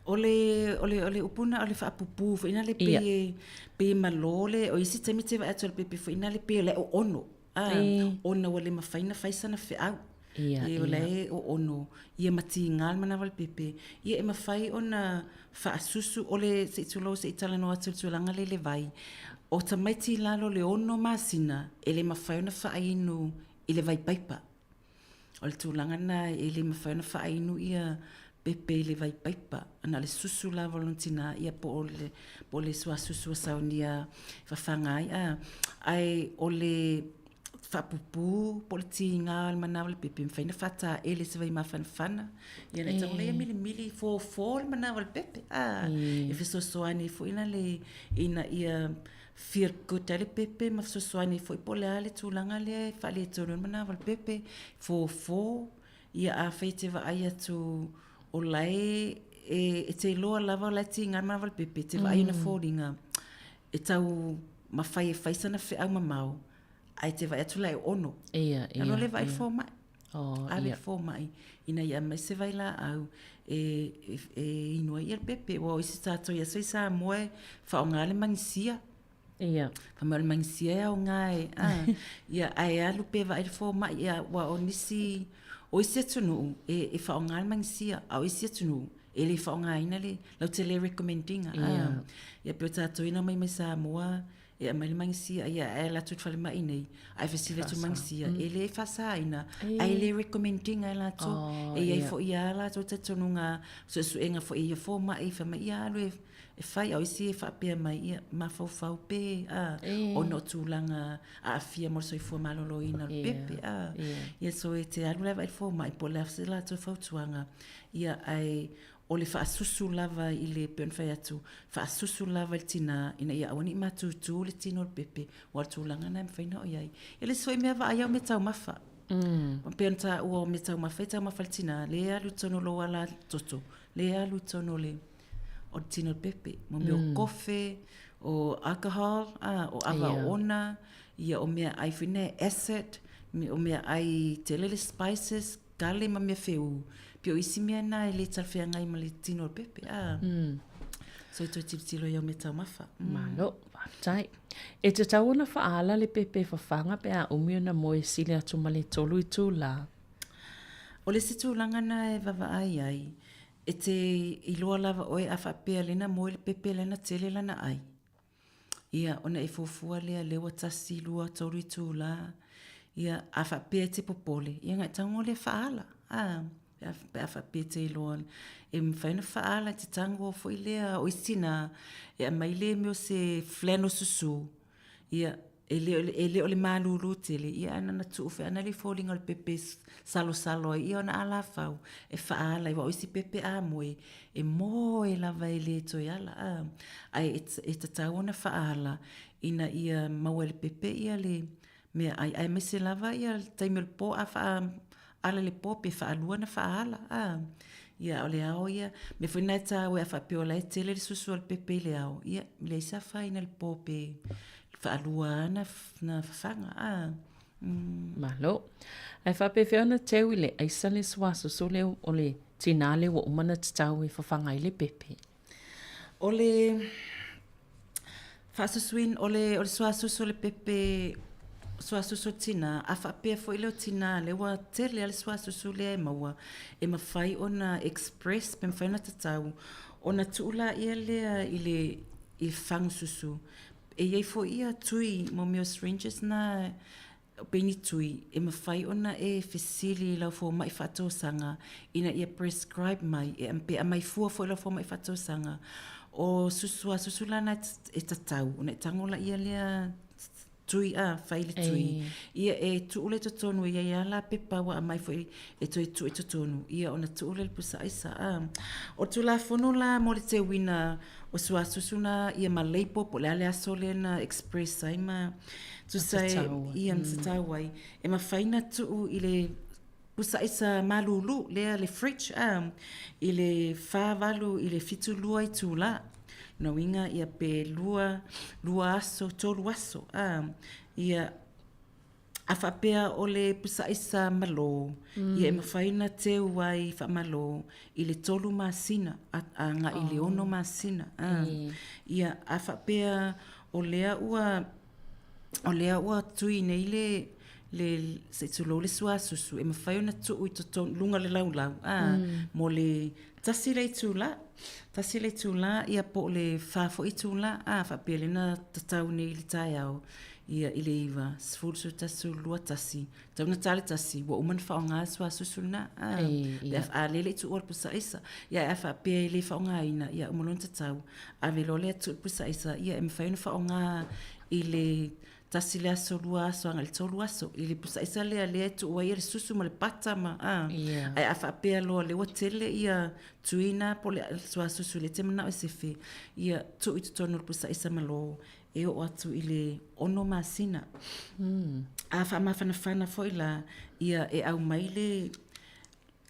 O le, o le, o le upu na o le faapupū foi na le pei e, pei e malo le, o isi taimi e te vaai atu i le pepe foi na le pei o la e oono, a, ona ua le mafai ona fai sana feau. Ia, o la e oono, ia ma tiga le manawa o le pepe. Ia e mafai ona faasusu, o le, se i tulou se i talanoa atu i le tulaga lea i le vai, o tamaiti i lalo o le 6 masina, e le mafai ona faainu i le vai paipa. O le tulaga lena e le mafai ona faainu ia pepe i le vai paipa, na o le susu lava o lona tina ia po o le, po o le suasusu ua saunia e fafaga ai. A, ae o le faapupu po o le tiga o le manava o le pepe, e mafai ona faataele i se vai mafanafana. Ia ona e tago lea ia milimili fofo le manava o le pepe. A, e fesoasoani ai foi la le, ina ia feel good ai le pepe ma fesoasoani ai foi po o le a le tulaga lea e faaletonu ai le manava o le pepe, fofo. Ia afai e te vaai atu o la e, e te iloa lava o la e tiga le manava o le pepe, e te vaai i ona foliga e tau mafai e fai sana feau mamao, ae e te vaai atu la e ono. Ia, ia. Alu le vaai i le fomai. Oh, Ave i le fomai, ina ia aumai se vailaau e, e, e inu ai ia le pepe. Ua o isi tatou i aso i Samoa e faaaoga le manisia. Ia. Fai mai o le manisia e aoga e, a, ia, ae alu pe vaai i le fomai, ia, ua o nisi, o isi atunuu e, e faaaoga le manisia, a o isi atunuu e le faaaogaina le, latou te le recommend ina. Ia. Ia pei o tatou ina omai mai Samoa, e aumai le manisia, ia ae alu atu i le falemai nei, ae fesili atu i le manisia, e le faasaina, ae le recommend ina e latou. E i ai foi lava latou talitonuga suesuega foi a ia fomai, fai mai, ia alu e e fai, a o isi e faapea mai, ia, mafaufau pe, a, ona o tulaga aafia mo le soifua maloloina o le pepe, a. Ia, so e te alu lava i le fomai po o le a se latou fautuaga, ia, ae o le faasusu lava i le, pei ona fai atu, faasusu lava i le tina ina ia aua ne i matutu le tino o le pepe, aua o le tulaga lena e mafai ona oo i ai. E le isi foi mea vaai au meataumafa. Mm. Pei ona taua o meataumafa e taumafa le tina, lea e alu i totonu o lou alatoto, lea e alu i totonu o le o le tino o le pepe. Mo mea o kofe, o alcohol, a, o ava yeah. oona, ia o mea ai foi nei acid, o mea ai tele le spices, kale ma mea wheū. Pei o isi mea na e le talafeagai ma le tino o le pepe. A. Mm. So e toe tilotilo i au mea taumafa. Mm. Malo, faafetai. E tatau ona faaala le pepe fafaga pe a umi ona moe sili atu ma le tolu itulā. O le isi tulaga na e vaavaai ai, e te iloa lava oe a faapea lena moe le pepe lena tele lana ai. Ia, ona e fuafua lea, lea ua tasi, lua, tolu itulā, ia, a faapea e te popole, ia ona e tago lea faaala, a, pe a faapea e te iloa e mafai ona faaala, e te tago foi lea, o isi tinā, e aumai le mea o se flannel susū, ia, e le, e le o le malūlū tele, ia ae na ona tuu foi lava na le foliga o le pepe e salosalo ai ia ona alafau e faaala ai, aua o isi pepe a moe, e moe lava e le toe ala, a. Ae e tatau ona faaala ina ia maua e le pepe ia le meaai, aemaise lava ia le taimi o le po a faa ala le po pe faalua na faaala a ia o le ao ia mea foi na e taua a faapea o la e tele le susu a le pepe i le ao ia leai se afaina i le po pe faalua a na fafaga a mm. Malo. Ae faapefea ona teu i le aisa le suasusu lea o le tinā lea ua uma ona tatau e fafaga ai le pepe? O le faasusuina, o le, o le suasusu o le pepe, suasusu o tinā, a faapea foi lea o tinā lea ua tele lava le suasusu lea e maua, e mafai ona express pe mafai ona tatau ona tuu laia lea i le, i le fagu susu. E i ai foi ia tui, mo mea o syringes na pei ni tui e mafai ona e fesili i lau fomai faatausaga ina ia prescribe mai e pe aumai fua foi lau fomai faatausaga o susu a susu lana e tatau ona e tago laia lea tui a fai le tui ia e tuu lea i totonu e i ai a la pepa ua aumai foi e toe tuu i totonu ia ona tuu lea i le pusa aisa a o le tulafono la mo le teuina o suasusu na ia ma label po o le a le aso lea na express ai ma tusa e ia na tatau ai e mafai na tuu i le pusa aisa malulu lea le fridge a i le 48 i le 72 itulā. Lona uiga ia pe lua, lua aso, tolu aso a ia. A faapea o le pusaaisa malo, ia e mafai ona teu ai faamalō i le tolu masina agai i le ono masina. Ia, a faapea o lea ua, o lea ua tui nei le, le, se i tulou le suasusu, e mafai ona tuu i totonu, luga o le laulau, mo le tasi le itula, tasi le itula ia po o le fa foi itula, a faapea lea na tatau nei i le taeao, ia i le 9, 10, 11, 12, 1, tau ina ta le tasi, ua uma ona faaaoga le suasusu lena, a, pe a, a lea e le i tuua le pusa aisa. Ia ae a faapea e le faaaogaina, ia uma loa ona tatau, ave loa lea tuu le pusa aisa, ia e mafai ona faaaoga i le tasi le aso, lua aso agai i le tolu aso, i le pusa aisa lea lea e tuu ai le susu ma le pata ma, a. Ae a faapea loa o lea ua tele ia tui na po o le suasusu lea e te manao e sefe, ia tuu i totonu o le pusa aisa malo e oo atu i le ono masina. A faamafanafana foi la, ia e aumai le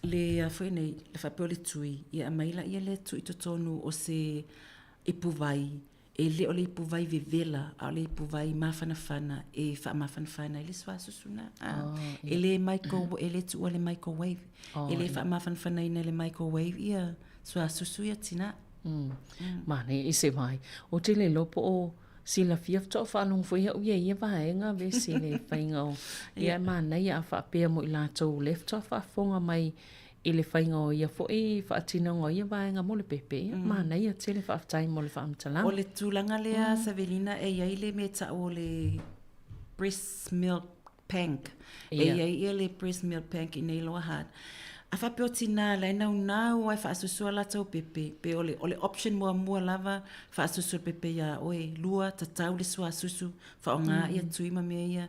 le a foi nei, le faapea o le tui, ia aumai laia lea tuu i totonu o se ipuvai, e le o le ipuvai vevela, a o le ipuvai mafanafana e faamafanafana ai le suasusu lena. Oh, e le micro, e le tuua i le microwave. Oh, e le faamafanafanaina i le microwave ia suasusu ia tina. Manaia i se vai. Ou te le iloa po o silafia faatoa faalogo foi au ia ia vaega vesi le faiga o ia e manaia a faapea mo i latou lea faatoa faafofoga mai i le faiga o ia foi faatinoga o ia vaega mo le pepe. Ia manaia tele faafetai mo le faamatalaga. O le tulaga lea Savelina e i ai le mea e tau o le breast milk bank. E i ai ia le breast milk bank i nei Lower Hutt. A faapea o tinā la e naunau lava e faasusu a latou pepe, pe o le, o le option muamua lava, faasusu le pepe iā oe. Lua, tatau le suasusu, faaaoga ia tui ma mea ia.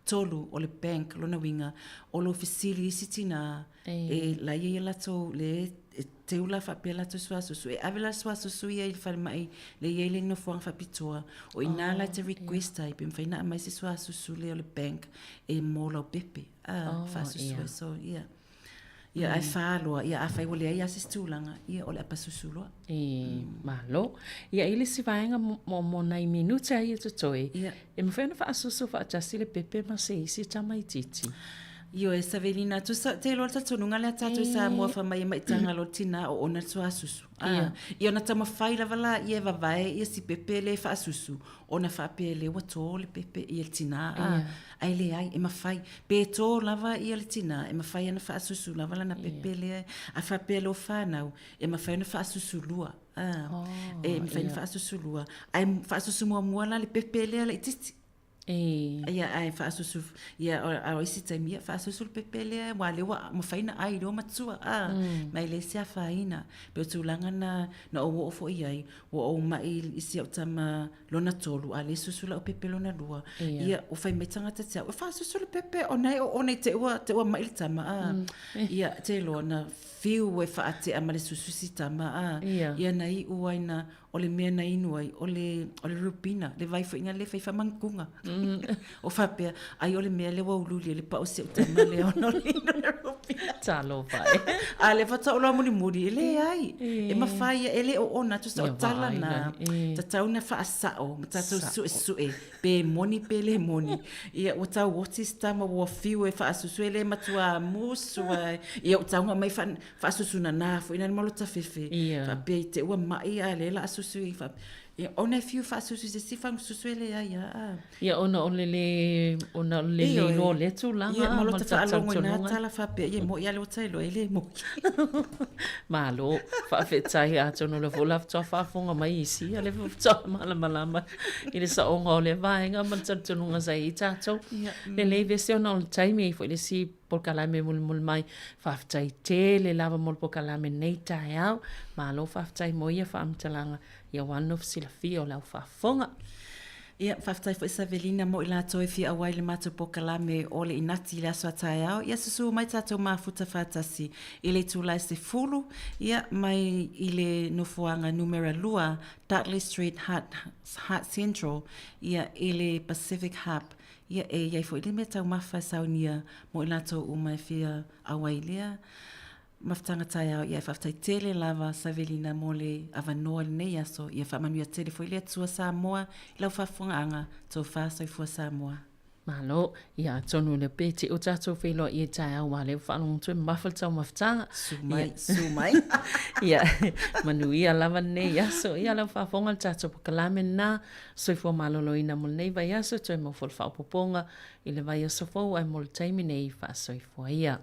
Tolu, o le bank, lona uiga, o lo o fesili isi tinā, e la e i ai a latou, le e teu la faapea latou suasusu. E ave la le suasusu ia i le falemai lea e i ai le nofoaga faapitoa, o i ina la e te request ai pe mafai ona aumai se suasusu lea o le bank e mo lau pepe, a, faasusu ai. So, ia. Ia, ae fa loa, ia afai ua leai lava se isi tulaga, ia o le apasusu loa. E, malo. Ia, i le isi vaega mo, mo nai minute lava ia totoe, E mafai ona faasusu faatasi le pepe ma se isi tamaitiiti. Ioe, Savelina, tusa, te iloa le talitonuga lea tatou i Samoa fai mai e maitaga loa le tina o ona le suasusu. Ah, ia ona taumafai lava laia e vavae ia si pepe lea e faasusu, ona faapea lea ua to le pepe ia le tina, ah, ae leai, e mafai. Pe to lava ia le tina, e mafai ona faasusu lava lana pepe lea, a faapea loa fanau, e mafai ona faasusu lua. Ah, oh, e mafai ona faasusu lua. Ae faasusu muamua la le pepe lea laitiiti. E. Ia, ae faasusu, ia, a o isi taimi, ia, faasusu le pepe lea, aua lea ua mafai ona ai, lea ua matua, a, ma e leai se afaina. Pei o tulaga na, na ou oo foi i ai, ua ou mai i si au tama lona tolu, a lea e susu lau pepe lona lua. Ia, ua fai mai tagata te au, e faasusu le pepe, o na e oona i te i ua, te i ua mai le tama, a. Ia, te iloa na fiu e faatea ma le susu si tama a yeah. Ia na iu ai na o le mea na inu ai o le o le rupina le vai foi le fai famanguga o faapea ai o le mea le ua uliuli ai le pau si au tama lea ona o le inu le rupina talofa e a le faatoa ou iloa mulimuli e leai e mafai e le oona tusa o tala na tatau na faasao ma tatou suesue pe moni pe le moni. Ia, ua tau oti si tama ua fiu e faasusu e le matua musu ai. Ia, ua tau mai fa, faasusu nana foi na malo tafefe. Ia. Faapea i te ua mai a le la asusu i fa. Ia, ona e fiu faasusu i se isi fagasusu e leai a. A. Ia, ona o le le, ona o le le iloa o lea tulaga. Ia, ma lota faalogo i nā tala faapea, ia, moi a le ua iloa e le moni. Malo, faafetai atonu o lea foi o le a faatoa faafofoga mai isi, ia lea foi faatoa malamalama i le saoga o lea vaega ma le talitonuga sa i ai tatou. Lelei vese ona o le taimi e i ai foi le isi polokalame mulimuli mai. Faafetai tele lava mo le polokalame nei taeao. Malo faafetai mo ia faamatalaga ia aua le nofo silafia o le au faafofoga. Ia, faafetai foi Savelina mo i latou e fia auai i le matou polokalame o le inati i le aso a taeao. Ia susū mai tatou mafuta faatasi i le itula e 10, ia, mai i le nofoaga numera lua, Dudley Street, Hutt, Hutt Central, ia, i le Pacific Hub. Ia, e i ai foi le mea taumafa e saunia mo i latou uma e fia auai i lea mafutaga taeao. Ia, e faafetai tele lava Savelina mo le avanoa i lenei aso. Ia faamanuia tele foi le Atua Samoa i lau faafofogaaga. Tofa soifua Samoa. Malo, ia atonu le peti o tatou feiloai i taeao wā leo whaalongo tue mafa le taumafataga. Su mai, su mai. Ia, manuia lava lenei aso. Ia lau faafofoga le tatou polokalame lena, soifua maloloina mo lenei vaiaso, toe mau foi le faaopoopoga i le vaiaso fou ae mo le taimi nei faasoifua ia.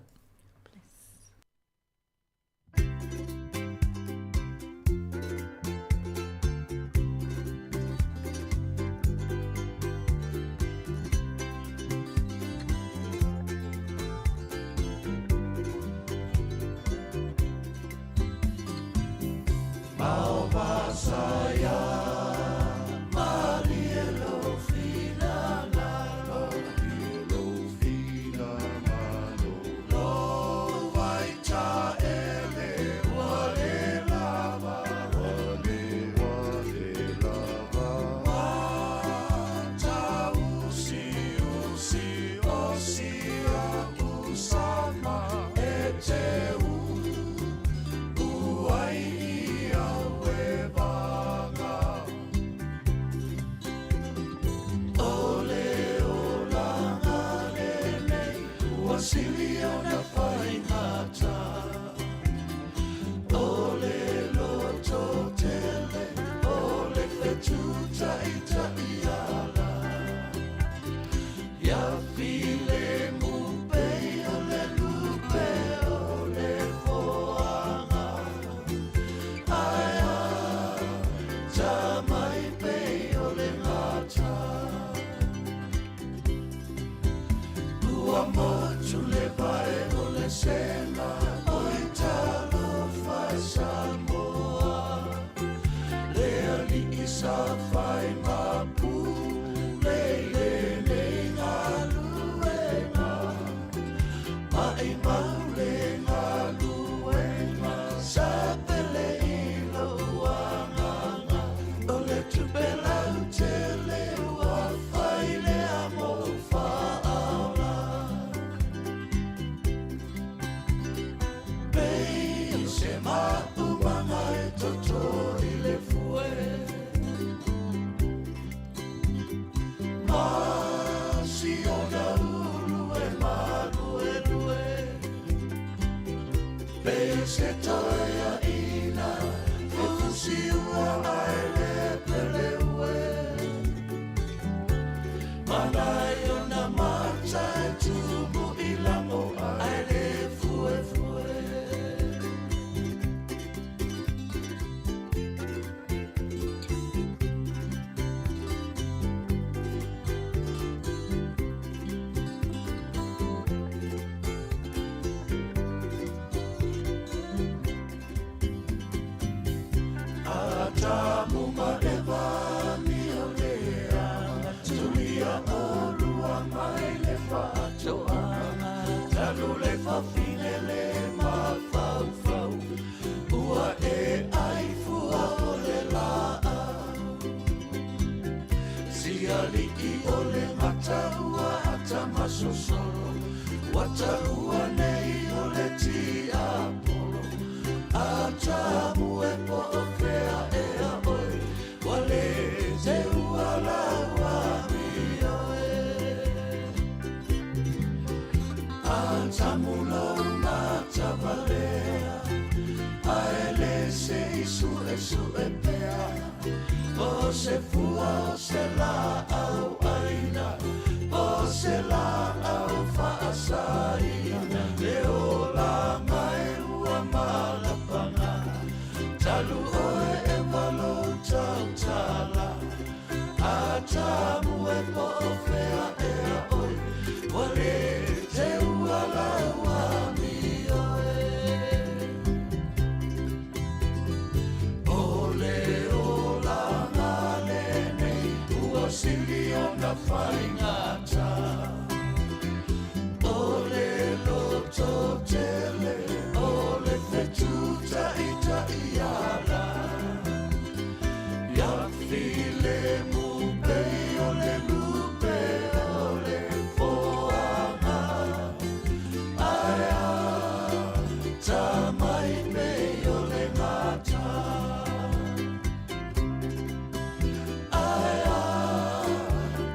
Ae a,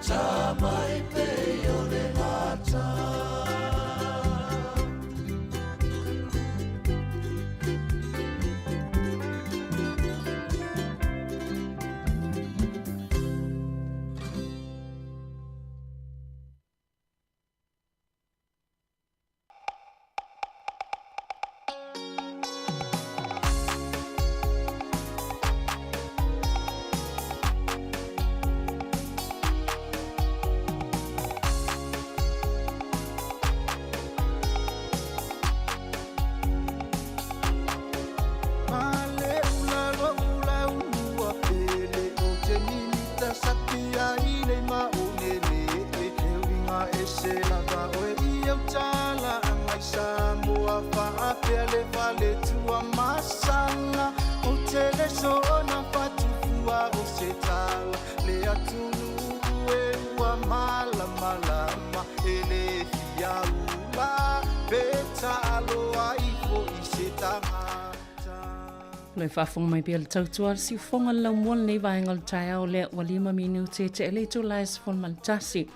ta mai. i nei ma o nele e he uiga ese lava oe i au tala agai Samoa faapea le faletua masana o te le soona fatufua o se tala le atunuu e ua malamalama e le fiaula pe taalo ai fo'i se tagata. Lo e faafofoga mai pea le tautua le siufofoga le laumua lenei vaega o le taeao lea ua 5 minute te ele itula e 11.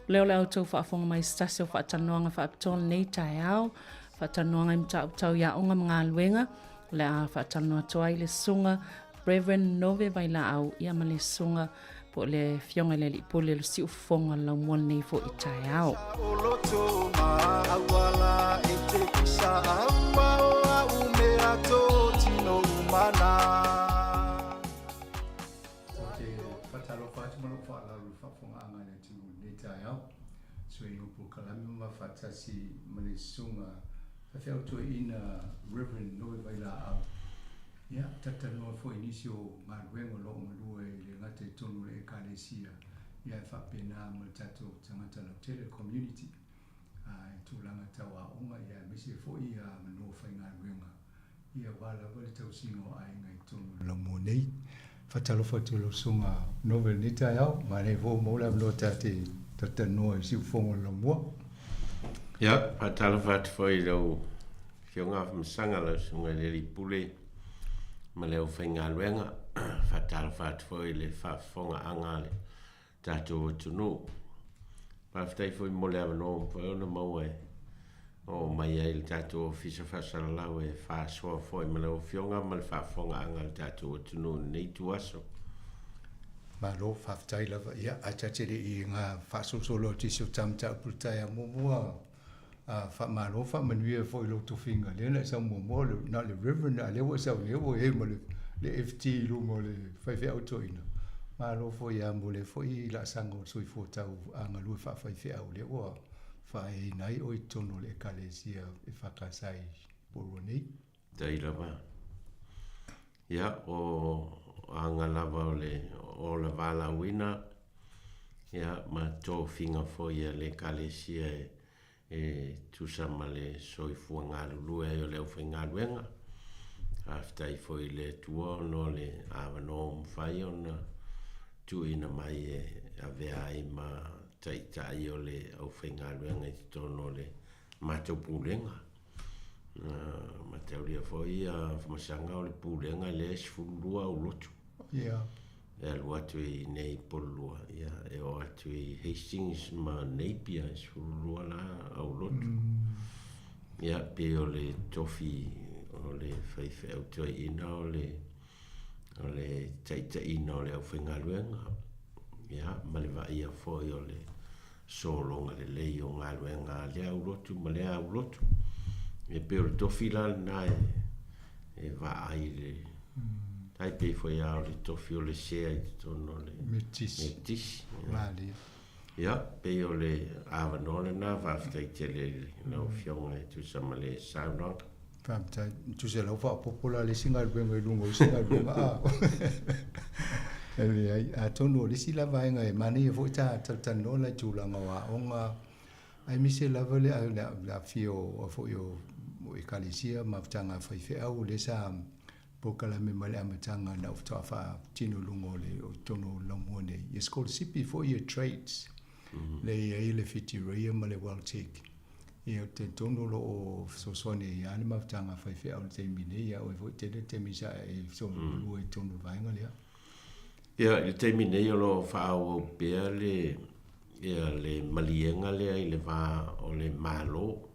O lea o le a outou faafofoga mai se tasi o faatalanoaga faapitoa lenei taeao, faatalanoaga i mataupu tau i aoga ma galuega, o le a faatalanoa atu ai le susuga Reverend Nove Vailaau ia ma le susuga po o le Afioga i le Alii Pule o le Siufofoga o le Laumua lenei foi taeao. Ou te faatalofa atu ma lou faaaloalo i le faafofogaaga a le atunuu i lenei taeao. Suiga o polokalame ma faatasi ma le Susuga Faifeau Toeaina Rev. Noe Vailaau. Ia, talatalanoa foi i nisi o galuega o lo o galue e le gata i totonu o le Ekalesia, ia ae faapena ma le tatou tagata lautele, le community, i tulaga tau aoga, ia aemaise foi avanoa faigaluega, ia aua lava le tausiga o aiga i totonu o le laumua nei. Faatalofa atu i lau Susuga Nove i lenei taeao, manaia foi ua maua le avanoa ta te talatalanoa i siufofoga o le laumua. Ia, faatalofa atu foi i lau Afioga Afamasaga, lau Susuga i le Alii Pule ma le aufaigaluega. Faatalofa atu foi i le faafofogaaga a le tatou atunuu. Faafetai foi mo le avanoa ua mafai ona maua e oo mai ai le tatou Ofisa Faasalalau e faasoa foi ma lau Afioga ma le faafofogaaga a le tatou atunuu i lenei ituaso. Malo, faafetai lava. Ia, ae ta te le i faasolosolo atu i si o ta mataupu i le taeao muamua, faamalo faamanuia foi i lou tofiga, lea na e sau muamua na o le Reverend, a o lea ua e sau nei ua i ai ma le FT i luga o le faifeau toeaina. Malo foi lava mo lea foi laasaga o le soifua tauagalue faafaifeau lea ua faaeaina ai oe i totonu o le Ekalesia EFKS i Porirua nei. Tai lava. Ia, o aga lava o le ola valaauina, ia, ma tofiga foi a le Ekalesia e tusa ma le soifua galulue ai o le aufaigaluega. Faafetai foi i le Atua ona o le avanoa ua mafai ona tuuina mai e avea ai ma taitai o le aufaigaluega i totonu o le matou pulega. Mataulia foi ia Afamasaga o le pulega lea e 12 au lotu. Yeah. E alu atu i nei i Pololua, ia, e oo atu i Hastings ma Napier, e 12 la au lotu. Ia, pei o le tofi o le faifeau toeaina o le, o le taitaiina o le aufaigaluega, ia, ma le vaaia foi o le sologa lelei o galuega a lea aulotu ma lea aulotu. E pei o le tofi la lena e, e vaai i le tai pei foi lava o le tofi o le sea i totonu o le Metisi. Metisi. Malie. Ia, pei o le avanoa lena, faafetai tele i lau Afioga e tusa ma le saunoaga. Faafetai. Tusa la ua faaopoopo la le isi galuega i luga o isi galuega a. E leai, atonu o le isi la vaega e manaia foi ta talatalanoa la i tulaga o aoga, aemaise lava le le aafia o foi o ekalesia ma mafutaga a faifeau lea sa polokalame mai le amataga na ou faatoa faatino i luga o le o totonu o le laumua nei, ia sikolasipi foi ia trades, lea e i ai le Whitireia ma le Weltec. Ia, ou te talitonu o lo o fesoasoani ai lava le mafutaga a faifeau i le taimi nei, ia oe foi tele taimi sa e fesoasoani i totonu o le vaega lea. Ia, i le taimi nei o lo o faaauau pea le, ia, le maliega lea i le va o le Malo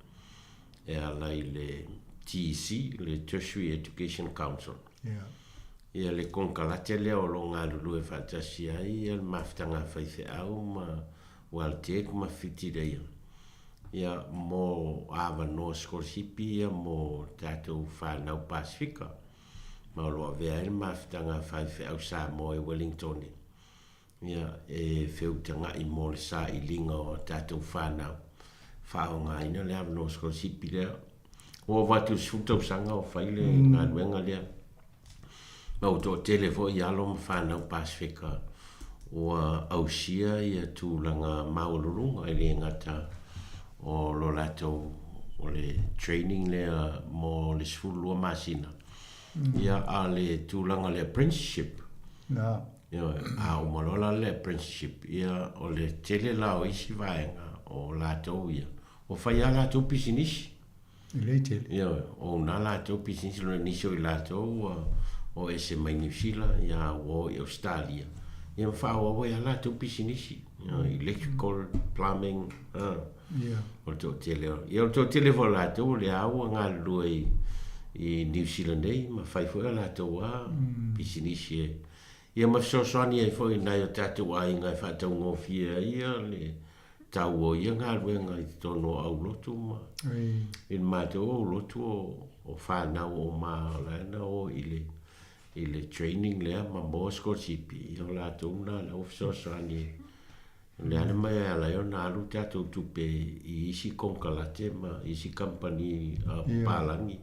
e ala i le TEC, le Tertiary Education Council. Ia. Ia, le konekarate lea o lo o galulue faatasi ai ia le mafutaga a faifeau ma Weltec ma Whitireia. Ia, mo avanoa sikolasipi ia mo tatou whanau Pasifika. Ma o lo o avea ai le mafutaga a faifeau Samoa i Wellington ia, e feutaga'i mo le sailiga o a tatou whanau. Faaaogaina le avanoa sikolasipi lea. Ua ova atu i le 10 tausaga o fai le galuega lea. Ma ua toatele foi alo ma fanau Pasifika. ua ausia ia tulaga maualuluga e le gata o lo latou o le training lea mo le 12 masina, ia a o le tulaga o le apprenticeship, ioe, a uma loa la le apprenticeship, ia o le tele la o isi vaega o latou ia, ua fai lava latou pisinisi. Lelei tele. Ioe, o una latou pisinisi, o nisi o i latou ua o ese mai Niu Sila, ia ua o i Ausetalia, ia ma faaauau ai lava latou pisinisi, ioe, electrical, plumbing, a. O le toatele o, ia o le toatele foi o latou o lea ua galulue i, i Niu Sila nei ma fai foi a latou lava pisinisi e, ia ma fesoasoani ai foi i nai o tatou aiga e faataugofie ai le tau o ia galuega i totonu o aulotu ma i le matou aulotu o fanau o ma o la e na o i le i le training lea ma maua sikolasipi, ia o latou na la ua fesoasoani o le a le mea e ala ai ona alu tatou tupe i isi konekarate ma isi kamupani papalagi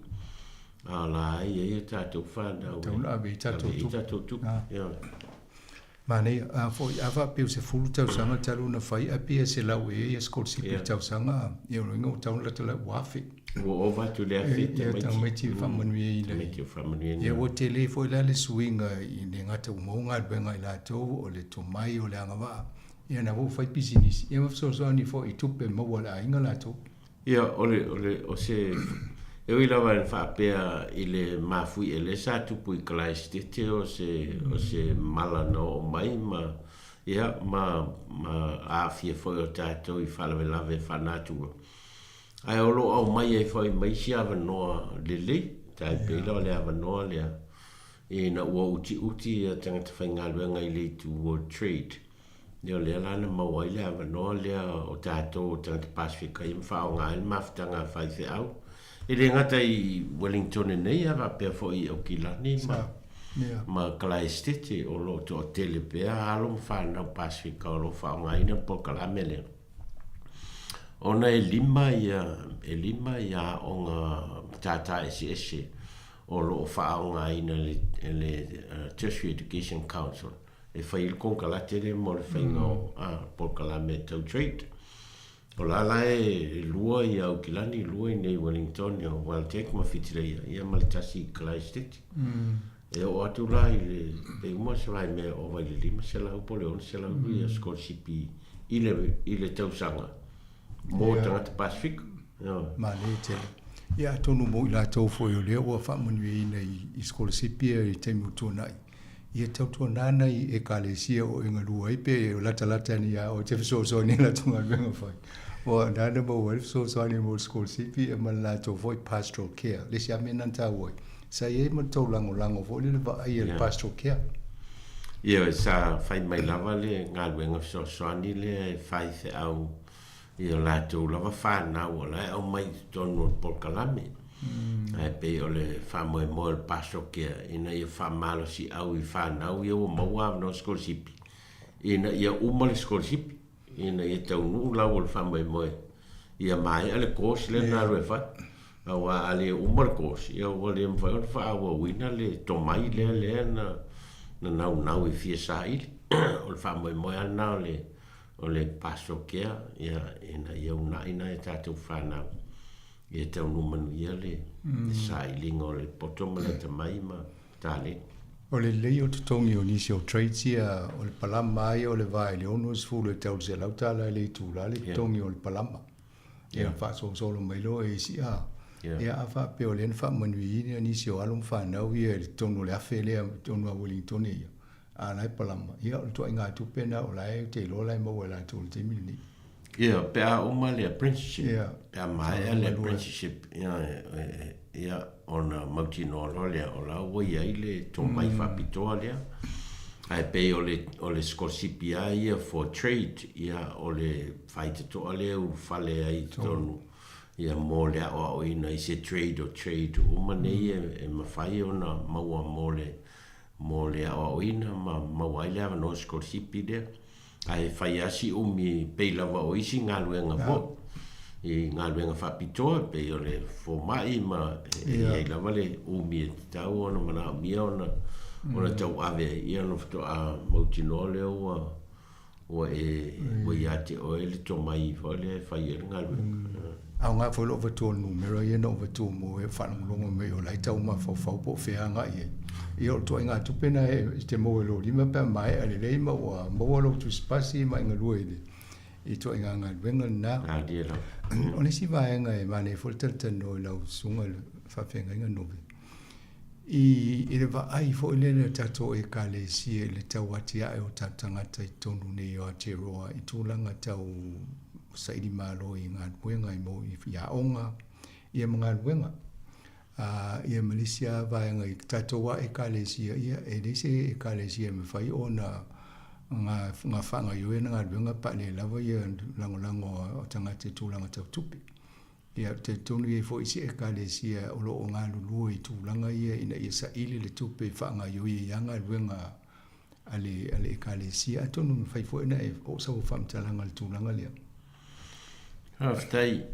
a o la e i ai a tatou fanau e ave i ai tatou tupe. Manaia, a foi, a faapea ua 10 tausaga talu ona fai ae pei e 100 ea ia sikolasipi i le tausaga, ia o lona uiga ua tatau ona lata la i ua 1000. Ua ova atu i le 1000 tamaiti. Tamaiti e faamanuiaina. Tamaiti e faamanuiaina. Ia ua tele foi la le suiga i le gata ua maua galuega a i latou, o le tomai, o le agavaa, ia na foi ua fai pisinisi, ia ma fesoasoani foi i tupe maua a le aiga latou. Ia, o le, o le, o se, e ui lava ina faapea i le mafuie lea sa tupu i Kalaesetete o se, o se mala na oo mai ma, ia, ma, ma aafia foi o tatou i faalavelave faanatura. Ae o lo o aumai ai foi ma isi avanoa lelei, tai pei la o le avanoa lea, ina ua utiuti ia tagata faigaluega i le itu o trade. Ia o lea la na maua ai le avanoa lea o tatou o tagata Pasefika ia ma faaaoga ai le mafutaga a faifeau. E le gata i Wellingtone nei ae faapea foi i Aukilani ma, ma Kalaesetete o lo o toatele pea alo ma fanau Pasefika o lo o faaaogaina le polokalame lea. Ona e lima ia, e lima ia aoga matata eseese o lo o faaaogaina e le Tertiary Education Council. e fai ai le konekarate lea mo le faiga o polokalame tau trade. O la la e lua i Aukilani, lua i nei Wellington, o Wildtech ma Whitireia, ia ma le tasi i Kalaesetete. E oo atu la i le, pe uma se vaimea ova i le 500 po o le 600 ia sikolasipi i le, i le tausaga mo tagata Pasefika. Manaia tele. Ia atonu mo i latou foi o lea ua faamanuiaina i sikolasipi ia i taimi ua tuanai, ia tautuana ana i Ekalesia o e galue ai pe e latalata ane ia oe te fesoasoani i latou galuega fai. Ua nana maua ai le fesoasoani mo le sikolasipi ia ma le latou foi pastoral care. Le isi lava mea lena na taua ai, sa i ai ma le tou lagolago foi lele vaai a le pastoral care. Ioe, sa fai mai lava le galuega fesoasoani lea e faifeau i o latou lava fanau o la e aumai i totonu o le polokalame. Ae pei o le faamoemoe o le pastoral care ina ia faamalosiau i fanau ia ua maua avanoa sikolasipi ina ia uma le sikolasipi, ina ia taunuu lau o le faamoemoe ia maea le course lea na alu e fai. Aua a le uma le course, ia ua le mafai ona faaauauina le tomai lea lea na naunau e fia saili. O le faamoemoe lava lena o le O le pastoral care, ia, ina ia uunai nai a tatou fanau, ia taunuu manuia le sailiga o le poto ma le atamai ma taleni. O le lelei o totogi o nisi o trades ia, o le palama lava ia o le va i le 60 e tau i le $100 i le itula le totogi o le palama. Ia faasolosolo mai loa e isi a. Ia a faapea o lea na faamanuiaina nisi o alo ma fanau ia i totonu o le $1,000 lea i totonu o Wellingtone ia, A la e palama, ia o le ituaiga tupe lena o la e ou te iloa o la e maua e latou i le taimi lenei. Ia, pe a uma le apprenticeship, pe a maea le apprenticeship, ia, ona mautinoa loa lea o la ua i ai le tomai faapitoa lea. Ae pei o le, o le sikolasipi lava ia for trade, ia, o le faitotoa lea e ulufale ai i totonu, ia, mo le aoaoina i se trade o trade uma nei e mafai ona maua mo le mo le aoaoina ma maua ai le avanoa sikolasipi lea. Ae fai lava si umi pei lava o isi galuega foi, i galuega faapitoa pei o le fomai ma e i ai lava le umi e tatau ona manaomia ona ona tauave ai, ia ona faatoa mautinoa lea ua ua e ua ia te oe le tomai foi lea e fai ai le galuega. Aoga foi lou avatua o le numera ia na ou avatua mo e o faalogologo mai o la e tau mafaufau po o fea agai i ai. Ia o le ituaiga tupe lena e te maua i lou lima pe a maea lelei ma ua maua lou tusipasi ma e galue i le ituaiga galuega lena. O le isi vaega e manaia foi le talatalanoa i lau susuga i le faafeagaiga Nove, i i le vaai foi lele a tatou Ekalesia i le tau atiae o tatou tagata i totonu nei o Aotearoa i tulaga tau saili malo i galuega i mo i aoga ia ma galuega. A ia ma le isi lava vaega i tatou lava Ekalesia, ia e leai se Ekalesia e mafai ona ga ga faagaoioi ana galuega pe a le lava ia lagolago a tagata i tulaga tau tupe. Ia, ou te talitonu e i ai foi isi Ekalesia o lo o galulue i tulaga ia ina ia saili le tupe e faagaoioi ai lava galuega a le, a le Ekalesia. Atonu e mafai foi ona e oo sau faamatalaga i le tulaga lea. Faafetai.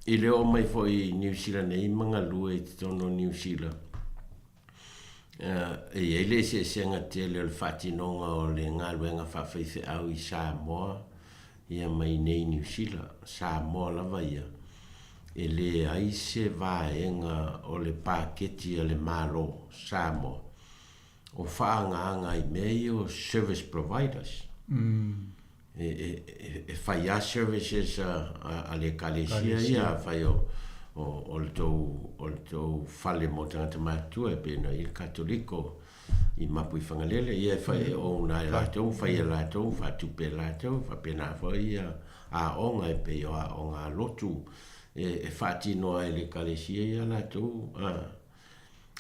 I le oo mai foi i Niu Sila nei ma galue i totonu o Niu Sila, e i ai le eseesega tele o le faatinoga o le galuega faafaifeau i Samoa ia ma inei i Niu Sila. Samoa lava ia, e leai se vaega o le paketi a le Malo Samoa o faaagaaga i mea ia o service providers. E fai lava services a le Ekalesia ia, afai o le tou fale mo tagata matutua e pei ona i ai le Katoliko i Mapuifagalele, ia e fai e own lava e latou, fai e latou, faatupe e latou, faapena foi ia aoga e pei o aoga a lotu e faatino ai e le Ekalesia ia latou.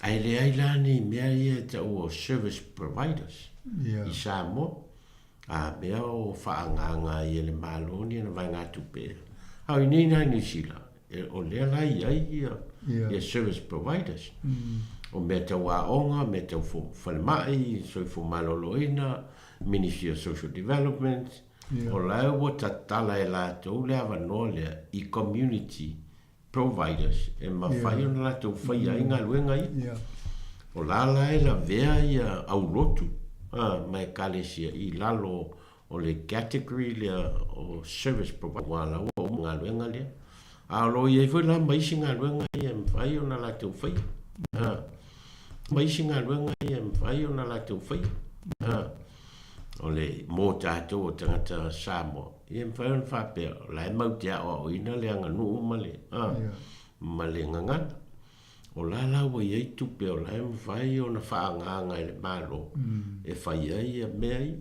Ae leai la ni mea ia e taua o service providers i Samoa. A mea o faaagaaga ai e le Malo ni ana vaegatupe. A o inei la i Niu Sila, o lea la e i ai ia, ia service providers. O mea tau aoga, mea tau falemai, soifua maloloina, Ministry of Social Development, o la e ua tatala e latou le avanoa lea i community providers e mafai ona latou faia ai galuega ia. O la la e lavea ia aulotu ma ekalesia i lalo o le category lea o service provider aua la ua uma galuega lea. A o lo o i ai foi la ma isi galuega ia e mafai ona latou faia. Ma isi galuega ia e mafai ona latou faia. O le mo tatou o tagata Samoa, ia e mafai ona faapea, o la e mau te aoaoina le aganuu ma le, a, ma le gagana. O la la ua i ai tupe o la e mafai ona faaagaaga e le Malo e fai ai ia mea ia.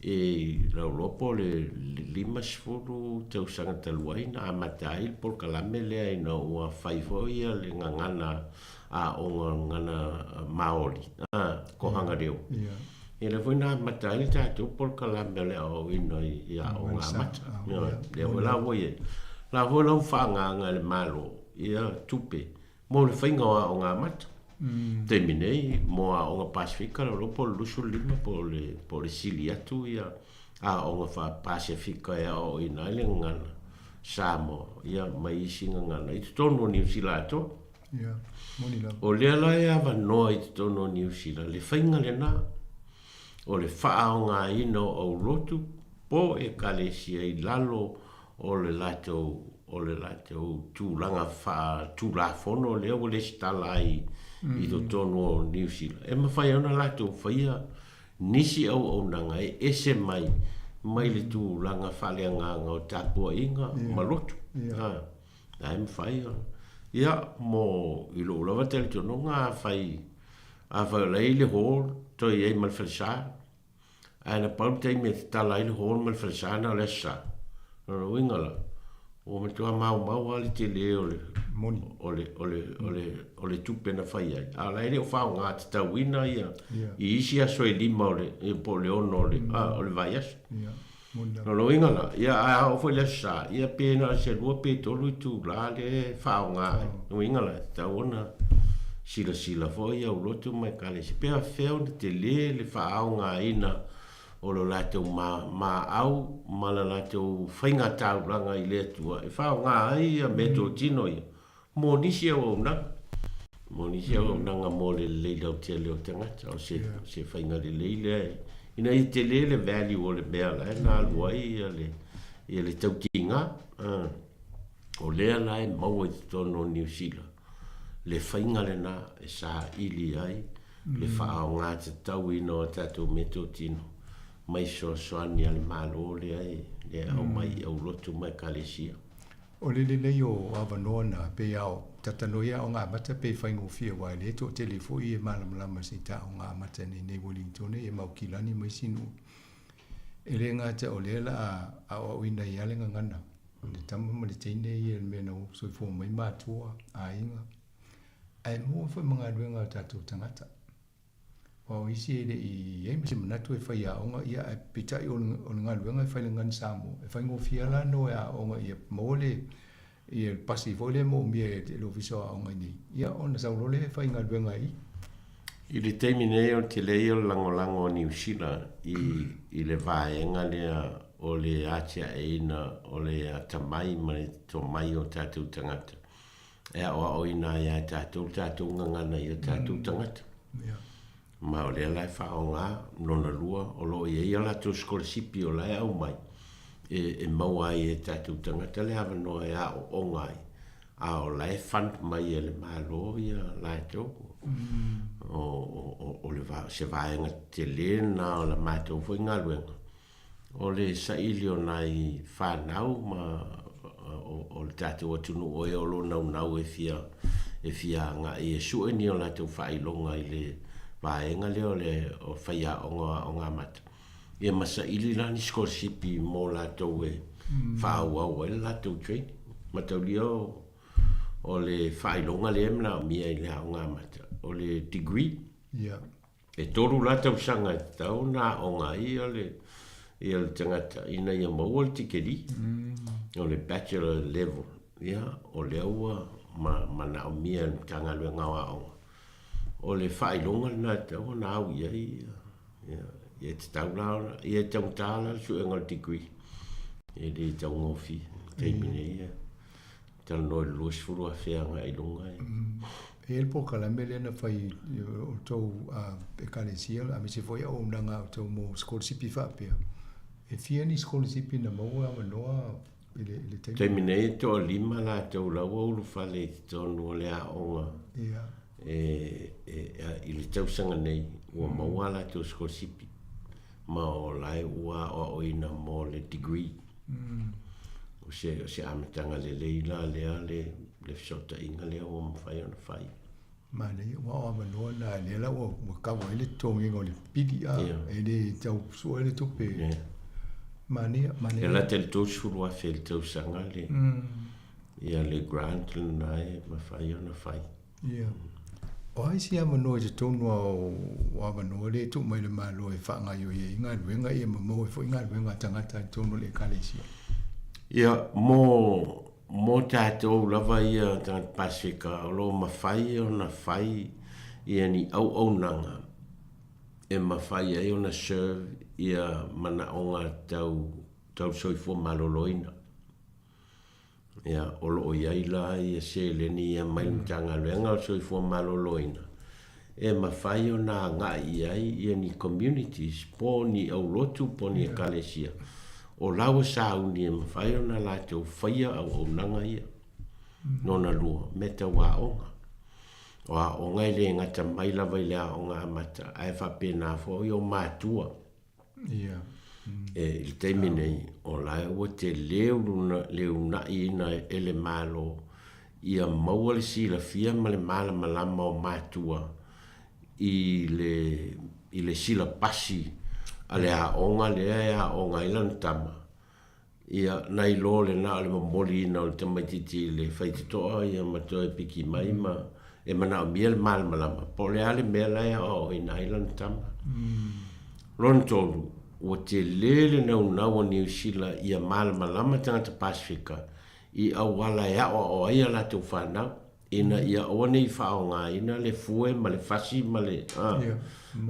E lau iloa po o le 50 tausaga talu ai na amata ai le polokalame lea ina ua fai foi ia le gagana aoga gagana Māori, a, kohanga reo. Ia lea foi na amata ai le tatou polokalame o le aoaoina i aoga amata. Lea foi la ua i ai. La foi la ua faaagaaga e le Malo ia tupe mo le faiga o aoga amata. Taimi nei mo aoga Pasefika lau iloa po o le 25 po o le po o le sili atu ia aoga faa-Pasefika e aoaoina ai le gagana Samoa ia ma isi gagana i totonu o Niu Sila atoa. Ia, moni lava. O lea la e avanoa i totonu o Niu Sila le faiga lena o le faaaogaina o aulotu po o ekalesia i lalo o le latou o le latou tulaga faatulafono lea ua lesitala ai i totonu o Niu Sila e mafai ai ona latou faia nisi auaunaga e ese mai mai le tulaga faaleagaga o tapuaiga ma lotu. La e mafai ona. Ia, mo, i lou lava talitonuga, afai, afai o la e i le hall, toe i ai ma le falesa, ae na pau le taimi e tatala ai le hall ma le falesa na o le Aso Sa. O lona uiga la, ua matua maumau lava le tele o le, Moni. o le, o le, o le, o le tupe na fai ai, a o la e le o faaaoga tatauina ia, i isi aso e lima o le, po o le ono o le, a, o le vaiaso. Ia. O lona uiga la, ia ae a oo foi i le Aso Sa, ia pe na o se lua pe tolu itula lea e faaaoga ai. O lona uiga la, e tatau ona silasila foi aulotu ma Ekalesia, pe afea ona tele le faaaogaina o lo latou maau ma le latou faiga taulaga i le Atua e faaaoga ai ia meatotino ia mo nisi auaunaga. Mo nisi auaunaga mo le lelei lautele o tagata, o se, se faiga lelei lea e, ina ia tele le value o le mea la e na alu ai ia le, ia le tautiga. O lea la e maua i totonu o Niu Sila le faiga lena e saili ai le faaaoga tatauina o a tatou meatotino mai fesoasoani a le Malo lea e lea e aumai i aulotu ma Ekalesia. O le lelei o avanoa na, pei a o talanoa i aoga amata pei e faigofie aua e le toatele foi e malamalama i se ita aoga amata nei nei Wellington e mau kilani ma isi nuu. E le gata o lea la a aoaoina ai lava le gagana o le tama ma le teine ia i le mea na soifua mai matua, aiga, ae maua foi ma galuega a o tatou tagata. Aua o isi e le i i ai ma se manatu e fai aoga, ia ae peitai o le, o le galuega e fai i le Gagana Samoa, e faigofie lava la ona o e aoga ia maua le, ia le pasi foi lea e moomia e le Ofisa o Aoga i inei, ia ona sau loa lea e faigaluega ai i. I le taimi nei o le tele ia o le lagolago a Niu Sila i, i le vaega lea o le atiaeina o le atamai ma le tomai o tatou tagata e aoaoina ai ia tatou le tatou gagana i o tatou tagata. Ma o lea la e faaaoga, lona lua, o lo o i ai a latou sikolasipi o la e aumai e, e maua ai e tatou tagata le avanoa e aooga ai, a o la e fund mai e le Malo ia latou. O, o, o le, se vaega tele lena o la matou foi galuega, o le saili o nai fanau ma o le tatou atunuu o e o lo o naunau e fia e fia agai e sue ni o latou faailoga i le vaega lea o le o faiaoga o aoga amata, ia ma saili la ni sikolasipi mo latou e faaauau ai le latou training. Mataulia o o le faailoga lea e manaomia i le aoga amata, o le degree. Ia. E tolu la tausaga e tatau ona aoga ai ia le, ia le tagata ina ia maua le tikeri, o le bachelor level. Ia, o lea ua ma, manaomia e le Matagaluega o Aoga, o le faailoga lena e tatau ona au i ai ia, ia, ia e tatau la ona, ia e taugata la le suega o le degree. E le taugofie i le taimi nei. Ia. Talanoa i le 20,000 agai i luga e. E i ai le polokalame lea na fai e outou Ekalesia aemaise foi auaunaga a outou mo sikolasipi faapea. E fia ni sikolasipi na maua avanoa i le, i le taimi? Taimi nei e toalima latou la ua ulufale i totonu o le aoga e, e, i le tausaga nei ua maua a latou sikolasipi ma o la e ua aoaoina mo le degree. O se, o se amataga lelei la lea le, le fesootaiga lea ua mafai ona fai. Manaia, aua o avanoa na lea la ua, ua kava ai le totogiina o le pili a, yeah. e le tau sue le tupe. Yeah. Manaia, manaia. E lata i le 30,000 i le tausaga le, ia le grant lena e mafai ona fai. Ia. O ai isi avanoa i totonu lava o avanoa lea e tuu mai le Malo e faagaoioi ai galuega ia ma maua ai foi galuega a tagata i totonu o le Ekalesia? Ia, mo, mo tatou lava ia tagata Pasefika, o lo o mafai ona fai ia ni auaunaga e mafai ai ona serve ia manaoga tau, tau soifua maloloina. Ia, o lo o i ai la ia seleni ia mai le Matagaluega o le Soifua Maloloina e mafai ona agai i ai ia ni communities po o ni aulotu po o ni ekalesia o la ua sauni e mafai ona latou faia auaunaga ia. Lona lua, mea tau aoga. O aoga e le gata mai lava i le aoga amata ae faapena foi o matua. Ia. E, i le taimi nei, o la e ua tele le uunaiina e le Malo ia maua le silafia ma le malamalama o matua i le, i le silapasi a le aoga lea e aoga ai lana tama. Ia, nai lo lena o le momoliina o le tamaitiiti i le faitotoa ia ma toe piki mai ma e manaomia le malamalama po o le a le mea la e aoaoina ai lana tama. Lona tolu, ua tele le naunau a Niu Sila ia malamalama tagata Pasefika i auala e aoao ai a latou fanau. ina ia aua ne i faaaogaina le fue ma le fasi ma le a,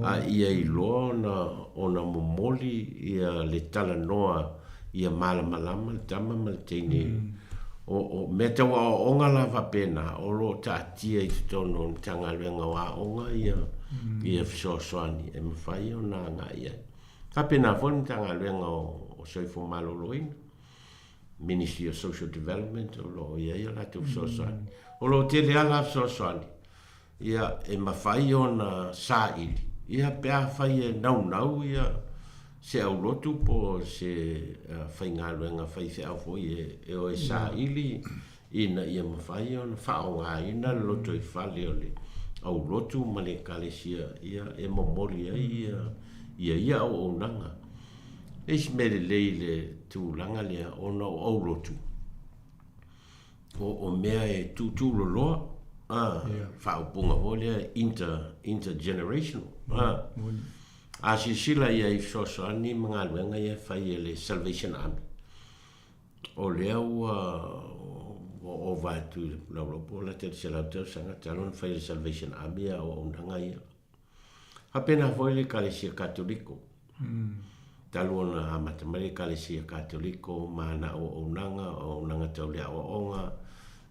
a ia iloa ona, ona momoli ia le talanoa ia malamalama le tama ma le teine mm. O, o mea tau aoaoga la faapena, o lo o taatia i totonu o le Matagaluega o Aoga ia, mm. ia fesoasoani e mafai ona agai ai. Faapena foi le Matagaluega o, o Soifua Maloloina, Ministry of Social Development, o lo o i ai a latou fesoasoani. Mm. O lo o tele lava la fesoasoani, ia, e mafai ona saili, ia, pe afai e naunau ia se aulotu po o se faigaluega faifeau foi e, e o e saili ina ia mafai ona faaaogaina le lotoifale o le aulotu ma le ekalesia, ia, e momoli ai ia, ia ia auaunaga. E isi mea lelei i le tulaga lea ona o aulotu, o, o mea e tuutuuloloa, a, yeah. faaupuga foi lea inter, intergenerational. A, a silasila ia i fesoasoani ma galuega ia e fai e le Salvation Army, o lea ua, ua ova atu i le laulau po o lata i le 100 tausaga talu ona fai e le Salvation Army a auaunaga ia. Faapena foi le Ekalesia Katoliko. Talu ona amata mai le Ekalesia Katoliko ma ana auaunaga, o auaunaga tau le aoaoga,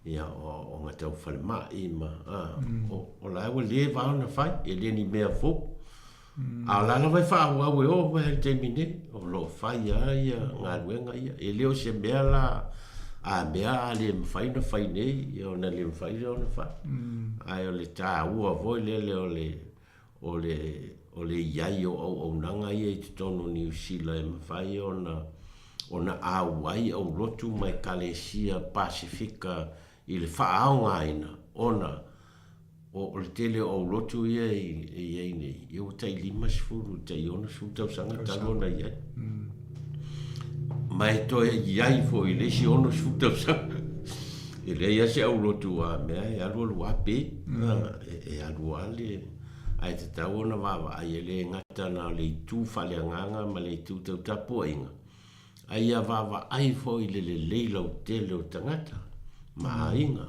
ia, o aoaoga tau falemai ma, a, o, o la e ua leva ona fai, e le ni mea fou. A o la lava e faaauau e oo mai lava i le taimi nei, o lo o fai lava ia galuega ia. E le o se mea la a mea a le mafai ona fai nei, ia ona le mafai lea ona fai. Ae o le taua foi lele o le, o le, o le i ai o auaunaga ia i totonu o Niu Sila e mafai ona, ona auai aulotu ma Ekalesia Pasefika i le faaaogaina ona o le tele o aulotu ia e i ai nei, ia ua tai 50 i le tai 60 tausaga talu ona i ai. Ma e toe i ai foi i le isi 60 tausaga. E leai lava se aulotu a mea e alualu lava pe, e alu lava le... Ae tatau ona vaavaai e le gata na o le itu faaleagaga ma le itu tau tapuaiga, a ia vaavaai foi i le lelei lautele o tagata ma aiga.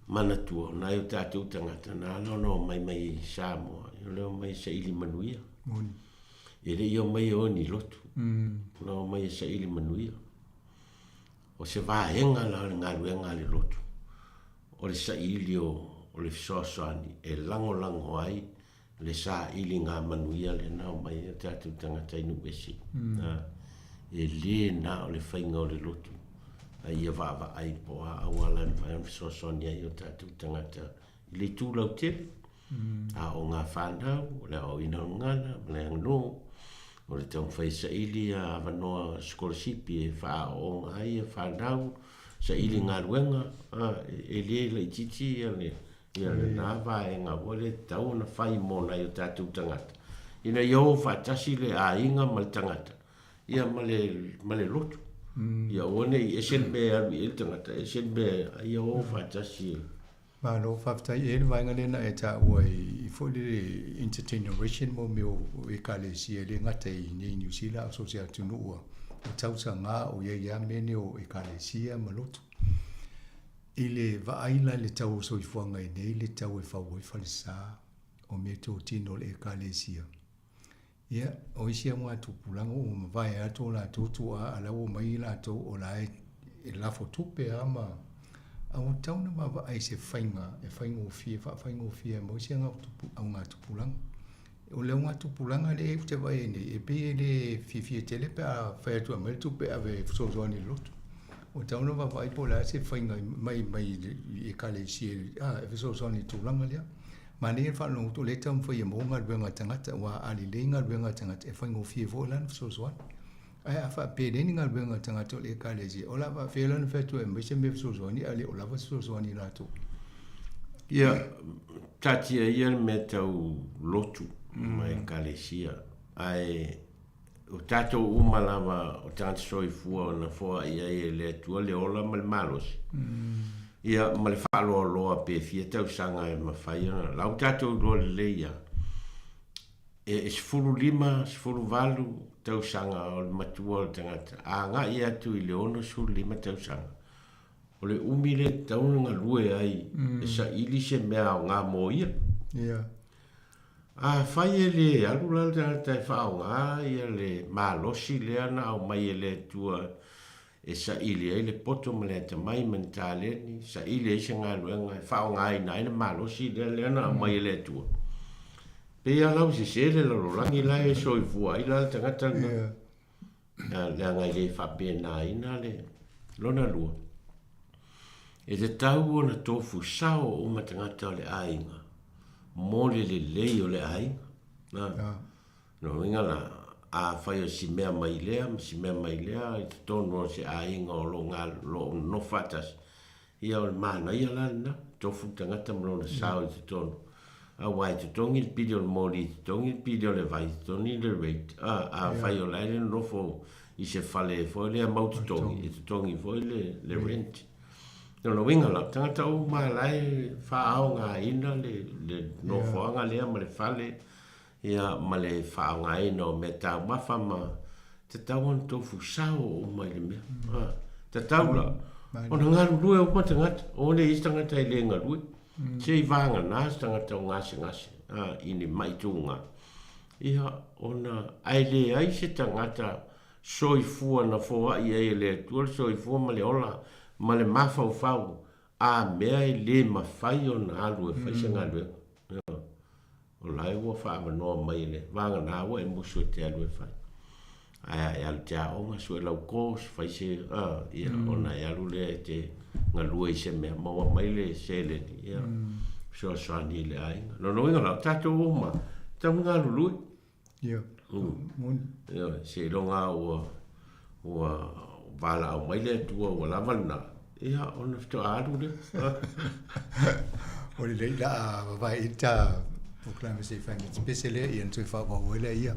Manatua, o nai o tatou tagata na ala ona omai mai i Samoa, o le omai e saili manuia. Moni. E le i omai e o ni lotu. Na omai e saili manuia. O se vaega la o le galuega a le lotu, o le saili o, o le fesoasoani e lagolago ai le sailiga manuia lea na omai ai o tatou tagata i nuu ese. Mm. E le na o le faiga o le lotu, a ia vaavaai po o a auala e mafai ona fesoasoani ai o tatou tagata i le itu lautele. Mm. A o ngā whānau, o le aoaoina o le gagana, ma le aganuu, o le taumafai e saili ia avanoa sikolasipi e faaooga ai ia whānau, saili galuega, a, e le laitiiti ia le, Ia lena vaega ua le tatau ona fai mo nai o tatou tagata, ina ia o faatasi le aiga ma le tagata, ia ma le, ma le lotu. Ia aua ne i ese le mea e alu i ai le tagata, ese le mea, a ia o faatasi e. Malo, faafetai. E i ai le vaega lea na e taua i foi lele intergeneration mo mea o ekalesia e le gata i inei i Niu Sila a o so o se atunuu o tausaga o i ai lava mea nei o ekalesia ma lotu. I le vaai la i le tau o soifuaga i nei le tau e fau ai falesa o meatotino o le Ekalesia. Ia, o isi augatupulaga ua mavae atu o latou tuaa a la ua omai i latou o la e lafo tupe lava ma a ua tatau ona vaavaai i se faiga e faigofie, faafaigofie ai mo isi augatupulaga. O le augatupulaga lea ou te vaai ai nei, e pei e le fiafia tele pe a fai atu e aumai le tupe e ave e fesoasoani i le lotu. Ua tatau ona vaavaai po o le a se faiga mai mai i ekalesia a, e fesoasoani i le tulaga lea. Manaia le faalogo atu o lea e taumafai e maua galuega a tagata aua a lelei galuega a tagata e faigofie foi la ona fesoasoani. Ae a faapea e leai ni galuega a tagata o le ekalesia, o le a faapefea la ona fai atu e aumai se mea fesoasoani ae le o lava se fesoasoani i latou. Ia, taatia ia le mea tau lotu ma ekalesia, ae o tatou uma lava o tagata soifua na foai ai e le Atua le ola ma le malosi, ia ma le faaloaloa pe fia tausaga e mafai ona, la ua tatou iloa lelei lava, e 15, 18 tausaga o le matua o le tagata, a agai atu i le 65 tausaga, o le umi lea e tatau ona galue ai e saili se mea aoga mo ia. Yeah. Afai e le alu la le tagata e faaaoga ia le malosi lea na aumai e le Atua. e saili ai le poto ma le atamai ma ni taleni, saili ai se galuega e faaaogaina ai le malosi lea lea na aumai e le Atua. Pei lava la ua sese le lalolagi la e soifua ai la le tagata lena. Leaga e le faapenaina le lona lua. E tatau ona tofu sao uma tagata o le aiga mo le lelei o le aiga. Na. Lona uiga la, afai o si mea mai lea ma si mea mai lea i totonu o se aiga o lo o nonofo faatasi, ia o le manaia la lena, tofu le tagata ma lona sao i totonu. Aua e totogi le pili o le moli, e totogi le pili o le vai, e totogi le rate. Afai o la e le nonofo i se fale foi lea mau totogi, e totogi foi le rent. Lona uiga la, o tagata uma la e faaaogaina le nofoaga lea ma le fale, ia ma le faaaogaina o mea taumafa ma tatau ona tofu sao uma i le mea. Mm. Tatau la ona galulue uma tagata, o le isi tagata e le galue. Mm. Se i vagana se tagata o gasegase i ni mai tūga. Ia ona ae leai se tagata soifua na foai ai e le Atua le soifua ma le ola ma le mafaufau a mea e le mafai ona alu e fai se galuega. O la e ua faaavanoa mai e le vagana ua e musu e te alu e fai. Ae a e alu te aoga, sue lau course, fai se, ia, ona e alu lea e te galue i se mea, maua mai le seleni, ia, fesoasoani i le aiga. Lona uiga la, o tatou uma, e tatau ona galulue. Ia, moni. Ioe, seiloga lava ua, ua valaau mai le Atua ua lava lena, ia, ona faatoa alu lea. O lelei la a vavae i ta polokalame se i fai ma pese lea, ia na toe faaauau ai lea ia.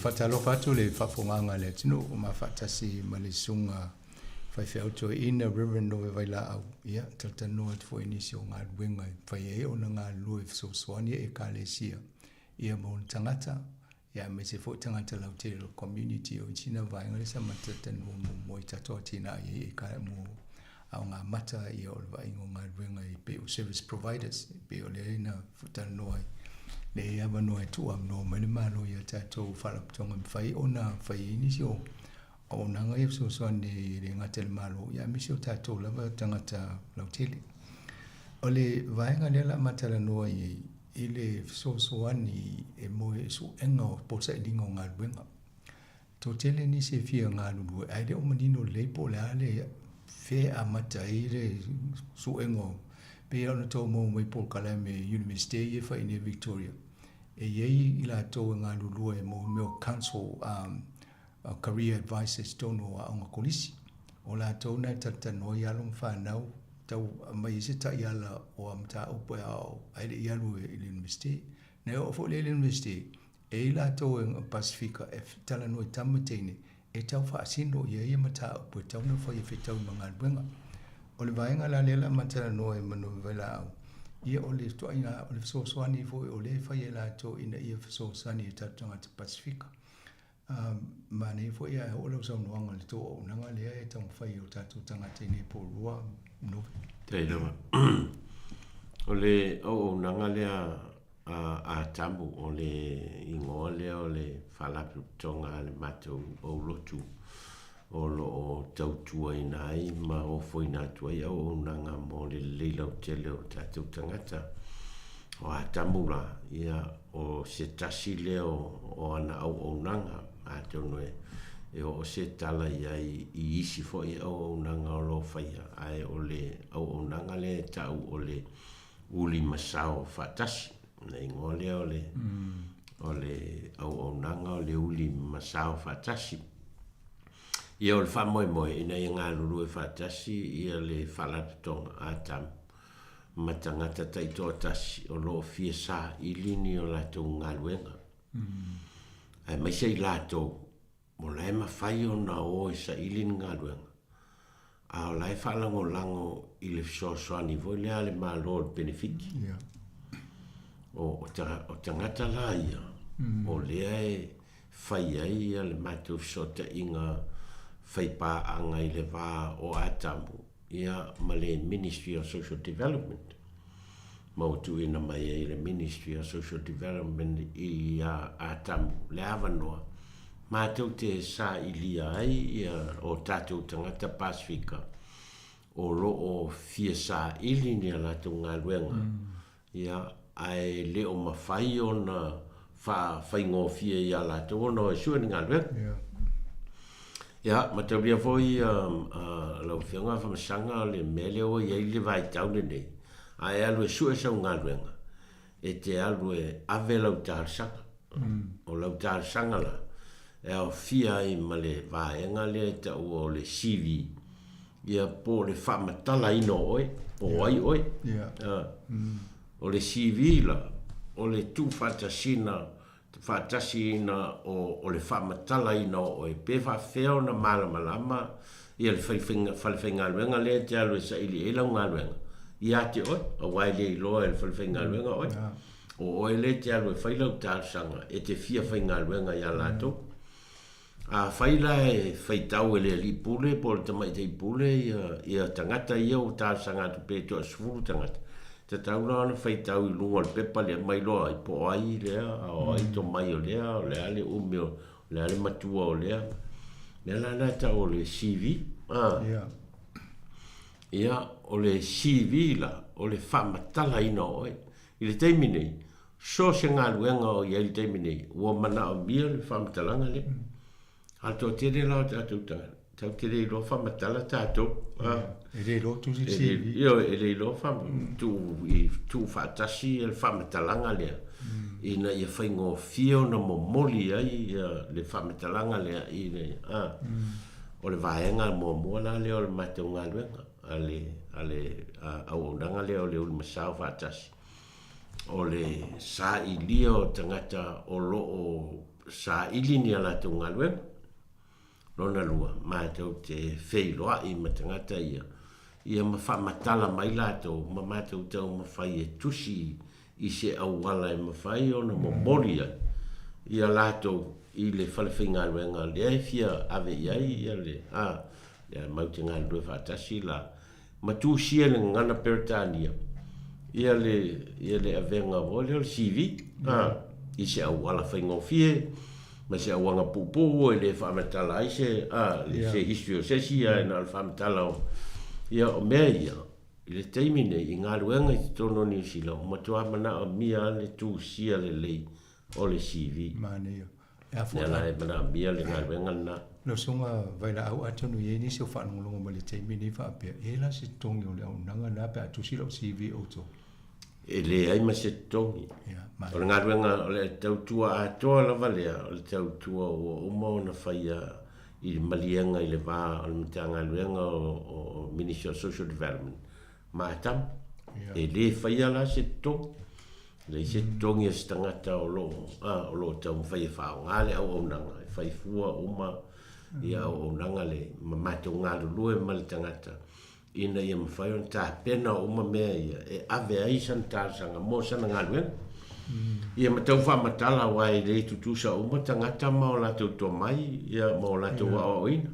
Faatalofa atu le faafofogaaga a le atunuu o mafaatasi ma le susuga faifeau toeaina Reverend Nove Vailaau. Ia, talatalanoa atu foi i nisi o galuega e mafai ai ona galulue e fesoasoani e Ekalesia ia ma ona tagata, ia aemaise foi tagata lautele o le community o isi na vaega lea sa matou talatalanoa muamua i tatou atinae i ai e mo aoga mata ia o le vaaiga o galuega e pei o service providers e pei o lea na talanoa ai le avanoa e tuuavanoa mai le Malo ia tatou faalapotopotoga e mafai ona fai ai nisi o auaunaga ia fesoasoani e le gata i le Malo ia aemaise o tatou lava tagata lautele. O le vaega lea o le a ma talanoa i ai i le fesoasoani e mo le suega o po o le sailiga o galuega. Toatele nisi e fia galulue ae le o manino lelei po o le a le Fea e amata ai le suega o, pei lava ona tou maua mai polokalame i Universite ia e fai i inei i Victoria, e i ai i latou e galulue mo mea o council um, career advisors i totonu o aoga kolisi. O latou na e talatalanoa ai alo ma fanau, tau aumai ai se taiala o a mataupu e aoao ae le i alu i le Universite. Na e oo foi lea i le Universite, E i ai latou e Pasefika e talanoa i tama teine e tau faasino i ai ia mataupu e tatau ona fai e fetau ma galuega. O le vaega la lea la ma talanoa ai ma Novi Vailaau, ia o le ituaiga, o le fesoasoani foi o lea e fai e latou ina ia fesoasoani i tatou tagata Pasefika. Manaia foi ae oo lau saunoaga i le tou auaunaga lea e taumafai e o tatou tagata i inei po o lua Novi. Faafetai lava. O le auaunaga lea a Atamu, o le igoa lea o le Faalapotopotoga a le matou aulotu o lo o tautuaina ai ma ofoina atu ai auaunaga mo le lelei lautele o tatou tagata. O Atamu la, ia, o se tasi lea o ana auaunaga, atonu e oo se tala i ai i isi foi auaunaga o lo o faia, ae o le auaunaga lea e tau o le uli ma sao faatasi. O le igoa lea o le, o le auaunaga o le uli ma sao faatasi. Ia o le faamoemoe ina ia galulue faatasi ia le Faalapotopotoga ATAM ma tagata taitoatasi o lo o fia saili ni o latou galuega, aemaise i latou o la e mafai ona o e saili ni galuega, a o la e faalagolago i le fesoasoani foi lea a le Malo o le penefiti. O tagata la ia, o lea e fai ai le matou fesootaiga faipaaga i le va o Atamu ia ma le Ministry of Social Development, ma ua tuuina mai ai e le Ministry of Social Development i a Atamu le avanoa matou te sailia ai ia o tatou tagata Pasefika o lo o fia saili ni a latou galuega Ia, ae le o mafai ona faafaigofie ia latou ona o e sue ni galuega. Ia. Ia, mataulia foi lau Afioga Afamasaga o le mea lea ua i ai le vaitau lenei, a e alu e sue sau galuega, e te alu e ave lau talosaga. O lau talosaga la, e aofia ai ma le vaega lea e taua o le CV, Ia, po o le faamatalaina o oe, po o ai oe. O le CV la, o le tuufaatasiina, faatasiina o le faamatalaina o oe, pe faafefea ona malamalama ia le falefaigaluega lea e te alu e saili i ai lau galuega ia te oe, aua e le iloa e le falefaigaluega oe. O oe lea e te alu e fai lau talosaga e te fia faigaluega ia latou. Afai la e faitau e le alii pule po o le tamaitai pule ia tagata ia ua talosaga atu pe toasefulu tagata, tatau la ona faitau i luga o le pepa lea ma iloa ai po o ai lea, a o ai tomai o lea, o le a le umi o le a le matua o lea. O le mea la lena e tau o le CV. A. Ia, o le CV la, o le faamatalaina o oe. I le taimi nei, So se galuega o i ai i le taimi nei, ua manaomia le faamatalaga lea. A o le toatele la o tatou tagata, tatou te le iloa faamatala tatou. E le iloa tusi le CV. Ioe, e le iloa tuu i tuu faatasi le faamatalaga lea ina ia faigofie ona momoli ai le faamatalaga lea i le, a. O le vaega muamua la lea o le matou galuega a le a le auaunaga lea o le Ulumasao faatasi. o le sailia o tagata o lo o saili ni a latou galuega. Lona lua, matou te feiloai ma tagata ia, ia ma faamatala mai latou ma matou taumafai e tusi i se auala e mafai ona momoli ai ia latou i le fale faigaluega lea e fia ave i ai ia le, a, lea matou te galulue faatasi la ma tusia i le gagana Peretania ia le, ia le avega foi lea o le CV, a, i se auala faigofie ma se auaga puupuu e le faamatala ai se, a, le, se history o se isi, ae na o le faamatala o, ia, o mea ia, i le taimi nei, i galuega i totonu o Niu Sila, ua matua manaomia lava le tusia lelei o le CV. Manaia. Lea la e manaomia le galuega lena. Lau Susuga Vailaau, atonu e i ai nisi o faalogologo mai i le taimi lenei faapea, e i ai la se totogi o le auaunaga lena pe a tusi lau CV outou? E leai ma se totogi. O le galuega, o le tautua atoa lava lea, o le tautua ua uma ona faia i le maliega i le va o le Matagaluega o Ministry of Social Development ma Atamu. E le faia la se totogi. E leai se totogi a se tagata o lo o lo o taumafai e faaaoga le auaunaga, e fai fua uma ia auaunaga le ma matou galulue ma le tagata ina ia mafai ona tapena uma mea ia e ave ai sana talosaga mo sana galuega. Ia ma tau faamatala aua e le tutusa uma tagata ma o latou tomai ia ma o latou aoaoina.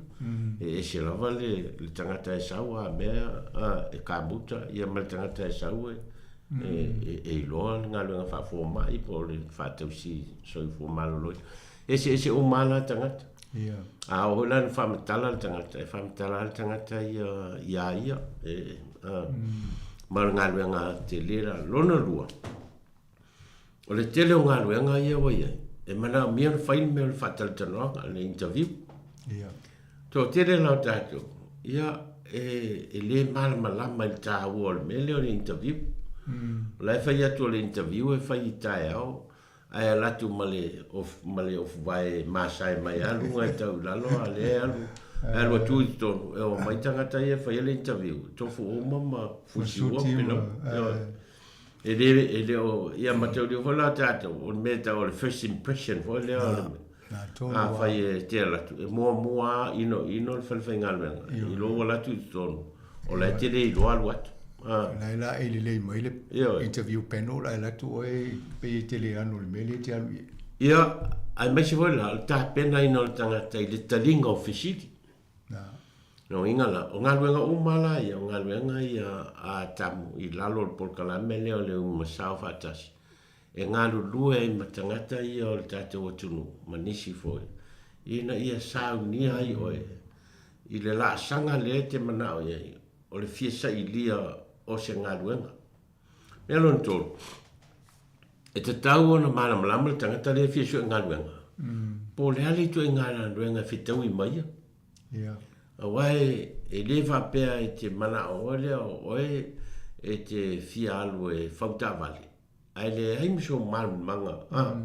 E ese lava le le tagata e sau a mea a e kamuta ia ma le tagata e sau e e e iloa le galuega faafomai po o le faatausi soifua maloloina. E eseese uma lava la tagata. Ia. A oo foi la ina faamatala le tagata, e faamatala lava le tagata ia iā ia. E, a, ma o le galuega tele la. Lona lua, o le tele o galuega ia ua i ai, e manaomia ona fai le mea o le faatalatalanoaga, le interview. Ia. Toatele la o tatou, ia, e, e le malamalama i le taua o le mea lea o le interview. O la e fai atu o le interview e fai i taeao, Ae alu atu ma le ma le ofuvae masae mai lava luga e tau i lalo a o lea e alu e alu atu i totonu e omai tagata ia e faia le interview e tofu uma ma fusiua ma pelau. Ioe. E le e le o ia mataulia foi la tatou o le mea e tau o le first impression foi lea o le Afai e te alu atu, e muamua lava inoino le falefaigaluega i lou alu atu i totonu, o la e te le iloa alu atu. O la e laei lelei mai le interview panel ae alu atu oe pei e te le ano i le mea lea e te alu i ai. Ia, aemaise foi la, o le tapenaina o le tagata i le taliga o fesili. Lona uiga la, o galuega uma la ia, o galuega ia a Atamu i lalo o le polokalame lea o le Umasao Faatasi, e galulue ai ma tagata ia o le tatou atunuu ma nisi foi, ina ia saunia ai oe i le laasaga lea e te manao i ai, o le fia sailia o se galuega. Mea lona tolu, e tatau ona malamalama le tagata lea e fia sue galuega, po o le a le ituaiga galuega e fetaui mai ia. Yeah. Aua e le faapea e te manao oe lea o oe e te fia alu e fau taavale, Ae leai ma sou malamalamaga, a,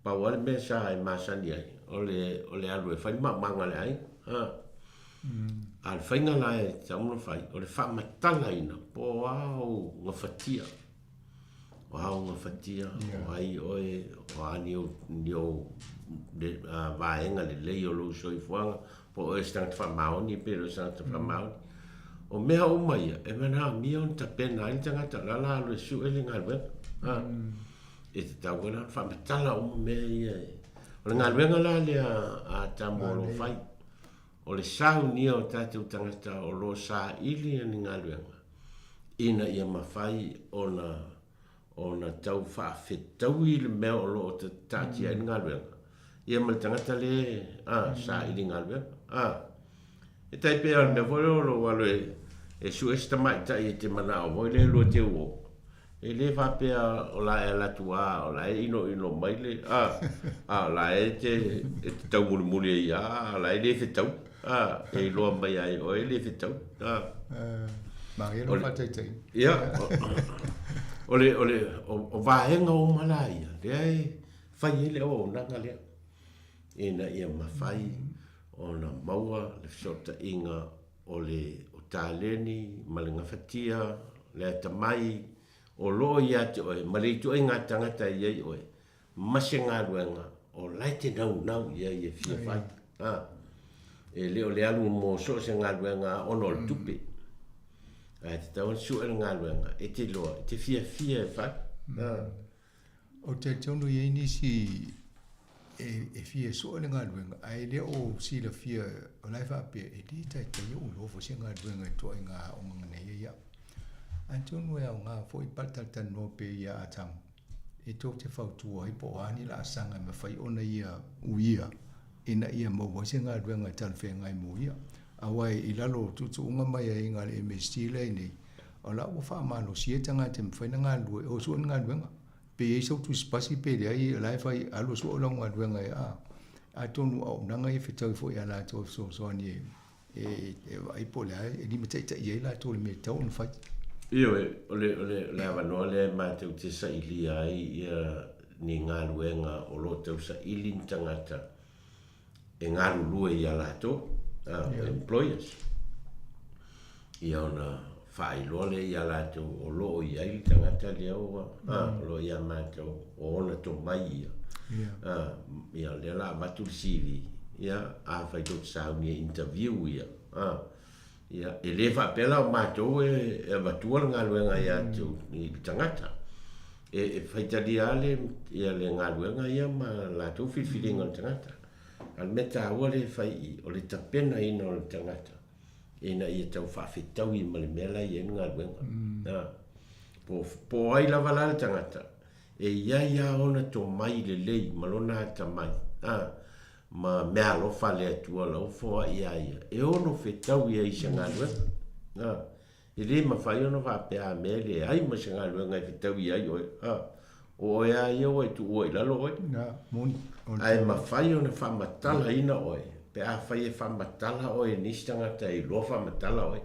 pau lava le mea sa e masani ai, o le, o le alu e fai le maumaga a le aiga, a. A o le faiga la e tatau ona fai, o le faamatalaina po o a ou gafatia, o a ou gafatia, o ai oe, o a ni ou, ni ou le, a, vaega lelei o lou soifuaga, po o oe o se tagata faamaoni pe le o se tagata faamaoni. O mea uma ia, e manaomia ona tapena ai le tagata, o le a la alu e sue le galuega. A, e tatau foi la ona faamatala uma mea ia. O le galuega la lea a Atamu o lo o fai, o le saunia o tatou tagata o lo o saili ni galuega, ina ia mafai ona ona tau faafetaui le mea o lo o taatia ai le galuega, ia ma le tagata lea a, saili galuega. A, e tai pei o le mea foi lea o lou alu e sue se tamaitai e te manao foi lea lua te uo. E le faapea o la e alu atu a, o la e inoino mai le, a, a o la e te, e te taumulimuli ai a, a o la e le fetau, a, e iloa mai ai oe e le fetau, a. Maria lou faataitaiga. Ia, o le, o le, o vaega uma la ia, lea e fai ai le auaunaga lea, ina ia mafai ona maua le fesootaiga o le o taleni ma le gafatia, le atamai o lo o ia te oe ma le ituaiga tagata e i ai oe, ma se galuega o la e te naunau i ai e fia fai. A, e le o le alu mo so o se galuega ona o le tupe. Ae tatau ona sue le galuega e te iloa, e te fiafia e fai. A. Ou te talitonu e i ai nisi e fia sue le galuega ae le o silafia o la e faapea e le taitai ou iloa foi se galuega e ituaiga aoga nei ia. Atonu e aoga foi pa talatalanoa pea ia Atamu e tou te fautua ai po o a ni laasaga e mafai ona ia uia ina ia maua ai se galuega e talafeagai mo ia. Aua i lalo o tuutuuga mai aiaiga a le MST lea i nei, o la ua faamalosia tagata e mafai ona galulue e o sue ni galuega. Pe i ai sou tusipasi pe leai, o la e fai, alu e sue lau galuega e a. Atonu o auaunaga ia e fetaui foi ia latou e fesoasoani e e e vaai po o le a e limataitaia ai latou i le mea e tatau ona fai. Ioe, o le o le o le avanoa lea e matou te sailia ai ia ni galuega o lo o tausaili ni tagata e galulue ia latou, employers, ia ona faailoa lea ia latou o lo o i ai le tagata lea ua, o lo o ia matou, o ona tomai ia. Ia, lea la avatu le CV, ia, afai tou te sauni e interview ia, ia, e le faapea la o matou e avatua le galuega ia te i le tagata. E faitalia lava le, ia le galuega ia ma latou filifiliga o le tagata. A o le mea taua lea e fai i i, o le tapenaina o le tagata ina ia tau faafetaui ma le mea la e i ai le galuega. A, po, po o ai lava la le tagata, e i ai lava ona tomai lelei ma lona atamai, a, ma meaalofa a le Atua la ua foai iā ia, e ono fetaui ai i se galuega. A, E le mafai ona faapea a mea e leai ma se galuega e fetaui ai oe, a, o oe a ia ua e tuua i lalo oe. Ae mafai ona faamatalaina oe pe afai e faamatala oe e nisi tagata e iloa faamatala oe.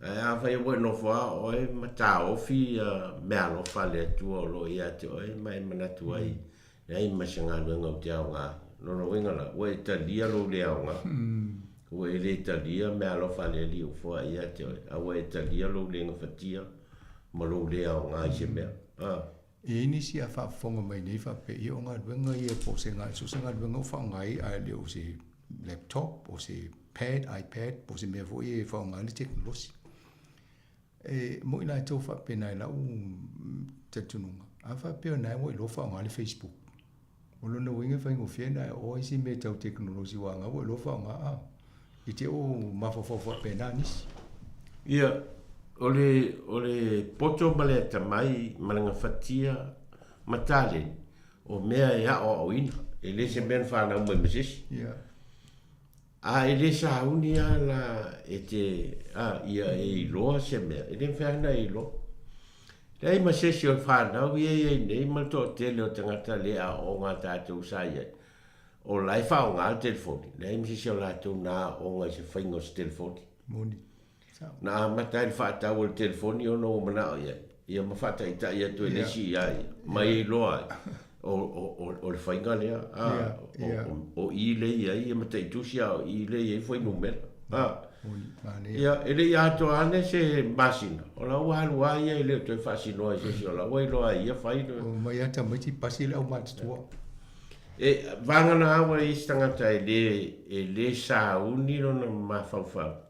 Ae afai ua e nofo a oe ma taofi meaalofa a le Atua o lo o ia te oe ma e manatu ai Leai ma se galuega ou te aoga ai. Lona uiga la, ua e talia lou le aoga. Ua e le talia meaalofa a le Alii ua foai ia te oe, a ua e talia lou le gafatia ma lou le aoga i se mea. A. E i ai nisi a faafofoga mai nei faapea, ia o galuega ia po o se so o se galuega ua faaaoga ai a le o se laptop po o se pad, ipad po o se mea foi e faaaoga ai le tekonolosi. E moi latou faapena i lau talitonuga, a faapea o na ua iloa faaaoga le Facebook. O lona uiga e faigofie ona e oo isi mea tau tekonolosi aua na ua iloa faaaoga a. I te o mafaufau faapena nisi. Ia, o le, o le poto ma le atamai ma le gafatia ma taleni, o mea e aoaoina, e le se mea na fanau mai ma se isi. Ia. A e le sauni a la e te, a, ia e iloa se mea, e le mafai ona e iloa. Leai ma se isi o le fanau ia e i ai nei ma le toatele o tagata le aooga a tatou sa i ai, o la e faaaoga le telefoni, leai ma se isi o latou na aooga i se faiga o se telefoni. Moni. Na amata ai le faatau o le telefoni ona ua manao i ai, ia ma faataitai atu e le isi iā ia, ma ia iloa ai, o le faiga lea, a, o i lea e i ai ia mataitusi a o i lea e i ai fuainumera. A, ia, e le i atoa ane se masina, o la ua alu lava ia e le o toe faasinoa i se isi, o la ua iloa e ia fai le. Omai lava tamaiti pasi le aumatutua. E vagana lava ua i ai se tagata e le sauni lona mafaufau.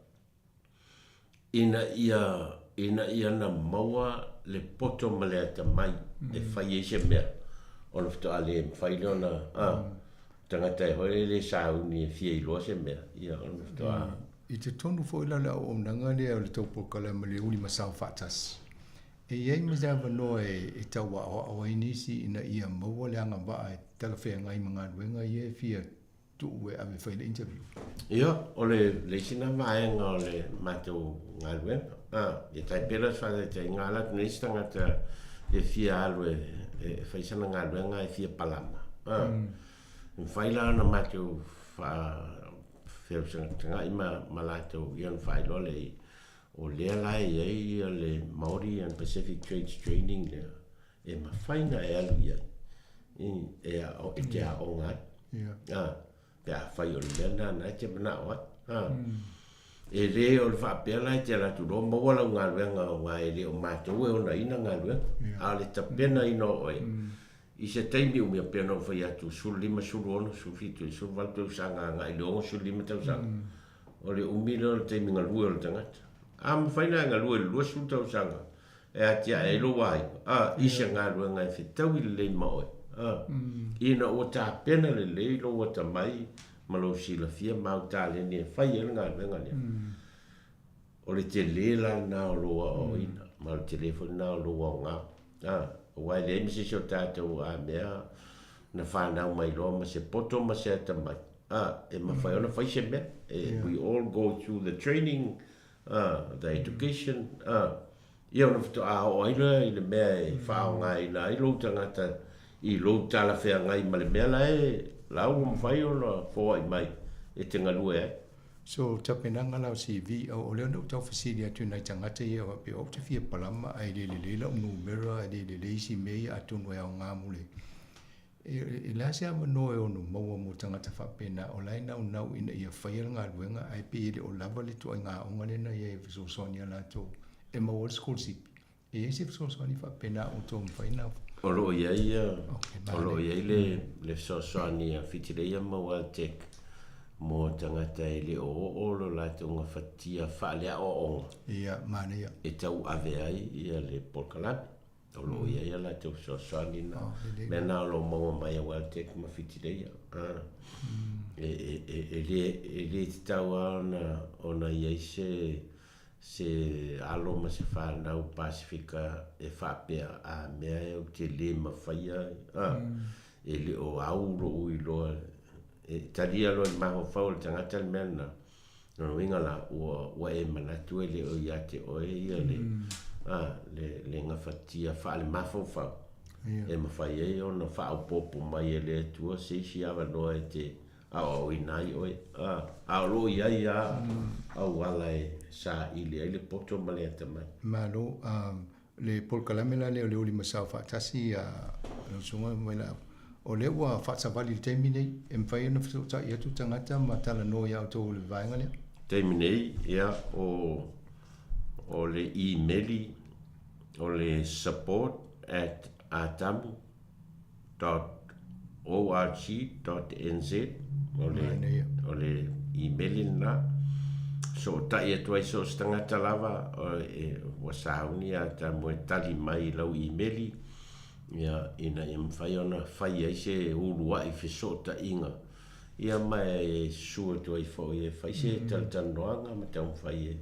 Ina ia, ina ia na maua le poto ma le atamai e fai ai se mea, ona faatoa le mafai lea ona, a, tagata e hoi e le sauni e fia iloa se mea, ia ona faatoa. I totonu foi la o le auaunaga lea o le tou polokalame le Uli Masao Faatasi, e i ai ma se avanoa e tau aoao ai nisi ina ia maua le agavaa e talafeagai ma galuega ia e fia tuu e ave e fai le interview. Ia, o le, le isi na vaega o le matou galuega. A, ia tai pei la o se faataitaiga, ala atu nei se tagata e fia alu e, e fai sana galuega e fia palama. A, mm. mafai la ona matou faa, feusaga'i ma, ma latou ia ona faailoa lea i, o lea la e i ai ia le Māori and Pacific Trades Training lea, e mafai ona e alu i ai e, e te aoga ai. A, pe afai o le mea lena na e te manao ai. A, e le o le faapea la e te alu atu loa maua lau galuega aua e le o matou e onaina galuega, a o le tapenaina o oe i se taimi umi, e pei ona ou fai atu, 15, 16, 17, 18 tausaga agai i le 65 tausaga. O le umi lea o le taimi galue o le tagata. A mafai ona e galue i le 20 tausaga, e atiae ai lou aiga, a, i se galuega e fetaui lelei ma oe, a, ina ua tapena lelei lou atamai ma lou silafia ma au taleni e fai ai le galuega lea. O le tele la lena o lou aoaoina, ma o le tele foi lena o lou aoga, a, aua e leai ma se isi o tatou a mea na fanau mai loa ma se poto ma se atamai, a, e mafai ona fai se mea. E, we all go through the training, a, the education, a, ia ona faatoa oo ai lea i le mea e faaaogaina ai lou tagata i lou talafeagai ma le mea la e. la ua mafai ona foai mai e te galue ai. So tapenaga la o CV, o lea na ou tau fesili atu i nai tagata ia faapea ou te fia palama ae le lelei lau numera, e le lelei isi mea ia atonu e aoga mo le E le a se avanoa e ono maua mo tagata faapena o la e naunau ina ia faia le galuega ae pei e le o lava le ituaiga aoga lea na i ai e fesoasoani iā latou e maua ai le sikolasipi. E i ai se fesoasoani faapena o outou mafai ona. O lo o i ai, o lo o i ai le fesoasoani a Whitireia ma WelTec mo tagata e le o oo lo latou gafatia faaleaoaoga. Ia, manaia. E tauave ai le polokalame. O lo o i ai a latou fesoasoani na. Mea na o lo o maua mai a WelTec ma Whitireia. E le tatau lava ona i ai se alo ma se fanau Pasefika e faapea, a mea e ou te le mafaia, e le o au lou iloa. E talia loa i le mafaufau o le tagata le mea lena. Lona uiga la, ua e manatu e le o ia te oe ia le, a, le, le gafatia faalemafaufau e mafai ai ona faaopoopo mai e le Atua se isi avanoa e te aoaoina ai oe, a, a o lo o i ai lava auala e saili ai le poto ma le atamai. Malo, a, le polokalame la lea o le Oli Masao faatasi a lau Susuga Vailaau, o lea ua faasavali i le taimi nei, e mafai ona fesootai atu tagata ma talanoa ia outou o le vaega lea? Taimi nei, ia, o, o le imeli o le support at atamu dot org dot nz, o le, o le imeli lena. Sootai atu ai so o se tagata lava, e, ua sauni ia Atamu e tali mai i lau imeli, ia, ina ia mafai ona fai ai se uluai fesootaiga, ia ma e susu atu ai foi e fai se talatalanoaga ma taumafai e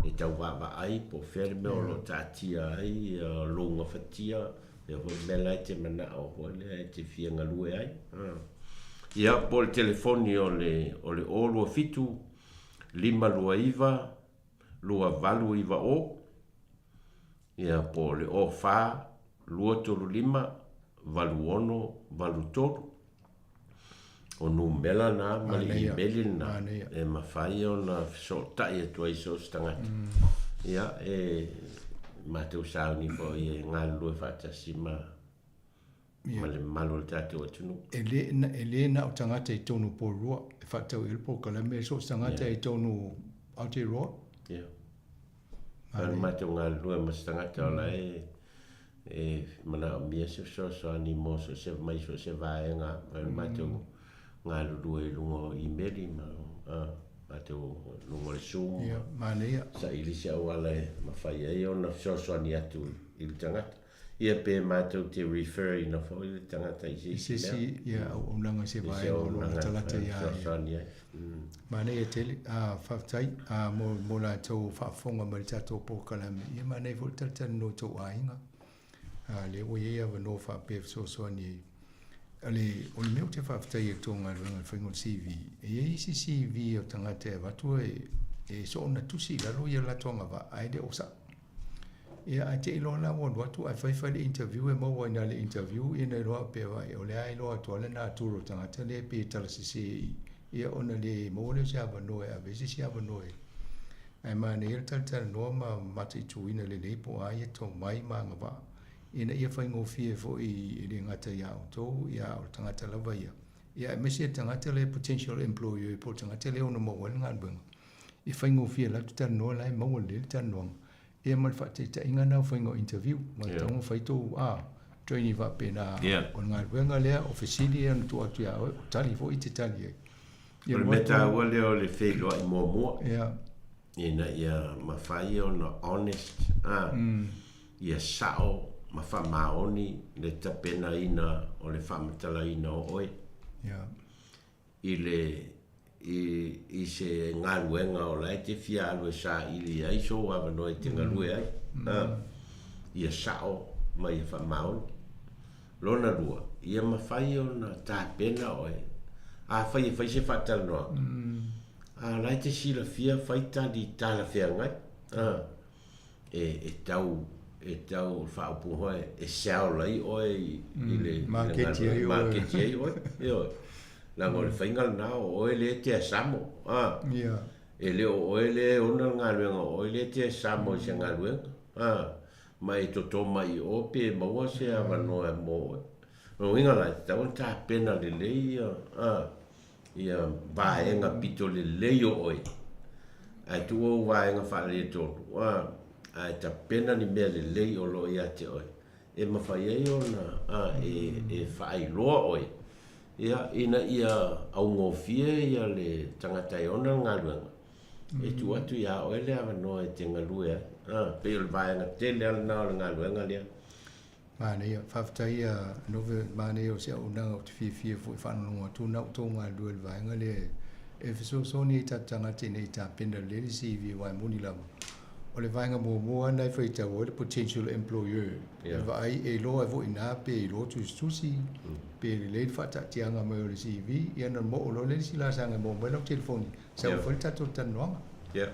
e tau vaavaai po o fea le mea o lo o taatia ai lou gafatia, lea foi le mea la e te manao foi lea e te fia galue ai. Ia, po o le telefoni o le, o le 027 529 2890, ia po o le 04 235 8683. O numera na ma le imeli lena e mafai ona fesootai atu ai so o se tagata. Ia, e matou sauni foi e galulue faatasi ma ma le mamalu o le tatou atunuu. E le, e le na o tagata i totonu o Porirua e faatatau i ai le polokalame, so o se tagata i totonu o Aotearoa. Ia. Manaia. Matou galulue ma se tagata o la e e manaomia se fesoasoani mo so o se mai so o se vaega mafai ona matou galulue i luga o imeli ma matou luga o le Zoom. Ia, manaia. Saili se auala e mafai ai ona fesoasoani atu i le tagata. Ia pe matou te refer ina foi le tagata i se isi mea. I se isi ia auaunaga i se vaega o lo o latalata ia ia. Manaia tele. Faafetai mo la outou faafofoga mai i le tatou polokalame. Ia manaia foi le talatalanoa i tou aiga. Lea ua i ai avanoa faapea e fesoasoani ai. O le, o le mea ou te faafetai ai i le tou galuega i le faiga o le CV, e i ai isi CV o tagata e avatu e, e soona tusi i lalo ia latou agavaa ae le o sao. Ia ae te i loa la ua alu atu ae fai fai le interview e maua ai na le interview ia na iloa faapea vaai o lea e iloa atu lava le natura o le tagata lea pei e tala sese i ia ona le maua lea o se avanoa e ave ai se isi avanoa e ae manaia le talatalanoa ma mataituina lelei po o a ia tomai ma agavaa ina ia faigofie foi e le gata ia outou ia a o le tagata lava ia ia aemaise le tagata lea potential employer po o le tagata lea e ono maua ai le galuega e faigofie latou talanoa la e maua lelei le talanoaga ia ma le faataitaiga na o faiga o interview ma yeah. tago fai tou a training faapena yeah. o le galuega lea o fesili ia na tuu atu ia oe o tali foi te tali ai. Ia, o le mea taua lea o le feiloai muamua yeah. ina ia mafai ona honest a ia sao ma faamaoni le tapenaina o le faamatalaina o oe yeah. i le i i se galuega o la e te fia alu e saili ai sou avanoa e te galue ai, a, ia sao ma ia faamaoni. Lona lua, ia mafai ona tapena oe, afai e fai se faatalanoaga, a o la e te silafia fai tali talafeagai, a. e, e tau e tau faaupu hoe e sell ai oe i, mm, i le maketi ai oe maketi ai oe ioe. Leaga o le faiga lena, o oe lea e tea samo, a. E le o oe lea e ona le galuega, o oe lea e tea samo i se galuega, a. Ma e toto mai i o pe maua se avanoa mo oe. O lona uiga la, e tatau ona tapena lelei ia, a, ia vaega pito lelei o oe. Ae tuu ou vaega faaletonu, a, ae tapena ni mea lelei o lo o ia te oe. E mafai ai ona e faailoa oe ia ina ia augofie ia le tagata e ona le galuega e tuu atu ia oe le avanoa e te galue ai. A, pei o le vaega tele lava lena o le galuega lea. Manaia, faafetai ia Nove, manaia o se auaunaga ou te fiafia foi e faalogologo atu ona ua outou galulue i le vaega lea e fesoasoani ai i tatou tagata ina ia tapena lelei le CV aua e moni lava O le vaega muamua lava lena e faitau ai le potential employer e vaai e iloa ai foi i ina pe iloa tusitusi pe lelei le faataatiaga mai o le CV ia ona moo loa lea le isi laasaga e maua mai lau telefoni sau e fai le tatou talanoaga. Ia.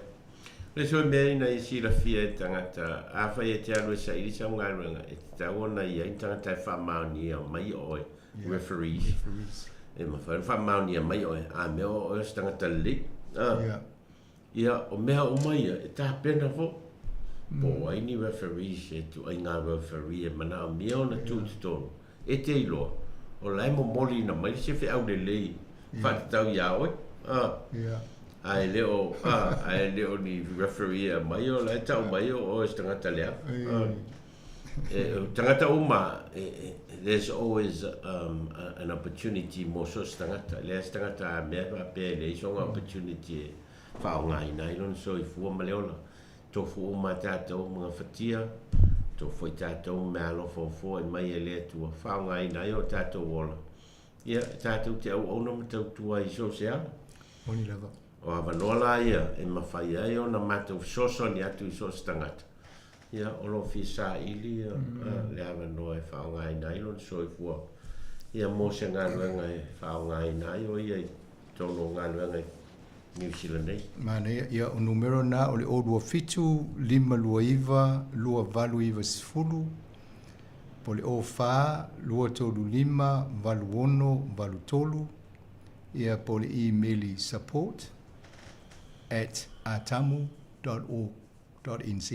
O le isi foi mea ina ia silafia e le tagata, afai e te alu e saili sau galuega, e tatau ona i ai ni tagata e faamaonia mai oe, referees, e mafai ona faamaonia mai oe, a mea o oe o se tagata lelei. A. Ia, o mea uma ia, e tapena foi. Po o ai ni referees, e ituaiga referee e manaomia ona tuu i totonu, e te iloa, o la e momoliina mai se feau lelei faatatau ia oe. A, ae le o, a, ae le o ni referee e aumai, o la e tau mai o oe o se tagata leaga. A, e, o tagata uma, e, e, there's always um, an opportunity mo so se tagata. E leai se tagata a mea faapea e leai sona opportunity e faaaogaina ai lona soifua ma le ola. Tofu uma tatou ma gafatia, tofu foi tatou ma meaalofa o foai mai e le Atua, faaaogaina ai o tatou ola. Ia, e tatou te auauna ma tautua ai i so o se ala. Moni lava. O avanoa la ia e mafai ai ona matou fesoasoani atu i so o se tagata. Ia, o lo o fia saili le avanoa e faaaogaina ai lona soifua ia mo se galuega e faaaogaina ai o ia i totonu o galuega i Niu Sila nei. Manaia, ia o numera na o le 027 529 2890 po o le 04 235 8683 ia po o le imeli support at atamu dot org dot nz.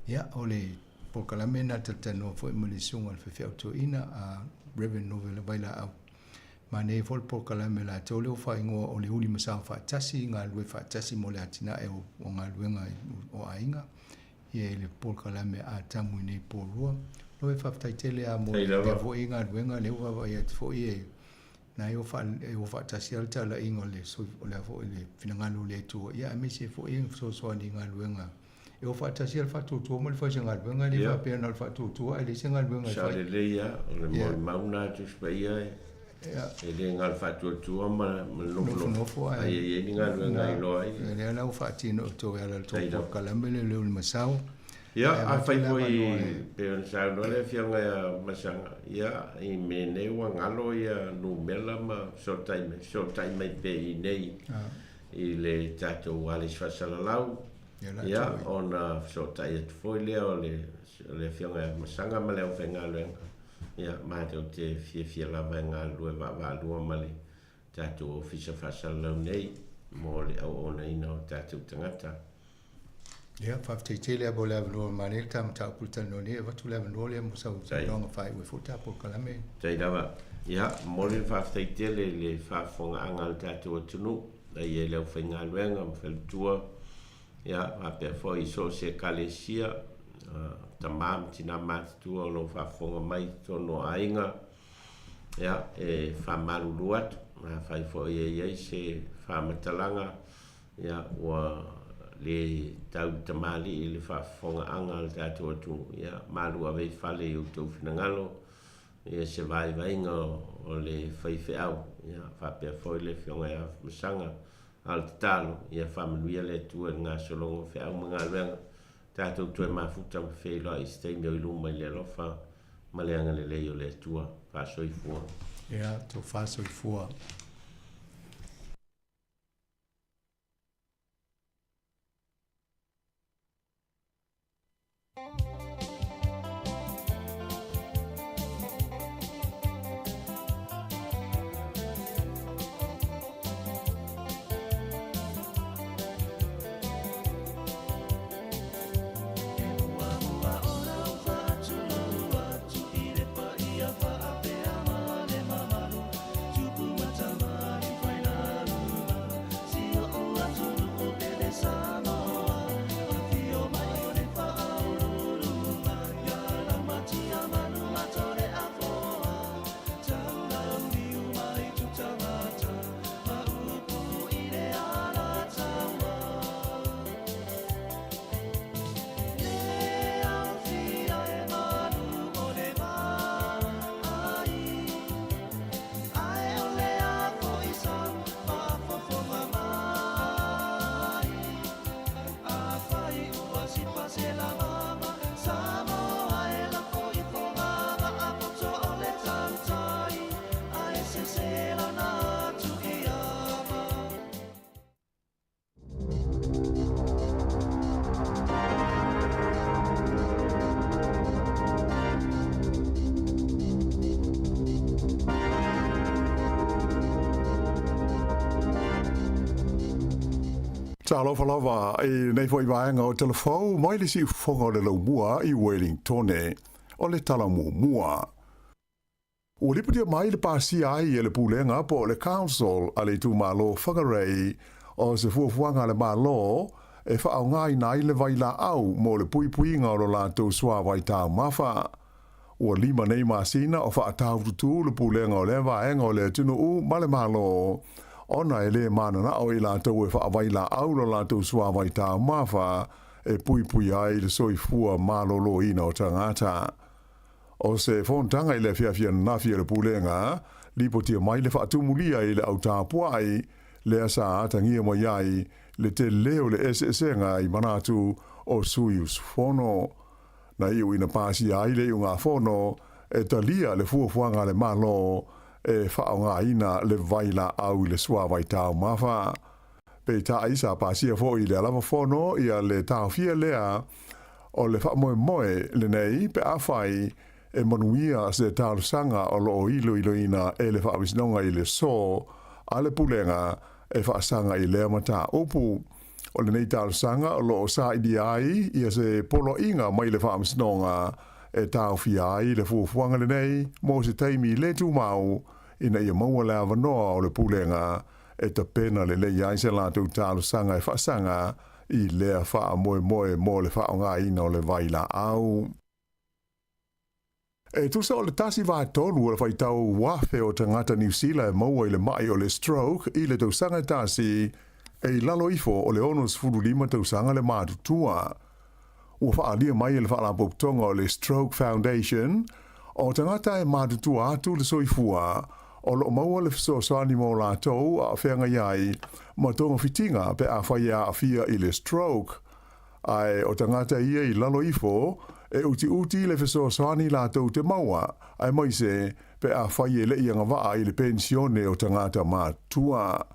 Ia, o le polokalame lena talatalanoa foi ma le Susuga i le Faifeau Toeaina a Reverend Novela Vailaau. Manaia foi le polokalame a latou lea ua faaigoa o le Uli ma Sao Faatasi, Galulue Faatasi mo le Atinae o Galuega o Aiga, ia i le polokalame a Tamu i nei Polua. Loe, faafetai tele lava mo lea foi galuega lea ua vaavaai atu foi e Na e o faatasi lava le talaiga o le o le a foi le finagalo o le Atua, ia aemaise foi e fesoasoani i galuega. E o faatasi lava le faatuatua ma le fai o se galuega, e le faapea na o le faatuatua ae leai se galuega e fai. Sao lelei lava, o le molimau lena a Tusi Paia e le na o le faatuatua ma le nofonofo, ae ia i ai ni galuega e iloa ai. O lea la ua faatino e outou e ala i le tou polokalame lea o le Ulimasao. Ia, afai foi pei ona saunoa le Afioga ia Masaga, ia, i mea nei ua galo ia numera ma fesootai mai, fesootai mai pea i inei i le tatou wireless faasalalau, ia, ona fesootai atu foi lea o le, o le Afioga ia Masaga ma le aufaigaluega, ia, matou te fiafia lava e galulue vaavaalua ma le tatou Ofisa Faasalalau nei mo le auaunaina o tatou tagata. Ia, faafetai tele lava mo le avanoa manaia le ta mataupu i le talanoa nei. E avatu le avanoa lea mo sau saunoaga faaiu ai foi le ta polokalame. Faafetai lava. Ia, momoli le faafetai tele i le faafofogaaga a le tatou atunuu, la i ai le aufaigaluega ma faletua, ia, faapea foi i so o se Ekalesia, tama ma tina matutua o lo o faafofoga mai i totonu o aiga, ia, e faamalulu atu, afai foi e i ai se faamatalaga, Ia, ua le tau tamalii le faafofogaaga a le tatou atunuu, ia, malu ave i fale i outou finagalo, ia se vaivaiga o le faifeau, ia, faapea foi le Afioga ia Afamasaga. A o le tatalo, ia faamanuia le Atua i le gasologa o feau ma galuega, tatou toe mafuta ma feiloai i se taimi o i luma i le alofa ma le agalelei o le Atua. Faasoifua. Ia, tofa soifua. Talofa lava i lenei foi vaega o Tala Fou mai le siufofoga o le laumua i Wellingtone. O le tala muamua. Ua lipotia mai le pasia ai e le Pulega po o le Council a le itumalo o Whangarei o se fuafuaga a le Malo e faaaogaina ai le vailaau mo le puipuiga o lo latou suavai taumafa. Ua lima nei masina o faataututu le pulega o lea vaega o le atunuu ma le Malo ona e le mananao i latou e faavailaau lo latou suavai taumafa e puipui ai le soifua maloloina o tagata. O se fonotaga i le afiafi ananafi a le Pulega, lipotia mai le faatumulia i le au tapuai, lea sa atagia mai ai le tele o le eseesega i manatu o sui usufono. Na iu ina pasia ai le iugafono e talia le fuafuaga a le Malo e faaaogaina le vailaau i le suavai taumafa. Peitai, sa pasia foi i lea lava fono ia le taofia lea o le faamoemoe lenei pe afai e manuia se talosaga o lo o iloiloina e le Faamasinoga i le aso a le Pulega e faasaga i lea mataupu. O lenei talosaga o lo o sailia ai ia se poloaiga mai le Faamasinoga e taofia ai le fuafuaga lenei mo se taimi le tumau ina ia maua le avanoa o le Pulega e tapena lelei ai se latou talosaga e faasaga i lea faamoemoe mo le faaaogaina o le vailaau. E tusa o le 1/3 o le faitau afe o tagata Niu Sila e maua i le ma'i o le stroke i le tausaga e tasi, e i lalo ifo o le 65 tausaga le matutua. Ua faaalia mai e le Faalapotopotoga o le Stroke Foundation, o tagata e matutua atu le soifua, o lo o maua le fesoasoani mo latou a o feagai ai ma togafitiga pe afai e aafia i le stroke. Ae o tagata ia i lalo ifo, e utiuti le fesoasoani latou te maua, aemaise pe afai e le i agavaa i le penisione o tagata matutua.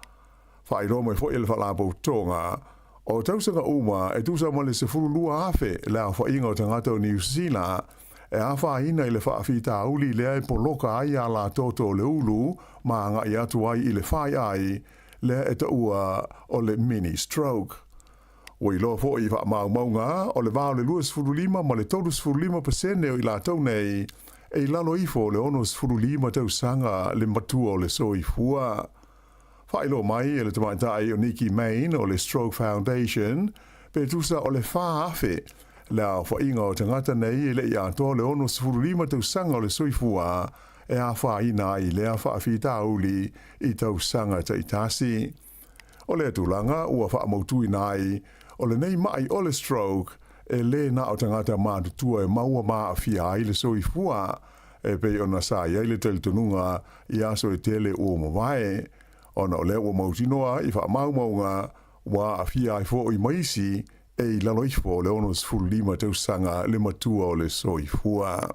Faailoa mai foi e le Faalapotopotoga, o tausaga uma e tusa ma le 12,000 le aofaiga o tagata o Niu Sila e afaina i le faafitauli lea e poloka ai a latou o le ulu ma agai atu ai i le faiai lea e taua o le mini stroke. Ua iloa foi i faamaumauga o le va o le 25 ma le 35% o i latou nei e i lalo ifo o le 65 tausaga le matua o le soifua. Faailoa mai e le tamaitai o Nikki Main o le Stroke Foundation, pe tusa o le 4,000 le aofaiga o tagata nei e le i atoa le 65 tausaga o le soifua e afaina ai lea faafitauli i tausaga taitasi. O lea tulaga ua faamautuina ai o lenei ma'i o le stroke e lē na o tagata matutua e maua ma aafia ai le soifua, e pei ona sa i ai le talitonuga i aso e tele ua mavae, ona o lea ua mautinoa i faamaumauga ua aafia ai foi ma isi e i lalo ifo o le 65 tausaga le matua o le soifua.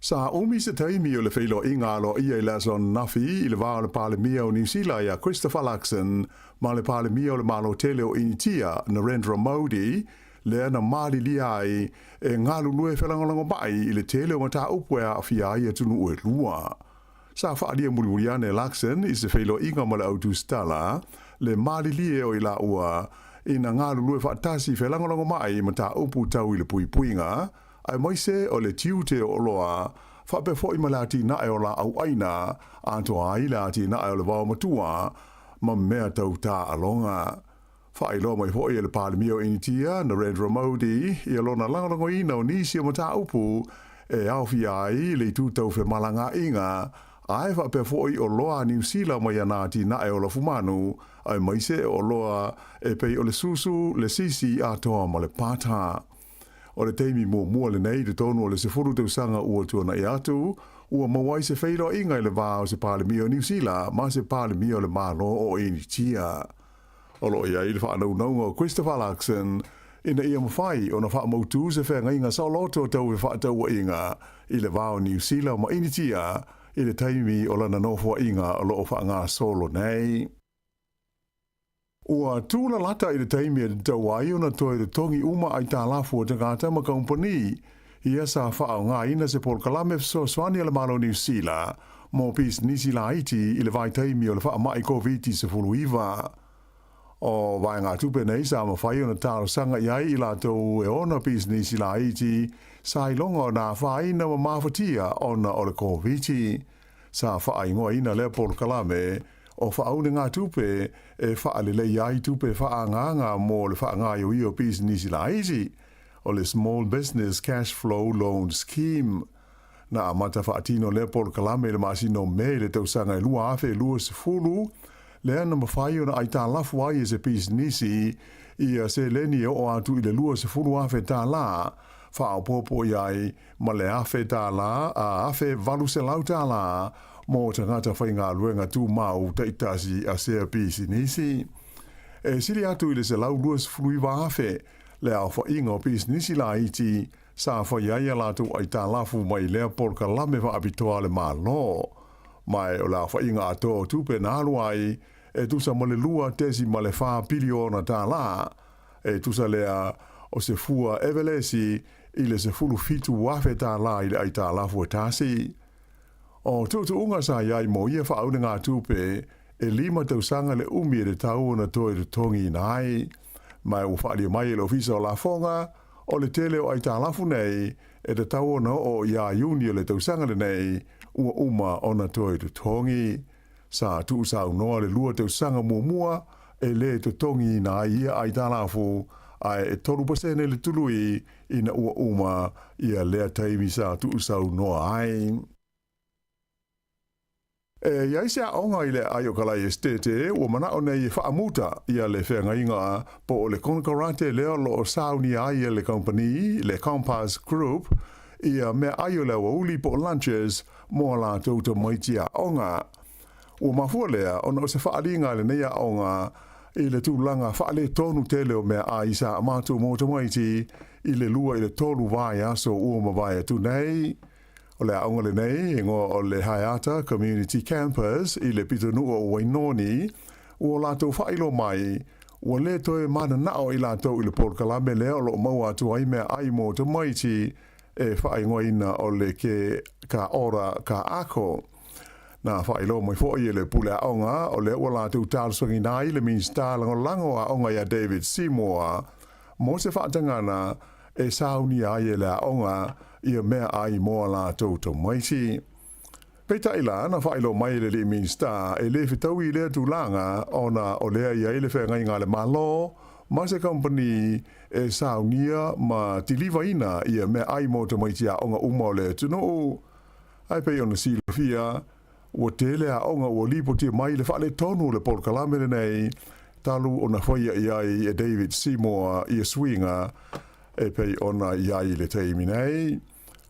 Sa umi se taimi o le feiloaiga aloaia i le aso ananafi i le va o le Palemia o Niu Sila ia Christopher Luxon ma le Palemia o le Malo Tele o Initia, Narendra Modi, lea na malilia ai e galulue felagolagomai i le tele o mataupu e aafia ai atunuu e lua. Sa faaalia mulimuli ane e Luxon i se feiloaiga ma le au tusitala le malilie o i laua ina galulue faatasi felagolagomai i mataupu tau i le puipuiga aemaise o le tiute o oloa faapea foi ma le atinae o laau aina atoa ai le atinae o le vaomatua ma mea tau taaloga. Faailoa mai foi e le Palemia o Initia, Narendra Modi, ia lona lagolagoina o nisi o mataupu e aofia ai le itu tau femalagaaiga, ae faapea foi oloa a Niu Sila mai ana atinae o lafumanu, aemaise o oloa e pei o le susu, le sisi atoa ma le pata. O le taimi muamua lenei i totonu o le 10 tausaga ua tuanai atu, ua maua ai se feiloaiga i le va o se Palemia o Niu Sila ma se Palemia o le Malo o Initia. O lo o i ai le faanaunauga o Christopher Luxon ina ia mafai ona faamautu se feagaiga saoloto tau fefaatauaiga i le va o Niu Sila ma Initia i le taimi o lana nofoaiga o lo o faagasolo nei. Ua tūlalata i le taimi e tatau ai ona toe totogi uma aitalafu a tagata ma kamupani ia sa faaaogaina se polokalame fesoasoani a le Malo o Niu Sila mo pisinisi laiti i le vaitaimi o le faamai Koviti-19. O vaegatupe nei sa mafai ona talosaga i ai i latou e ona pisinisi laiti sa iloga ona afaina ma mafatia ona o le Koviti. Sa faaigoaina lea polokalame o faaunegatupe e faaleleia ai tupe faaagaaga mo le faagaoioia o pisinisi laiti, o le Small Business Cash Flow Loan Scheme. Na amata faatino lea polokalame i le masina o Me i le tausaga e 2020, lea na mafai ona aitalafu ai e se pisinisi ia seleni e oo atu i le $20,000, faaopoopo i ai ma le $1,000 a $1,800 mo tagata faigaluega tumau taitasi a sea pisinisi. E sili atu i le 129,000 le aofaiga o pisinisi laiti sa fai ai a latou aitalafu mai lea polokalame faapitoa a le Malo. Ma o le aofaiga atoa o tupe na alu ai e tusa ma le $2.4 piliona. E tusa lea o se fua evelesi i le $17,000 i le aitalafu e tasi. O tuutuuga sa i ai mo ia faaunegatupe, e 5 tausaga le umi e tatau ona toe totogiina ai. Ma ua faaalia mai e le Ofisa o Lafoga, o le tele o aitalafu nei e tatau ona oo ia Iuni o le tausaga lenei ua uma ona toe totogi. Sa tuusaunoa le 2 tausaga muamua e lē totogiina ai ia aitalafu, ae e 3% le tului ina ua uma ia lea taimi sa tuusaunoa ai. E i ai se aoga i le aai o Kalai Esitete ua manao nei e faamuta ia le feagaiga po o le konekarate lea o lo o saunia ai e le kamupani, le Compass Group, ia meaai o le aoauli po o lunches mo a latou tamaiti aoga. Ua mafua lea ona o se faaaliga a lenei aoga i le tulaga faaletonu tele o meaai sa matou mo tamaiti i le 2 i le 3 vaiaso ua mavae atu nei. O le aoga lenei, e igoa o le Haeata Community Campus i le pitonuu o Wainoni, ua latou faailoa mai, ua lē toe mananao i latou i le polokalame lea o lo o maua atu ai meaai mo tamaiti e faaigoaina o le Ke Ka Ora Ka Ako. Na faailoa mai foi e le pule aoga o lea ua latou talosagiina ai le Minisita Lagolago o Aoga ia David Seymour mo se faatagana e saunia ai e le aoga ia meaai mo a latou tamaiti. Peitai la, na faailoa mai e le alii Minisita e lē fetaui lea tulaga ona o lea i ai le feagaiga a le Malo ma se kamupani e saunia ma tilivaina ia meaai mo tamaiti aoga uma o le atunuu. Ae pei ona silafia, ua tele aoga ua lipotia mai le faaletonu o le polokalame lenei talu ona faia i ai e David Seymour ia suiga e pei ona i ai i le taimi nei.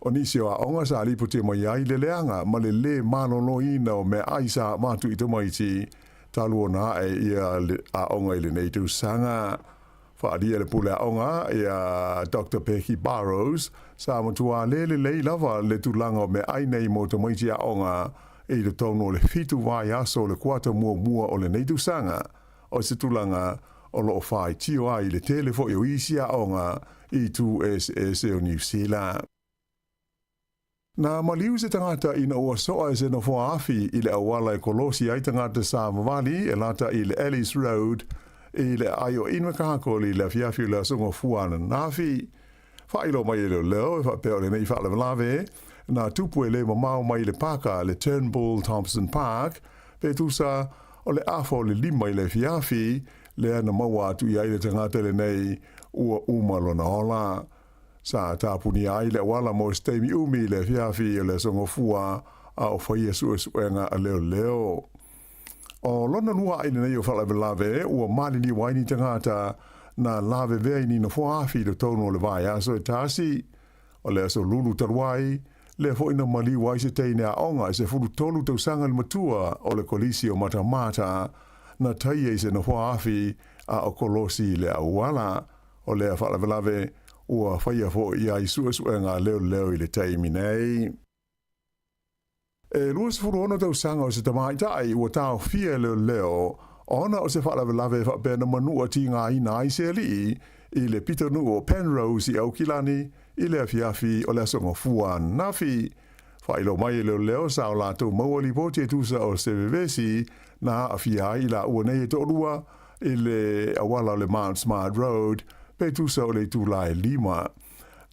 O nisi o aoga sa lipotia mai ai le leaga ma le lē maloloina o meaai sa avatu i tamaiti talu ona ae ia aoga i lenei tausaga. Faaalia le pule aoga ia Doctor Becky Burrows, sa matua lē lelei lava le tulaga o meaai nei mo tamaiti aoga i totonu o le 7 vaiaso o le kuata muamua o lenei tausaga, o se tulaga o lo o faitio ai le tele foi o isi aoga i itu eseese o Niu Sila. Na maliu se tagata ina ua soa e se nofoa afi i le auala e kolosi ai tagata savavali e lata i le Ellis Road i le aai o Invercargill i le afiafi o le Aso Gafua ananafi. Faailoa mai e leoleo e faapea o lenei faalavelave na tupu e le mamao mai le paka le Turnbull Thompson Park pe tusa o le afa o le 5 i le afiafi lea na maua atu i ai le tagata lenei ua uma lona ola. Sa tapunia ai le auala mo se taimi umi i le afiafi o le Aso Gafua a o faia suesuega a leoleo. O lona lua ai lenei o faalavelave ua maliliu ai ni tagata na lavevea i ni nofoa afi i totonu o le vaiaso e tasi. O le aso Lulu talu ai, lea foi na maliu ai se teine aoga e 13 tausaga le matua o le Kolisi o Matamata na taia i se nofoa afi a o kolosi i le auala. O lea faalavelave ua faia foi i ai suesuega a leoleo i le taimi nei. E 26 tausaga o se tamaitai ua taofia e leoleo ona o se faalavelave e faapea na manua tigaina ai se alii i le pitonuu o Penrose i Aukilani i le afiafi o le Aso Gafua ananafi. Faailoa mai e leoleo sa o latou maua lipoti e tusa o se vevesi na aafia ai i laua nei e toalua. i le auala o le Mount Smart Road pe tusa o le itulā e 5.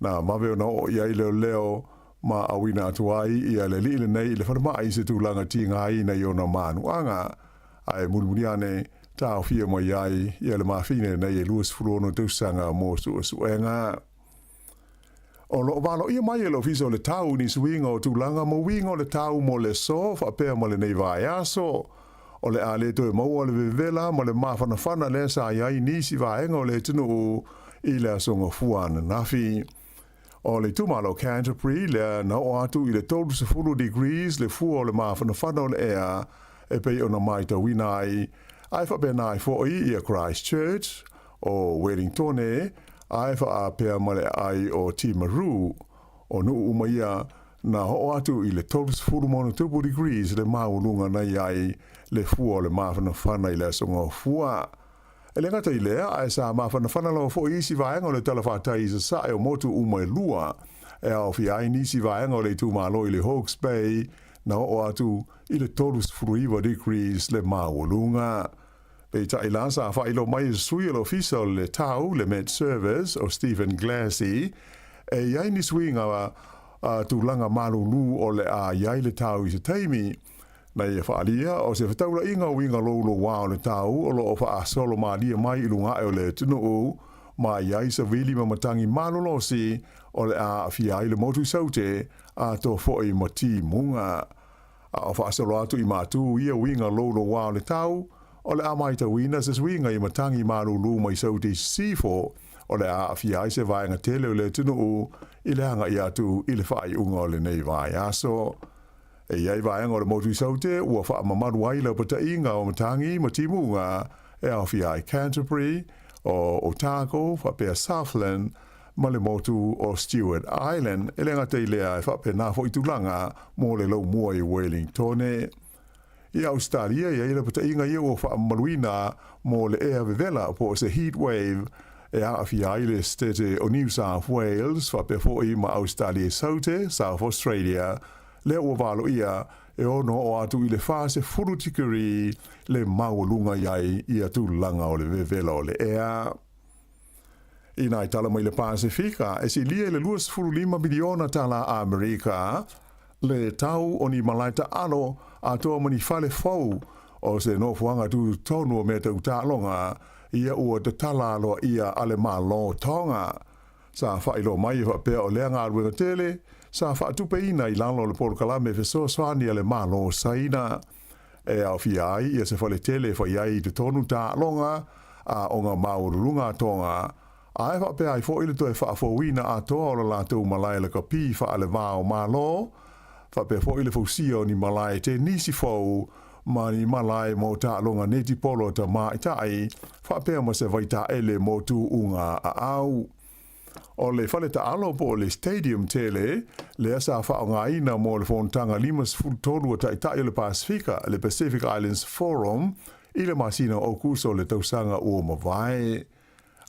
Na vave ona oo i ai leoleo ma auina atu ai ia le alii lenei i le falemai i se tulaga tigaina i ona manuaga. Ae mulimuli ane, taofia mai ai ia le mafine lenei e 26 tausaga mo suesuega. O lo o valoia mai e le Ofisa o le Tau ni suiga o tulaga ma uiga o le tau mo le aso faapea ma lenei vaiaso. O le a le toe maua le vevela ma le mafanafana lea sa i ai nisi vaega o le atunuu i le Aso Gafua ananafi. O le itumalo Canterbury lea na oo atu i le 30 degrees le fua o le mafanafana o le ea e pei ona matauina ai, ae faapena ai foi ia Christchurch, o Wellingtone, ae faapea ma le aai o Timaru. O nuu uma ia na oo atu i le 30+ degrees le maualuga na i ai le fua o le mafanafana i le Aso Gafua. E le gata i lea, ae sa mafanafana lava foi isi vaega o le talafatai i sasae o motu uma e lua, e aofia ai nisi vaega o le itumalo i le Hawke's Bay na oo atu i le 39 degrees le maualuga. Peitai la, sa faailoa mai e se sui o le Ofisa o le Tau, le Met Service, o Stephen Glassey, e i ai ni suiga tulaga malūlū o le a i ai le tau i se taimi. Na ia faaalia, o se fetaulaiga o uiga loulouā o le tau o lo o faaasolo malie mai i luga ae o le atunuu, ma i ai savili ma matagi malolosi o le a aafia ai le motu i Saute, atoa foi ma timuga. A o faasolo atu i Matū ia uiga loulouā o le tau, o le a matauina se suiga i matagi malūlū mai Saute i Sisifo, o le a aafia ai se vaega tele o le atunuu i le agai atu i le faaiuga o lenei vaiaso. E i ai vaega o le motu i Saute ua faamamalu ai laupataiga o matagi ma timuga e aofia ai Canterbury, o Otago faapea Southland ma le motu o Stewart Island, e le gata i lea e faapena foi tulaga mo le laumua i Wellingtone. I Ausetalia, e i ai lapataiga ia ua faamamaluina mo le ea vevela po o se heat wave e aafia ai le setete o New South Wales faapea foi ma Ausetalia i Saute, South Australia, lea ua valoia e ono oo atu i le 40 tikeri le maualuga i ai ia tulaga o le vevela o le ea. I nai tala mai le Pasefika, e silia i le 25 miliona tala Amerika le tau o ni malae taalo atoa ma ni fale fou o se nofoaga tutotonu o mea tau taaloga ia ua tatala aloaia a le Malo Tonga. Sa faailoa mai e faapea o lea galuega tele sa faatupeina i lalo o le polokalame fesoasoani a le Malo Saina e aofia ai ia se fale tele e fai ai i totonu taaloga a oga maualuluga a Tonga, ae faapea ai foi le toe faafouina atoa o le latou malae lakapi faale-va o Malo, faapea foi le fausia o ni malae tenisi fou ma ni malae mo taaloga netipolo a tamaitai, faapea ma se vaitaele mo tuuga aau. O le fale taalo po o le stadium tele lea sa faaaogaina mo le fonotaga 53 a Taitai o le Pasefika, le Pacific Islands Forum, i le masina o Aokuso o le tausaga ua mavae.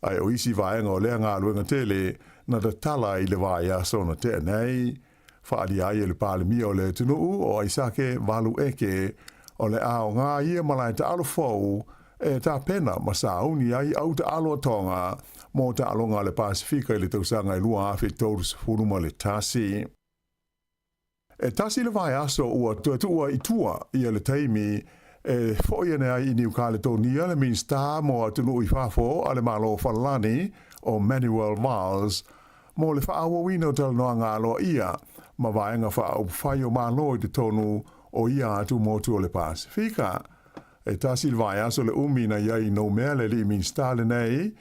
Ae o isi vaega o lea galuega tele na tatala i le vaiaso na tea nei. Faaalia ai e le Palemia o le atunuu o Aisake Valueke o le aoga ia malae taalo fou e tapena ma sauni ai au taalo a Tonga mo taaloga a le Pasefika i le tausaga e 2031. E tasi le vaiaso ua toe tuua i tua ia le taimi e foi ane ai i Niu Kaletonia le Minisita mo Atunuu i Fafo a le Malo o Falelani o Manuel Valls mo le faaauauina o talanoaga aloaia ma vaega faaupufai o Malo i totonu o ia atu motu o le Pasefika. E tasi le vaiaso le umi na i ai i Noumea le alii Minisita lenei,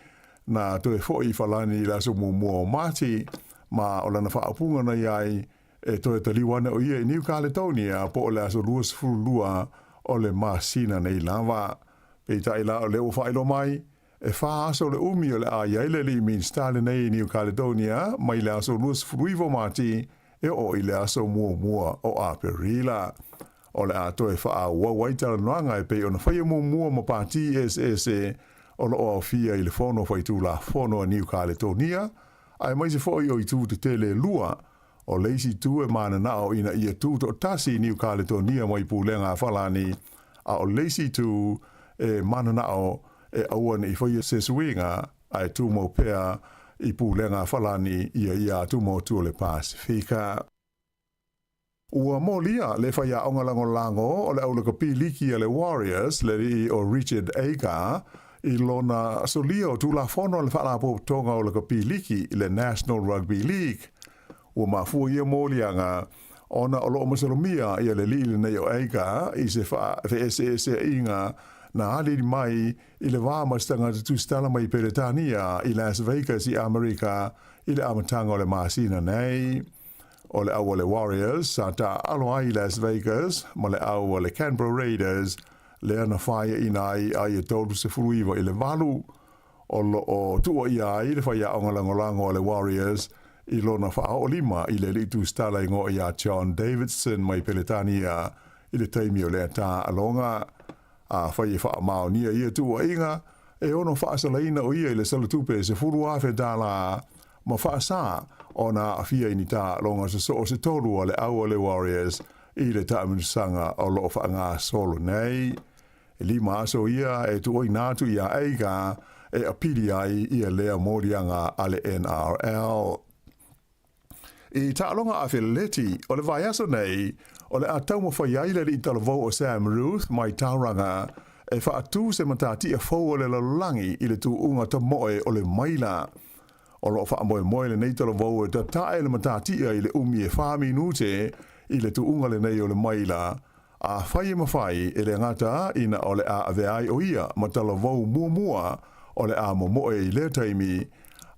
na toe foi i Falani i le aso muamua o Mati, ma o lana faaupuga na i ai, e toe taliu ana o ia i Niu Kaletonia po o le aso 22 o le masina nei lava. Peitai la o lea ua faailoa mai, E whā aso le umi o le a i ai le alii Minisita lenei i Niu Kaledonia mai le aso 29 o Mati e oo i le aso muamua o Aperila. O le a toe faaauau ai talanoaga e pei ona faia muamua ma pati eseese o lo o aofia i le Fono Faitulafono a Niu Kaletonia, aemaise foi o itu tetele e lua, o le isi itu e mananao ina ia tutoatasi Niu Kaletonia mai pulega a Falani, a o le isi itu e mananao. e aua ne i faia se suiga ae tumau pea i pulega a Falani ia ia atumotu o le Pasifika. Ua molia le faiaoga lagolago o le au lakapi liki a le Warriors, le alii o Richard Agar, i lona solia o Tulafono a le Faalapotopotoga o Lakapi Liki, le National Rugby League. Ua mafua ia moliaga ona o lo o masalomia ia le alii lenei o Agar i se feeseeseaiga na aliali mai i le va ma se tagata tusitala mai Peretania i Las Vegas i Amerika i le amataga o le masina nei. O le au a le Warriors sa taaalo ai i Las Vegas ma le au a le Canberra Raiders lea na faiaina ai a ia 39 i le 8. O lo o tuuaia ai le faiaoga lagolago a le Warriors i lona faaoolima i le alii tusitala igoa ia John Davidson mai Peretania i le taimi o lea taaaloga. Afai e faamaonia ia tuuaiga, e ono faasalaina o ia i le salatupe e $10,000 ma faasā ona aafia i ni taaloga sosoo se tolu a le au a le Warriors i le taamilosaga o lo o faagasolo nei. E lima aso ia e tuuaina atu iā Agar e apili ai ia lea moliaga a le NRL. I taaloga afeleti o le vaiaso nei, o le a taumafai ai le alii talavou o Sam Ruth mai Tauranga e faatu se matatia fou o le lalolagi i le tuuga tamoe o le maila. O lo o faamoemoe lenei talavou e tatae le matatia i le umi e fa minute i le tuuga lenei o le maila, afai e mafai, e le gata ina o le a avea ai o ia ma talavou muamua o le a momoe i lea taimi,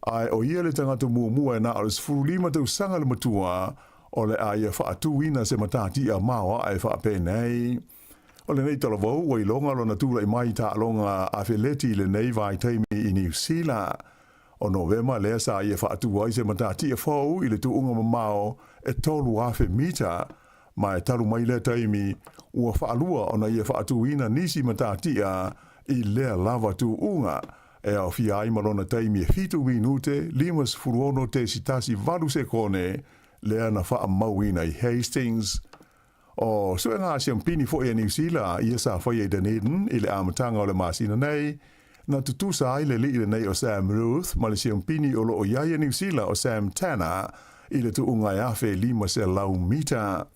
ae o ia le tagata muamua e na o le 15 tausaga le matua o le a ia faatuina se matatia maoae faapenei. O lenei talavou ua iloga lona tulai mai i taaloga afeleti i lenei vaitaimi i Niu Sila. O Novema lea sa ia faatu ai se matatia fou i le tuuga mamao e 3,000 mita, ma e talu mai lea taimi, ua faalua ona ia faatuina nisi matatia i lea lava tuuga, e aofia ai ma lona taimi e 7 minute 56.18 sekone lea na faamauina i Hastings. O suega siampini foi a Niu Sila ia sa faia i Dunedin i le amataga o le masina nei, na tutusa ai le alii lenei o Sam Ruth ma le siampini o lo o i ai a Niu Sila o Sam Tanner i le tuuga e 1,500 mita.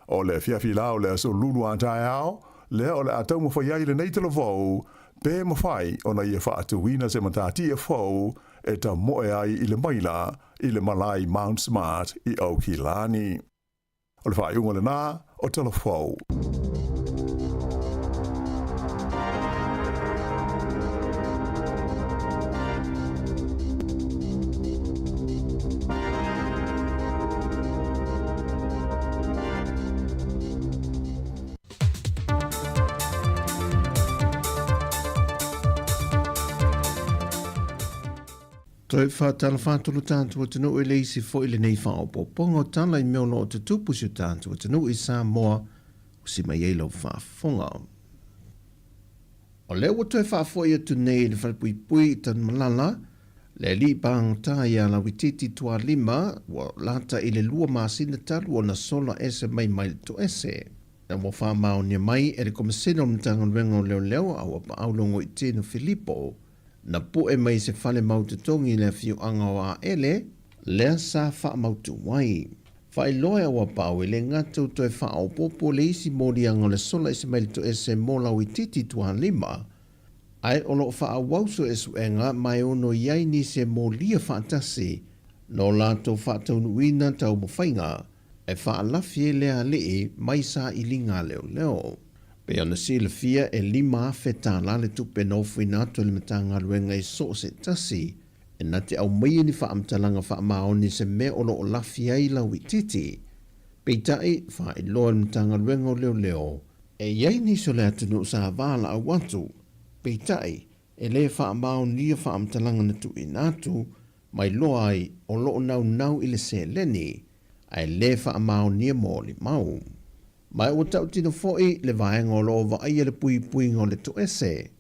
O le afiafi la o le aso lulu a taeao, lea o le a taumafai ai lenei talavou, pe mafai ona ia faatuina se matatia fou e tamoe ai i le maila i le malae Mount Smart i Aukilani. O le faaiuga lena o Talafou. Toe whātala whātolo tātou atunuu e le isi foi lenei whaopoponga o tala i mea o lo o tutupu si o tātou atunuu i Samoa o si mai ai lau faafofoga. O lea ua toe faafoi atu nei i le falepuipui i Tanumalala, le alii pagota ia Lauitiiti Tualima ua lata i le lua masina talu ona sola ese mai mai le toese. Na ua faamaonia mai e le Komesina o le Matagaluega o Leoleo a ua paau Logoitino Filipo na pu'e mai se fale mau totogi i le afioaga o Aele, lea sa faamautu ai. Faailoa e ua pau e le gata ua toe faaopoopo le isi moliaga o le sola ese mai le toese mo Lauitiiti Tualima, ae o lo o faaauau suesuega ma e ono i ai nisi e molia faatasi no latou faataunuuina taumafaiga e faalafi ai lea alii mai sailiga a leoleo. Pei ona silafia e $5,000 le tupe na ofoina atu e le Matagaluega i so o se tasi e na te aumaia ni faamatalaga faamaoni i se mea o lo o lafi ai lauitiiti. Peitai, faailoa e le Matagaluega o Leoleo, e i ai nisi o le atunuu sa valaau atu, peitai, e le faamaonia faamatalaga na tuuina atu, ma iloa ai o lo o naunau i le seleni, ae le faamaonia molimau. Ma ua tautino foi le vaega o lo o vaaia le puipuiga o le toese,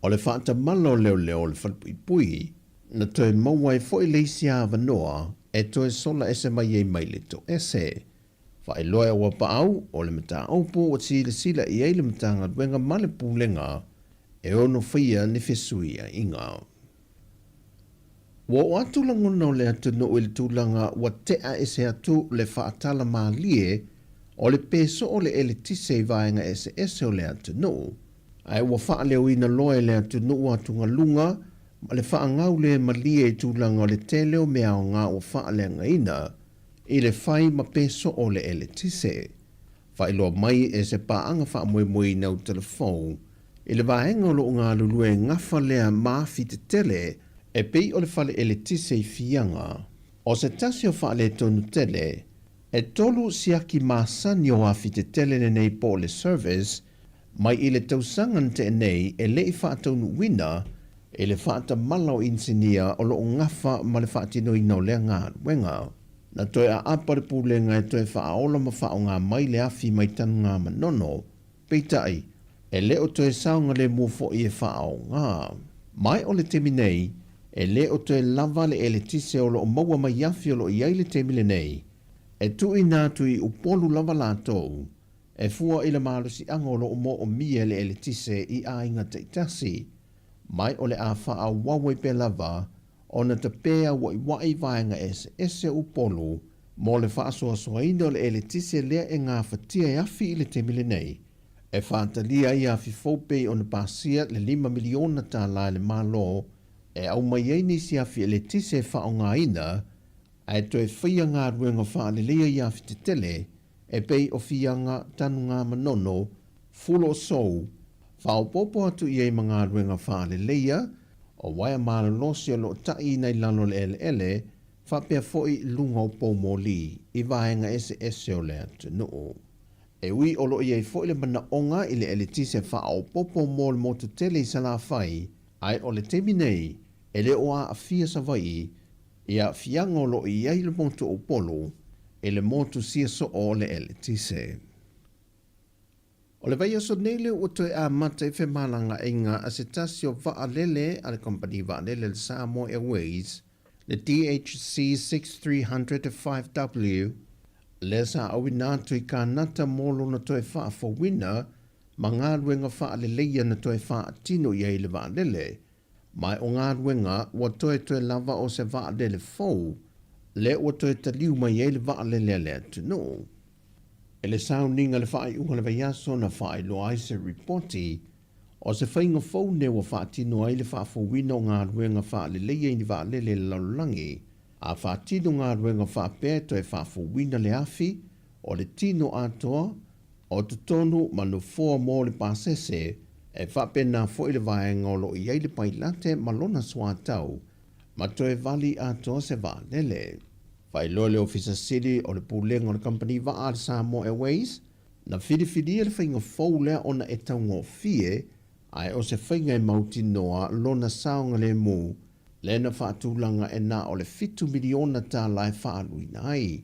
o le faatamala o leoleo o le falepuipui, na toe maua ai foi le isi avanoa e toe sola ese mai ai mai le toese. Faailoa e Auapaau, o le mataupu ua silasila i ai le Matagaluega ma le Pulega e ono faia ni fesuiaiga. Ua oo atu lagona o le atunuu i le tulaga ua tea ese atu le faatala malie o le pē soo o le eletise i vaega eseese o le atunuu, ae ua faaleoina loa e le atunuu atugaluga ma le faagau le malie i tulaga o le tele o mea aoga ua faaleagaina i le fai ma pē soo o le eletise. Faailoa mai e se paaga faamoemoeina o telefou i le vaega o lo o galulue e gafa lea ma afi tetele e pei o le fale eletise i Fiaga. O se tasi o faaletonu tele, e tolu siaki masani o afi tetele lenei po o le service mai i le tausaga na tea nei e le i faataunuuina i le faatamala o inisinia o lo o gafa ma le faatinoina o lea galuega. Na toe aapa le pulega e toe faaola ma faaaoga mai le afi mai Tanugamanono, peitai, e le o toe saogalemu foi e faaaoga. Mai o le taimi nei, e le o toe lava le eletise o lo o maua mai afi o lo o i ai le taimi lenei, e tuuina atu i Upolu lava latou, e fua i le malosiaga o lo o moomia e le eletise i aiga taitasi. Mai o le a faaauau ai pea lava ona tapē aua'iwa'i vaega eseese o Upolu mo le faasoasoaina o le eletise lea e gafatia e afi i le taimi lenei, e faatalia ai afi fou pei ona pasia le $5 miliona tālā e le Malo e aumai ai nisi afi eletise e faaaogaina ae toe faia galuega faaleleia i afi tetele e pei o Fiaga, Tanugamanono, Fulo o Sou, faaopoopo atu i ai ma galuega faaleleia o uaea malolosi o lo o taʻiina i lalo o le eleele faapea foi luga o poumoli i vaega eseese o le atunuu. E ui o lo o i ai foi le manaoga i le eletise faaopoopo mo le motu tele i Salafai, ae o le taimi nei e le o aafia Savaii i aafiaga o lo o i ai le motu o Upolu i le motu sia soo o le eletise. O le vaiaso nei lea ua toe amata ai femalagaaiga a se tasi o vaalele a le kamupani vaalele le Samoa Airways, le DHC 6300 5W, lea sa auina atu i Kānata mo lona toe faafouina ma galuega faaleleia na toe faatino i ai le vaalele, Ma o galuega ua toetoe lava o se vaalele fou lea ua toe taliu mai ai le vaalele a le atunuu. I le sauniga i le faaiuga o le vaiaso na faailoa ai se ripoti o se faiga fou nei ua faatino ai le faafouina o galuega faaleleia i ni vaalele i le lalolagi, a faatino galuega faapea e toe faafouina le afi o le tino atoa o totonu ma nofoa mo le pasese, e faapena foi le vaega o lo o i ai le pailate ma lona suatau, ma toe vali atoa se vaalele. Faailoa le Ofisa Sili o le Pulega o le Kamupani Vaa a le Samoa Airways, na filifilia le faiga fou lea ona e taugofie, ae o se faiga e mautinoa lona saogalemu, lea na faatulaga e na o le $7 miliona e faaaluina ai.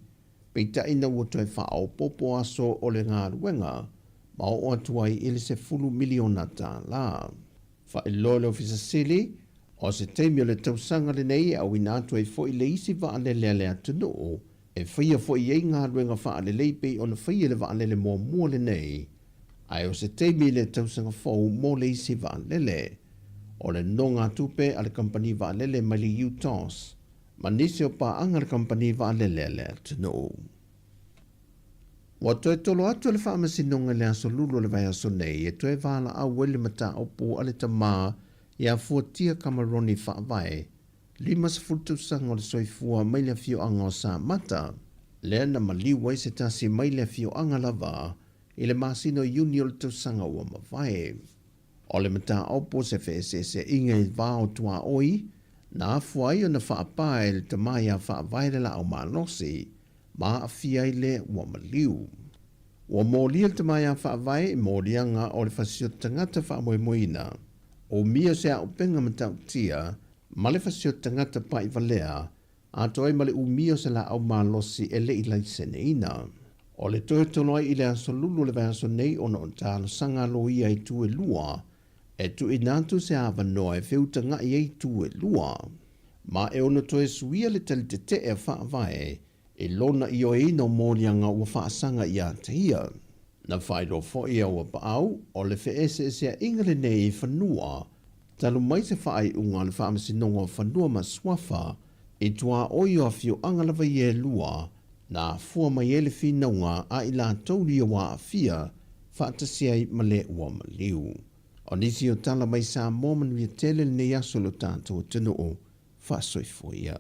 Peitai ina ua toe faaopoopo aso o le galuega ma oo atu ai i le $10 miliona. Faailoa le Ofisa Sili, o se taimi o le tausaga lenei e auina atu ai foi le isi vaalele a le atunuu e faia foi i ai galuega faalelei pei ona faia i le vaalele muamua lenei, ae o se taimi i le tausaga fou mo le isi vaalele. O le nogatupe a le kamupani vaalele mai le UTOS ma nisi o paaga a le kamupani vaalele a le atunuu. Ua toe tolo atu e le Faamasinoga i le Aso Lulu o le vaiaso nei e toe valaau ai le mataupu a le tama ia Fuatia Cameroni Faavae, 50 tausaga o le soifua mai le afioaga o Samata, lea na maliu ai se tasi mai le afioaga lava i le masina o Iuni o le tausaga ua mavae. O le mataupu o se feeseeseaiga i va o tuaoi, na afua ai ona faapā e le tama ia Faavae le laau malosi, ma aafia ai le ua maliu. Ua molia le tama ia Faavae i moliaga o le fasioti tagata faamoemoeina, umia se auupega matautia ma le fasioti tagata pa'ivalea atoa ai ma le umi o se laau malosi e le i laiseneina. O le toe tolo ai i le aso Lulu o le vaiaso nei ona o talosaga a loia i itu e lua, e tuuina atu se avanoa e feutaga'i ai itu e lua. Ma e ono toe suia le tali tete'e a Faavae i lona ioeina o moliaga ua faasaga ia te ia. Na faailoa foi e Auapaau, o le feeseeseaiga lenei i fanua, talu mai se faaiuga a le Faamasinoga o Fanua ma Suafa i tuaoi o afioaga lava ia e lua, na afua mai ai le finauga a i latou ia ua aafia faatasi ai ma le ua maliu. O nisi o tala mai Samoa manuia tele lenei aso i lo tatou atunuu. Faasoifua ia.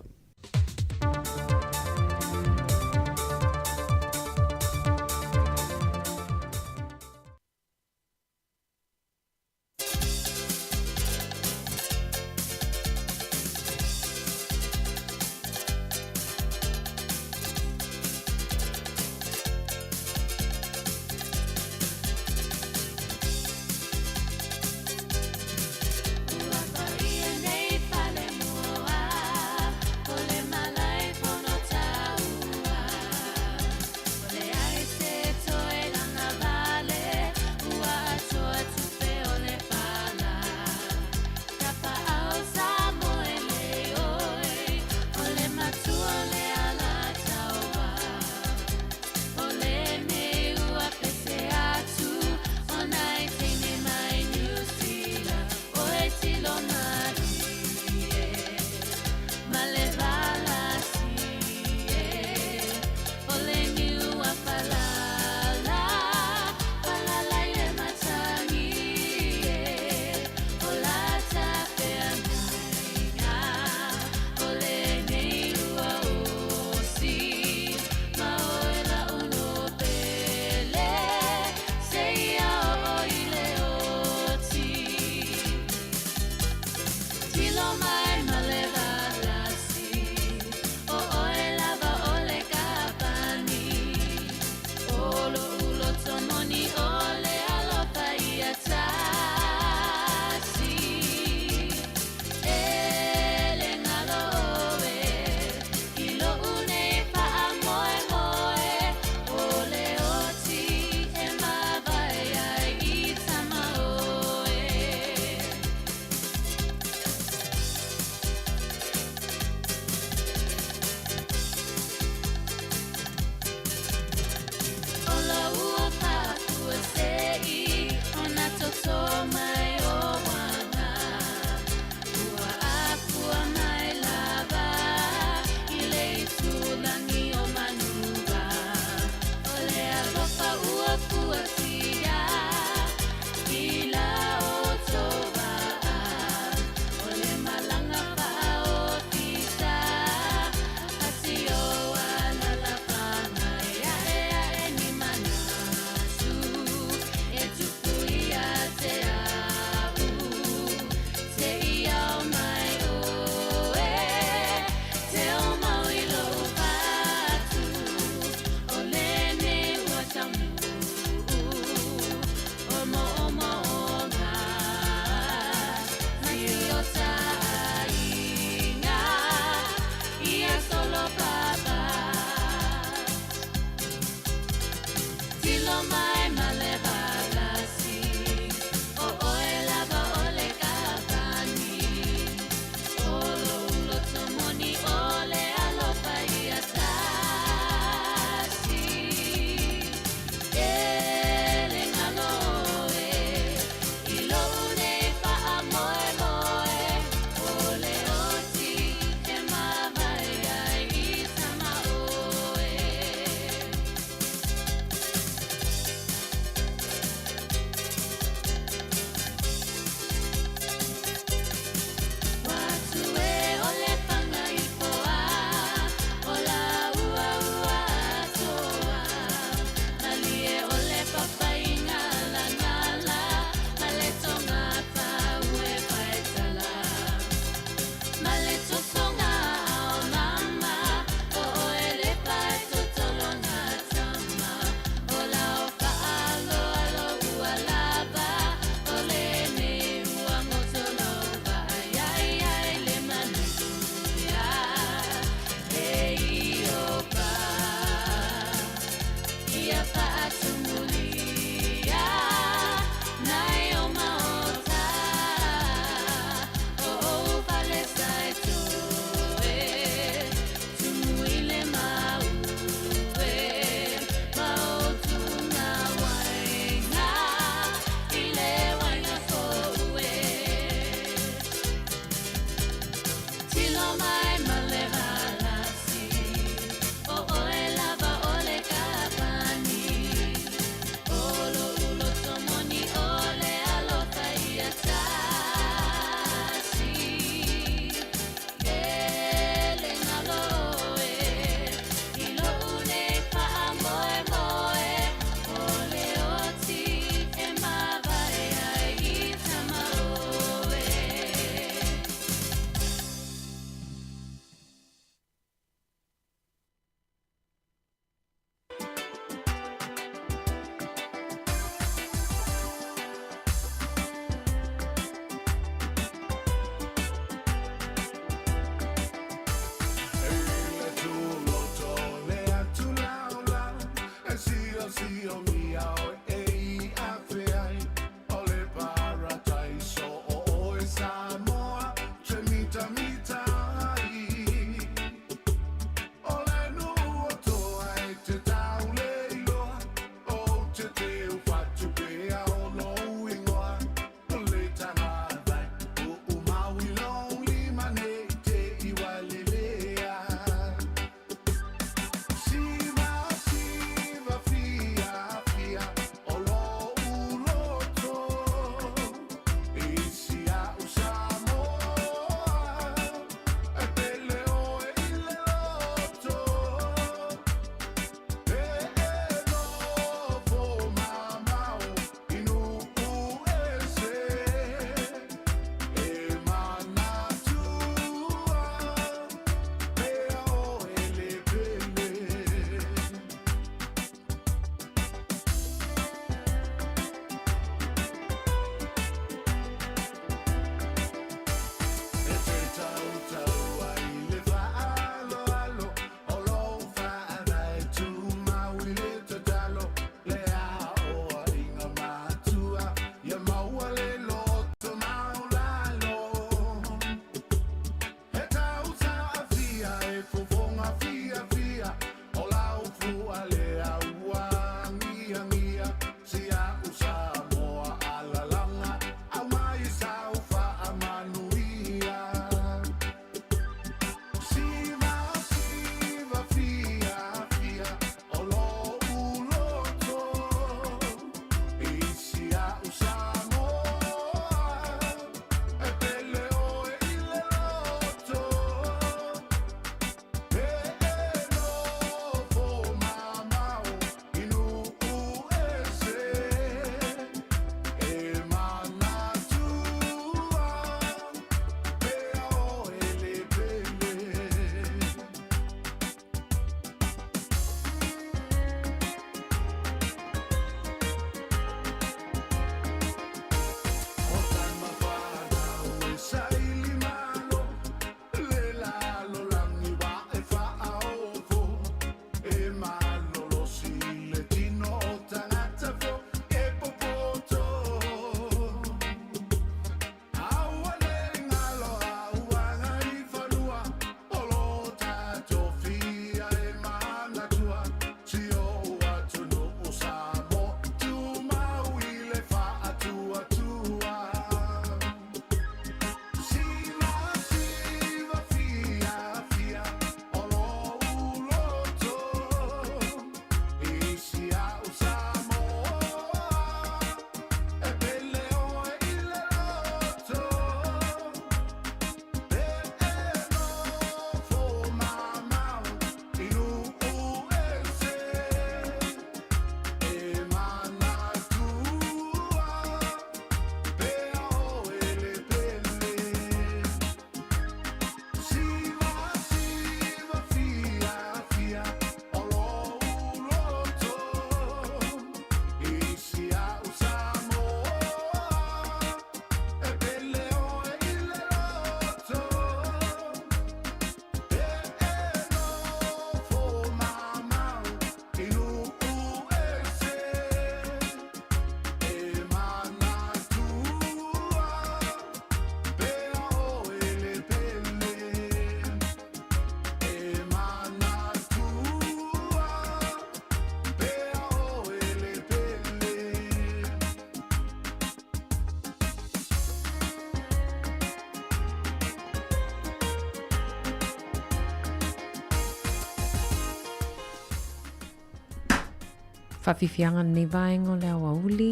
Faafiafiaga lenei vaega o le aoauli,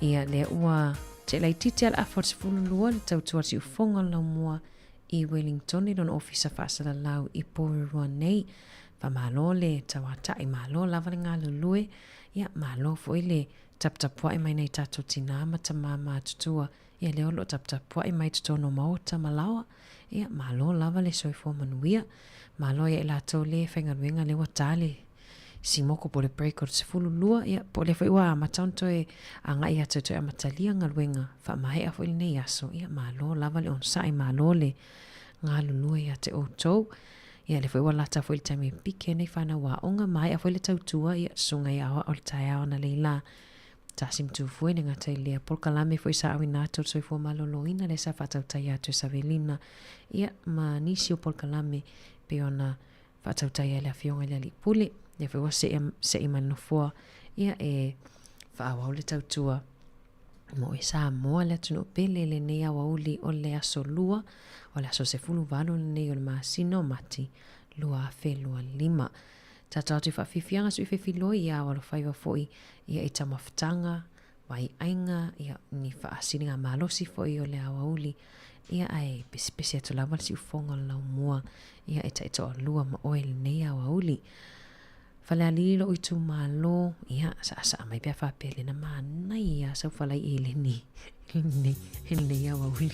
ia lea ua te'e laitiiti lava le afa o le 12 le tautua a le siufofoga o le laumua i Wellington i lona ofisa faasalalau i Porirua nei. Faamalo le tauata'i, malo lava le galulue, ia malo foi le taputapua'i mai nai tatou tinā ma tamā matutua, ia lea o lo o taputapua'i mai totonu o maota ma laoa, ia malo lava le soifua manuia. Malo ia i latou le faigaluega lea ua ta le simoko po o le break o le 12, ia po o lea foi ua amata ona toe agai atu e toe amatalia galuega faamaea foi lenei aso, ia malo lava le onosai, malo le galulue ia te outou. Ia lea foi ua lata foi le taimi e pike nei fanau aoga, maea foi le tautua, ia susuga i aoao o le taeao analeila tasi ma tufue le gata i lea polokalame foi sa auina atu o le soifua maloloina lea sa faatautaia atu e Savelina, ia ma nisi o polokalame pei ona faatautaia e le Afioga i le Alii Pule, lea foi ua se'e se'i mai le nofoa, ia e faaauau le tautua mo e Samoa le atunuu pele i lenei aoauli o le aso Lua, o le aso 18 lenei o le masina o Mati 2025. Tatou atu i faafiafiaga sui fefiloi ia ao alofaiva foi ia i taumafataga vaiaiga, ia, ni faasiliga malosi foi o le aoauli, ia, ae pesepese atu lava le siufofoga o le laumua, ia, e taitoalua ma oe i lenei aoauli. Falealili lou itumalo, ia, saasaa mai pe a faapea lena manaia sau falai eleni i lenei aoauli.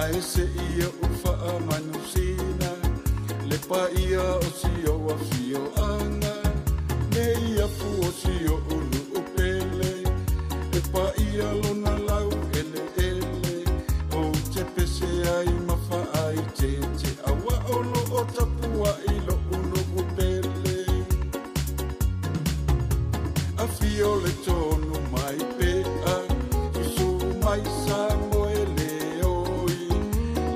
Ae se ia o faamanusina le paia o si ou afioaga nei afu o si oʻu nuu pele e paia lona lau eleele ou te pese ai ma faaitete auā o loo tapuaʻi loʻu nuu pele afio le tonu mai pea susu mai sa moe le oi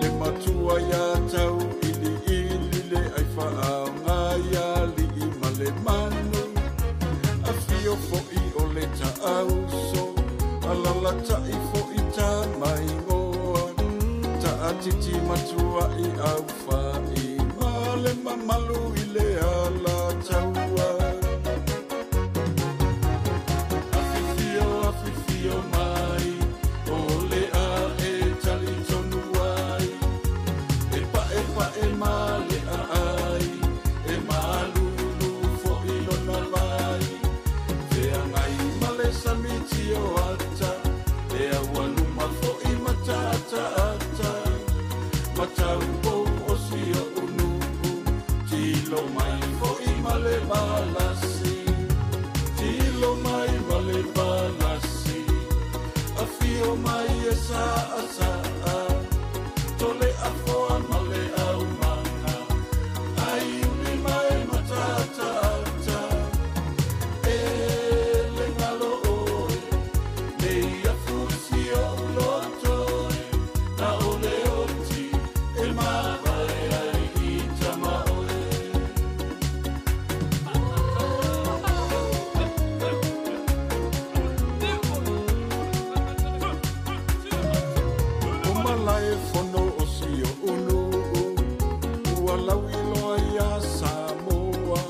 le matua iā tau iliili le ai faaaoga iā lii ma le manu afio foʻi o le taauso alalataʻi foʻi tamaigoa taatiti matuaʻi aufaʻi ma le mamalu i le alataua afifio afifio mai o le a e talitonu ai e paepae ma le aai e malulu foʻi lona vai feagai ma le sami tioata e aualuma foʻi mataataata mataupou o si oʻu nuu tilo mai foʻi ma le valasi tilo mai ma le valasi afio mai e saasaa tole afoa ma le aumaga ai uli mai mataataata e le galo oe nei afu si oʻu loto e na o le oti e mavae ai i tama oe. O malae fono o si oʻu nuu ua lauiloa iā Samoa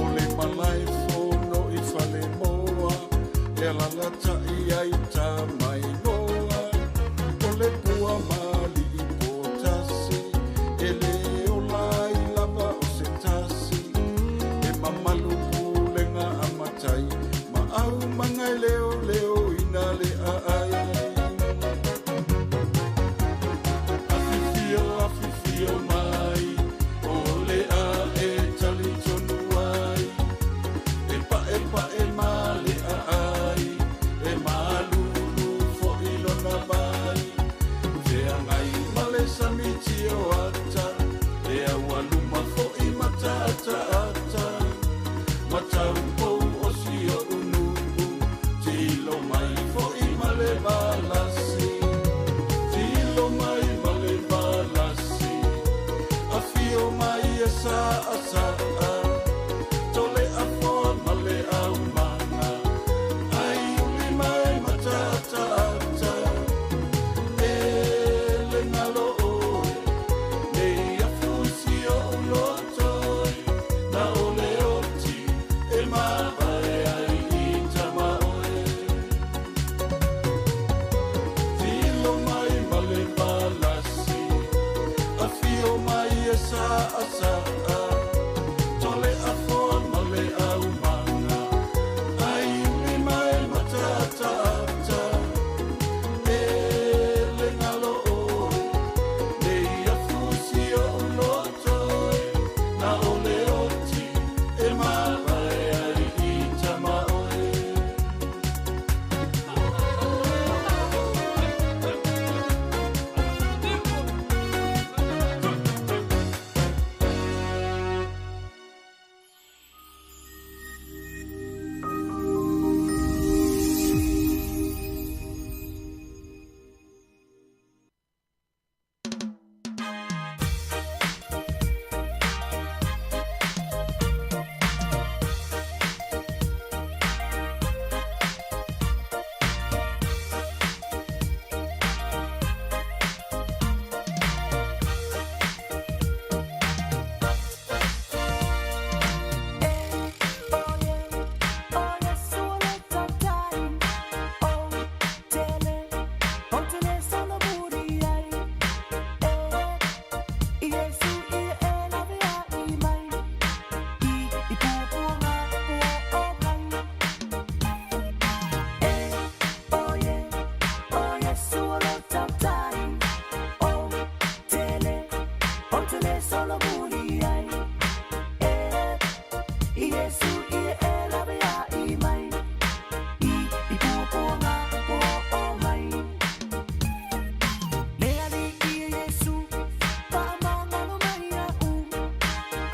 o le malae fono i Falemoa e alalataʻi ai tamaigoa o le pua malii potasi e lē ola ai lava o se tasi e mamalu pulega a matai ma aumaga e leoleoina le aai afifio afifio mai o le a e talitonu ai e paepae ma le aai e malulu foʻi lona vai feagai ma le sami tioata e aualuma foʻi mataataata mataupou o si oʻu nuu tilo mai foʻi ma le valasi tilo mai ma le valasi afio mai e saasaa tole afoa ma le aumaga ai uli mai mataataata e le galo oe nei afu si oʻu loto e na o le oti e mavae ai i tama oe tilo mai ma le valasi afio mai e saasaa tole afoa ma le aumaga ai uli mai mataataata e le galo oe nei afu si oʻu loto e na o le oti e mavae ai i tama oe. Ou te le solomuli ai E i Iesu i e lawe ai mai I i puapuaga po o mai Le alii e Iesu faamagalo mai a'u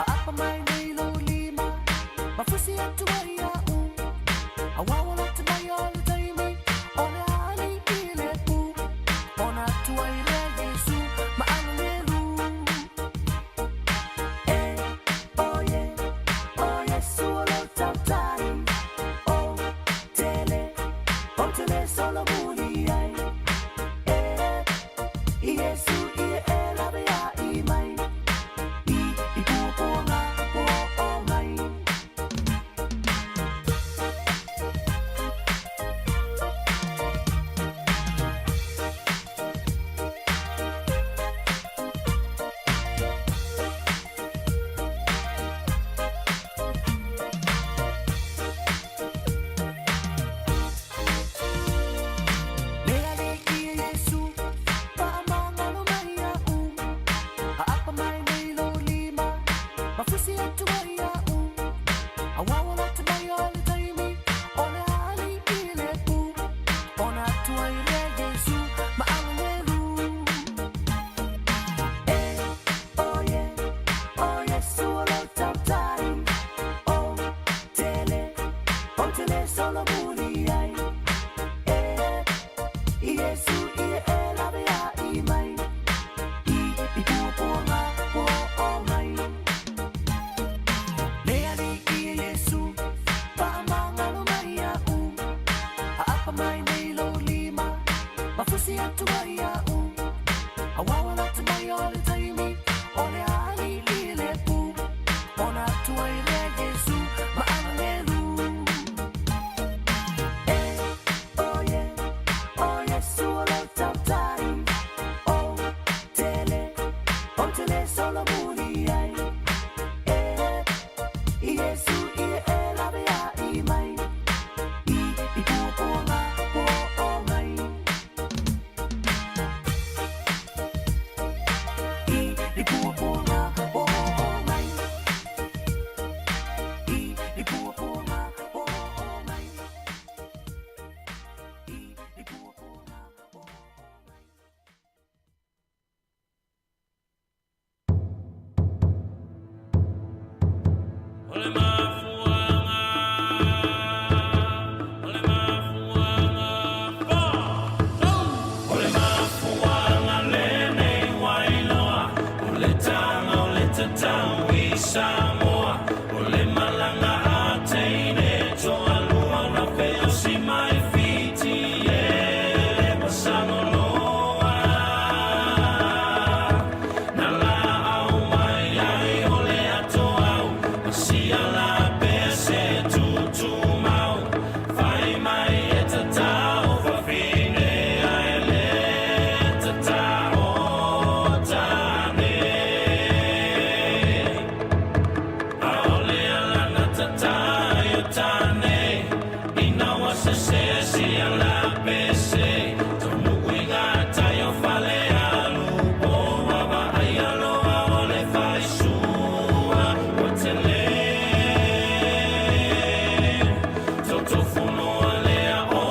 Aapa mai nei lou lima ma fusi atu ai a'u Auā ua lata mai o le taimi o le alii i le pu Ona atu ai lea Iesu ma alulelu E oye o Iesu o lou tautai O tele ou te le solomuli ai E i Iesu i e lawe ai mai I i puapuaga po o mai. Le alii e Iesu faamagalo mai a'u Aapa mai nei lou lima ma fusi atu ai a'u Auā ua lata mai o le taimi o le alii i le pu Ona atu ai lea Iesu ma alulelu E oye o Iesu o lou tautai O tele ou te le solomuli ai E i Iesu i e lawe ai mai I i puapuaga po o mai Le alii e Iesu faamagalo mai a'u Aapa mai nei lou lima ma fusi atu ai a'u Auā ua lata mai o le taimi o le alii i le pu Ona atu ai lea Iesu ma alulelu E oye o Iesu o lou tautai O tele ou te le solomuli ai E i Iesu i e lawe ai mai I i puapuaga po o mai I i puapuaga po o mai I i puapuaga po o mai I i puapuaga po o mai. O le mafuaaga, o le mafuaaga, O le mafuaaga lenei ua iloa, o le taga o le tatau i Samoa, o le malaga a teine toalua na feosi mai Fiti e ua saloloa. Na laau mai ai o le atoau, ma sia la pese tutumau, fai mai e tatao fafine ae le tatao tane. Aole alana tatai o tane, ina ua sese sia la pese, taunuu i ngā tai o Falealupo, ua vaaia loa o le faisua ua tele. Totofunoa lea o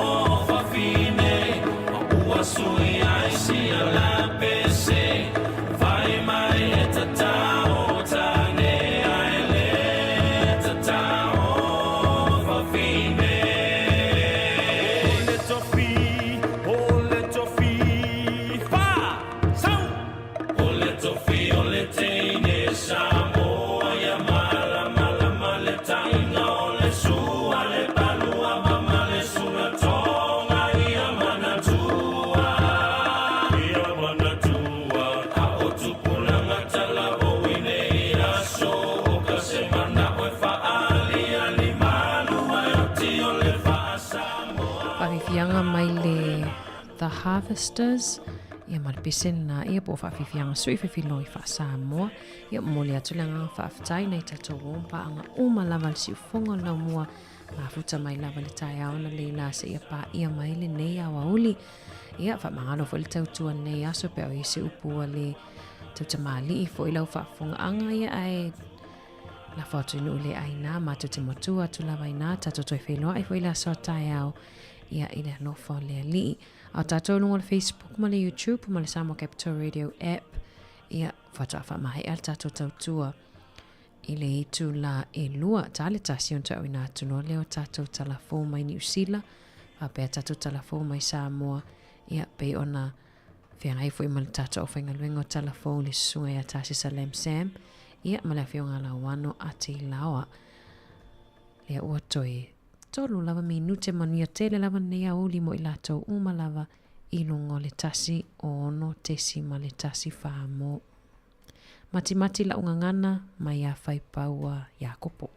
fafine, ma ua sui ai sia la pese, fai mai e tatao tane ae le tatao fafine. O le tofi, o le tofi, fa, sau! O le tofi o le teine Samoa ia malamalama le taiga o le sua le palua ma le sulatoga ia manatua ia manatua a o tupulaga talavou i nei aso o ka se manao e faaaliali malu ae oti o le faa-Samoa. Faafiafiaga mai le The Harvesters, ia ma le pese lena ia po o faafiafiaga sui fefiloi faa-Samoa. Ia momoli atu le agaga faafetai nai tatou o paaga uma lava le siufofoga o le laumua mafuta mai lava le taeao na leila seia paia mai lenei aoauli. Ia faamagalo foi le tautua nei aso pe au i se upu a le Tautamalii foi lau faafofogaaga ia ae lafo atu i nuu le aiga matou te matua atu lava iina tatou toe feiloai foi i le aso a taeao ia i le alofa o le Alii. A o tatou i luga o le Facebook ma le YouTube ma le Samoa Capital Radio app ia faatoa faamaea le tatou tautua i le itula e 2 ta le 1 ona toe auina atu loa lea o tatou talafou mai Niu Sila faapea tatou talafou mai Samoa ia pei ona feagai foi ma le tatou aufaigaluega o Talafou le susuga ia Tasisa Lam Sam ia ma le afioga Lauano Atilaoa. Lea ua toe 3 lava minute manuia tele lava lenei aoauli mo i latou uma lava i luga o le 106.14 mo Matimati la'u gagana mai iā Faipaua Iakopo.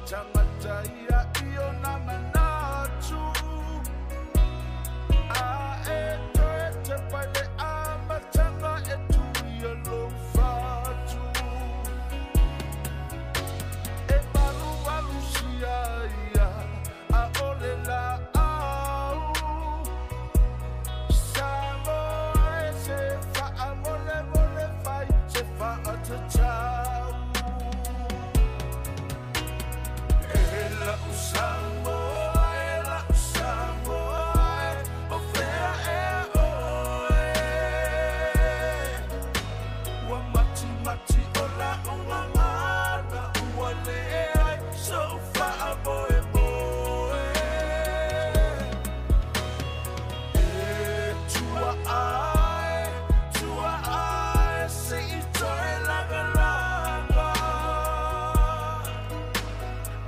tagata ia i ona manatu. A e toe tepa i le amataga e tuia lou fatu. E malumalusia ia a o le laau. Samoa e se faamolemole fai se faatatau. E lau Samoa, e lau Samoa e, o fea ea oe. Ua matimati o lau gagana, ua leai sou faamoemoe. E tua ae, tua ae, se i toe lagalaga.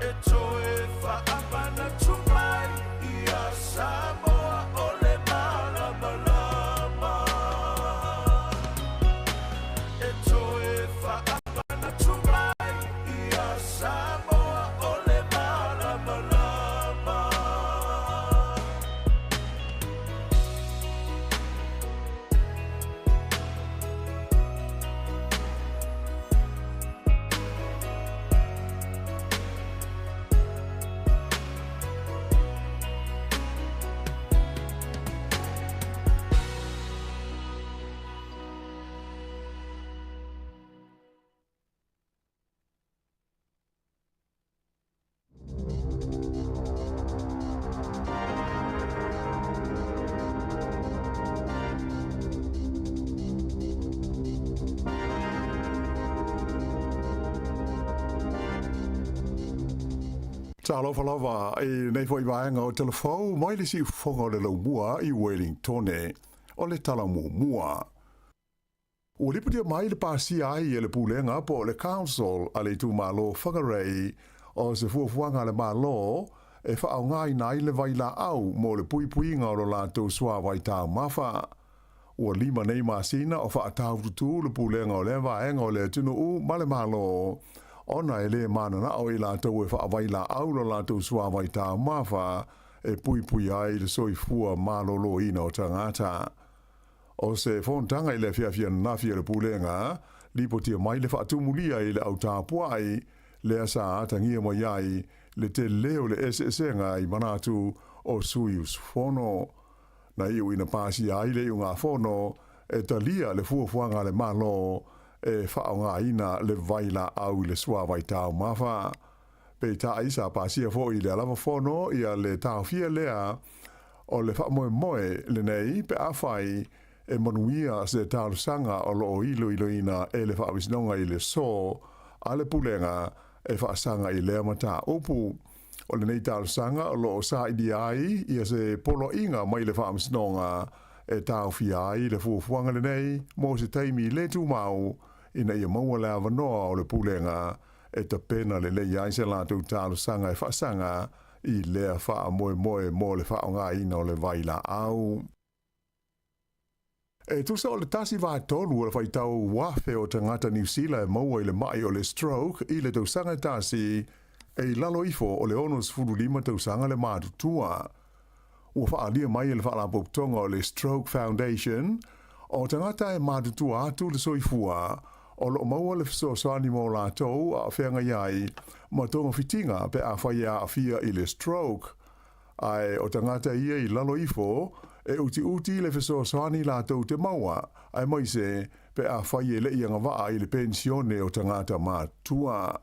E toe faamanatu mai ia Samoa o le malamalama. E toe faamanatu mai ia Samoa o le malamalama. Talofa lava i lenei foi vaega o Telefou mai le siufofoga o le Laumua i Wellingtone o le tala muamua. Ua lipotia mai le pasia ai e le Pulega po o le Council a le itumalo Whangarei o se fuafuaga a le Malo e faaaogaina ai le vailaau mo le puipuiga o lo latou suavai taumafa. Ua lima nei masina o faataututu le pulega o lea vaega o le atunuu ma le Malo, ona e le mananao i latou e faavailaau lo latou suavai taumafa e puipui ai le soifua maloloina o tagata. O se fonotaga i le afiafi ananafi a le Pulega, lipotia mai le faatumulia i le au tapuai, lea sa atagia mai ai le tele o le eseesega i manatu o sui usufono. Na iu ina pasia ai le iugafono e talia le fuafuaga a le Malo e faaaogaina le vailaau i le suavai taumafa. Peitai sa pasia foi i le alava fono ia le taofia lea o le faamoemoe lenei pe afai e manuia se talosaga o lo o iloiloina e le Faamasinoga i le so a le Pulega e faasaga i lea mataupu. O lenei talosaga o lo o sailia ai ia se poloaiga mai le Faamasinoga e taofia ai le fuafuaga lenei mo se taimi le tumau ina ia maua le avanoa o le Pulega e tapena lelei ai se latou talosaga e faasaga i lea faamoemoe mo le faaaogaina o le vailaau. E tusa o le 1/3 o le faitau afe o tagata Niu Sila e maua i le ma'i o le stroke i le tausaga e tasi, e i lalo ifo o le 65 tausaga le matutua. Ua faaalia mai e le Faalapotopotoga o le Stroke Foundation, o tagata e matutua atu le soifua, o lo o maua le fesoasoani mo latou a o feagai ai ma togafitiga pe afai e aafia i le stroke. Ae o tagata ia i lalo ifo, e utiuti le fesoasoani latou te maua, aemaise pe afai e le i agavaa i le penisione o tagata matutua.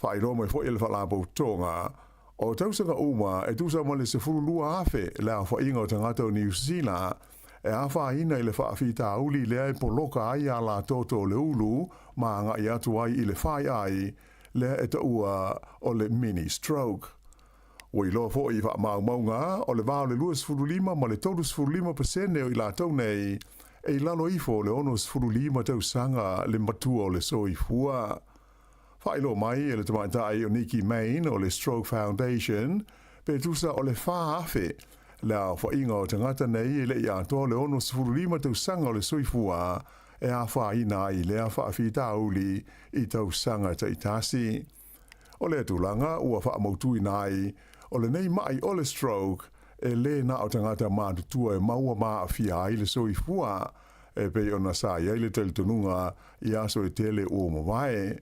Faailoa mai foi e le Faalapotopotoga, o tausaga uma e tusa ma le 12,000 le aofaiga o tagata o Niu Sila e afaina i le faafitauli lea e poloka ai a latou o le ulu ma agai atu ai i le faiai lea e taua o le mini stroke. Ua iloa foi i faamaumauga o le va o le 25 ma le 35% o i latou nei e i lalo ifo o le 65 tausaga le matua o le soifua. Faailoa mai e le tamaitai o Nikki Main o le Stroke Foundation pe tusa o le 4,000 le aofaiga o tagata nei e le i atoa le 65 tausaga o le soifua e afaina ai lea faafitauli i tausaga taitasi. O lea tulaga ua faamautuina ai, o lenei ma'i o le stroke, e lē na o tagata matutua e maua ma aafia ai le soifua, e pei ona sa i ai le talitonuga i aso e tele ua mavae,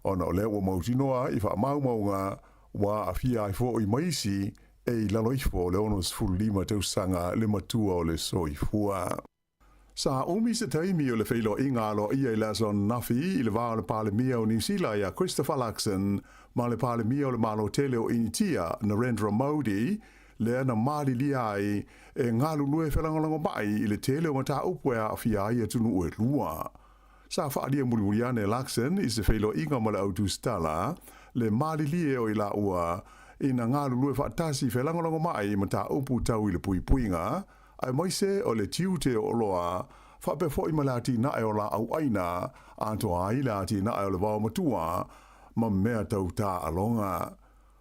ona o lea ua mautinoa i faamaumauga ua aafia ai fo'i ma isi e i lalo ifo o le 65 tausaga le matua o le soifua. Sa umi se taimi o le feiloaiga aloaia i le aso ananafi i le va o le Palemia o Niu Sila ia Christopher Luxon ma le Palemia o le Malo tele o Initia, Narendra Modi, lea na malilia ai e galulue felagolagomai i le tele o mataupu e aafia ai atunuu e lua. Sa faaalia mulimuli ane e Luxon i se feiloaiga ma le au tusitala le malilie o i laua ina galulue faatasi felagolagomai i mataupu tau i le puipuiga aemaise o le tiute o oloa, faapea foi ma le atinae o laau aina, atoa ai le atinae o le vaomatua ma mea tau taaloga.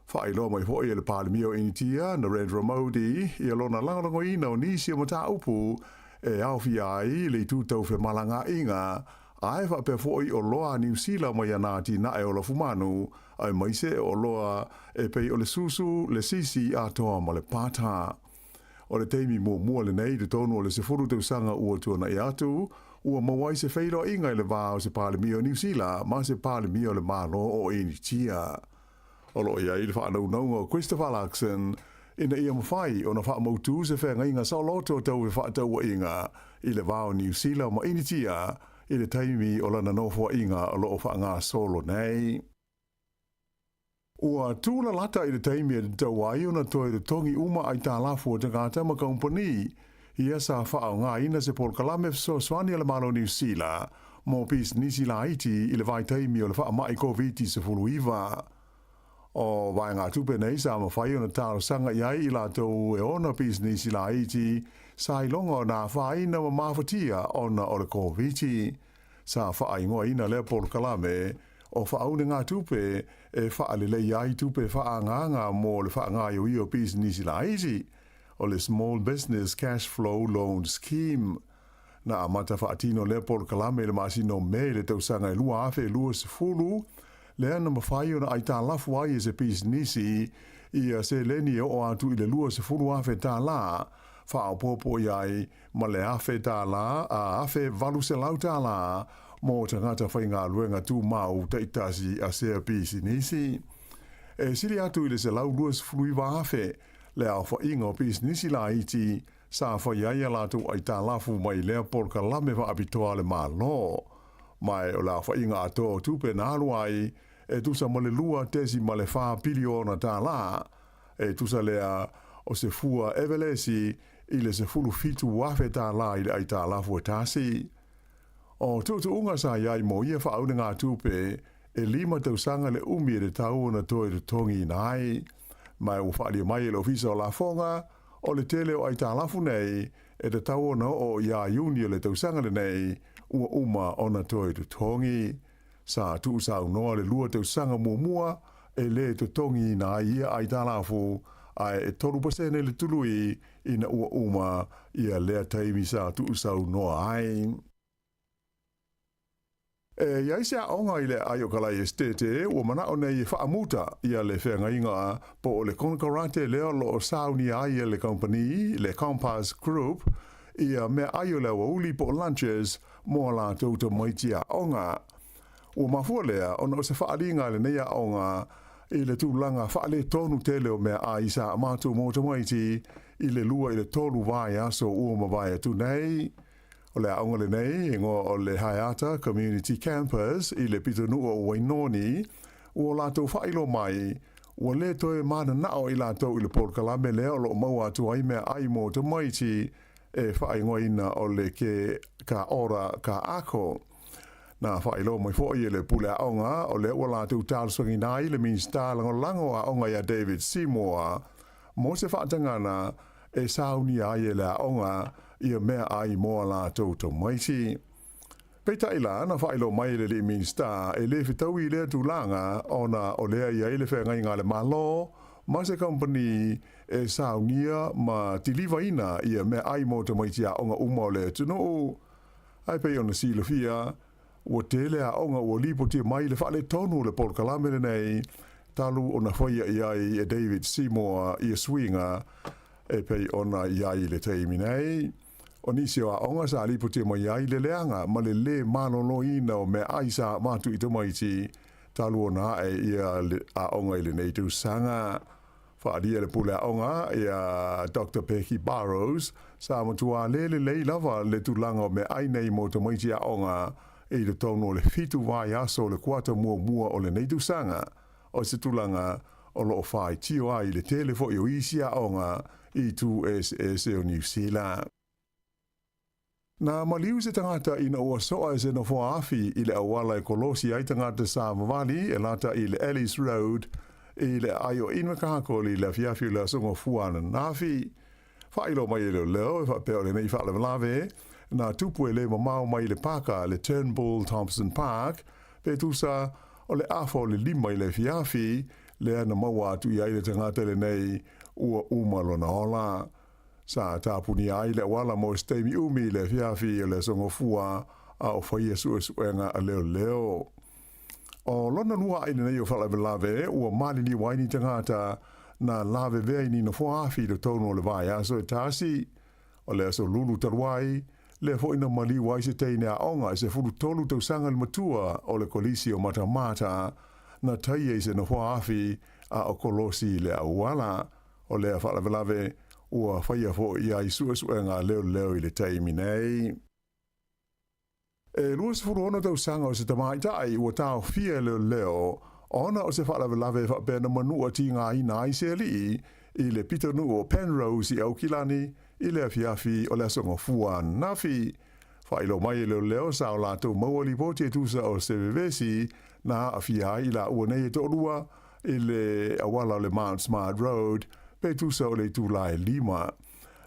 Faailoa mai foi e le Palemia o Initia, Narendra Modi, ia lona lagolagoina o nisi o mataupu e aofia ai le itu tau femalagaaiga, ae faapea foi oloa a Niu Sila mai ana atinae o lafumanu, aemaise o oloa e pei o le susu, le sisi atoa ma le pata. O le taimi muamua lenei i totonu o le 10 tausaga ua tuanai atu, ua maua ai se feiloaiga i le va o se Palemia o Niu Sila ma se Palemia o le Malo o Initia. O lo o i ai le faanaunauga o Christopher Luxon ina ia mafai ona faamautū se feagaiga saoloto tau fefaatauaiga i le va o Niu Sila ma Initia i le taimi o lana nofoaiga o lo o faagasolo nei. Ua tūlalata i le taimi e tatau ai ona toe totogi uma aitalafu a tagata ma kamupani ia sa faaaogaina se polokalame fesoasoani a le Malo o Niu Sila mo pisinisi laiti i le vaitaimi o le faamai Koviti-19. O vaegatupe nei sa mafai ona talosaga i ai i latou e ona pisinisi laiti sa iloga ona afaina ma mafatia ona o le Koviti. Sa faaigoaina lea polokalame o faaunegatupe e faaleleia ai tupe faaagaaga mo le faagaoioia o pisinisi laiti, o le Small Business Cash Flow Loan Scheme. Na amata faatino lea polokalame i le masina o Me i le tausaga e 2020, lea na mafai ona aitalafu ai e se pisinisi ia seleni e oo atu i le $20,000, faaopoopo i ai ma le $1,000 a $1,800 mo tagata faigaluega tumau taitasi a sea pisinisi. E sili atu i le 129,000 le aofaiga o pisinisi laiti sa fai ai a latou aitalafu mai lea polokalame faapitoa a le Malo. Ma o le aofaiga atoa o tupe na alu ai e tusa ma le $2.4 piliona tālā, e tusa lea o se fua evelesi i le $17,000 i le aitalafu e tasi. O tuutuuga sa i ai mo ia faaunegatupe, e 5 tausaga le umi e tatau ona toe totogiina ai. Ma ua faaalia mai e le Ofisa o Lafoga, o le tele o aitalafu nei e tatau ona oo iā Iuni o le tausaga lenei, ua uma ona toe totogi. Sa tuusaunoa le 2 tausaga muamua e lē totogiina ai ia aitalafu, ae e 3% le tului ina ua uma ia lea taimi sa tuusaunoa ai. E i ai se aoga i le aai o Kalai Esitete ua manao nei e faamuta ia le feagaiga po o le konekarate lea o lo o saunia ai e le kamupani, le Compass Group, ia meaai o le aoauli po o lunches mo a latou tamaiti aoga. Ua mafua lea ona o se faaaliga a lenei aoga i le tulaga faaletonu tele o meaai sa matou mo tamaiti i le 2 i le 3 vaiaso ua mavae atu nei. O le aoga lenei, igoa o le Haeata Community Campus i le pitonuu o Wainoni, ua latou faailoa mai, ua lē toe mananao i latou i le polokalame lea o lo o maua atu ai meaai mo tamaiti e faaigoaina o le Ke Ka Ora Ka Ako. Na faailoa mai foi e le pule aoga o lea ua latou talosagiina ai le Minisita Lagolago o Aoga ia David Seymour mo se faatagana e saunia ai e le aoga ia meaai mo a latou tamaiti. Peitai la, na faailoa mai e le alii Minisita e lē fetaui i lea tulaga ona o lea i ai le feagaiga a le Malo ma se kamupani e saunia ma tilivaina ia meaai mo tamaiti aoga uma o le atunuu. Ae pei ona silafia, ua tele aoga ua lipotia mai le faaletonu o le polokalame lenei, talu ona faia i ai e David Seymour ia suiga e pei ona i ai i le taimi nei. O nisi o aoga sa lipotia mai ai le leaga ma le lē maloloina o meaai sa avatu i tamaiti talu ona ae ia aoga i lenei tausaga. Faaalia le pule aoga ia Doctor Becky Burrows, sa matua lē lelei lava le tulaga o meaai nei mo tamaiti aoga i totonu o le fitu vaiaso o le kuata muamua o lenei tausaga, o se tulaga o lo o faitio ai le tele foi o isi aoga i itu eseese o Niu Sila. Na maliu se tagata ina ua soa e se nofoa afi i le auala e kolosi ai tagata savavali e lata i le Ellis Road i le aai o Invercargill i le afiafi o le Aso Gafua ananafi. Faailoa mai e leoleo e faapea o lenei faalavelave na tupu e le mamao mai i le paka le Turnbull Thompson Park pe tusa o le afa o le 5 i le afiafi lea na maua atu i ai le tagata lenei ua uma lona ola. Sa tapunia ai le auala mo se taimi umi i le afiafi o le Aso Gafua a o faia suesuega a leoleo. O lona lua aʻi lenei o faalavelave ua maliliu ai ni tagata na lavevea i ni nofoa afi i totonu o le vaiaso e tasi. O le aso lulu talu ai, lea foi na maliu ai se teine aoga e 13 tausaga le matua o le Kolisi o Matamata na taia i se nofoa afi a o kolosi i le auala. O lea faalavelave ua faia foi i ai suesuega a leoleo i le taimi nei. E 26 tausaga o se tamaitai ua taofia e leoleo ona o se faalavelave e faapea na manua tigaina ai se alii i le pitonuu o Penrose i Aukilani i le afiafi o le Aso Gafua ananafi. Faailoa mai e leoleo sa o latou maua lipoti e tusa o se vevesi na aafia ai i laua nei e toalua i le auala o le Mount Smart Road pe tusa o le itula e 5.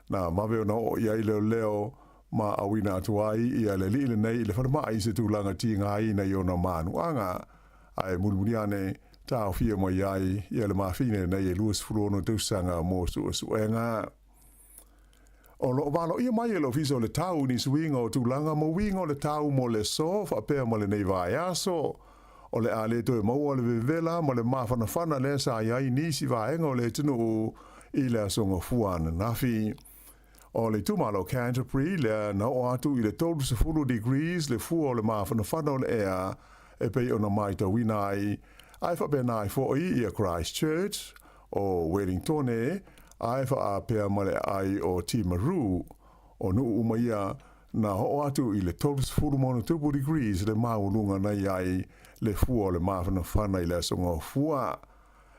Na vave ona oo i ai leoleo ma auina atu ai ia le alii lenei i le falemai i se tulaga tigaina i ona manuaga. Ae mulimuli ane, taofia mai ai ia le mafine lenei e 26 tausaga mo suesuega. O lo o valoia mai e le Ofisa o le Tau ni suiga o tulaga ma uiga o le tau mo le aso faapea ma lenei vaiaso. O le a le toe maua le vevela ma le mafanafana lea sa i ai nisi vaega o le atunuu i le Aso Gafua ananafi. O le itumalo Canterbury lea na oo atu i le 30 degrees le fua o le mafanafana o le ea e pei ona maitauina ai, ae faapena ai foi ia Christchurch, o Wellingtone, ae faapea ma le aai o Timaru. O nuu uma ia na oo atu i le 30+ degrees le maualuga na i ai le fua o le mafanafana i le Aso Gafua.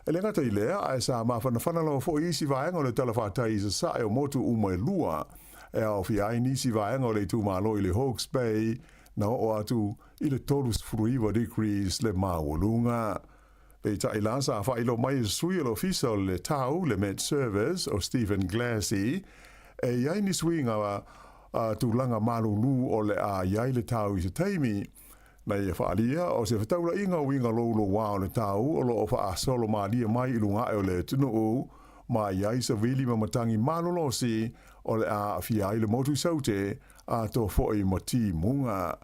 E le gata i lea, ae sa mafanafana lava foi isi vaega o le talafatai i sasae o motu uma e lua, e aofia ai nisi vaega o le itumalo i le Hawke's Bay na oo atu i le 39 degrees le maualuga. Peitai la, sa faailoa mai e se sui o le Ofisa o le Tau, le Met Service, o Stephen Glassey, e i ai ni suiga tulaga malūlū o le a i ai le tau i se taimi. Na ia faaalia, o se fetaulaiga uiga loulouā o le tau o lo o faaasolo malie mai i luga ae o le atunuu, ma i ai savili ma matagi malolosi o le a aafia ai le motu i Saute, atoa foi ma timuga.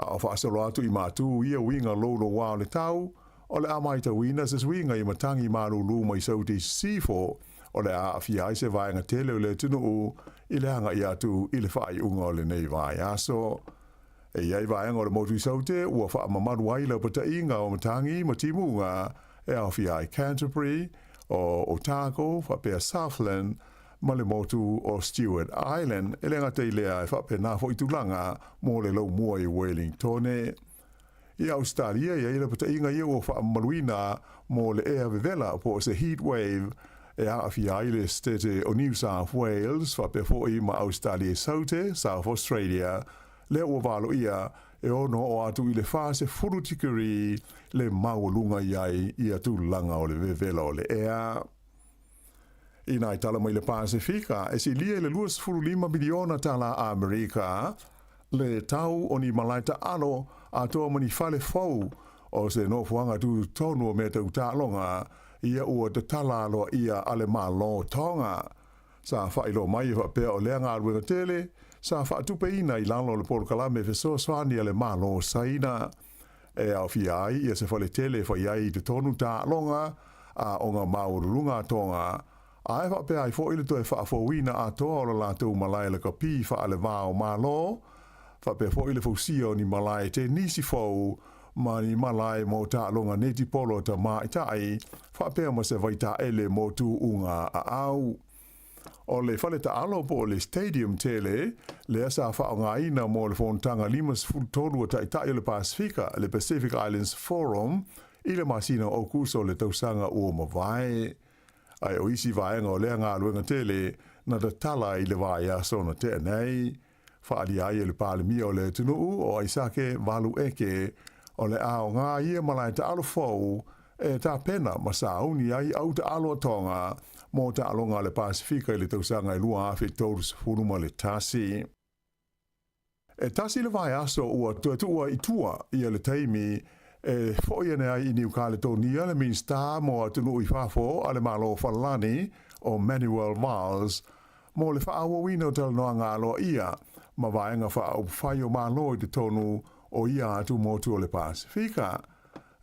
A o faasolo atu i Matū ia uiga loulouā o le tau, o le a maitauina se suiga i matagi malūlū mai Saute i Sisifo, o le a aafia ai se vaega tele o le atunuu i le agai atu i le faaiuga o lenei vaiaso. E i ai vaega o le motu i Saute ua faamamalu ai laupataiga o matagi ma timuga e aofia ai Canterbury, o Otago faapea Southland ma le motu o Stewart Island, e le gata i lea e faapena foi tulaga mo le laumua i Wellingtone. I Ausetalia, e i ai lapataiga ia ua faamamaluina mo le ea vevela po o se heat wave e aafia ai le setete o New South Wales faapea foi ma Ausetalia i Saute, South Australia, lea ua valoia e ono oo atu i le 40 tikeri le maualuga i ai ia tulaga o le vevela o le ea. Inā i tala mai le Pasefika, e silia i le 25 miliona tala Amerika le tau o ni malae taalo atoa ma ni fale fou o se nofoaga tutotonu o mea tau taaloga ia ua tatala aloaia a le Malo Tonga. Sa faailoa mai e faapea o lea galuega tele sa faatupeina i lalo o le polokalame fesoasoani a le Malo o Saina. e aofia ai ia se faletele e fai ai i totonu taaloga aoga maualuluga a Toga, a e faapea ai foi le toe faafouina atoa o le latou malae lakapi faale-va o Malo, faapea foi le fausia o ni malae tenisi fou ma ni malae mo taaloga netipolo a tamaitai, faapea ma se vaitaele mo tuuga aau. O le fale taalo po o le stadium tele lea sa faaaogaina mo le fonotaga 53 a Taitai o le Pasefika, le Pacific Islands Forum, i le masina o Aukuso o le tausaga ua mavae. Ae o isi vaega o lea galuega tele na tatala i le vaiaso na tea nei. Faaalia ai e le Palemia o le atunuu o Aisake Valu Eke, o le aoga ia malae taalo fou e tapena ma sauni ai au taalo a Tonga mo taaloga a le Pasefika i le tausaga e 2031. E tasi le vaiaso ua toe tuua i tua ia le taimi e foi ane ai i Niu Kaletonia le Minisita mo Atunuu i Fafo a le Malo o Falelani o Manuel Valls mo le faaauauina o talanoaga aloaia ma vaega faaupufai o Malo i totonu o ia atu motu o le Pasefika.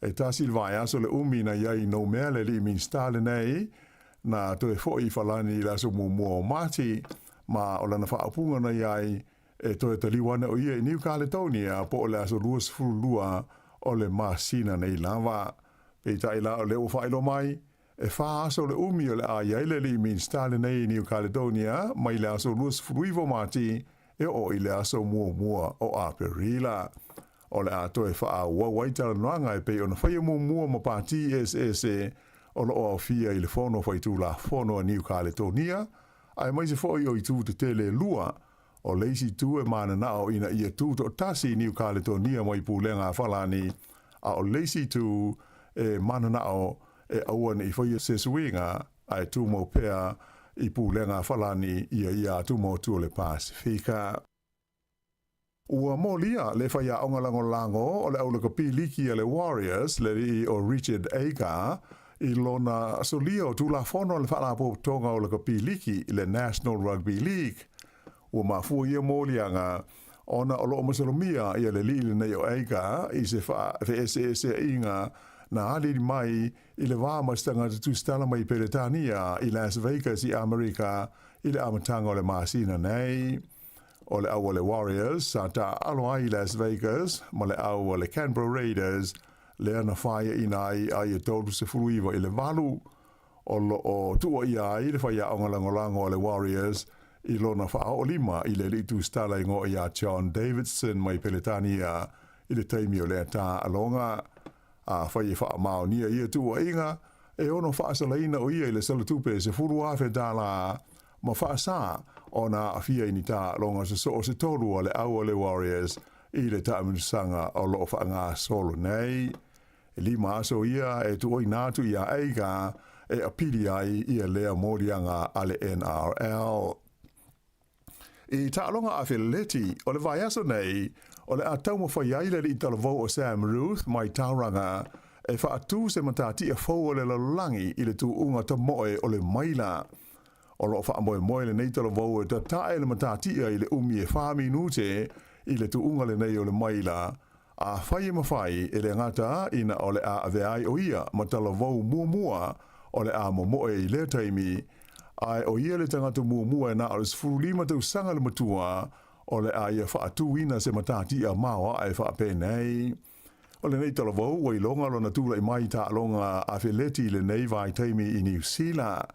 E tasi le vaiaso le umi na i ai i Noumea le alii Minisita lenei, na toe foi i Falani i le aso muamua o Mati, ma o lana faaupuga na i ai, e toe taliu ana o ia i Niu Kaletonia po o le aso 22 o le masina nei lava. Peitai la o lea ua faailoa mai, E whā aso le umi o le a i ai le alii Minisita lenei i New Caledonia mai le aso 29 o Mati e oo i le aso muamua o Aperila. O le a toe faaauau ai talanoaga e pei ona faia muamua ma pati eseese o lo o aofia i le Fono Faitulafono a New Caledonia, aemaise foi o itu tetele e lua, o le isi itu e mananao ina ia tutoatasi Niu Kaletonia mai pulega a Falani, a o le isi itu e mananao e aua ne i faia se suiga ae tumau pea i pulega a Falani ia ia atu motu o le Pasefika. Ua molia le faiaoga lagolago o le aulakapi liki a le Warriors, le alii o Richard Agar, i lona solia o Tulafono a le Faalapotopotoga o Lakapi Liki, le National Rugby League. Ua mafua ia moliaga ona o lo o masalomia ia le alii lenei o Agar i se feeseeseaiga na aliali mai i le va ma se tagata tusitala mai Peretania i Las Vegas i Amerika i le amataga o le masina nei. O le au a le Warriors sa taaalo ai i Las Vegas ma le au a le Canberra Raiders lea na faiaina ai a ia 39 i le 8. O lo o tuuaia ai le faiaoga lagolago a le Warriors i lona faaoolima i le alii tusitala igoa ia John Davidson mai Peretania i le taimi o lea taaloga. Afai e faamaonia ia tuuaiga, e ono faasalaina o ia i le salatupe e $10,000 ma faasā ona aafia i ni taaloga sosoo se tolu a le au a le Warriors i le taamilosaga o lo o faagasolo nei. E lima aso ia e tuuina atu iā Agar e apili ai ia lea moliaga a le NRL. I taaloga afeleti o le vaiaso nei, o le a taumafai ai le alii talavou o Sam Ruth mai Tauranga e faatu se matatia fou o le lalolagi i le tuuga tamoe o le maila. O lo o faamoemoe lenei talavou e tatae le matatia i le umi e whā minute i le tuuga lenei o le maila, afai e mafai e le gata ina o le a avea ai o ia ma talavou muamua o le a momoe i lea taimi, ae o ia le tagata muamua e na o le 15 tausaga le matua o le a ia faatuina se matatia maoae faapenei. O lenei talavou ua iloga lona tulai mai i taaloga afeleti i lenei vaitaimi i Niu Sila.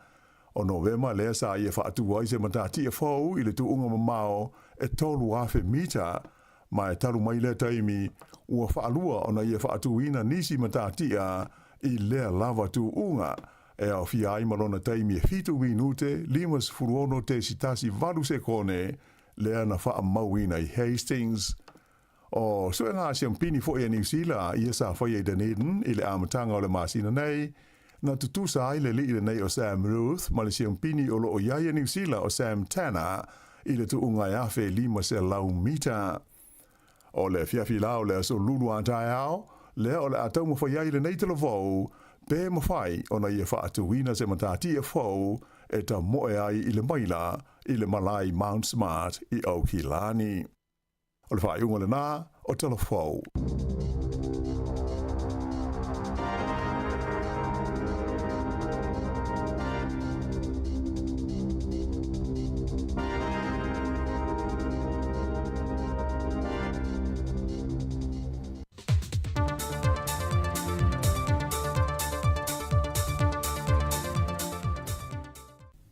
O Novema lea sa ia faatu ai se matatia fou i le tuuga mamao e 3,000 mita, ma e talu mai lea taimi, ua faalua ona ia faatuina nisi matatia i lea lava tuuga, e aofia ai ma lona taimi e 7 minute 56.18 sekone lea na faamauina i Hastings. O suega siampini foi a Niu Sila ia sa faia i Dunedin i le amataga o le masina nei, na tutusa ai le alii lenei o Sam Ruth ma le siampini o lo o i ai a Niu Sila o Sam Tanner i le tuuga e 1,500 mita. O le afiafi la o le aso lulu a taeao, lea o le a taumafai ai lenei talavou, pe mafai ona ia faatuina se matatia fou e tamoe ai i le maila i le malae Mount Smart i Aukilani. O le faaiuga lena o Talafou.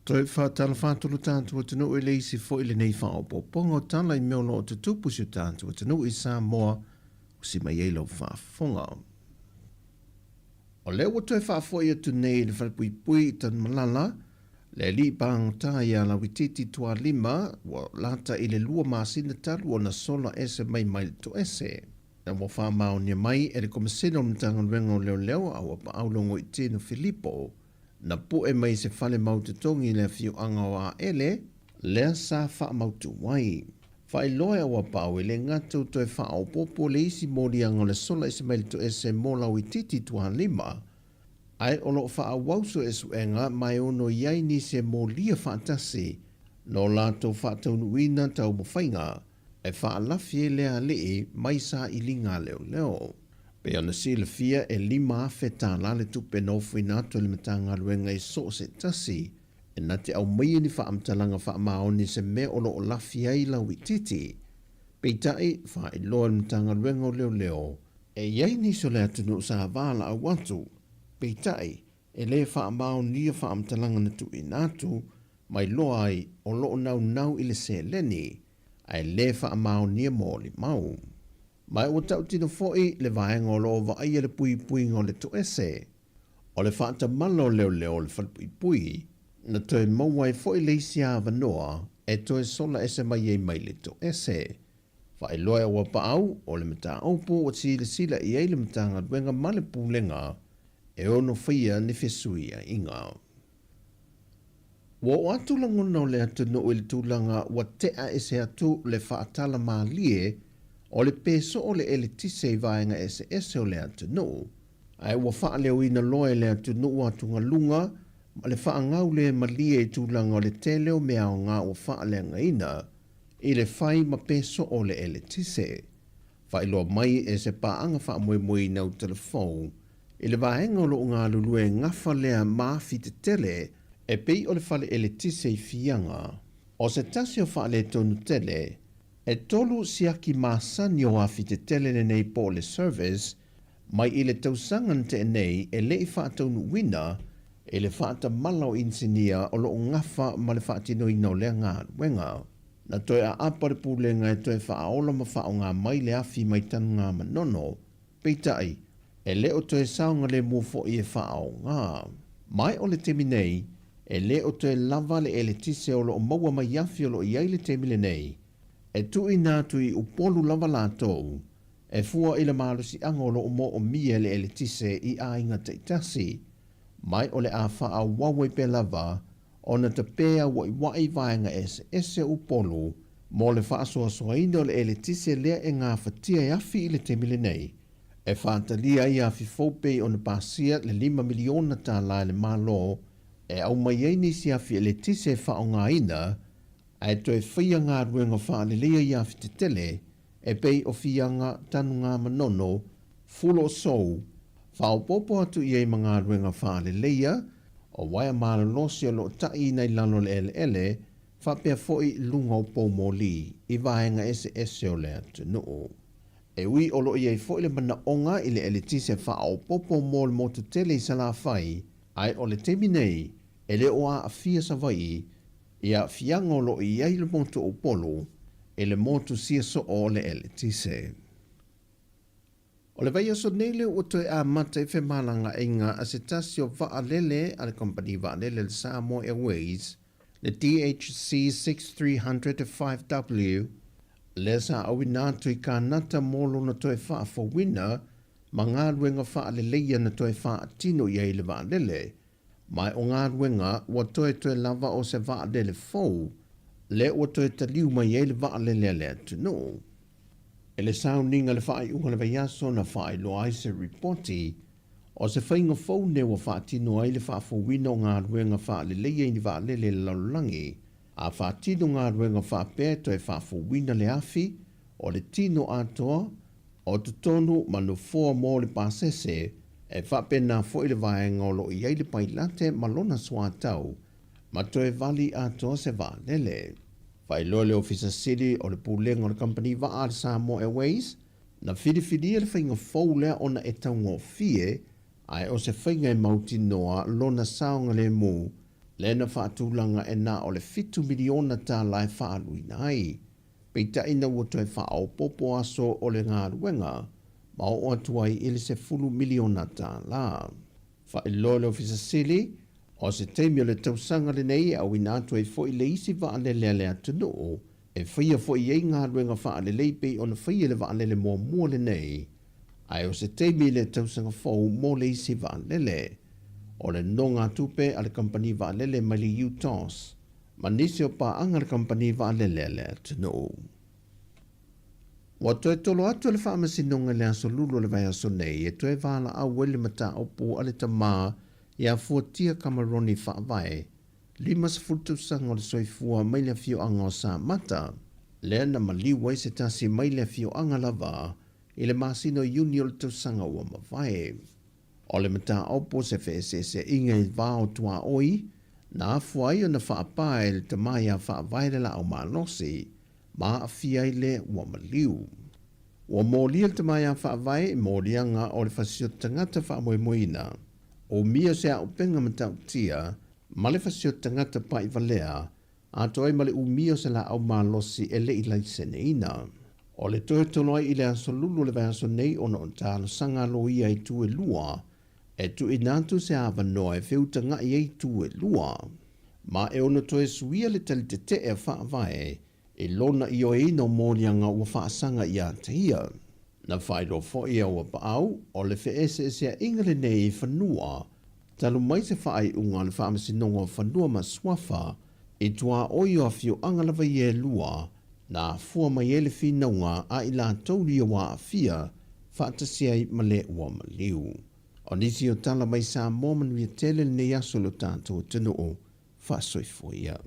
Toe faatalofa atu lo tatou atunuu i le isi foi lenei faaopoopoga o tala i mea o lo o tutupu i si o tatou atunuu i Samoa ua si mai ai lau faafofoga. O lea ua toe faafoi atu nei i le falepuipui i Tanumalala, le alii pagota ia Lauitiiti Tualima ua lata i le 2 masina talu ona sola ese mai mai le toese. Na ua faamaonia mai e le Komesina o le Matagaluega o Leoleo a Auapaau Logoitino Filipo, na pu'e mai se fale mau totogi i le afioaga o Aele, lea sa faamautu ai. Faailoa e Auapaau e le gata ua toe faaopoopo le isi moliaga o le sola ese mai le toese mo Lauitiiti Tualima, ae o lo o faaauau suesuega ma e ono i ai nisi e molia faatasi no latou faataunuuina taumafaiga e faalafi ai lea alii mai sailiga a leoleo. Pei ona silafia e $5,000 le tupe na ofoina atu e le Matagaluega i so o se tasi e na te aumaia ni faamatalaga faamaoni i se mea o lo o lafi ai lauitiiti. Peitai, faailoa e le Matagaluega o Leoleo, e i ai nisi o le atunuu sa valaau atu, peitai, e le faamaonia faamatalaga na tuuina atu, ma iloa ai o lo o naunau i le seleni, ae le faamaonia molimau. Ma ua tautino foi le vaega o lo o vaaia le puipuiga o le toese, o le faatamala o leoleo o le falepuipui, na toe maua ai foi le isi avanoa e toe sola ese mai ai mai le toese. Faailoa e Auapaau, o le mataupu ua silasila i ai le Matagaluega ma le Pulega e ono faia ni fesuiaiga. Ua oo atu lagona o le atunuu i le tulaga ua tea ese atu le faatala malie o le peso o le eletise i vaega eseese o le atunuu, ae ua faaleoina loa e le atunuu atugaluga ma le faagau le malie i tulaga o le tele o mea aoga ua faaleagaina i le fai ma peso o le eletise. Faailoa mai e se paaga faamoemoeina o telefou i le vaega o lo o galulue e gafa lea ma afi tetele e pei o le fale eletise i Fiaga. O se tasi o faaletonu tele, e 3 siaki masani o afi tetele lenei po o le service mai i le tausaga na tea nei e le i faataunuuina i le faatamala o inisinia o lo o gafa ma le faatinoina o lea galuega. Na toe aapa le pulega e toe faaola ma faaaoga mai le afi mai Tanugamanono, peitai, e le o toe saogalemu foi e faaaoga. Mai o le taimi nei, e le o toe lava le eletise o lo o maua mai afi o lo o i ai le taimi lenei, e tuuina atu i Upolu lava latou, e fua i le malosiaga o lo o moomia e le eletise i aiga taitasi. Mai o le a faaauau ai pea lava ona tapē auaiuaʻi vaega eseese o Upolu mo le faasoasoaina o le eletise lea e gafatia e afi i le taimi lenei, e faatalia ai afi fou pei ona pasia le $5 miliona e le Malo e aumai ai nisi afi eletise e faaaogaina ae toe faia galuega faaleleia i afi tetele e pei o Fiaga, Tanugamanono, Fuloosou, faaopoopo atu i ai ma galuega faaleleia o uaea malolosi o lo o taʻiina i lalo o le eleele faapea foi luga o poumoli i vaega eseese o le atunuu. E ui o lo o i ai foi le manaoga i le eletise faaopoopo mo le motu tele i Salafai, ae o le taimi nei e le o aafia Savaii i aafiaga o lo o i ai le motu o Upolu i le motu siasoo o le eletise. O le vaiaso nei lea ua toe amata ai femalagaaiga a se tasi o vaalele a le kamupani vaalele le Samoa Airways, le DHC 6300 5W, lea sa auina atu i Kānata mo lona toe faafouina ma galuega faaleleia na toe faatino i ai le vaalele, Ma o galuega ua toetoe lava o se vaalele fou, lea ua toe taliu mai ai le vaalele a le atunuu. I le sauniga i le faaiuga o le vaiaso na faailoa ai se ripoti o se faiga fou nei ua faatino ai le faafouina o galuega faaleleia i ni vaalele i le lalolagi, a faatino galuega faapea e toe faafouina le afi o le tino atoa o totonu ma nofoa mo le pasese, e faapena foi le vaega o lo o i ai le pailate ma lona suatau ma toe vali atoa se vaalele. Faailoa le Ofisa Sili o le Pulega o le Kamupani Vaa a le Samoa Airways, na filifilia le faiga fou lea ona e taugofie ae o se faiga e mautinoa lona saogalemu. lea na faatulaga e na o le $7 miliona tala e faaaluina ai. Peitai ina ua toe faaopoopo aso o le galuega ma oo atu ai i le $10 miliona tala. Faailoa le Ofisa Sili, o se taimi o le tausaga lenei e auina atu ai foi le isi vaalele a le atunuu e faia foi i ai galuega faalelei pei ona faia i le vaalele muamua lenei, ae o se taimi i le tausaga fou mo le isi vaalele. O le nogatupe a le kamupani vaalele mai le UTOS ma nisi o paaga a le kamupani vaalele a le atunuu. Ua toe tolo atu e le Faamasinoga i le Aso Lulu o le vaiaso nei e toe valaau ai le mataupu a le tama ia Fuatia Kamaroni Faavae, 50 tausaga o le soifua mai le afioaga o Samata, lea na maliu ai se tasi mai le afioaga lava i le masina o Iuni o le tausaga ua mavae. O le mataupu o se feeseeseaiga i va o tuaoi, na afua ai ona faapā e le tama ia Faavae le laau malosi, ma aafia ai le ua maliu. Ua molia le tama ia Faavae i moliaga o le fasioti tagata faamoemoeina, umia se auupega matautia ma le fasioti tagata pa'ivalea, atoa ai ma le umia o se laau malosi e le i laiseneina. O le toe tolo ai i le Aso Lulu o le vaiaso nei ona o talosaga a loia i itu e lua, e tuuina atu se avanoa e feutaga'i ai itu e lua. Ma e ono toe suia le tali tete'e a Faavae i lona ioeina o moliaga ua faasaga ia te ia. Na faailoa foi e Auapaau, o le feeseesea'iga lenei i fanua talu mai se faaiuga a le Faamasinoga o Fanua ma Suafa i tuaoi o afioaga lava ia e lua, na afua mai ai le finauga a i latou ia ua aafia faatasi ai ma le ua maliu. O nisi o tala mai Samoa manuia tele lenei aso i lo tatou atunuu. Faasoifua ia.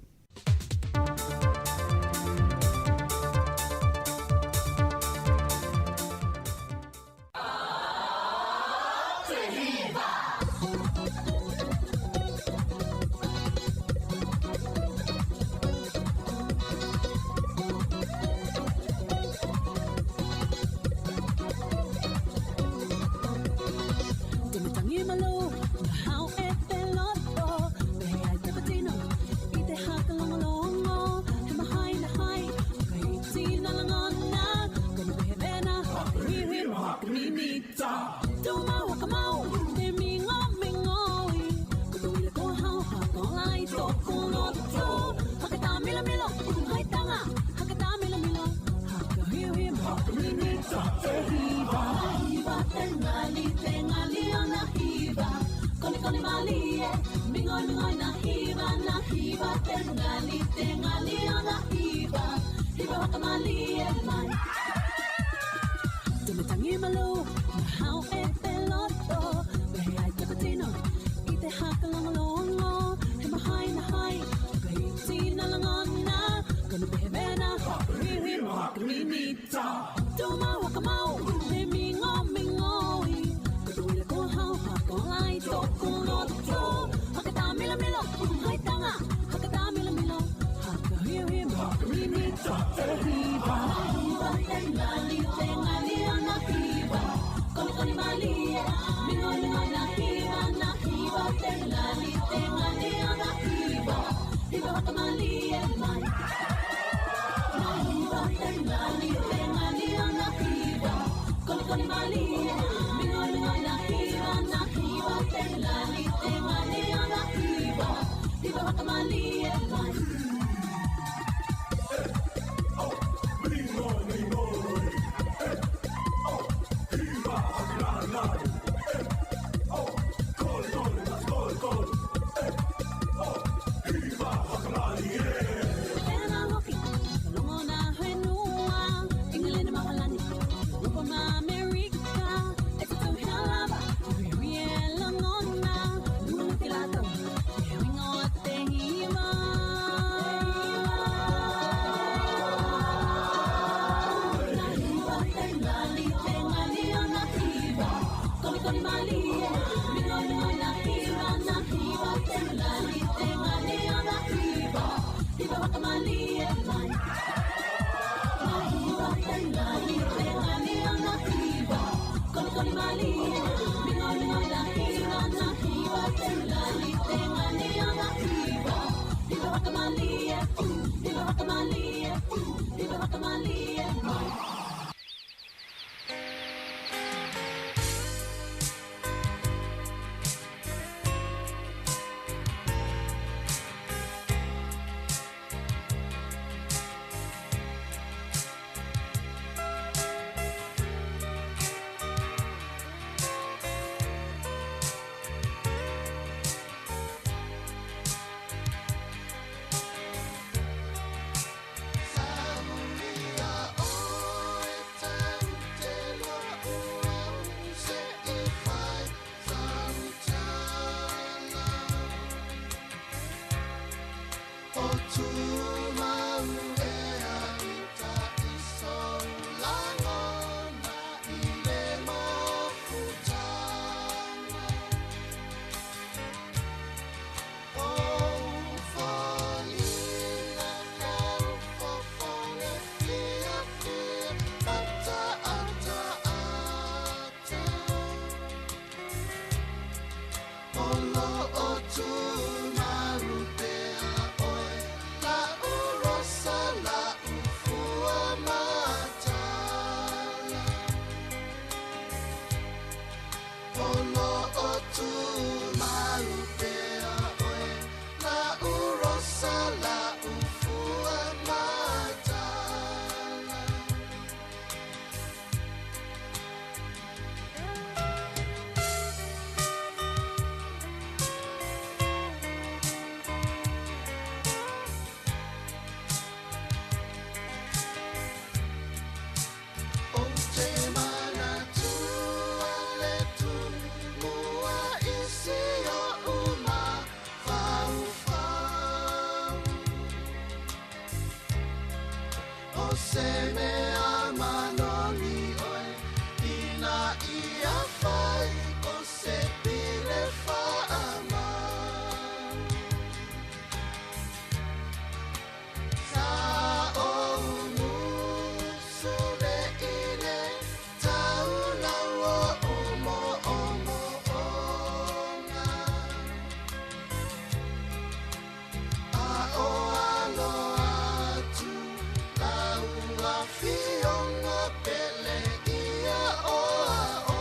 Fionga pele ia o a o.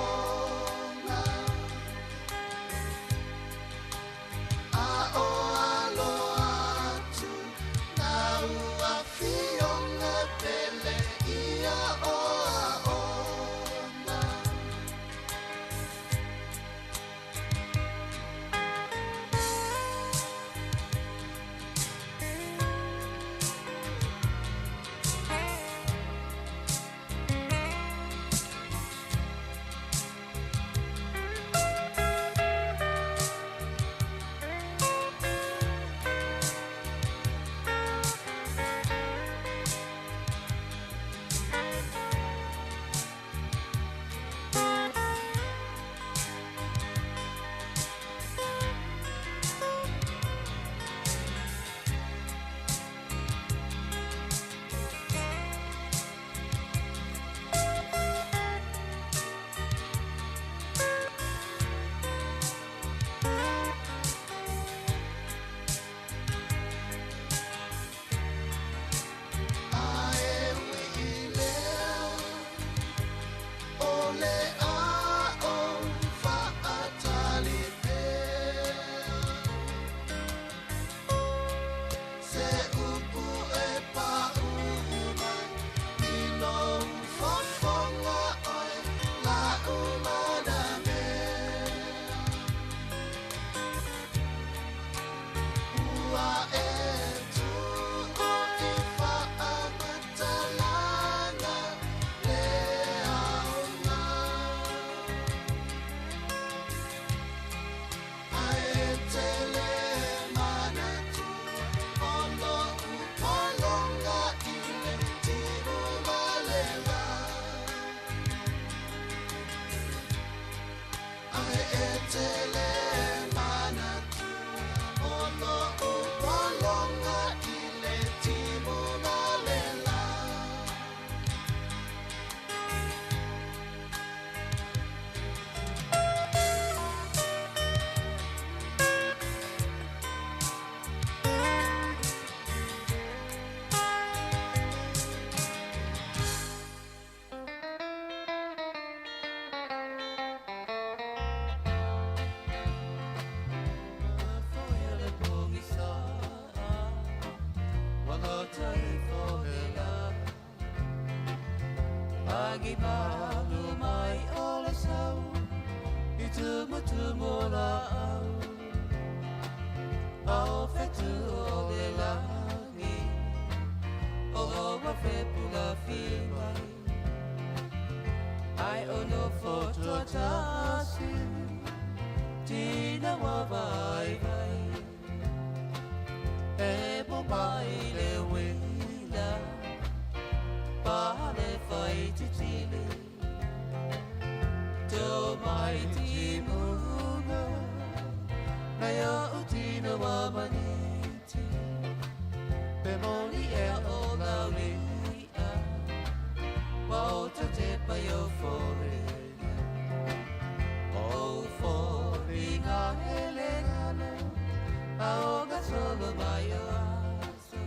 malu mai o le sau i tumutumu o laau a o fetu o le lagi o oa fepulafi mai ai o nofo tuatasi tina ua vaivai e po mai le uila pa le fai titili tō mai timuga nei o tina wa maniti pe moni e o laulia wa o te te pai o fōringa o fōringa hele ngalo a o gasolo mai o aso.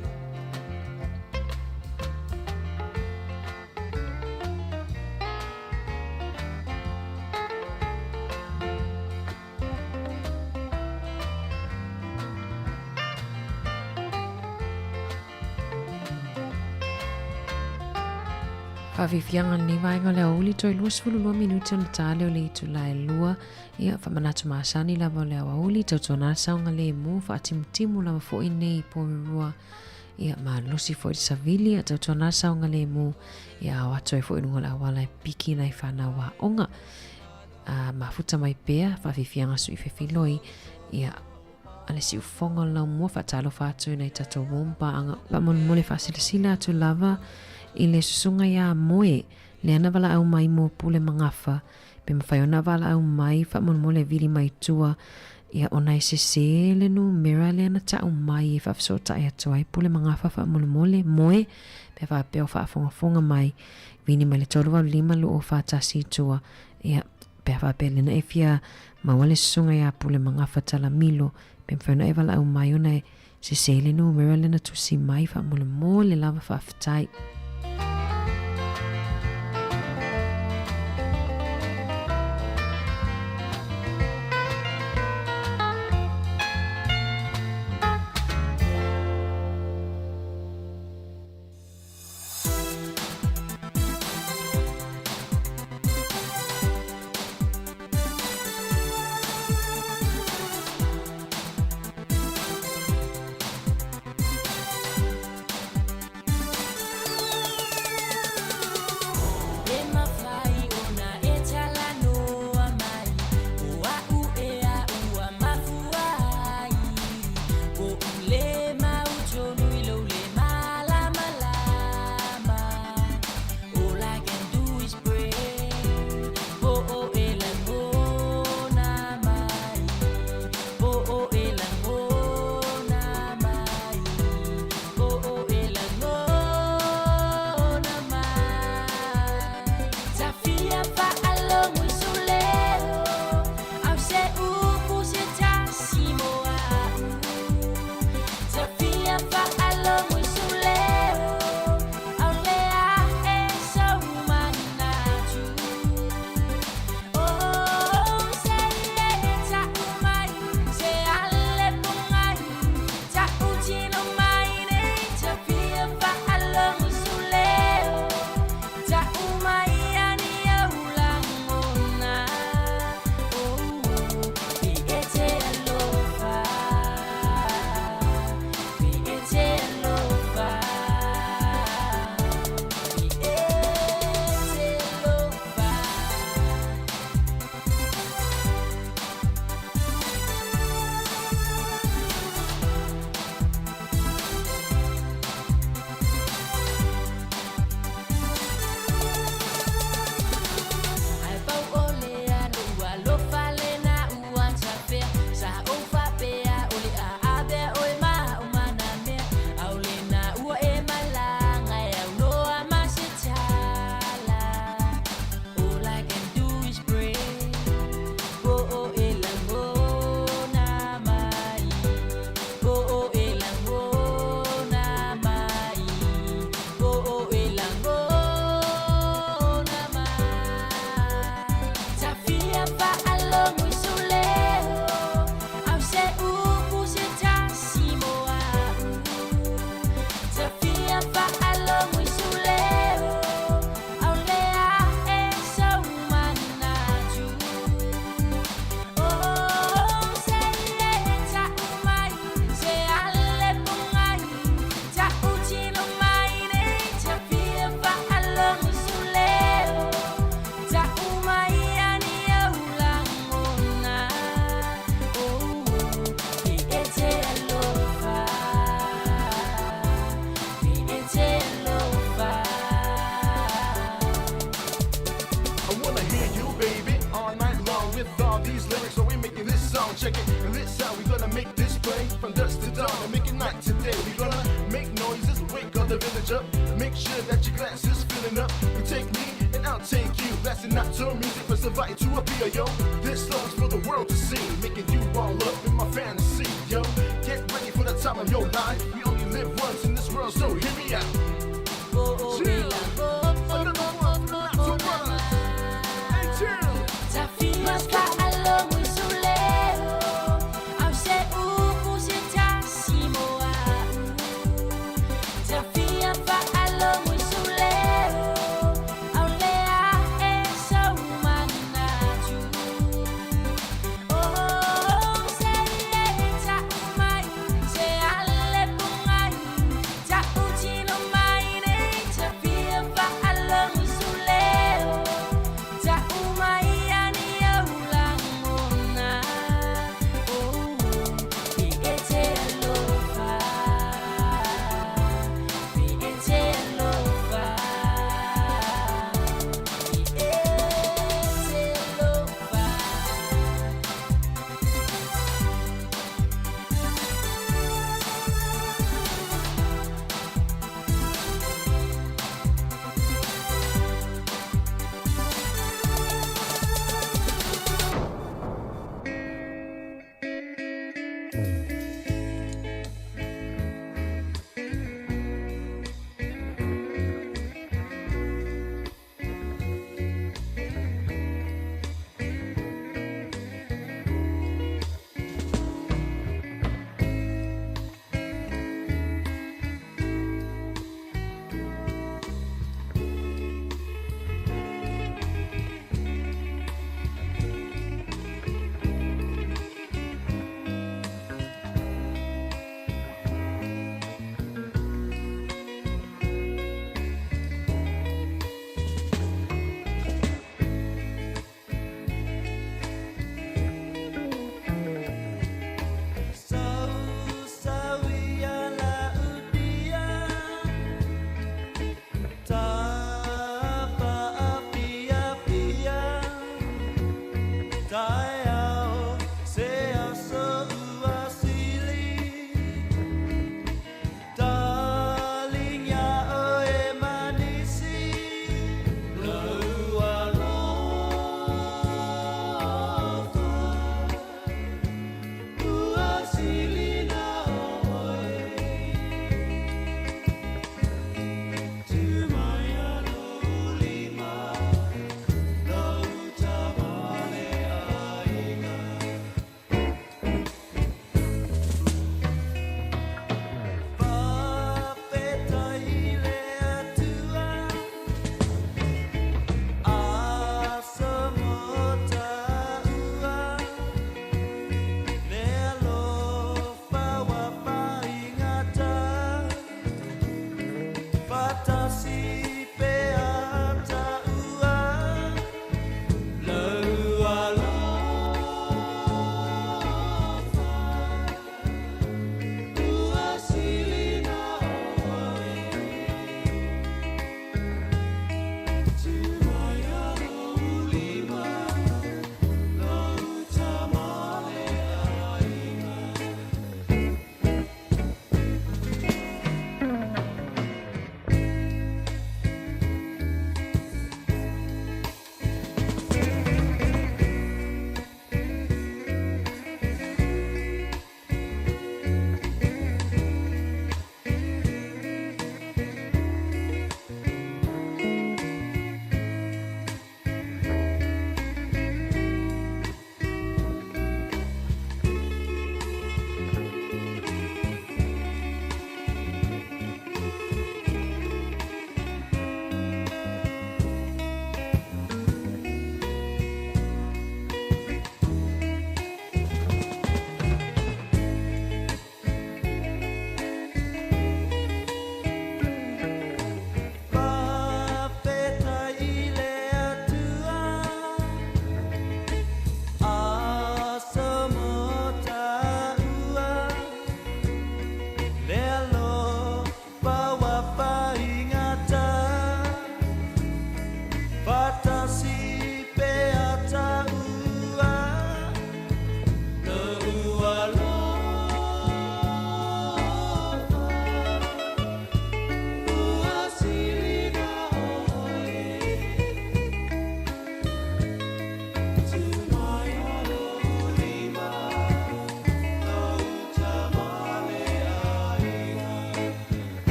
Faafiafiaga lenei vaega o le aoauli toe 22 minute ona ta lea o le itula e lua. Ia, faamanatu masani lava o le aoauli, tautuana le saogalemu, faatimutimu lava foi nei i Porirua. Ia, malosi foi le savili, ia tautuana le saogalemu, ia ao atu ai foi i luga o le auala e piki nai fanau aoga. A mafuta mai pea, faafiafiaga sui fefiloi, ia, a le siufofoga o le laumua faatalofa atu i nai tatou uo ma paaga faamolemole faasilasila atu lava i le susuga iā Moe lea na valaau mai mo pule ma gafa pe mafai ona valaau mai faamolemole vili mai tua ia ona e sese le numera lea na tau mai e faafesootai atu ai pule ma gafa faamolemole Moe pe faapea o faafogafoga mai vini mai le 385 241 i tua ia Pe a faapea lena e fia maua le susuga iā Pule ma Gafa Talamilo, pe mafai ona e valaau mai ona e sese le numera lena tusi mai faamolemole lava faafetai. With all these lyrics, so we making this song. Check it, and this how we gonna make this play. From dusk to dawn, and make it night today. We gonna make noises, wake all the village up. Make sure that your glass is filling up. You take me, and I'll take you. Blasting out to music for survive to appear, yo. This song's for the world to see, making you all up in my fantasy, yo. Get ready for the time of your life. We only live once in this world, so hear me out. Chill. Another one for the Nato Brothers. Hey, chill.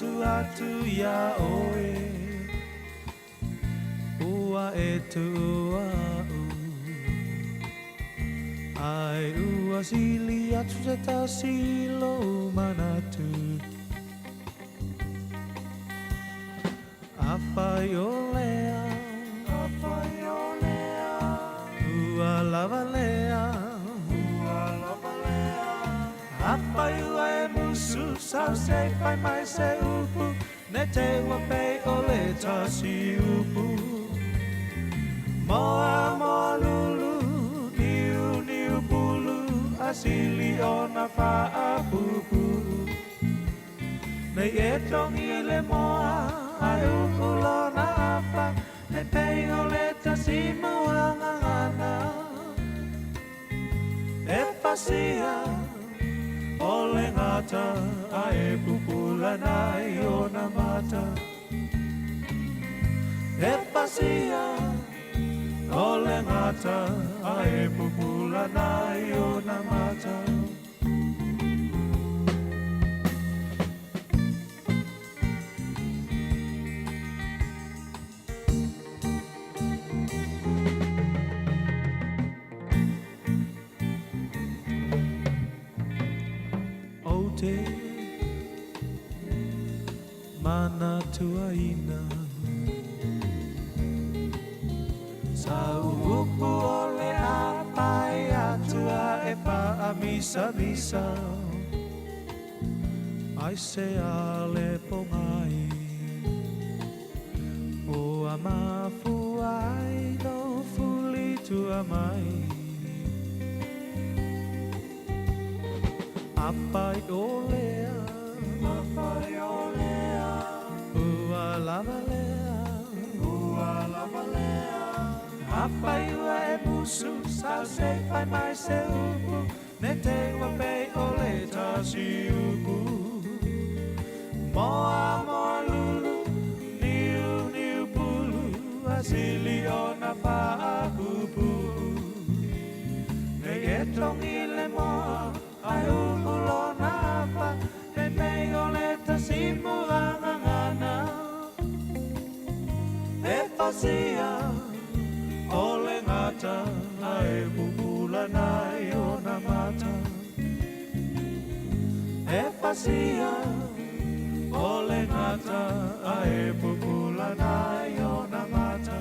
manatu atu iā ʻoe Ua e tuʻu aʻu Ae ua sili atu se tasi i lou manatu Afai o lea Afai o lea Ua lava lea Ua lava lea Afai ua e musu sau se i fai mai se upu Ne te i ua pei o le tasi upu Moa moa lulu niu niu pulu A sili ona faapuupuu Nei e togi i le moa ae uu lona afa Ne pei o le tasi muagagana E pasia o le gata ae pupula nai ona mata E pasia o le gata ae pupula nai ona mata Ou te manatuaina Sa upu o le a pae atu a e faamisamisa Ai se a le pogai Ua mafua ai lou fuli tua mai Afai o lea Afai o lea Ua lava lea Ua lava lea Afai ua e musu sau se i fai mai se upu Ne te i ua pei o le tasi upu Moa moa lulu niu niu pulu A sili ona faapuupuu Nei e togi le moa ae uu lona afa Ne pei o le tasi muagagana E pasia o le gata ae pupula nai ona mata E pasia o le gata ae pupula nai ona mata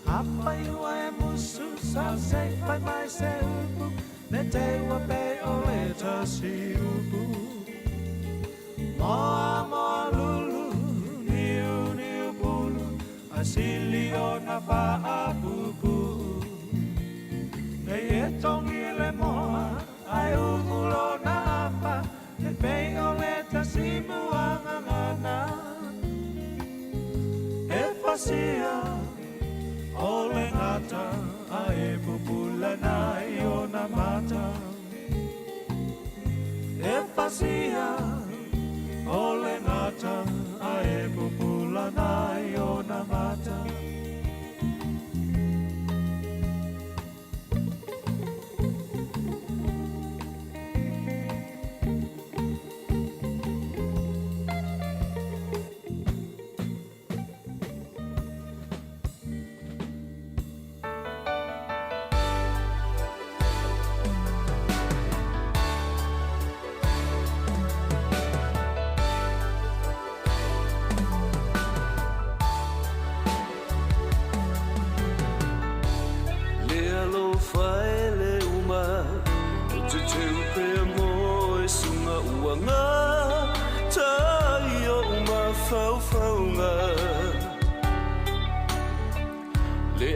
Afai ua e musu sau se i fai mai se upu Ne te i ua pei o le tasi upu Moa moa lulu niu niu pulu A sili ona faapuupuu Nei e togi i le moa ae uu lona afa Ne pei o le tasi muagagana E pasia o le gata ae pupula nai ona mata E pasia o le gata ae pupula nai ona mata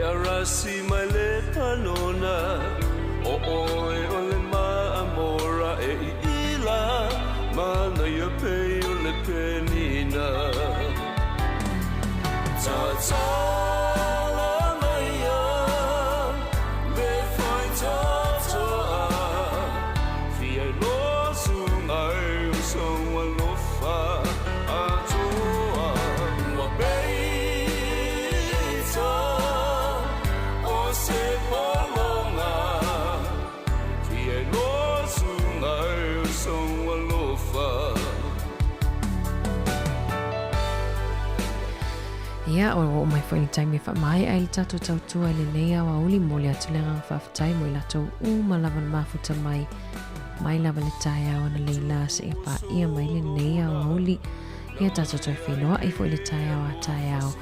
arasi mai le panona O oe o le maamora e i ila Manaia pei o le penina Tatala maia le faitatoa Fia lo sungai o sou alofa atoa Ua peita o se pologa Fia lo sungai o sou alofa. Ia, ua oo mai foi le taimi e faamaea ai le tatou tautua i lenei aoauli. Momoli atu le agaga faafetai mo i latou uma lava na mafuta mai, mai lava le taeao analeila seia paia mai lenei aoauli. Ia tatou toe feiloai foi le taeao a taeao,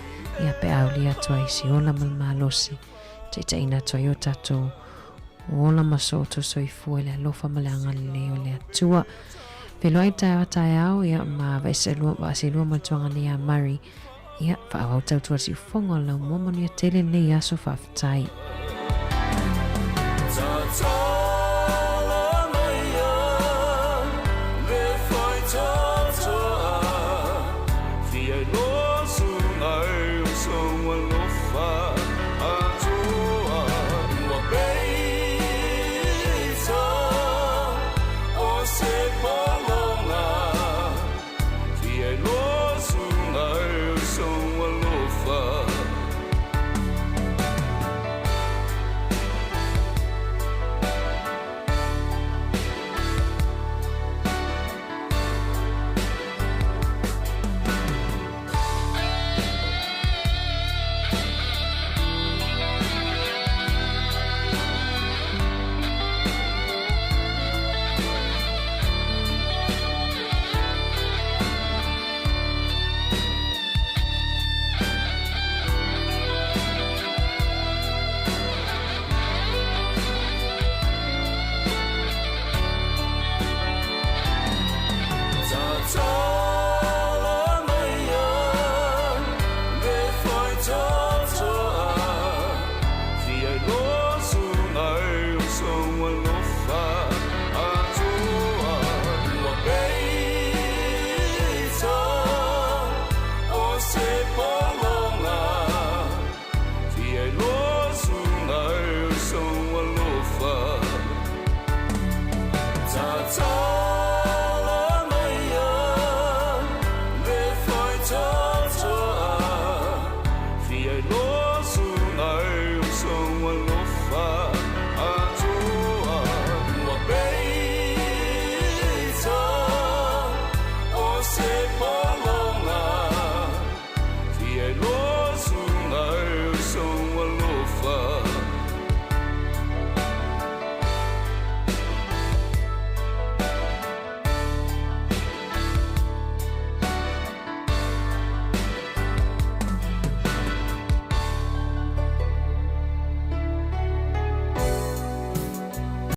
ia pe a aulia atu ai se ola ma le malosi, taitaiina atu ai o tatou ola ma so outou soifua i le alofa ma le agalelei o le Atua. Feiloai taeao a taeao, ia ma vaeselua, vaaselua ma le tuagana ia Murray. Ia, faaauau tautua siufofoga o lau mua manuia tele lenei aso faafetai.